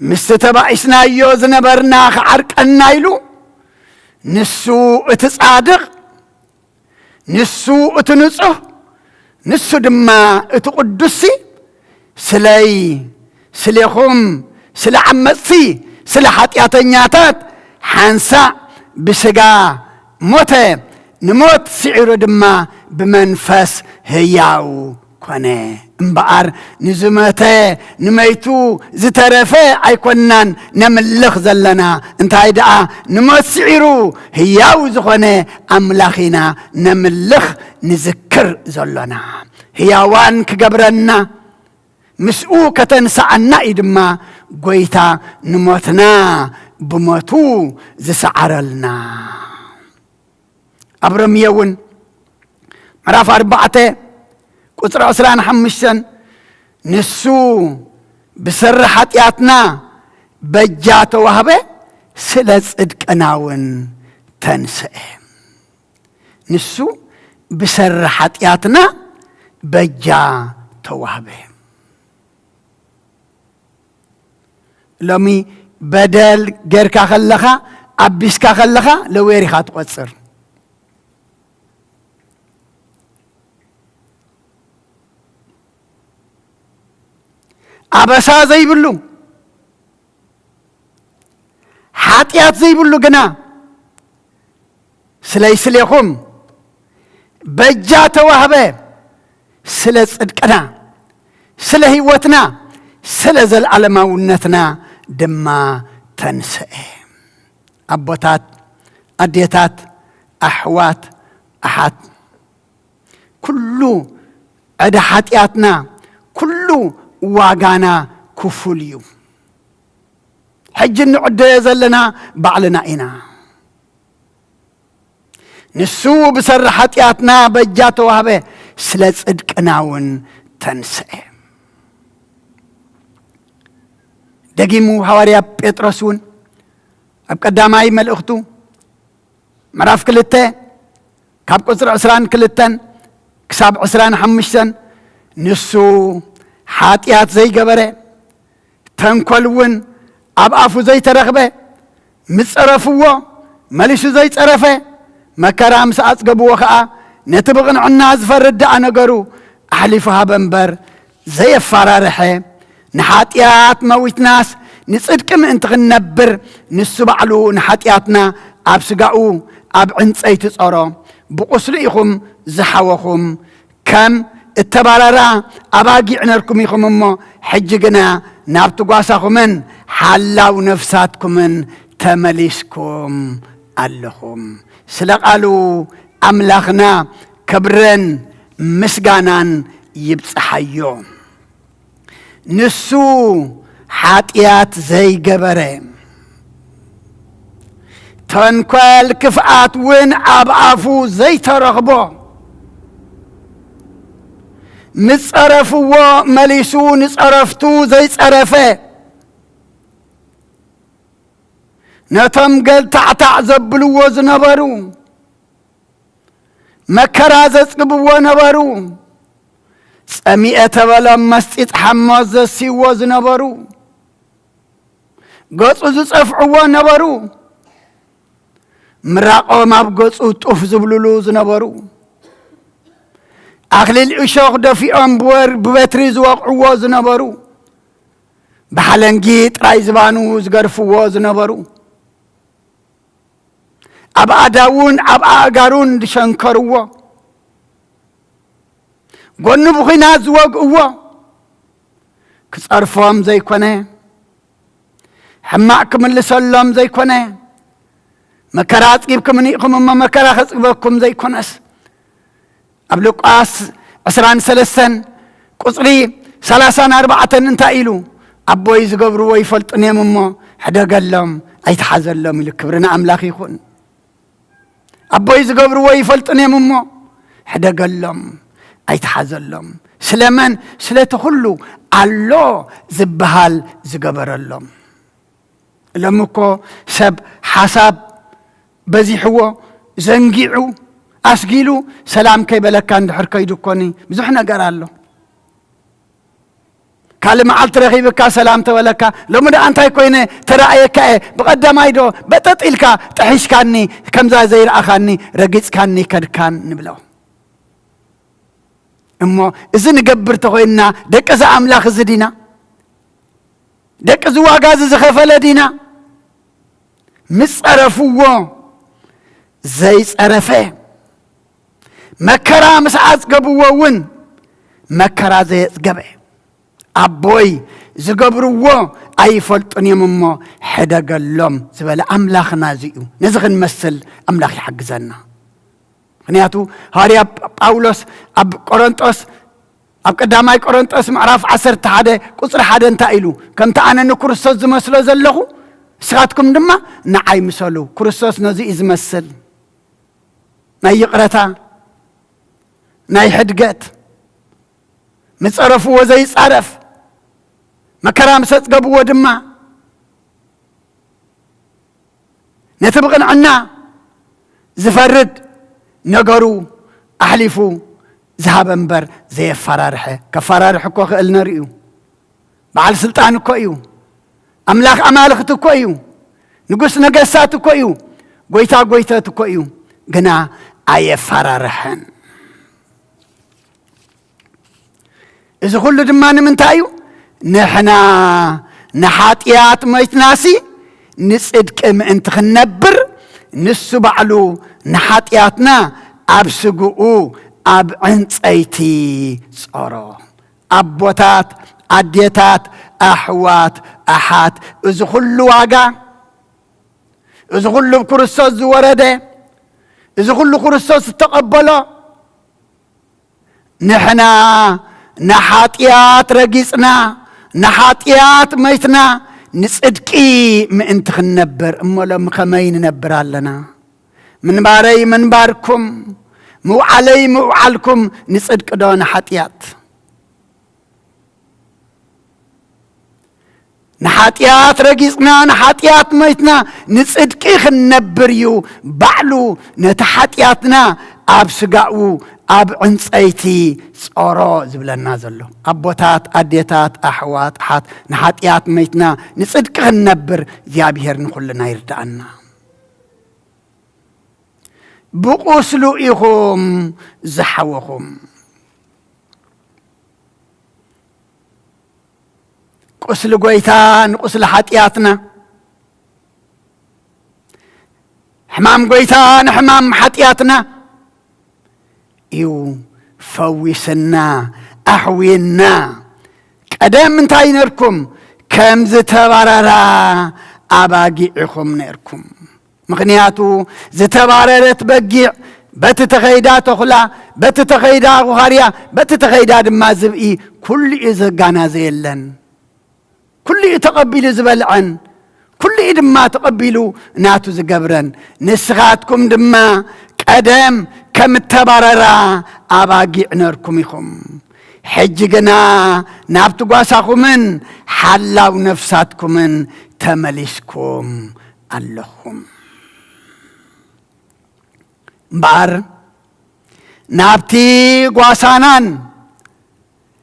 ምስቲ ተባኢስናዮ ዝነበርና ክዓርቀና ኢሉ ንሱ እቲ ጻድቕ ንሱ እቲ ንጹህ፣ ንሱ ድማ እቲ ቅዱስሲ፣ ስለይ፣ ስሌኹም፣ ስለ ዓመጽቲ፣ ስለ ሓጢኣተኛታት፣ ሓንሳእ ብስጋ ሞተ፣ ንሞት ስዒሩ ድማ ብመንፈስ ህያው ኮነ። እምበኣር ንዝመተ ንመይቱ ዝተረፈ ኣይኮንናን ነምልኽ ዘለና። እንታይ ደኣ ንሞት ስዒሩ ህያው ዝኾነ ኣምላኽ ኢና ነምልኽ ንዝክር ዘሎና። ህያዋን ክገብረና፣ ምስኡ ከተንስኣና እዩ ድማ ጎይታ ንሞትና ብሞቱ ዝሰዓረልና። ኣብ ሮምየ እውን ምዕራፍ ኣርባዕተ ቁጽሪ ዕስራን ሓሙሽተን፣ ንሱ ብሰሪ ሓጢኣትና በጃ ተዋህበ፣ ስለ ጽድቅና እውን ተንስአ። ንሱ ብሰሪ ሓጢኣትና በጃ ተዋህበ። ሎሚ በደል ጌርካ ከለኻ፣ ኣቢስካ ከለኻ፣ ለዌር ኢኻ ትቆጽር። ኣበሳ ዘይብሉ፣ ሓጢኣት ዘይብሉ ግና፣ ስለይ ስሌኹም፣ በጃ ተዋህበ፣ ስለ ጽድቅና፣ ስለ ህይወትና፣ ስለ ዘለዓለማውነትና ድማ ተንስአ። ኣቦታት፣ ኣዴታት፣ ኣሕዋት፣ ኣሓት፣ ኩሉ ዕዳ ሓጢኣትና፣ ኩሉ ዋጋና ክፉል እዩ። ሕጂ እንዕደዮ ዘለና ባዕልና ኢና። ንሱ ብሰሪ ሓጢኣትና በጃ ተዋህበ፣ ስለ ጽድቅና እውን ተንስአ። ደጊሙ ሃዋርያ ጴጥሮስ እውን ኣብ ቀዳማይ መልእኽቱ ምዕራፍ ክልተ ካብ ቁጽሪ ዕስራን ክልተን ክሳብ ዕስራን ሓሙሽተን፣ ንሱ ሓጢኣት ዘይገበረ፣ ተንኮል እውን ኣብ ኣፉ ዘይተረኽበ፣ ምስ ጸረፍዎ መሊሱ ዘይጸረፈ፣ መከራ ምስ ኣጽገብዎ ኸኣ ነቲ ብቕንዕና ዝፈርድ ደኣ ነገሩ ኣሕሊፉ ሃበ እምበር ዘየፋራርሐ፣ ንሓጢኣት መዊትናስ ንጽድቂ ምእንቲ ክንነብር፣ ንሱ ባዕሉ ንሓጢኣትና ኣብ ስጋኡ ኣብ ዕንጸይቲ ጾሮ። ብቁስሉ ኢኹም ዝሓወኹም፣ ከም እተባረራ ኣባጊዕ ነርኩም ኢኹም እሞ፣ ሕጂ ግና ናብቲ ጓሳኹምን ሓላው ነፍሳትኩምን ተመሊስኩም ኣለኹም። ስለ ቃሉ ኣምላኽና ክብርን ምስጋናን ይብጽሓዮ። ንሱ ሓጢኣት ዘይገበረ፣ ተንኮል ክፍኣት እውን ኣብ ኣፉ ዘይተረኽቦ፣ ምስ ጸረፍዎ መሊሱ ንጸረፍቱ ዘይጸረፈ፣ ነቶም ገልታዕታዕ ዘብልዎ ዝነበሩ፣ መከራ ዘጽግብዎ ነበሩ። ጸሚኤ ተበሎም መስጢጥ ሓሞት ዘስይዎ ዝነበሩ፣ ገጹ ዝጸፍዕዎ ነበሩ። ምራቖም ኣብ ገጹ ጡፍ ዝብልሉ ዝነበሩ፣ ኣኽሊል እሾኽ ደፊኦም ብወር-፣ ብበትሪ ዝወቕዕዎ ዝነበሩ፣ ብሓለንጊ ጥራይ ዝባኑ ዝገርፍዎ ዝነበሩ፣ ኣብ ኣእዳዉን ኣብ ኣእጋሩን ዝሸንከርዎ፣ ጎኑ ብኹናት ዝወግእዎ፣ ክጸርፎም ዘይኮነ፣ ሕማቕ ክምልሰሎም ዘይኮነ፣ መከራ ኣጽጊብኩምኒ ኢኹም እሞ መከራ ከጽግበኩም ዘይኮነስ፣ ኣብ ሉቃስ ዕስራን ሰለስተን ቁጽሪ ሰላሳን ኣርባዕተን እንታይ ኢሉ? "ኣቦይ ዝገብርዎ ይፈልጡን እዮም እሞ ሕደገሎም፣ ኣይትሓዘሎም" ኢሉ። ክብሪ ንኣምላኽ ይኹን። "ኣቦይ ዝገብርዎ ይፈልጡን እዮም እሞ ሕደገሎም፣ ኣይትሓዘሎም።" ስለመን? ስለቲ ኩሉ ኣሎ ዝበሃል ዝገበረሎም። ሎሚ እኮ ሰብ ሓሳብ በዚሕዎ፣ ዘንጊዑ፣ ኣስጊሉ፣ ሰላም ከይበለካ እንድሕር ከይዱ እኮኒ ብዙሕ ነገር ኣሎ። ካልእ መዓልቲ ረኺብካ ሰላም ተበለካ፣ "ሎሚ ደኣ እንታይ ኮይነ ተራእየካ እየ፣ ብቐዳማይ ዶ በጠጥ ኢልካ ጥሒሽካኒ፣ ከምዛ ዘይረኣኻኒ ረጊጽካኒ ከድካን?" ንብሎ። እሞ እዚ ንገብር ተኾይንና፣ ደቂ እዚ ኣምላኽ እዚ ዲና? ደቂ እዚ ዋጋ እዚ ዝኸፈለ ዲና? ምስ ጸረፍዎ ዘይጸረፈ፣ መከራ ምስ ኣጽገብዎ እውን መከራ ዘየጽገበ፣ "ኣቦይ ዝገብርዎ ኣይፈልጡን እዮም እሞ ሕደገሎም" ዝበለ ኣምላኽና እዚ እዩ። ነዚ ክንመስል ኣምላኽ ይሓግዘና። ምኽንያቱ ሃዋርያ ጳውሎስ ኣብ ቆሮንጦስ፣ ኣብ ቀዳማይ ቆሮንጦስ ምዕራፍ ዓሰርተ ሓደ ቁጽሪ ሓደ እንታይ ኢሉ? "ከምቲ ኣነ ንክርስቶስ ዝመስሎ ዘለኹ፣ ንስኻትኩም ድማ ንዓይ ምሰሉ።" ክርስቶስ ነዚ እዩ ዝመስል። ናይ ይቕረታ፣ ናይ ሕድገት፣ ምጸረፍዎ ዘይጻረፍ፣ መከራ ምስ ኣጽገብዎ ድማ ነቲ ብቕንዕና ዝፈርድ ነገሩ ኣሕሊፉ ዝሃበ እምበር ዘየፈራርሐ። ከፈራርሕ እኮ ክእል ነሩ እዩ። በዓል ስልጣን እኮ እዩ። ኣምላኽ ኣማልኽቲ እኮ እዩ። ንጉስ ነገስታት እኮ እዩ። ጎይታ ጎይተት እኮ እዩ። ግና ኣየፈራርሐን። እዚ ኩሉ ድማ ንምንታይ እዩ? ንሕና ንሓጢኣት ሞይትናሲ ንጽድቂ ምእንቲ ክንነብር፣ ንሱ ባዕሉ ንሓጢኣትና ኣብ ስግኡ ኣብ ዕንጸይቲ ጾሮ። ኣቦታት፣ ኣዴታት፣ ኣሕዋት፣ ኣሓት፣ እዚ ኩሉ ዋጋ፣ እዚ ኩሉ ብ ክርስቶስ ዝወረደ፣ እዚ ኩሉ ክርስቶስ ዝተቐበሎ፣ ንሕና ንሓጢኣት ረጊጽና፣ ንሓጢኣት መይትና፣ ንጽድቂ ምእንቲ ክንነብር። እሞ ሎሚ ከመይ ንነብር ኣለና? ምንባረይ ምንባርኩም፣ ምውዓለይ ምውዓልኩም ንጽድቂ ዶ ንሓጢኣት? ንሓጢኣት ረጊጽና፣ ንሓጢኣት መይትና፣ ንጽድቂ ክንነብር እዩ። ባዕሉ ነቲ ሓጢኣትና ኣብ ስጋኡ፣ ኣብ ዕንጸይቲ ጾሮ ዝብለና ዘሎ። ኣቦታት፣ ኣዴታት፣ ኣሕዋት፣ ኣሓት፣ ንሓጢኣት መይትና፣ ንጽድቂ ክንነብር እግዚኣብሔር ንኹልና ይርድኣና። ብቁስሉ ኢኹም ዝሓወኹም። ቁስሊ ጎይታ ንቁስሊ ሓጢኣትና፣ ሕማም ጎይታ ንሕማም ሓጢኣትና እዩ ፈዊስና፣ ኣሕውየና። ቀደም እንታይ ነርኩም? ከም ዝተባረራ ኣባጊዕ ኢኹም ነርኩም። ምኽንያቱ ዝተባረረት በጊዕ በቲ ተኸይዳ ተኹላ፣ በቲ ተኸይዳ ጉኻርያ፣ በቲ ተኸይዳ ድማ ዝብኢ፣ ኩሉ እዩ ዘጋናዘየለን። ኩሉ እዩ ተቐቢሉ ዝበልዐን፣ ኩሉ እዩ ድማ ተቐቢሉ ናቱ ዝገብረን። ንስኻትኩም ድማ ቀደም ከም እተባረራ ኣባጊዕ ነርኩም ኢኹም። ሕጂ ግና ናብቲ ጓሳኹምን ሓላው ነፍሳትኩምን ተመሊስኩም ኣለኹም። እምበኣር ናብቲ ጓሳናን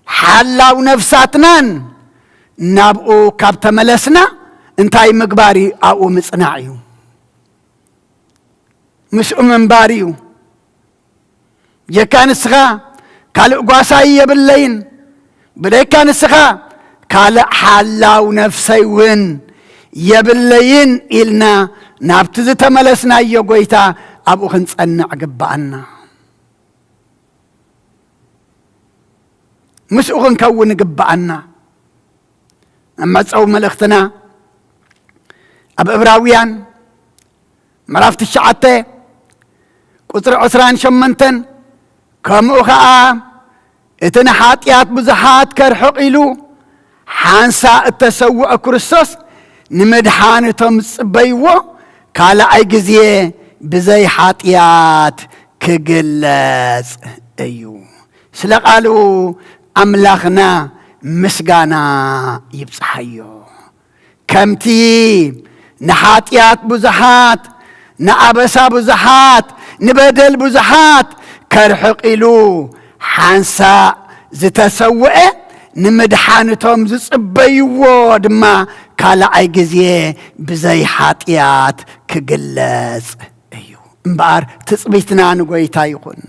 ሓላው ነፍሳትናን ናብኡ ካብ ተመለስና እንታይ ምግባር እዩ? ኣብኡ ምጽናዕ እዩ። ምስኡ ምንባር እዩ። ብጀካ ንስኻ ካልእ ጓሳይ የብለይን፣ ብደካ ንስኻ ካልእ ሓላው ነፍሰይ እውን የብለይን ኢልና ናብቲ ዝተመለስናዮ ጎይታ ኣብኡ ክንጸንዕ ግብኣና። ምስኡ ክንከውን ግብኣና። ኣብ መጸው መልእኽትና ኣብ ዕብራውያን ምዕራፍ ትሽዓተ ቁጽሪ ዕስራን ሸሞንተን፣ ከምኡ ኸኣ እቲ ንሓጢኣት ብዙሓት ከርሕቕ ኢሉ ሓንሳእ እተሰውአ ክርስቶስ ንምድሓን እቶም ዝጽበይዎ ካልኣይ ግዜ ብዘይ ሓጢኣት ክግለጽ እዩ። ስለ ቃሉ ኣምላኽና ምስጋና ይብጽሓዮ። ከምቲ ንሓጢኣት ብዙሓት፣ ንኣበሳ ብዙሓት፣ ንበደል ብዙሓት ከርሕቕ ኢሉ ሓንሳእ ዝተሰውአ፣ ንምድሓን እቶም ዝጽበይዎ ድማ ካልኣይ ግዜ ብዘይ ሓጢኣት ክግለጽ እዩ። እምበኣር ትጽቢትና ንጎይታ ይኹን።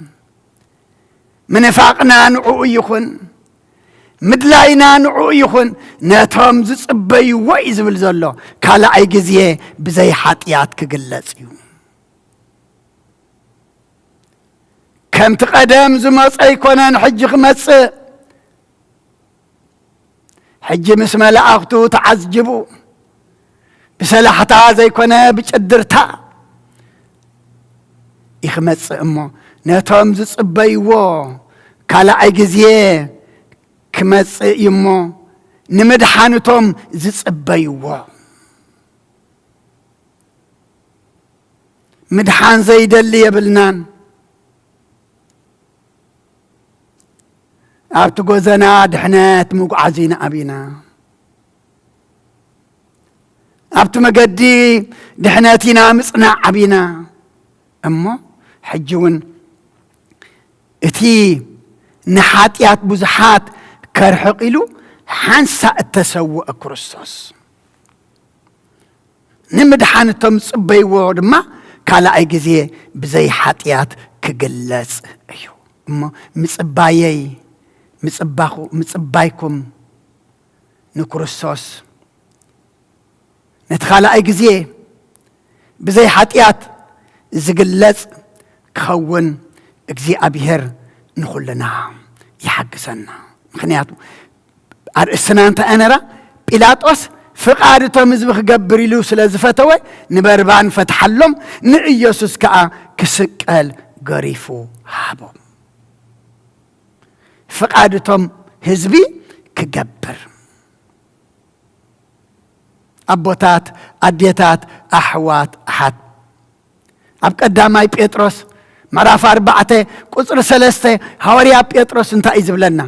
ምንፋቕና ንዕኡ ይኹን፣ ምድላይና ንዕኡ ይኹን። ነቶም ዝጽበይዎ እዩ ዝብል ዘሎ። ካልኣይ ግዜ ብዘይ ሓጢኣት ክግለጽ እዩ። ከምቲ ቀደም ዝመጾ ኣይኮነን ሕጂ ክመጽእ። ሕጂ ምስ መላእኽቱ ተዓዝጅቡ፣ ብሰላሕታ ዘይኮነ ብጭድርታ እዩ ክመጽእ እሞ፣ ነቶም ዝጽበይዎ ካልኣይ ግዜ ክመጽእ እዩ እሞ፣ ንምድሓንቶም ዝጽበይዎ። ምድሓን ዘይደሊ የብልናን። ኣብቲ ጎዘና ድሕነት ምጉዓዝ ኢና ኣቢና። ኣብቲ መገዲ ድሕነት ኢና ምጽናዕ ኣቢና። እሞ ሕጂ እውን እቲ ንሓጢኣት ብዙሓት ከርሕቕ ኢሉ ሓንሳእ እተሰውአ ክርስቶስ፣ ንምድሓን እቶም ዝጽበይዎ ድማ ካልኣይ ግዜ ብዘይ ሓጢኣት ክግለጽ እዩ። እሞ ምጽባየይ፣ ምጽባኹ-፣ ምጽባይኩም ንክርስቶስ ነቲ ካልኣይ ግዜ ብዘይ ሓጢኣት ዝግለጽ ክኸውን እግዚኣብሔር ንኹልና ይሓግዘና። ምኽንያቱ ኣርእስትና እንታይ ኣነራ? ጲላጦስ ፍቓድ እቶም ህዝቢ ክገብር ኢሉ ስለ ዝፈተወ ንበርባን ፈትሓሎም፣ ንኢየሱስ ከኣ ክስቀል ገሪፉ ሃቦም። ፍቓድ እቶም ህዝቢ ክገብር። ኣቦታት፣ ኣዴታት፣ ኣሕዋት፣ ኣሓት፣ ኣብ ቀዳማይ ጴጥሮስ ምዕራፍ ኣርባዕተ ቁጽሪ ሰለስተ ሃዋርያ ጴጥሮስ እንታይ እዩ ዝብለና?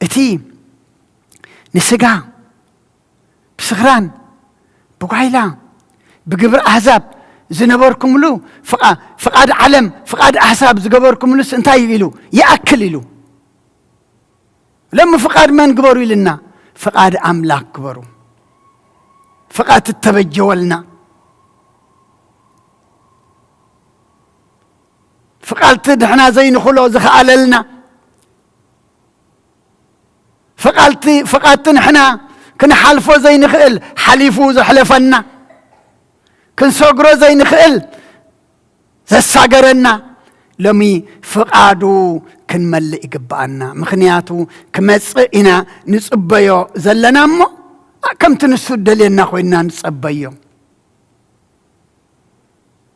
እቲ ንስጋ ብስኽራን፣ ብጓይላ፣ ብግብሪ ኣህዛብ ዝነበርኩምሉ፣ ፍቓ-፣ ፍቓድ ዓለም፣ ፍቓድ ኣህዛብ ዝገበርኩምሉስ እንታይ እዩ ኢሉ? ይኣክል ኢሉ። ሎሚ ፍቓድ መን ግበሩ ኢልና? ፍቓድ ኣምላኽ ግበሩ። ፍቓድ እተበጀወልና፣ ፍቓድቲ ንሕና ዘይንኽሎ ዝኸኣለልና፣ ፍቓድቲ፣ ፍቓድቲ ንሕና ክንሓልፎ ዘይንኽእል ሓሊፉ ዘሕለፈና፣ ክንሰግሮ ዘይንኽእል ዘሳገረና፣ ሎሚ ፍቓዱ ክንመልእ ይግብኣና። ምኽንያቱ ክመጽእ ኢና ንጽበዮ ዘለና እሞ፣ ከምቲ ንሱ ደልየና ኮይንና ንጸበዮ።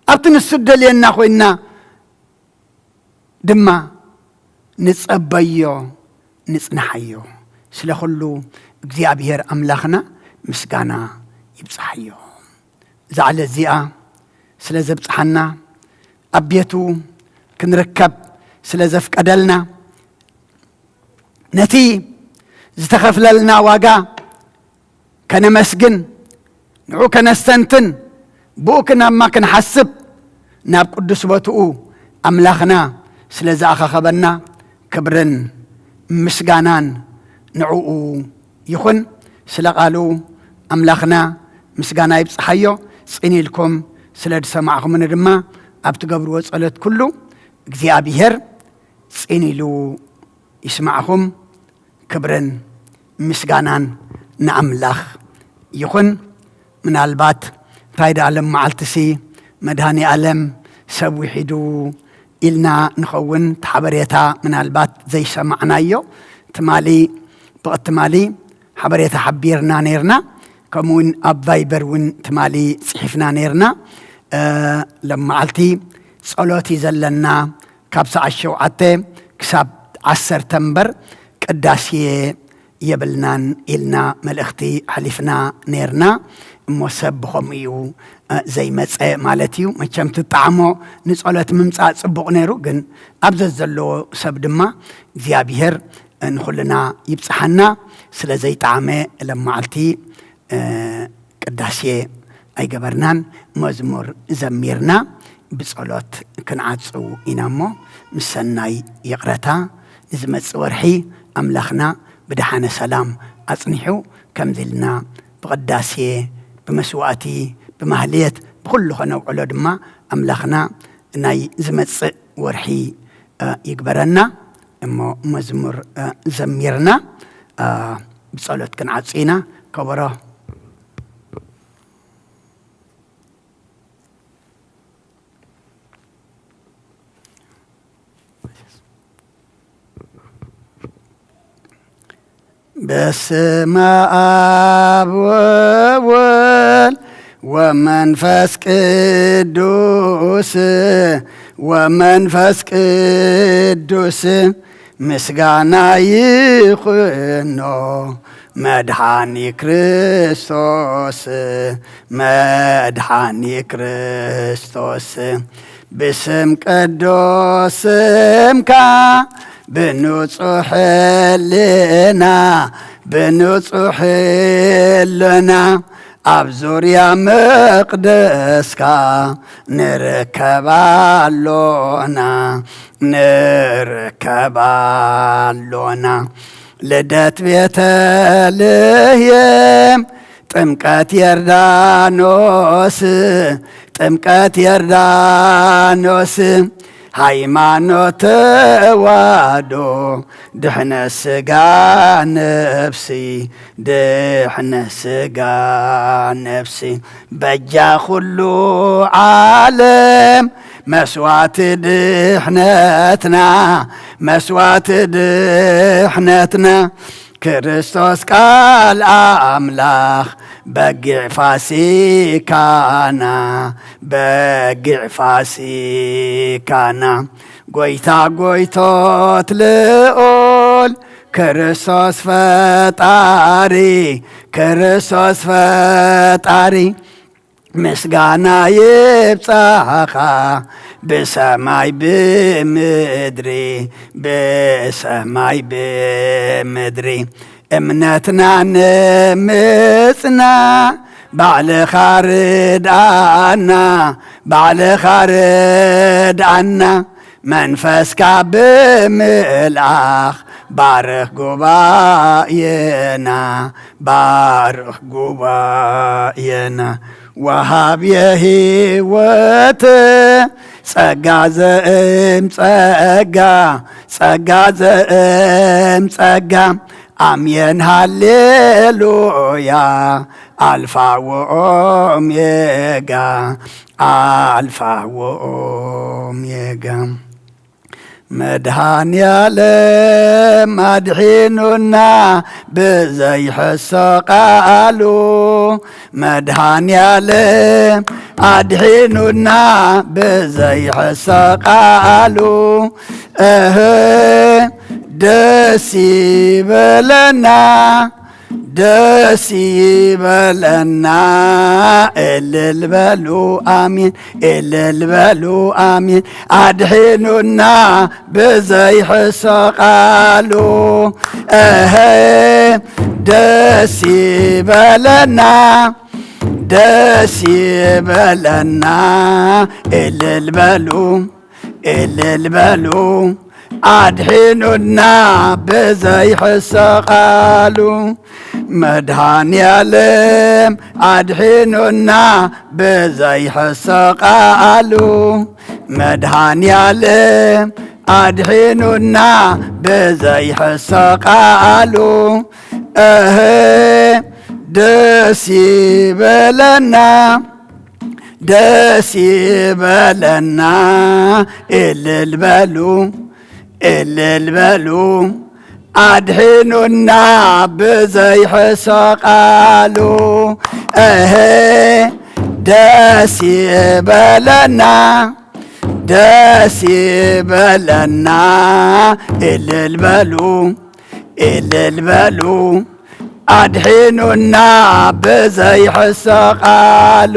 ኣብቲ ንሱ ደልየና ኮይንና ድማ ንጸበዮ፣ ንጽንሓዮ። ስለ ኩሉ እግዚኣብሔር ኣምላኽና ምስጋና ይብጽሓዮ። እዛ ዕለት እዚኣ ስለ ዘብጽሓና፣ ኣብ ቤቱ ክንርከብ ስለ ዘፍቀደልና፣ ነቲ ዝተኸፍለልና ዋጋ ከነመስግን፣ ንዑ ከነስተንትን፣ ብኡ ክናማ ክንሓስብ፣ ናብ ቅዱስ ቦትኡ ኣምላኽና ስለ ዝኣኻኸበና ክብርን ምስጋናን ንዕኡ ይኹን። ስለ ቃሉ ኣምላኽና ምስጋና ይብጽሓዮ። ጽን ኢልኩም ስለ ዝሰማዕኹምኒ ድማ ኣብ ትገብርዎ ጸሎት ኩሉ እግዚኣብሔር ጽን ኢሉ ይስማዕኹም። ክብርን ምስጋናን ንኣምላኽ ይኹን። ምናልባት እንታይ ደኣ ሎም መዓልትሲ መድሃኔ ኣለም ሰብ ውሒዱ ኢልና ንኸውን፣ እቲ ሓበሬታ ምናልባት ዘይሰማዕናዮ። ትማሊ፣ ብቕትማሊ ሓበሬታ ሓቢርና ነይርና፣ ከምኡውን ኣብ ቫይበር እውን ትማሊ ጽሒፍና ነይርና። እ፣ ሎም መዓልቲ ጸሎት እዩ ዘለና፣ ካብ ሰዓት ሸውዓተ ክሳብ ዓሰርተ እምበር ቅዳሴ የብልናን ኢልና መልእኽቲ ኣሕሊፍና ነይርና። እሞ ሰብ ብኸምኡ እዩ፣ እ፣ ዘይመጸ ማለት እዩ። መቸም ትጣዕሞ ንጸሎት ምምጻእ ጽቡቕ ነይሩ፣ ግን ኣብ ዘዘለዎ ሰብ ድማ እግዚኣብሔር፣ እ፣ ንኹልና ይብጽሓና። ስለ ዘይጣዕመ ሎም መዓልቲ፣ እ፣ ቅዳሴ ኣይገበርናን። መዝሙር ዘሚርና ብጸሎት ክንዓጹ ኢና እሞ፣ ምስ ሰናይ ይቕረታ፣ ንዝመጽእ ወርሒ ኣምላኽና ብደሓነ ሰላም ኣጽኒሑ፣ ከምዚ ኢልና ብቕዳሴ፣ ብመስዋእቲ፣ ብማህሌት፣ ብኹሉ ኸነውዕሎ ድማ ኣምላኽና ናይ ዝመጽእ ወርሒ፣ እ፣ ይግበረና። እሞ መዝሙር፣ እ፣ ዘሚርና፣ እ፣ ብጸሎት ክንዓጹ ኢና። ከበሮ። በስመ አብ ወወልድ ወመንፈስ ቅዱስ፣ ወመንፈስ ቅዱስ ምስጋና ይኹኖ መድኃኒ ክርስቶስ፣ መድኃኒ ክርስቶስ። ብስም ቅዱስ ስምካ ብንጹሕ ሕልና፣ ብንጹሕ ሕልና ኣብ ዙርያ መቕደስካ ንርከብ ኣሎና፣ ንርከብ ኣሎና። ልደት ቤተልሔም፣ ጥምቀት ዮርዳኖስ፣ ጥምቀት ዮርዳኖስ፣ ሃይማኖት ተዋህዶ ድሕነት ስጋ ነፍሲ፣ ድሕነት ስጋ ነፍሲ፣ በጃ ኩሉ ዓለም መስዋዕቲ ድሕነትና፣ መስዋዕቲ ድሕነትና። ክርስቶስ ቃል ኣምላኽ በጊዕ ፋሲካና፣ በጊዕ ፋሲካና። ጎይታ ጎይቶት ልዑል ክርስቶስ ፈጣሪ፣ ክርስቶስ ፈጣሪ። ምስጋና ይብጻኻ ብሰማይ ብምድሪ፣ ብሰማይ ብምድሪ። እምነትና ንምጽና ባዕልኻ ርድኣና፣ ባዕልኻ ርድኣና። መንፈስካ ብምልኣኽ ባርኽ ጉባኤና፣ ባርኽ ጉባኤና። ወሃብየ ህይወት ጸጋ ዘእም ጸጋ፣ ጸጋ ዘእም ጸጋ። ኣሜን ሃሌሉያ። ኣልፋ ወኦሜጋ፣ ኣልፋ ወኦሜጋ። መድኃኔ ዓለም ኣድሒኑና ብዘይሕሶ ቃሉ። መድኃኔ ዓለም ኣድሒኑና ብዘይሕሶ ቃሉ። እህ ደስ ይበለና፣ ደስ ይበለና። እልል በሉ ኣሜን፣ እልል በሉ ኣሜን። ኣድሒኑና ብዘይሕሶ ቃሉ። እህ ደስ ይበለና፣ ደስ ይበለና። እልል በሉ፣ እልል በሉ። ኣድሒኑና ብዘይሕሶ ቃሉ። መድኃኔ ዓለም ኣድሒኑና ብዘይሕሶ ቃሉ። መድኃኔ ዓለም ኣድሒኑና ብዘይሕሶ ቃሉ። እህ ደስ ይበለና፣ ደስ ይበለና። እልል በሉ፣ እልል በሉ። ኣድሒኑና ብዘይሕሶ ቃሉ። እህ ደስ ይበለና፣ ደስ ይበለና። እልል በሉ፣ እልል በሉ። ኣድሒኑና ብዘይሕሶ ቃሉ።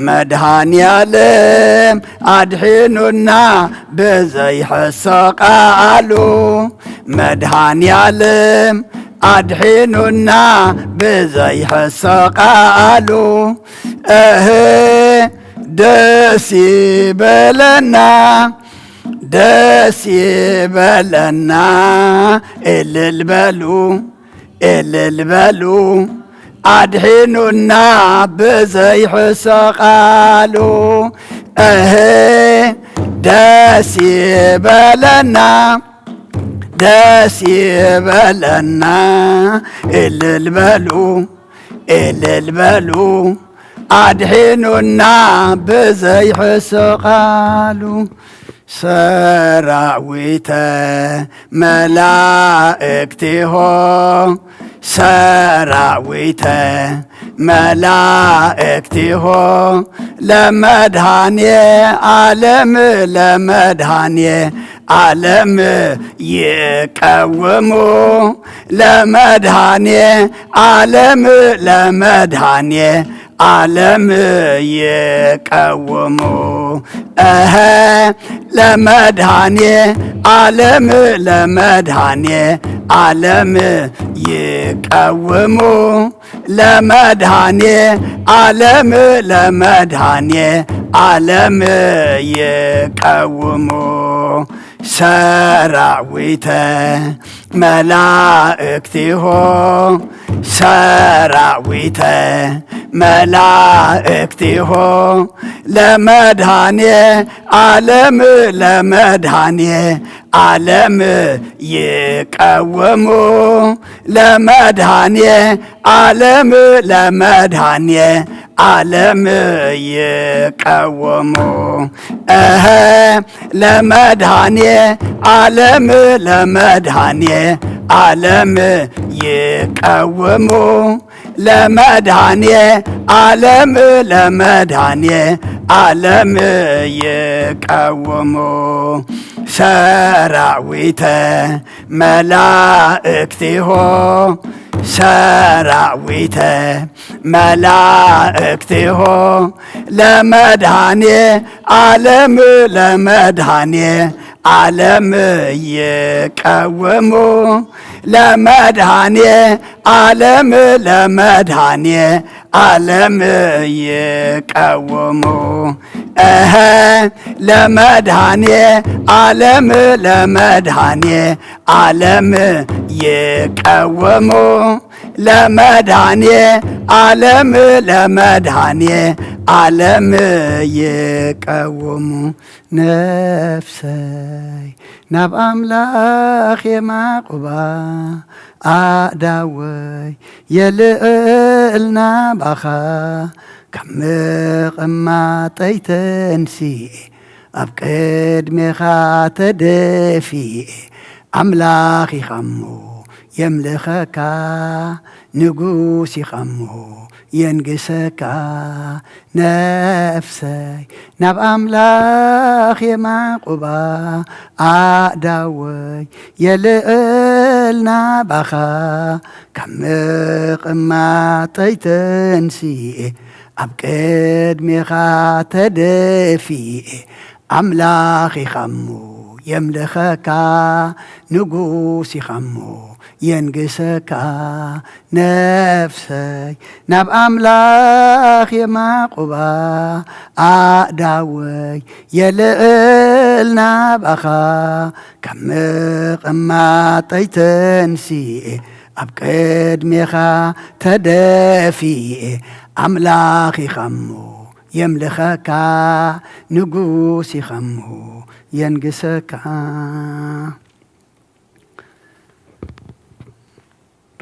መድኃኔ ዓለም ኣድሒኑና ብዘይሕሶ ቃሉ። መድኃኔ ዓለም ኣድሒኑና ብዘይሕሶ ቃሉ። እህ ደስ ይበለና፣ ደስ ይበለና። እልል በሉ፣ እልል በሉ። ኣድሒኑና ብዘይሕሶ ቃሉ። እህ ደስ ይበለና፣ ደስ ይበለና። እልል በሉ፣ እልል በሉ። ኣድሒኑና ብዘይሕሶ ቃሉ። ሰራዊተ መላእክቲሆ፣ ሰራዊተ መላእክቲሆ፣ ለመድኃኔ ዓለም፣ ለመድኃኔ ዓለም ይቀውሙ። ለመድኃኔ ዓለም፣ ለመድኃኔ ዓለም ይቀውሙ። እህ ለመድኃኔ ዓለም፣ ለመድኃኔ ዓለም ይቀውሙ። ለመድኃኔ ዓለም፣ ለመድኃኔ ዓለም ይቀውሙ። ሰራዊተ መላእክቲሆ፣ ሰራዊተ መላእክቲሆ፣ ለመድኃኔ ዓለም ለመድኃኔ ዓለም ይቀውሙ ለመድኃኔ ዓለም ለመድኃኔ ዓለም ይቀውሙ እሀ ለመድኃኔ ዓለም ለመድኃኔ ዓለም ይቀውሙ ለመድኃኔ ዓለም ለመድኃኔ ዓለም ይቀውሙ ሰራዊተ መላእክቲሆ ሰራዊተ መላእክቲሆ ለመድኃኔ ዓለም ለመድኃኔ ዓለም ይቀውሙ ለመድኃኔ ዓለም ለመድኃኔ ዓለም ይቀውሙ እሀ ለመድኃኔ ዓለም ለመድኃኔ ዓለም ይቀውሙ ለመድኃኔ ዓለም ለመድኃኔ ዓለም ይቀውሙ ነፍሰይ ናብ ኣምላኽ የማቁባ ኣእዳወይ የልዕል ናባኻ ካብ ምቕማጠይ ተንሲኤ ኣብ ቅድሜኻ ተደፊኤ ኣምላኽ ኢኻሞ የምልኸካ ንጉስ ኢኻሞ የንግሰካ ነፍሰይ ናብ ኣምላኽ የማቁባ ኣእዳወይ የልዕል ናባኻ ካብ ምቕማጠይ ተንሲኤ ኣብ ቅድሜኻ ተደፊኤ ኣምላኽ ኢኻሞ የምልኸካ ንጉስ ኢኻሞ የንግሰካ ነፍሰይ ናብ ኣምላኽ የማቁባ ኣእዳወይ የልዕል ናባኻ ካብ ምቕማጠይ ተንሲኤ ኣብ ቅድሜኻ ተደፊኤ ኣምላኽ ኢኻሞ የምልኸካ ንጉስ ኢኻሞ የንግሰካ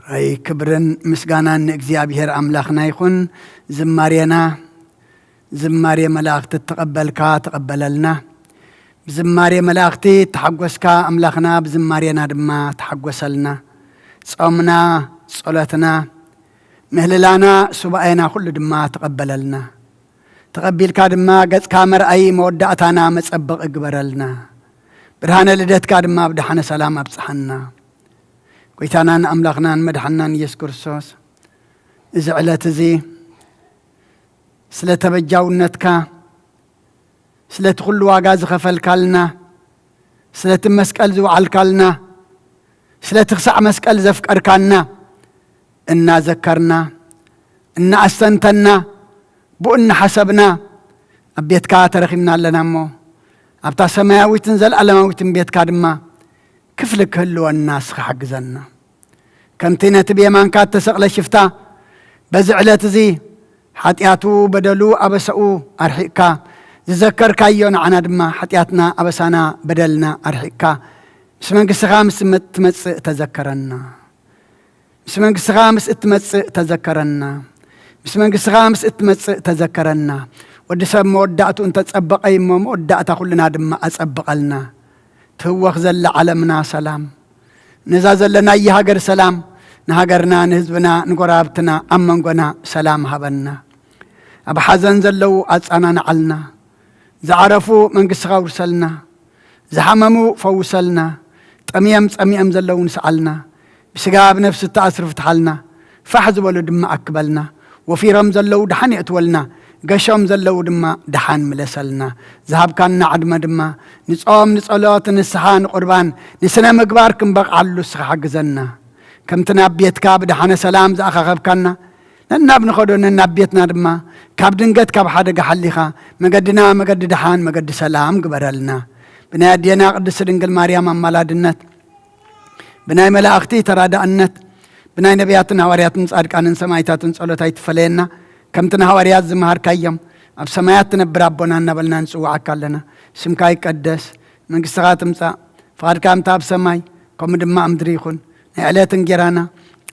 ራይ ክብርን ምስጋናን ንእግዚኣብሔር ኣምላኽና ይኹን ዝማሬና ዝማሬ መላእኽቲ እተቐበልካ ተቐበለልና ብዝማሬ መላእኽቲ እተሓጎስካ ኣምላኽና ብዝማሬና ድማ ተሓጎሰልና ጾምና ጸሎትና ምህልላና ሱባኤና ኩሉ ድማ ተቐበለልና ተቐቢልካ ድማ ገጽካ መርኣዪ መወዳእታና መጸበቒ ግበረልና ብርሃነ ልደትካ ድማ ብደሓነ ሰላም ኣብጽሓና ጐይታናን ኣምላኽናን መድሓንናን ኢየሱስ ክርስቶስ እዚ ዕለት እዚ ስለ ተበጃውነትካ ስለቲ ኩሉ ዋጋ ዝኸፈልካልና ስለቲ መስቀል ዝወዓልካልና ስለቲ ክሳዕ መስቀል ዘፍቀርካና እናዘከርና እናኣስተንተና ብኡ እናሓሰብና ኣብ ቤትካ ተረኺብና ኣለና እሞ ኣብታ ሰማያዊትን ዘለኣለማዊትን ቤትካ ድማ ክፍሊ ክህልወና እስኻ ሓግዘና ከምቲ ነቲ ብየማንካ እተሰቕለ ሽፍታ በዚ ዕለት እዚ ሓጢኣቱ በደሉ ኣበሳኡ ኣርሒቕካ ዝዘከርካዮ ንዓና ድማ ሓጢኣትና ኣበሳና በደልና ኣርሒቕካ ምስ መንግስትኻ ምስ ትመጽእ ተዘከረና ምስ መንግስትኻ ምስ እትመጽእ ተዘከረና ምስ መንግስትኻ ምስ እትመጽእ ተዘከረና ወዲ ሰብ መወዳእቱ እንተጸበቐ እሞ መወዳእታ ኩልና ድማ ኣጸብቐልና ትህወኽ ዘላ ዓለምና ሰላም ነዛ ዘለናያ ሃገር ሰላም ንሃገርና ንህዝብና ንጎረባብትና ኣብ መንጎና ሰላም ሃበና ኣብ ሓዘን ዘለዉ ኣጻናንዓልና ዝዓረፉ መንግስትኻ ውርሰልና ዝሓመሙ ፈውሰልና ጠምዮም ጸሚኦም ዘለዉ ንስዓልና ብስጋ ብነፍሲ እተኣስሩ ፍትሓልና ፋሕ ዝበሉ ድማ ኣክበልና ወፊሮም ዘለዉ ደሓን የእትወልና ገሾም ዘለዉ ድማ ደሓን ምለሰልና ዝሃብካና ዕድመ ድማ ንጾም ንጸሎት ንስሓ ንቁርባን ንስነ ምግባር ክንበቕዓሉ እስኻ ሓግዘና ከምቲ ናብ ቤትካ ብደሓነ ሰላም ዝኣኻኸብካና ነናብ ንኸዶ ነናብ ቤትና ድማ ካብ ድንገት ካብ ሓደጋ ሓሊኻ መገድና መገዲ ደሓን መገዲ ሰላም ግበረልና ብናይ ኣዴና ቅድስቲ ድንግል ማርያም ኣማላድነት ብናይ መላእኽቲ ተራዳእነት ብናይ ነቢያትን ሃዋርያትን ጻድቃንን ሰማይታትን ጸሎት ኣይትፈለየና ከምቲ ንሃዋርያት ዝመሃርካዮም ኣብ ሰማያት ትነብር ኣቦና እናበልና ንጽውዓካ ኣለና። ስምካ ይቀደስ፣ መንግስትኻ ትምጻእ፣ ፍቓድካ ከምታ ኣብ ሰማይ ከምኡ ድማ ኣብ ምድሪ ይኹን። ናይ ዕለት እንጌራና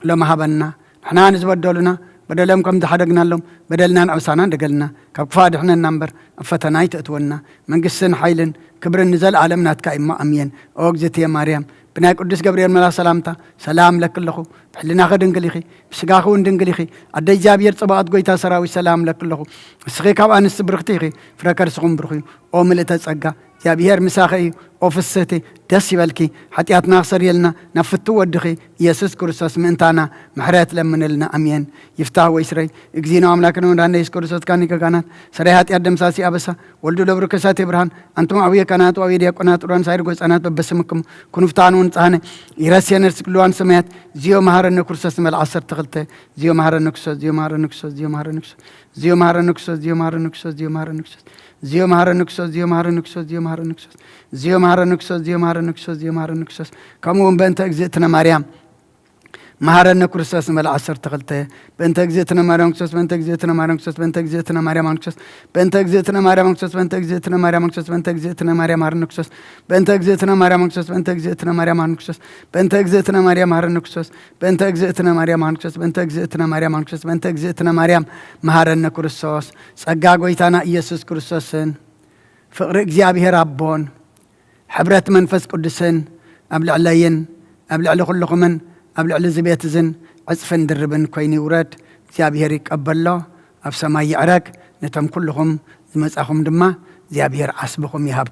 ሎሚ ሃበና። ንሕና ንዝበደሉና በደሎም ከም ዝሓደግናሎም በደልና ንዕብሳና እንደገልና፣ ካብ ክፋ ድሕነና እምበር ኣብ ፈተና ኣይተእትወና። መንግስትን ሓይልን ክብርን ንዘለኣለም ናትካ እሞ ኣምየን። ኦ እግዝእትየ ማርያም፣ ብናይ ቅዱስ ገብርኤል መልኣኽ ሰላምታ ሰላም ለኪ ኣለኹ። ብሕልናኺ ድንግል ኢኺ፣ ብስጋኺ እውን ድንግል ኢኺ። ኣደ እግዚኣብሔር ጽባኦት፣ ጎይታ ሰራዊት፣ ሰላም ለኪ ኣለኹ። ንስኺ ካብ ኣንስቲ ብርኽቲ ኢኺ፣ ፍረ ከርስኹም ብሩኽ እዩ። ኦ ምልእተ ጸጋ፣ እግዚኣብሔር ምሳኺ እዩ። ኦ ፍስህቲ፣ ደስ ይበልኪ። ሓጢኣትና ክሰርየልና ናብ ፍትው ወድኺ ኢየሱስ ክርስቶስ ምእንታና ምሕረት ለምንልና። ኣሜን። ይፍታህ ወይ ስረይ፣ እግዚእነ ኣምላክነ ወመድኃኒነ ኢየሱስ ክርስቶስ ካኒ ከጋናት ሰረይ ሓጢኣት ደምሳሲ ኣበሳ ወልዱ ለብሩ ከሳቴ ብርሃን ኣንቱም ኣቡየ ካህናት ወአቡየ ዲያቆናት ዑራን ሳይር ጎጻናት በበስምክም ኩንፍታን ወንጻህነ ይረሴነ ርስግልዋን ሰማያት። ዚዮ መሃረነ ክርስቶስ ንበል ዓሰርተ ክልተ። ዚዮ መሃረነ ክርስቶስ፣ ዚዮ መሃረነ ክርስቶስ፣ ዚዮ መሃረነ ክርስቶስ፣ ዚዮ መሃረነ ክርስቶስ፣ ዚዮ መሃረነ ክርስቶስ፣ ዚዮ መሃረነ ክርስቶስ፣ ዚዮ መሃረነ ክርስቶስ፣ ዚዮ መሃረነ ክርስቶስ፣ ዚዮ መሃረነ ክርስቶስ፣ ዚዮ መሃረነ ክርስቶስ፣ ዚዮ መሃረነ ክርስቶስ፣ ዚዮ መሃረነ ክርስቶስ። ከምኡ እውን በእንተ እግዝእትነ ማርያም መሃረነ ክርስቶስ ንበል ዓሰርተ ክልተ። በእንተ እግዝእትነ ማርያም ክርስቶስ፣ በእንተ እግዝእትነ ማርያም ክርስቶስ፣ በእንተ እግዝእትነ ማርያም ክርስቶስ፣ በእንተ እግዝእትነ ማርያም ክርስቶስ፣ በእንተ እግዝእትነ ማርያም ክርስቶስ፣ በእንተ እግዝእትነ ማርያም ማርነ ክርስቶስ፣ በእንተ እግዝእትነ ማርያም ክርስቶስ፣ በእንተ እግዝእትነ ማርያም ማርነ ክርስቶስ፣ በእንተ እግዝእትነ ማርያም ማርነ ክርስቶስ፣ በእንተ እግዝእትነ ማርያም ማርነ ክርስቶስ፣ በእንተ እግዝእትነ ማርያም ማርነ ክርስቶስ፣ በእንተ እግዝእትነ ማርያም መሃረነ ክርስቶስ። ጸጋ ጎይታና ኢየሱስ ክርስቶስን ፍቕሪ እግዚኣብሔር ኣቦን ሕብረት መንፈስ ቅዱስን ኣብ ልዕለይን ኣብ ልዕሊ ኩልኹምን ኣብ ልዕሊ እዚ ቤት እዝን ዕጽፍን ድርብን ኮይኑ ይውረድ። እግዚኣብሔር ይቀበሎ፣ ኣብ ሰማይ ይዕረግ። ነቶም ኩልኹም ዝመጻኹም ድማ እግዚኣብሔር ዓስብኹም ይሃብ።